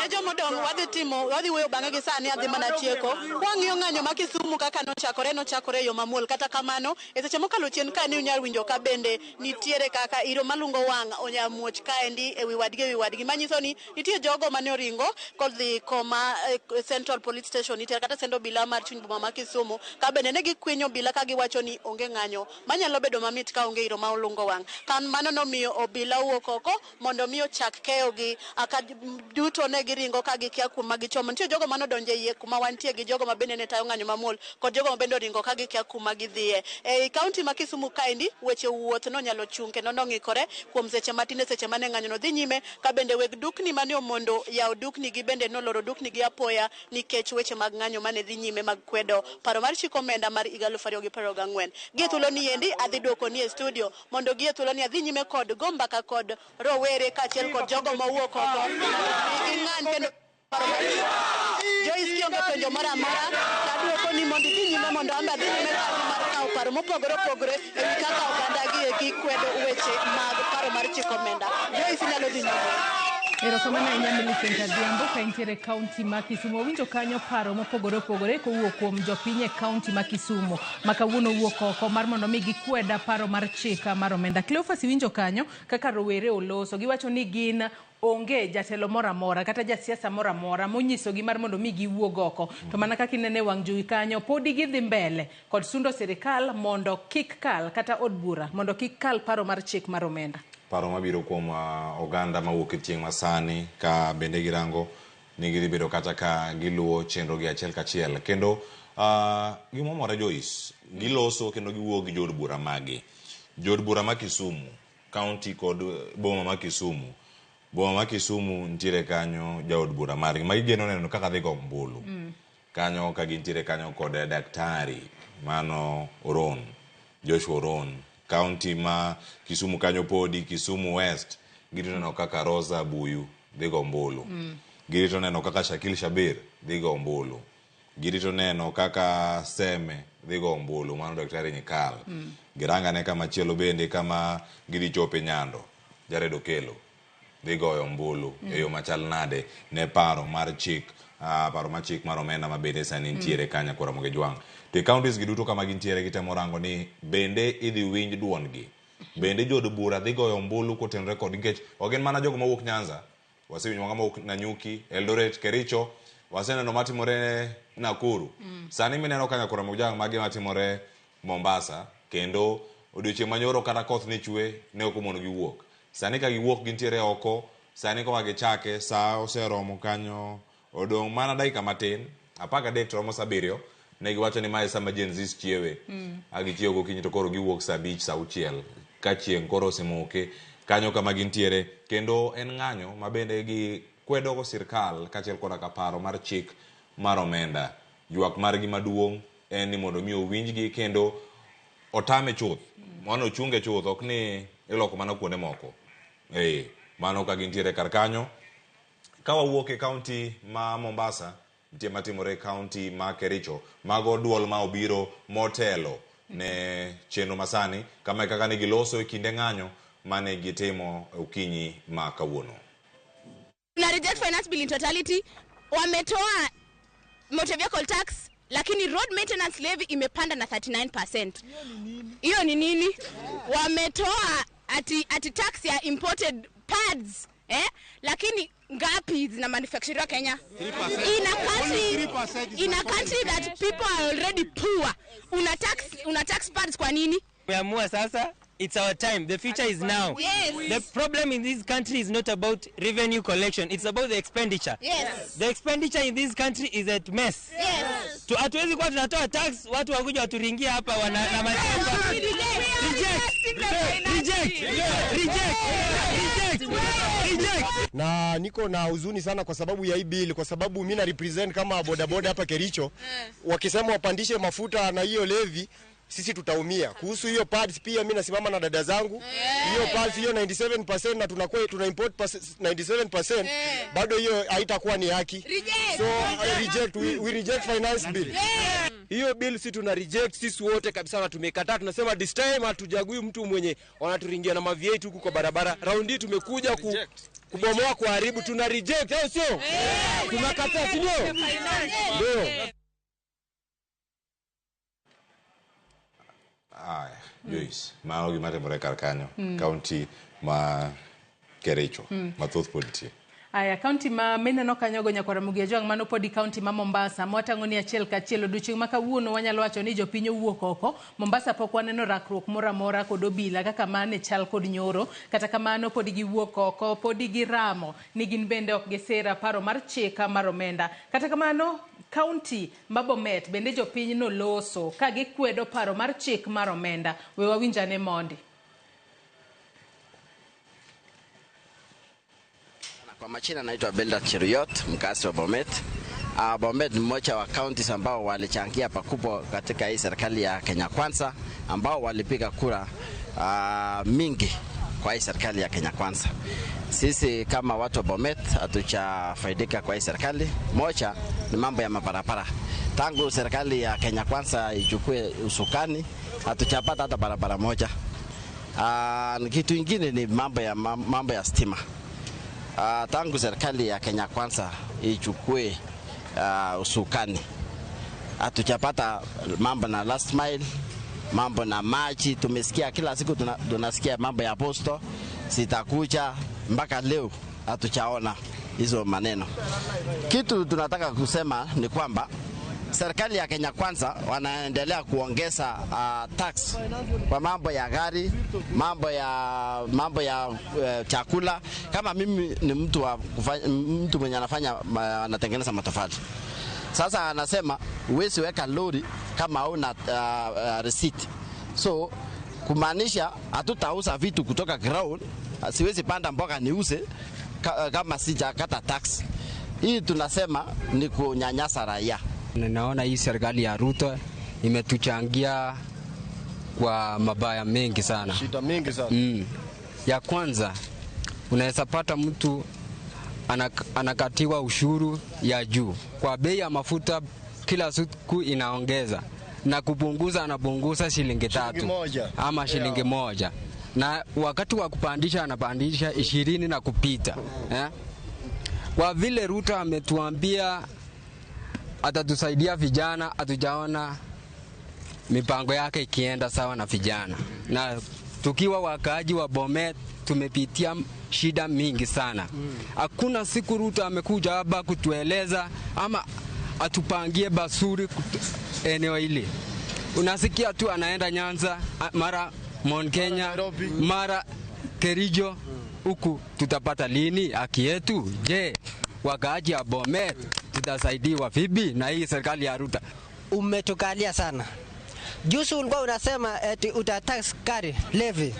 Ne jomodong' wadhi timo, wadhi wuoyo bang'e gi sani adhi mana tieko. Wang'iyo ng'anyo ma Kisumu kaka nochakore e yo mamuol. Kata kamano, e seche mokalo chien ka ne unyal winjo ka bende nitiere kaka iro malungo wang' onyamuoch kaendi ewi wadgi, manyiso ni nitie jogo mane oringo kodhi koma Central Police Station nitiere kata Sendo Bila mar chuny boma ma Kisumu, ka bende ne gikwinyo obila ka giwacho ni onge ng'anyo manyalo bedo mamit ka onge iro ma olungo wang'. Kan mano nomiyo obila owuok oko mondo mi ochak keyogi ka duto ne giringo ka gikia kuma gichomo. Nitie jogo manodonjo e iye kuma wantie gi jogo ma bende ne tayo ng'anyo mamuol kod jogo ma bende oringo ka gikia kuma gidhiye. Ei kaunti ma Kisumu kaendi, weche wuoth nonyalo chung' kendo nong'ikore kuom seche matin e seche mane ng'anyono dhi nyime, ka bende weg dukni mane omondo yawo dukni gi bende noloro dukni gi apoya nikech weche mag ng'anyo mane dhi nyime mag kwedo paro mar chik omenda mar higa 2024. Gi e thuolo ni endi adhi duoko ni e studio mondo gi e thuolo ni adhi nyime kod go mbaka kod rowere kaachiel kod jogo mowuok oko ging'any kendo Joyce kionge penjo moro amora taduoko ni mondo idhi nyime mondo an be adhi nyime kazi mar kawo paro mopogore opogore e wi kaka oganda gi eki kwedo weche mag paro mar chik omenda. Joyce inyalo dhi nyime. Erokamano ahinya Millicent Adhiambo ka intiere e kaunti ma Kisumu. Wawinjo kanyo paro mopogore opogore kowuok kuom jopiny e kaunti ma Kisumu ma kawuono owuok oko mar mondo mi gikwed paro mar chik mar omenda. Cleophas iwinjo kanyo kaka rowere oloso. Giwacho ni gin onge jatelo moro amora kata jasiasa moro amora monyisogi mar mondo mi giwuog oko. To mana kaka inene e wang' jowi kanyo, podi gidhi mbele kod sundo sirikal mondo kik kal kata od bura mondo kik kal paro mar chik mar omenda. Paro mabiro kuom oganda mawuok e tieng' masani ka bende girango ni gidhi bedo kata ka giluwo chenro gi achiel kachiel. Kendo gima omora Joyce, giloso kendo giwuoyo gi jood bura magi. Jood bura ma Kisumu, county kod boma ma Kisumu. Boma ma Kisumu nitiere kanyo jaod bura margi ma gigeno neno kaka dhi go ombulu. Kanyo ka gintiere kanyo kod daktari mano Oron, Joshua Oron. County ma Kisumu kanyo podi, Kisumu West, girito neno kaka Rosa Buyu dhi go ombulu. Girito neno kaka Shakil Shabir dhi go ombulu. Girito neno kaka Seme dhi go ombulu, mano daktari Nyikal. Girangane kama chielo bende kama gidhi chope Nyando, Jared Okello dhi goyo ombulu e yo machal nade ne paro mar chik paro mar chik mar omenda ma bende sani nitiere kanyo kora Ramogi Jwang'. To e counties gi duto kama gintiere gitemo rango ni bende idhi winj duondgi. Bende jood bura dhi goyo ombulu kotenore kod nikech ok gin mana jogo mawuok Nyanza. Wasewinjo mago mawuok Nanyuki, Eldoret, Kericho, waseneno matimore Nakuru. Sani mineno ka nyakora Ramogi Jwang' magi matimore Mombasa kendo odiochieng' manyoro kata koth ne chwe ne ok omono gi wuok. Sani ka giwuok gintiere oko, sani koka gichake, sa oseromo kanyo, odong' mana dakika matin, 13 to romo sa 7, ne giwacho ni mae sama Gen Zs chiewe. A gichiewo gokinyi to koro giwuok sa 5, sa 6, ka chieng' koro osemoke kanyo kama gintiere. Kendo en ng'anyo ma bende gikwedo go sirkal kaachiel koda ka paro mar chik mar omenda. Ywak margi maduong' en ni mondo mi owinjgi kendo otame chuth. Mano ochunge chuth, ok ni iloko mana kuonde moko. Mano ka gintiere kar kanyo. Ka wawuok e county ma Mombasa, nitie matimore e county ma Kericho. Mago duol ma obiro motelo ne chenro masani, kama e kaka ne giloso e kinde ng'anyo mane gitimo okinyi ma kawuono. Tuna reject finance bill in totality. Wametoa motor vehicle tax lakini road maintenance levy imepanda na 39%. Hiyo ni nini? Wametoa ati tax ya imported pads, eh? Lakini ngapi zina manufacture Kenya? In a country that people are already poor. Una tax pads kwa nini? Tumeamua sasa, it's our time. The future is now. The problem in this country is not about revenue collection, it's about the expenditure. The expenditure in this country is at mess. Hatuwezi kuwa tunatoa tax, watu wakuja waturingia hapa wana na mashamba. Reject! Reject! Reject! Reject! Reject! Na niko na huzuni sana kwa sababu ya hii bill, kwa sababu mimi na represent kama bodaboda hapa Kericho. Wakisema wapandishe mafuta na hiyo levy, sisi tutaumia. Kuhusu hiyo pads pia mimi nasimama na dada zangu. Hiyo pads hiyo 97% na tunakuwa tuna import 97%, bado hiyo haitakuwa ni haki. So I reject, we reject finance bill. Hiyo bill si tuna reject sisi wote kabisa na tumekataa. Tunasema this time hatujagui mtu mwenye wanaturingia na ma-V8 huku kwa barabara. Round hii tumekuja kubomoa, kuharibu. Tuna reject, au sio? Tunakataa, si ndio? Ndio. Aya, Joyce, mano gima timore kar kanyo, county ma Kericho, mathoth pod nitie. Aya, kaunti ma mineno kanyogo nyakwar Ramogi Ajwang' mano podi kaunti ma Mombasa. Mwatang'o ni achiel kachiel odiochieng' ma kawuono wanyalo wacho ni jopiny owuok oko. Mombasa pok waneno rakruok moro amora kod obila kaka mane chal kod nyoro. Kata kamano podi giwuok oko, podi giramo ni gin bende ok gisira paro mar chika mar omenda. Kata kamano kaunti ma Bomet bende jopiny noloso ka gikwedo paro mar chik mar omenda. We wawinjane mondi. Kwa majina naitwa Belda Cheruiyot, mkazi wa Bomet. Bomet ni mmoja wa counties ambao walichangia pakubwa katika hii serikali ya Kenya Kwanza, ambao walipiga kura mingi kwa hii serikali ya Kenya Kwanza. Sisi kama watu wa Bomet hatujafaidika kwa hii serikali. Moja ni mambo ya mabarabara. Tangu serikali ya Kenya Kwanza ichukue usukani, hatujapata hata barabara moja. Kitu ingine ni mambo ya stima. Tangu serikali ya Kenya Kwanza ichukue usukani, hatujapata mambo na last mile, mambo na maji. Tumesikia kila siku tunasikia mambo ya posto sitakuja, mpaka leo hatujaona hizo maneno. Kitu tunataka kusema ni kwamba serikali ya Kenya Kwanza wanaendelea kuongeza tax kwa mambo ya gari, mambo ya chakula. Kama mimi ni mtu mwenye anatengeneza matofali. Sasa anasema huwezi weka lori kama hauna receipt. So kumaanisha hatutauza vitu kutoka ground, siwezi panda mboga niuze kama sijakata tax. Hii tunasema ni kunyanyasa raia. Naona hii serikali ya Ruto imetuchangia kwa mabaya mengi sana. Shida mingi sana. Ya kwanza, unaweza pata mtu anakatiwa ushuru ya juu. Kwa bei ya mafuta kila siku inaongeza na kupunguza, anapunguza shilingi 3 ama shilingi 1. Na wakati wa kupandisha anapandisha 20 na kupita. Kwa vile Ruto ametuambia atatusaidia vijana, hatujaona mipango yake ikienda sawa na vijana. Na tukiwa wakaaji wa Bomet tumepitia shida mingi sana. Hakuna siku Ruto amekuja hapa kutueleza ama atupangie basuri eneo hili. Unasikia tu anaenda Nyanza, mara Mount Kenya, mara Kericho. Huku tutapata lini haki yetu? Je, wakaaji wa Bomet tutasaidiwa vipi na hii serikali ya Ruto? Umetukalia sana. Juzi ulikuwa unasema eti utatax gari levy.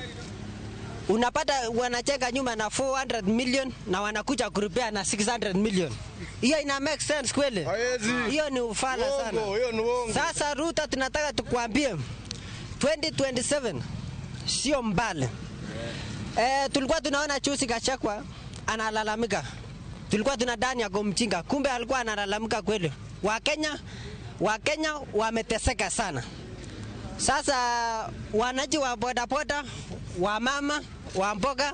Unapata wanacheka nyuma na 400 million na wanakuja kurupia na 600 million. Hiyo ina make sense kweli? Hiyo ni ufala sana. Hiyo ni uongo. Sasa Ruto tunataka tukwambie 2027 sio mbali. Tulikuwa tunaona Chusi Gachagua analalamika. Tulikuwa tunadhani ako mjinga, kumbe alikuwa analalamika kweli. Wakenya wameteseka sana. Sasa wananchi wa bodaboda, wa mama, wa mboga,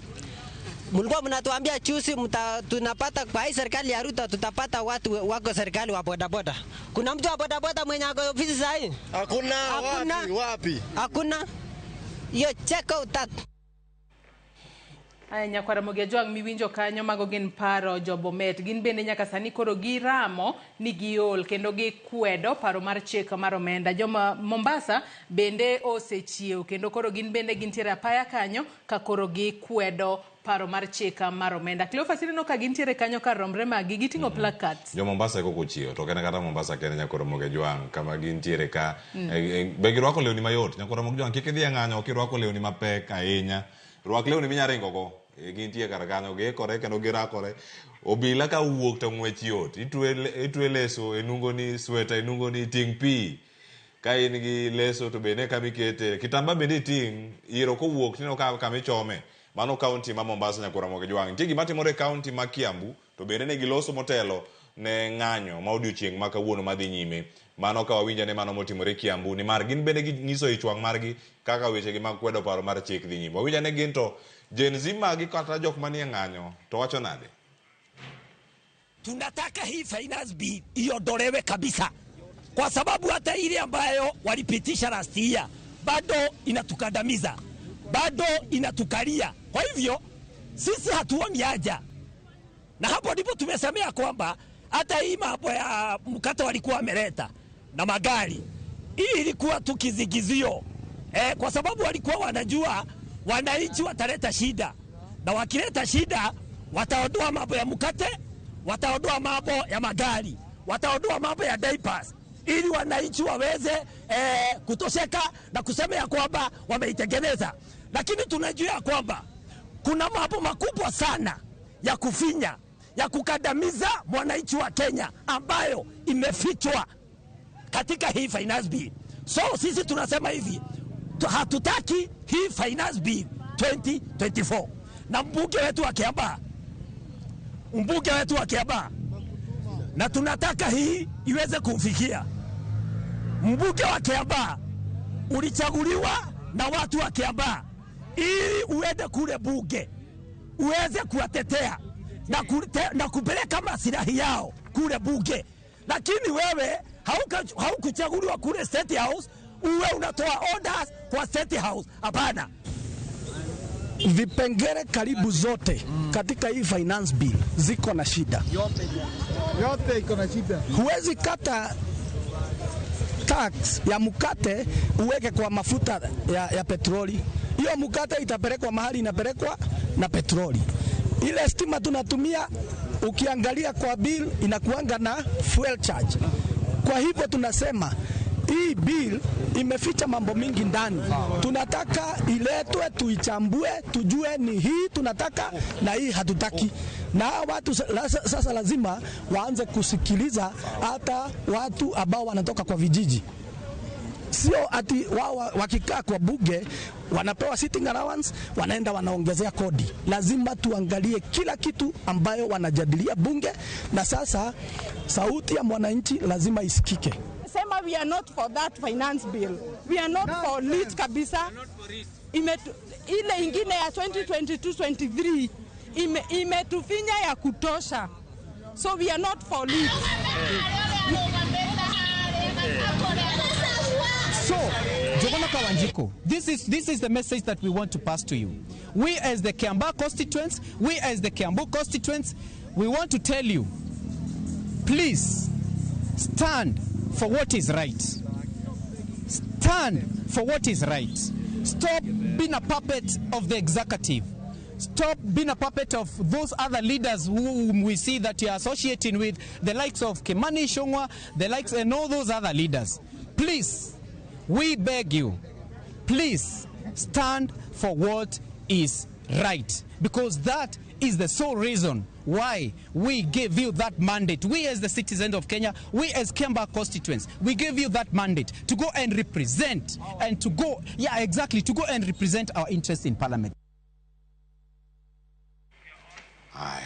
mlikuwa mnatuambia chusi tunapata kwa hii serikali ya Ruto tutapata watu wako serikali wa bodaboda. Kuna mtu wa bodaboda mwenye ako ofisi sasa hii? Hakuna. Wapi? Hakuna. Hiyo check out that. Aya, nyakwar Ramogi Ajwang' miwinjo kanyo mago gin paro jo Bomet. Gin bende nyaka sani koro giramo ni giol kendo gikwedo paro mar chik mar omenda. Joma Mombasa bende osechiew kendo koro gin bende gintiere apaya kanyo ka koro gikwedo paro mar chik mar omenda. Cleophas, ineno ka gintiere kanyo kar romre magi giting'o placards. Jo Mombasa eko kochiew to ok en kata Mombasa kende nyakwar Ramogi Ajwang' kama gintiere ka. Be girwako lewni mayot nyakwar Ramogi Ajwang' kik idhi e ng'anyo ok irwako lewni mapek ahinya. Rwak lewni minya ringo go. Gintie kar kanyo giikore kendo girakore. Obila ka owuok to ng'wech yot. Itwe leso e nungoni, sweta e nungoni, ting' pi. Ka in gi leso to bende kama ikete. Kitamba bende iting', iro kowuok tineno kama ichome. Mano kaunti ma Mombasa nyakwar Ramogi Ajwang'. Nitie gima timore e kaunti ma Kiambu to bende ne giloso motelo ne ng'anyo ma odiochieng' ma kawuono madhi nyime. Mano ka wawinjo ne mano motimore Kiambu nimar gin bende ginyiso ich wang' margi kaka wechegi mag kwedo paro mar chik dhi nyime. Wawinjo ne gin to Gen Z magi kata jok manie ng'anyo to wacho nade? Tunataka hii finance bill iondolewe kabisa, kwa sababu hata ile ambayo walipitisha last year bado inatukandamiza, bado inatukalia. Kwa hivyo sisi hatuoni haja Na hapo ndipo tumesemea kwamba hata hii mambo ya mkate walikuwa wameleta na magari, hii ilikuwa tu kizigizio kwa sababu walikuwa wanajua wananchi wataleta shida, na wakileta shida wataondoa mambo ya mkate, wataondoa mambo ya magari, wataondoa mambo ya diapers, ili wananchi waweze kutosheka na kusema ya kwamba wameitengeneza. Lakini tunajua ya kwamba kuna mambo makubwa sana ya kufinya, ya kukandamiza mwananchi wa Kenya ambayo imefichwa katika hii finance bill. So sisi tunasema hivi, hatutaki hii finance bill 2024. Na mbunge wetu wa Kiambaa, mbunge wetu wa Kiambaa, na tunataka hii iweze kumfikia. Mbunge wa Kiambaa ulichaguliwa na watu wa Kiambaa ili uende kule bunge uweze kuwatetea na kupeleka maslahi yao kule bunge, lakini wewe haukuchaguliwa kule State House uwe unatoa orders kwa State House. Hapana. Vipengele karibu zote katika hii finance bill ziko na shida. Yote iko na shida. Huwezi kata tax ya mkate uweke kwa mafuta ya petroli. Hiyo mkate itapelekwa mahali inapelekwa na petroli. Ile stima tunatumia, ukiangalia kwa bill inakuanga na fuel charge. Kwa hivyo tunasema hii bill imeficha mambo mingi ndani. Tunataka iletwe tuichambue, tujue ni hii tunataka na hii hatutaki. Na watu sasa lazima waanze kusikiliza hata watu ambao wanatoka kwa vijiji. Sio ati wao wakikaa kwa bunge wanapewa sitting allowance, wanaenda wanaongezea kodi. Lazima tuangalie kila kitu ambayo wanajadilia bunge, na sasa sauti ya mwananchi lazima isikike. Sema we are not for that finance bill. We are not for it kabisa. Ile ingine ya 2022-23 imetufinya ya kutosha. So we are not for it. So, Jogona Kawanjiko, this is the message that we want to pass to you. We as the Kiambaa constituents, we as the Kiambu constituents, we want to tell you, please stand for what is right. Stand for what is right. Stop being a puppet of the executive. Stop being a puppet of those other leaders whom we see that you are associating with, the likes of Kimani Ichung'wah, the likes and all those other leaders. Please, we beg you, please stand for what is right, because that is the sole reason why we gave you that mandate. We as the citizens of Kenya, we as Kiambaa constituents, we gave you that mandate to go and represent and to go, yeah, exactly, to go and represent our interests in parliament. Aya,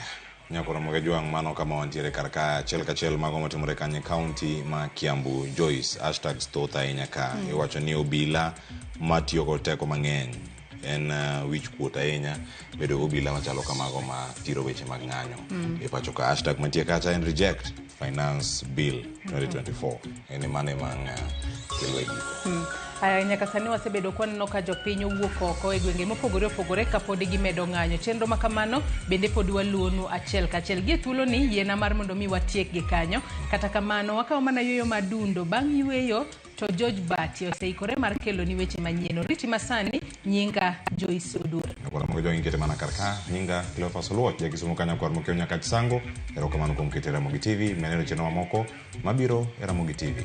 nyakoro Mogejwang' mano kama wantiere kar ka achiel kachiel mago matimore kanye county ma Kiambu. Joyce, hashtags thoth ahinya ka. Iwacho ni obila matiyo kod teko mang'eny en wich kuot ahinya bedo obila machalo kamago ma tiro weche mag ng'anyo e pacho ka. Hashtag mantie kacha en reject finance bill 2024. En mane mang kelo e giko. Aya, nyaka sani wasebedo kwaneno ka jopiny owuok oko e gwenge mopogore opogore kapod gimedo ng'anyo. Chenro ma kamano bende pod waluonu achiel kachiel. Gie thuoloni yiena mar mondo mi watiek gi kanyo. Kata kamano wakawo mana yueyo madundo. Bang' yueyo to George Bati oseikore mar keloni weche manyien. Oriti masani, nyinga Joyce Odur. Nyakwar Mogejwang' ikete mana kar ka. Nyinga Cleophas Oluoch, ja Kisumu ka nyakwar Mokeo nyaka Chisango. Erokamano kuom kete Ramogi TV. Meneno chenro mamoko mabiro e Ramogi TV.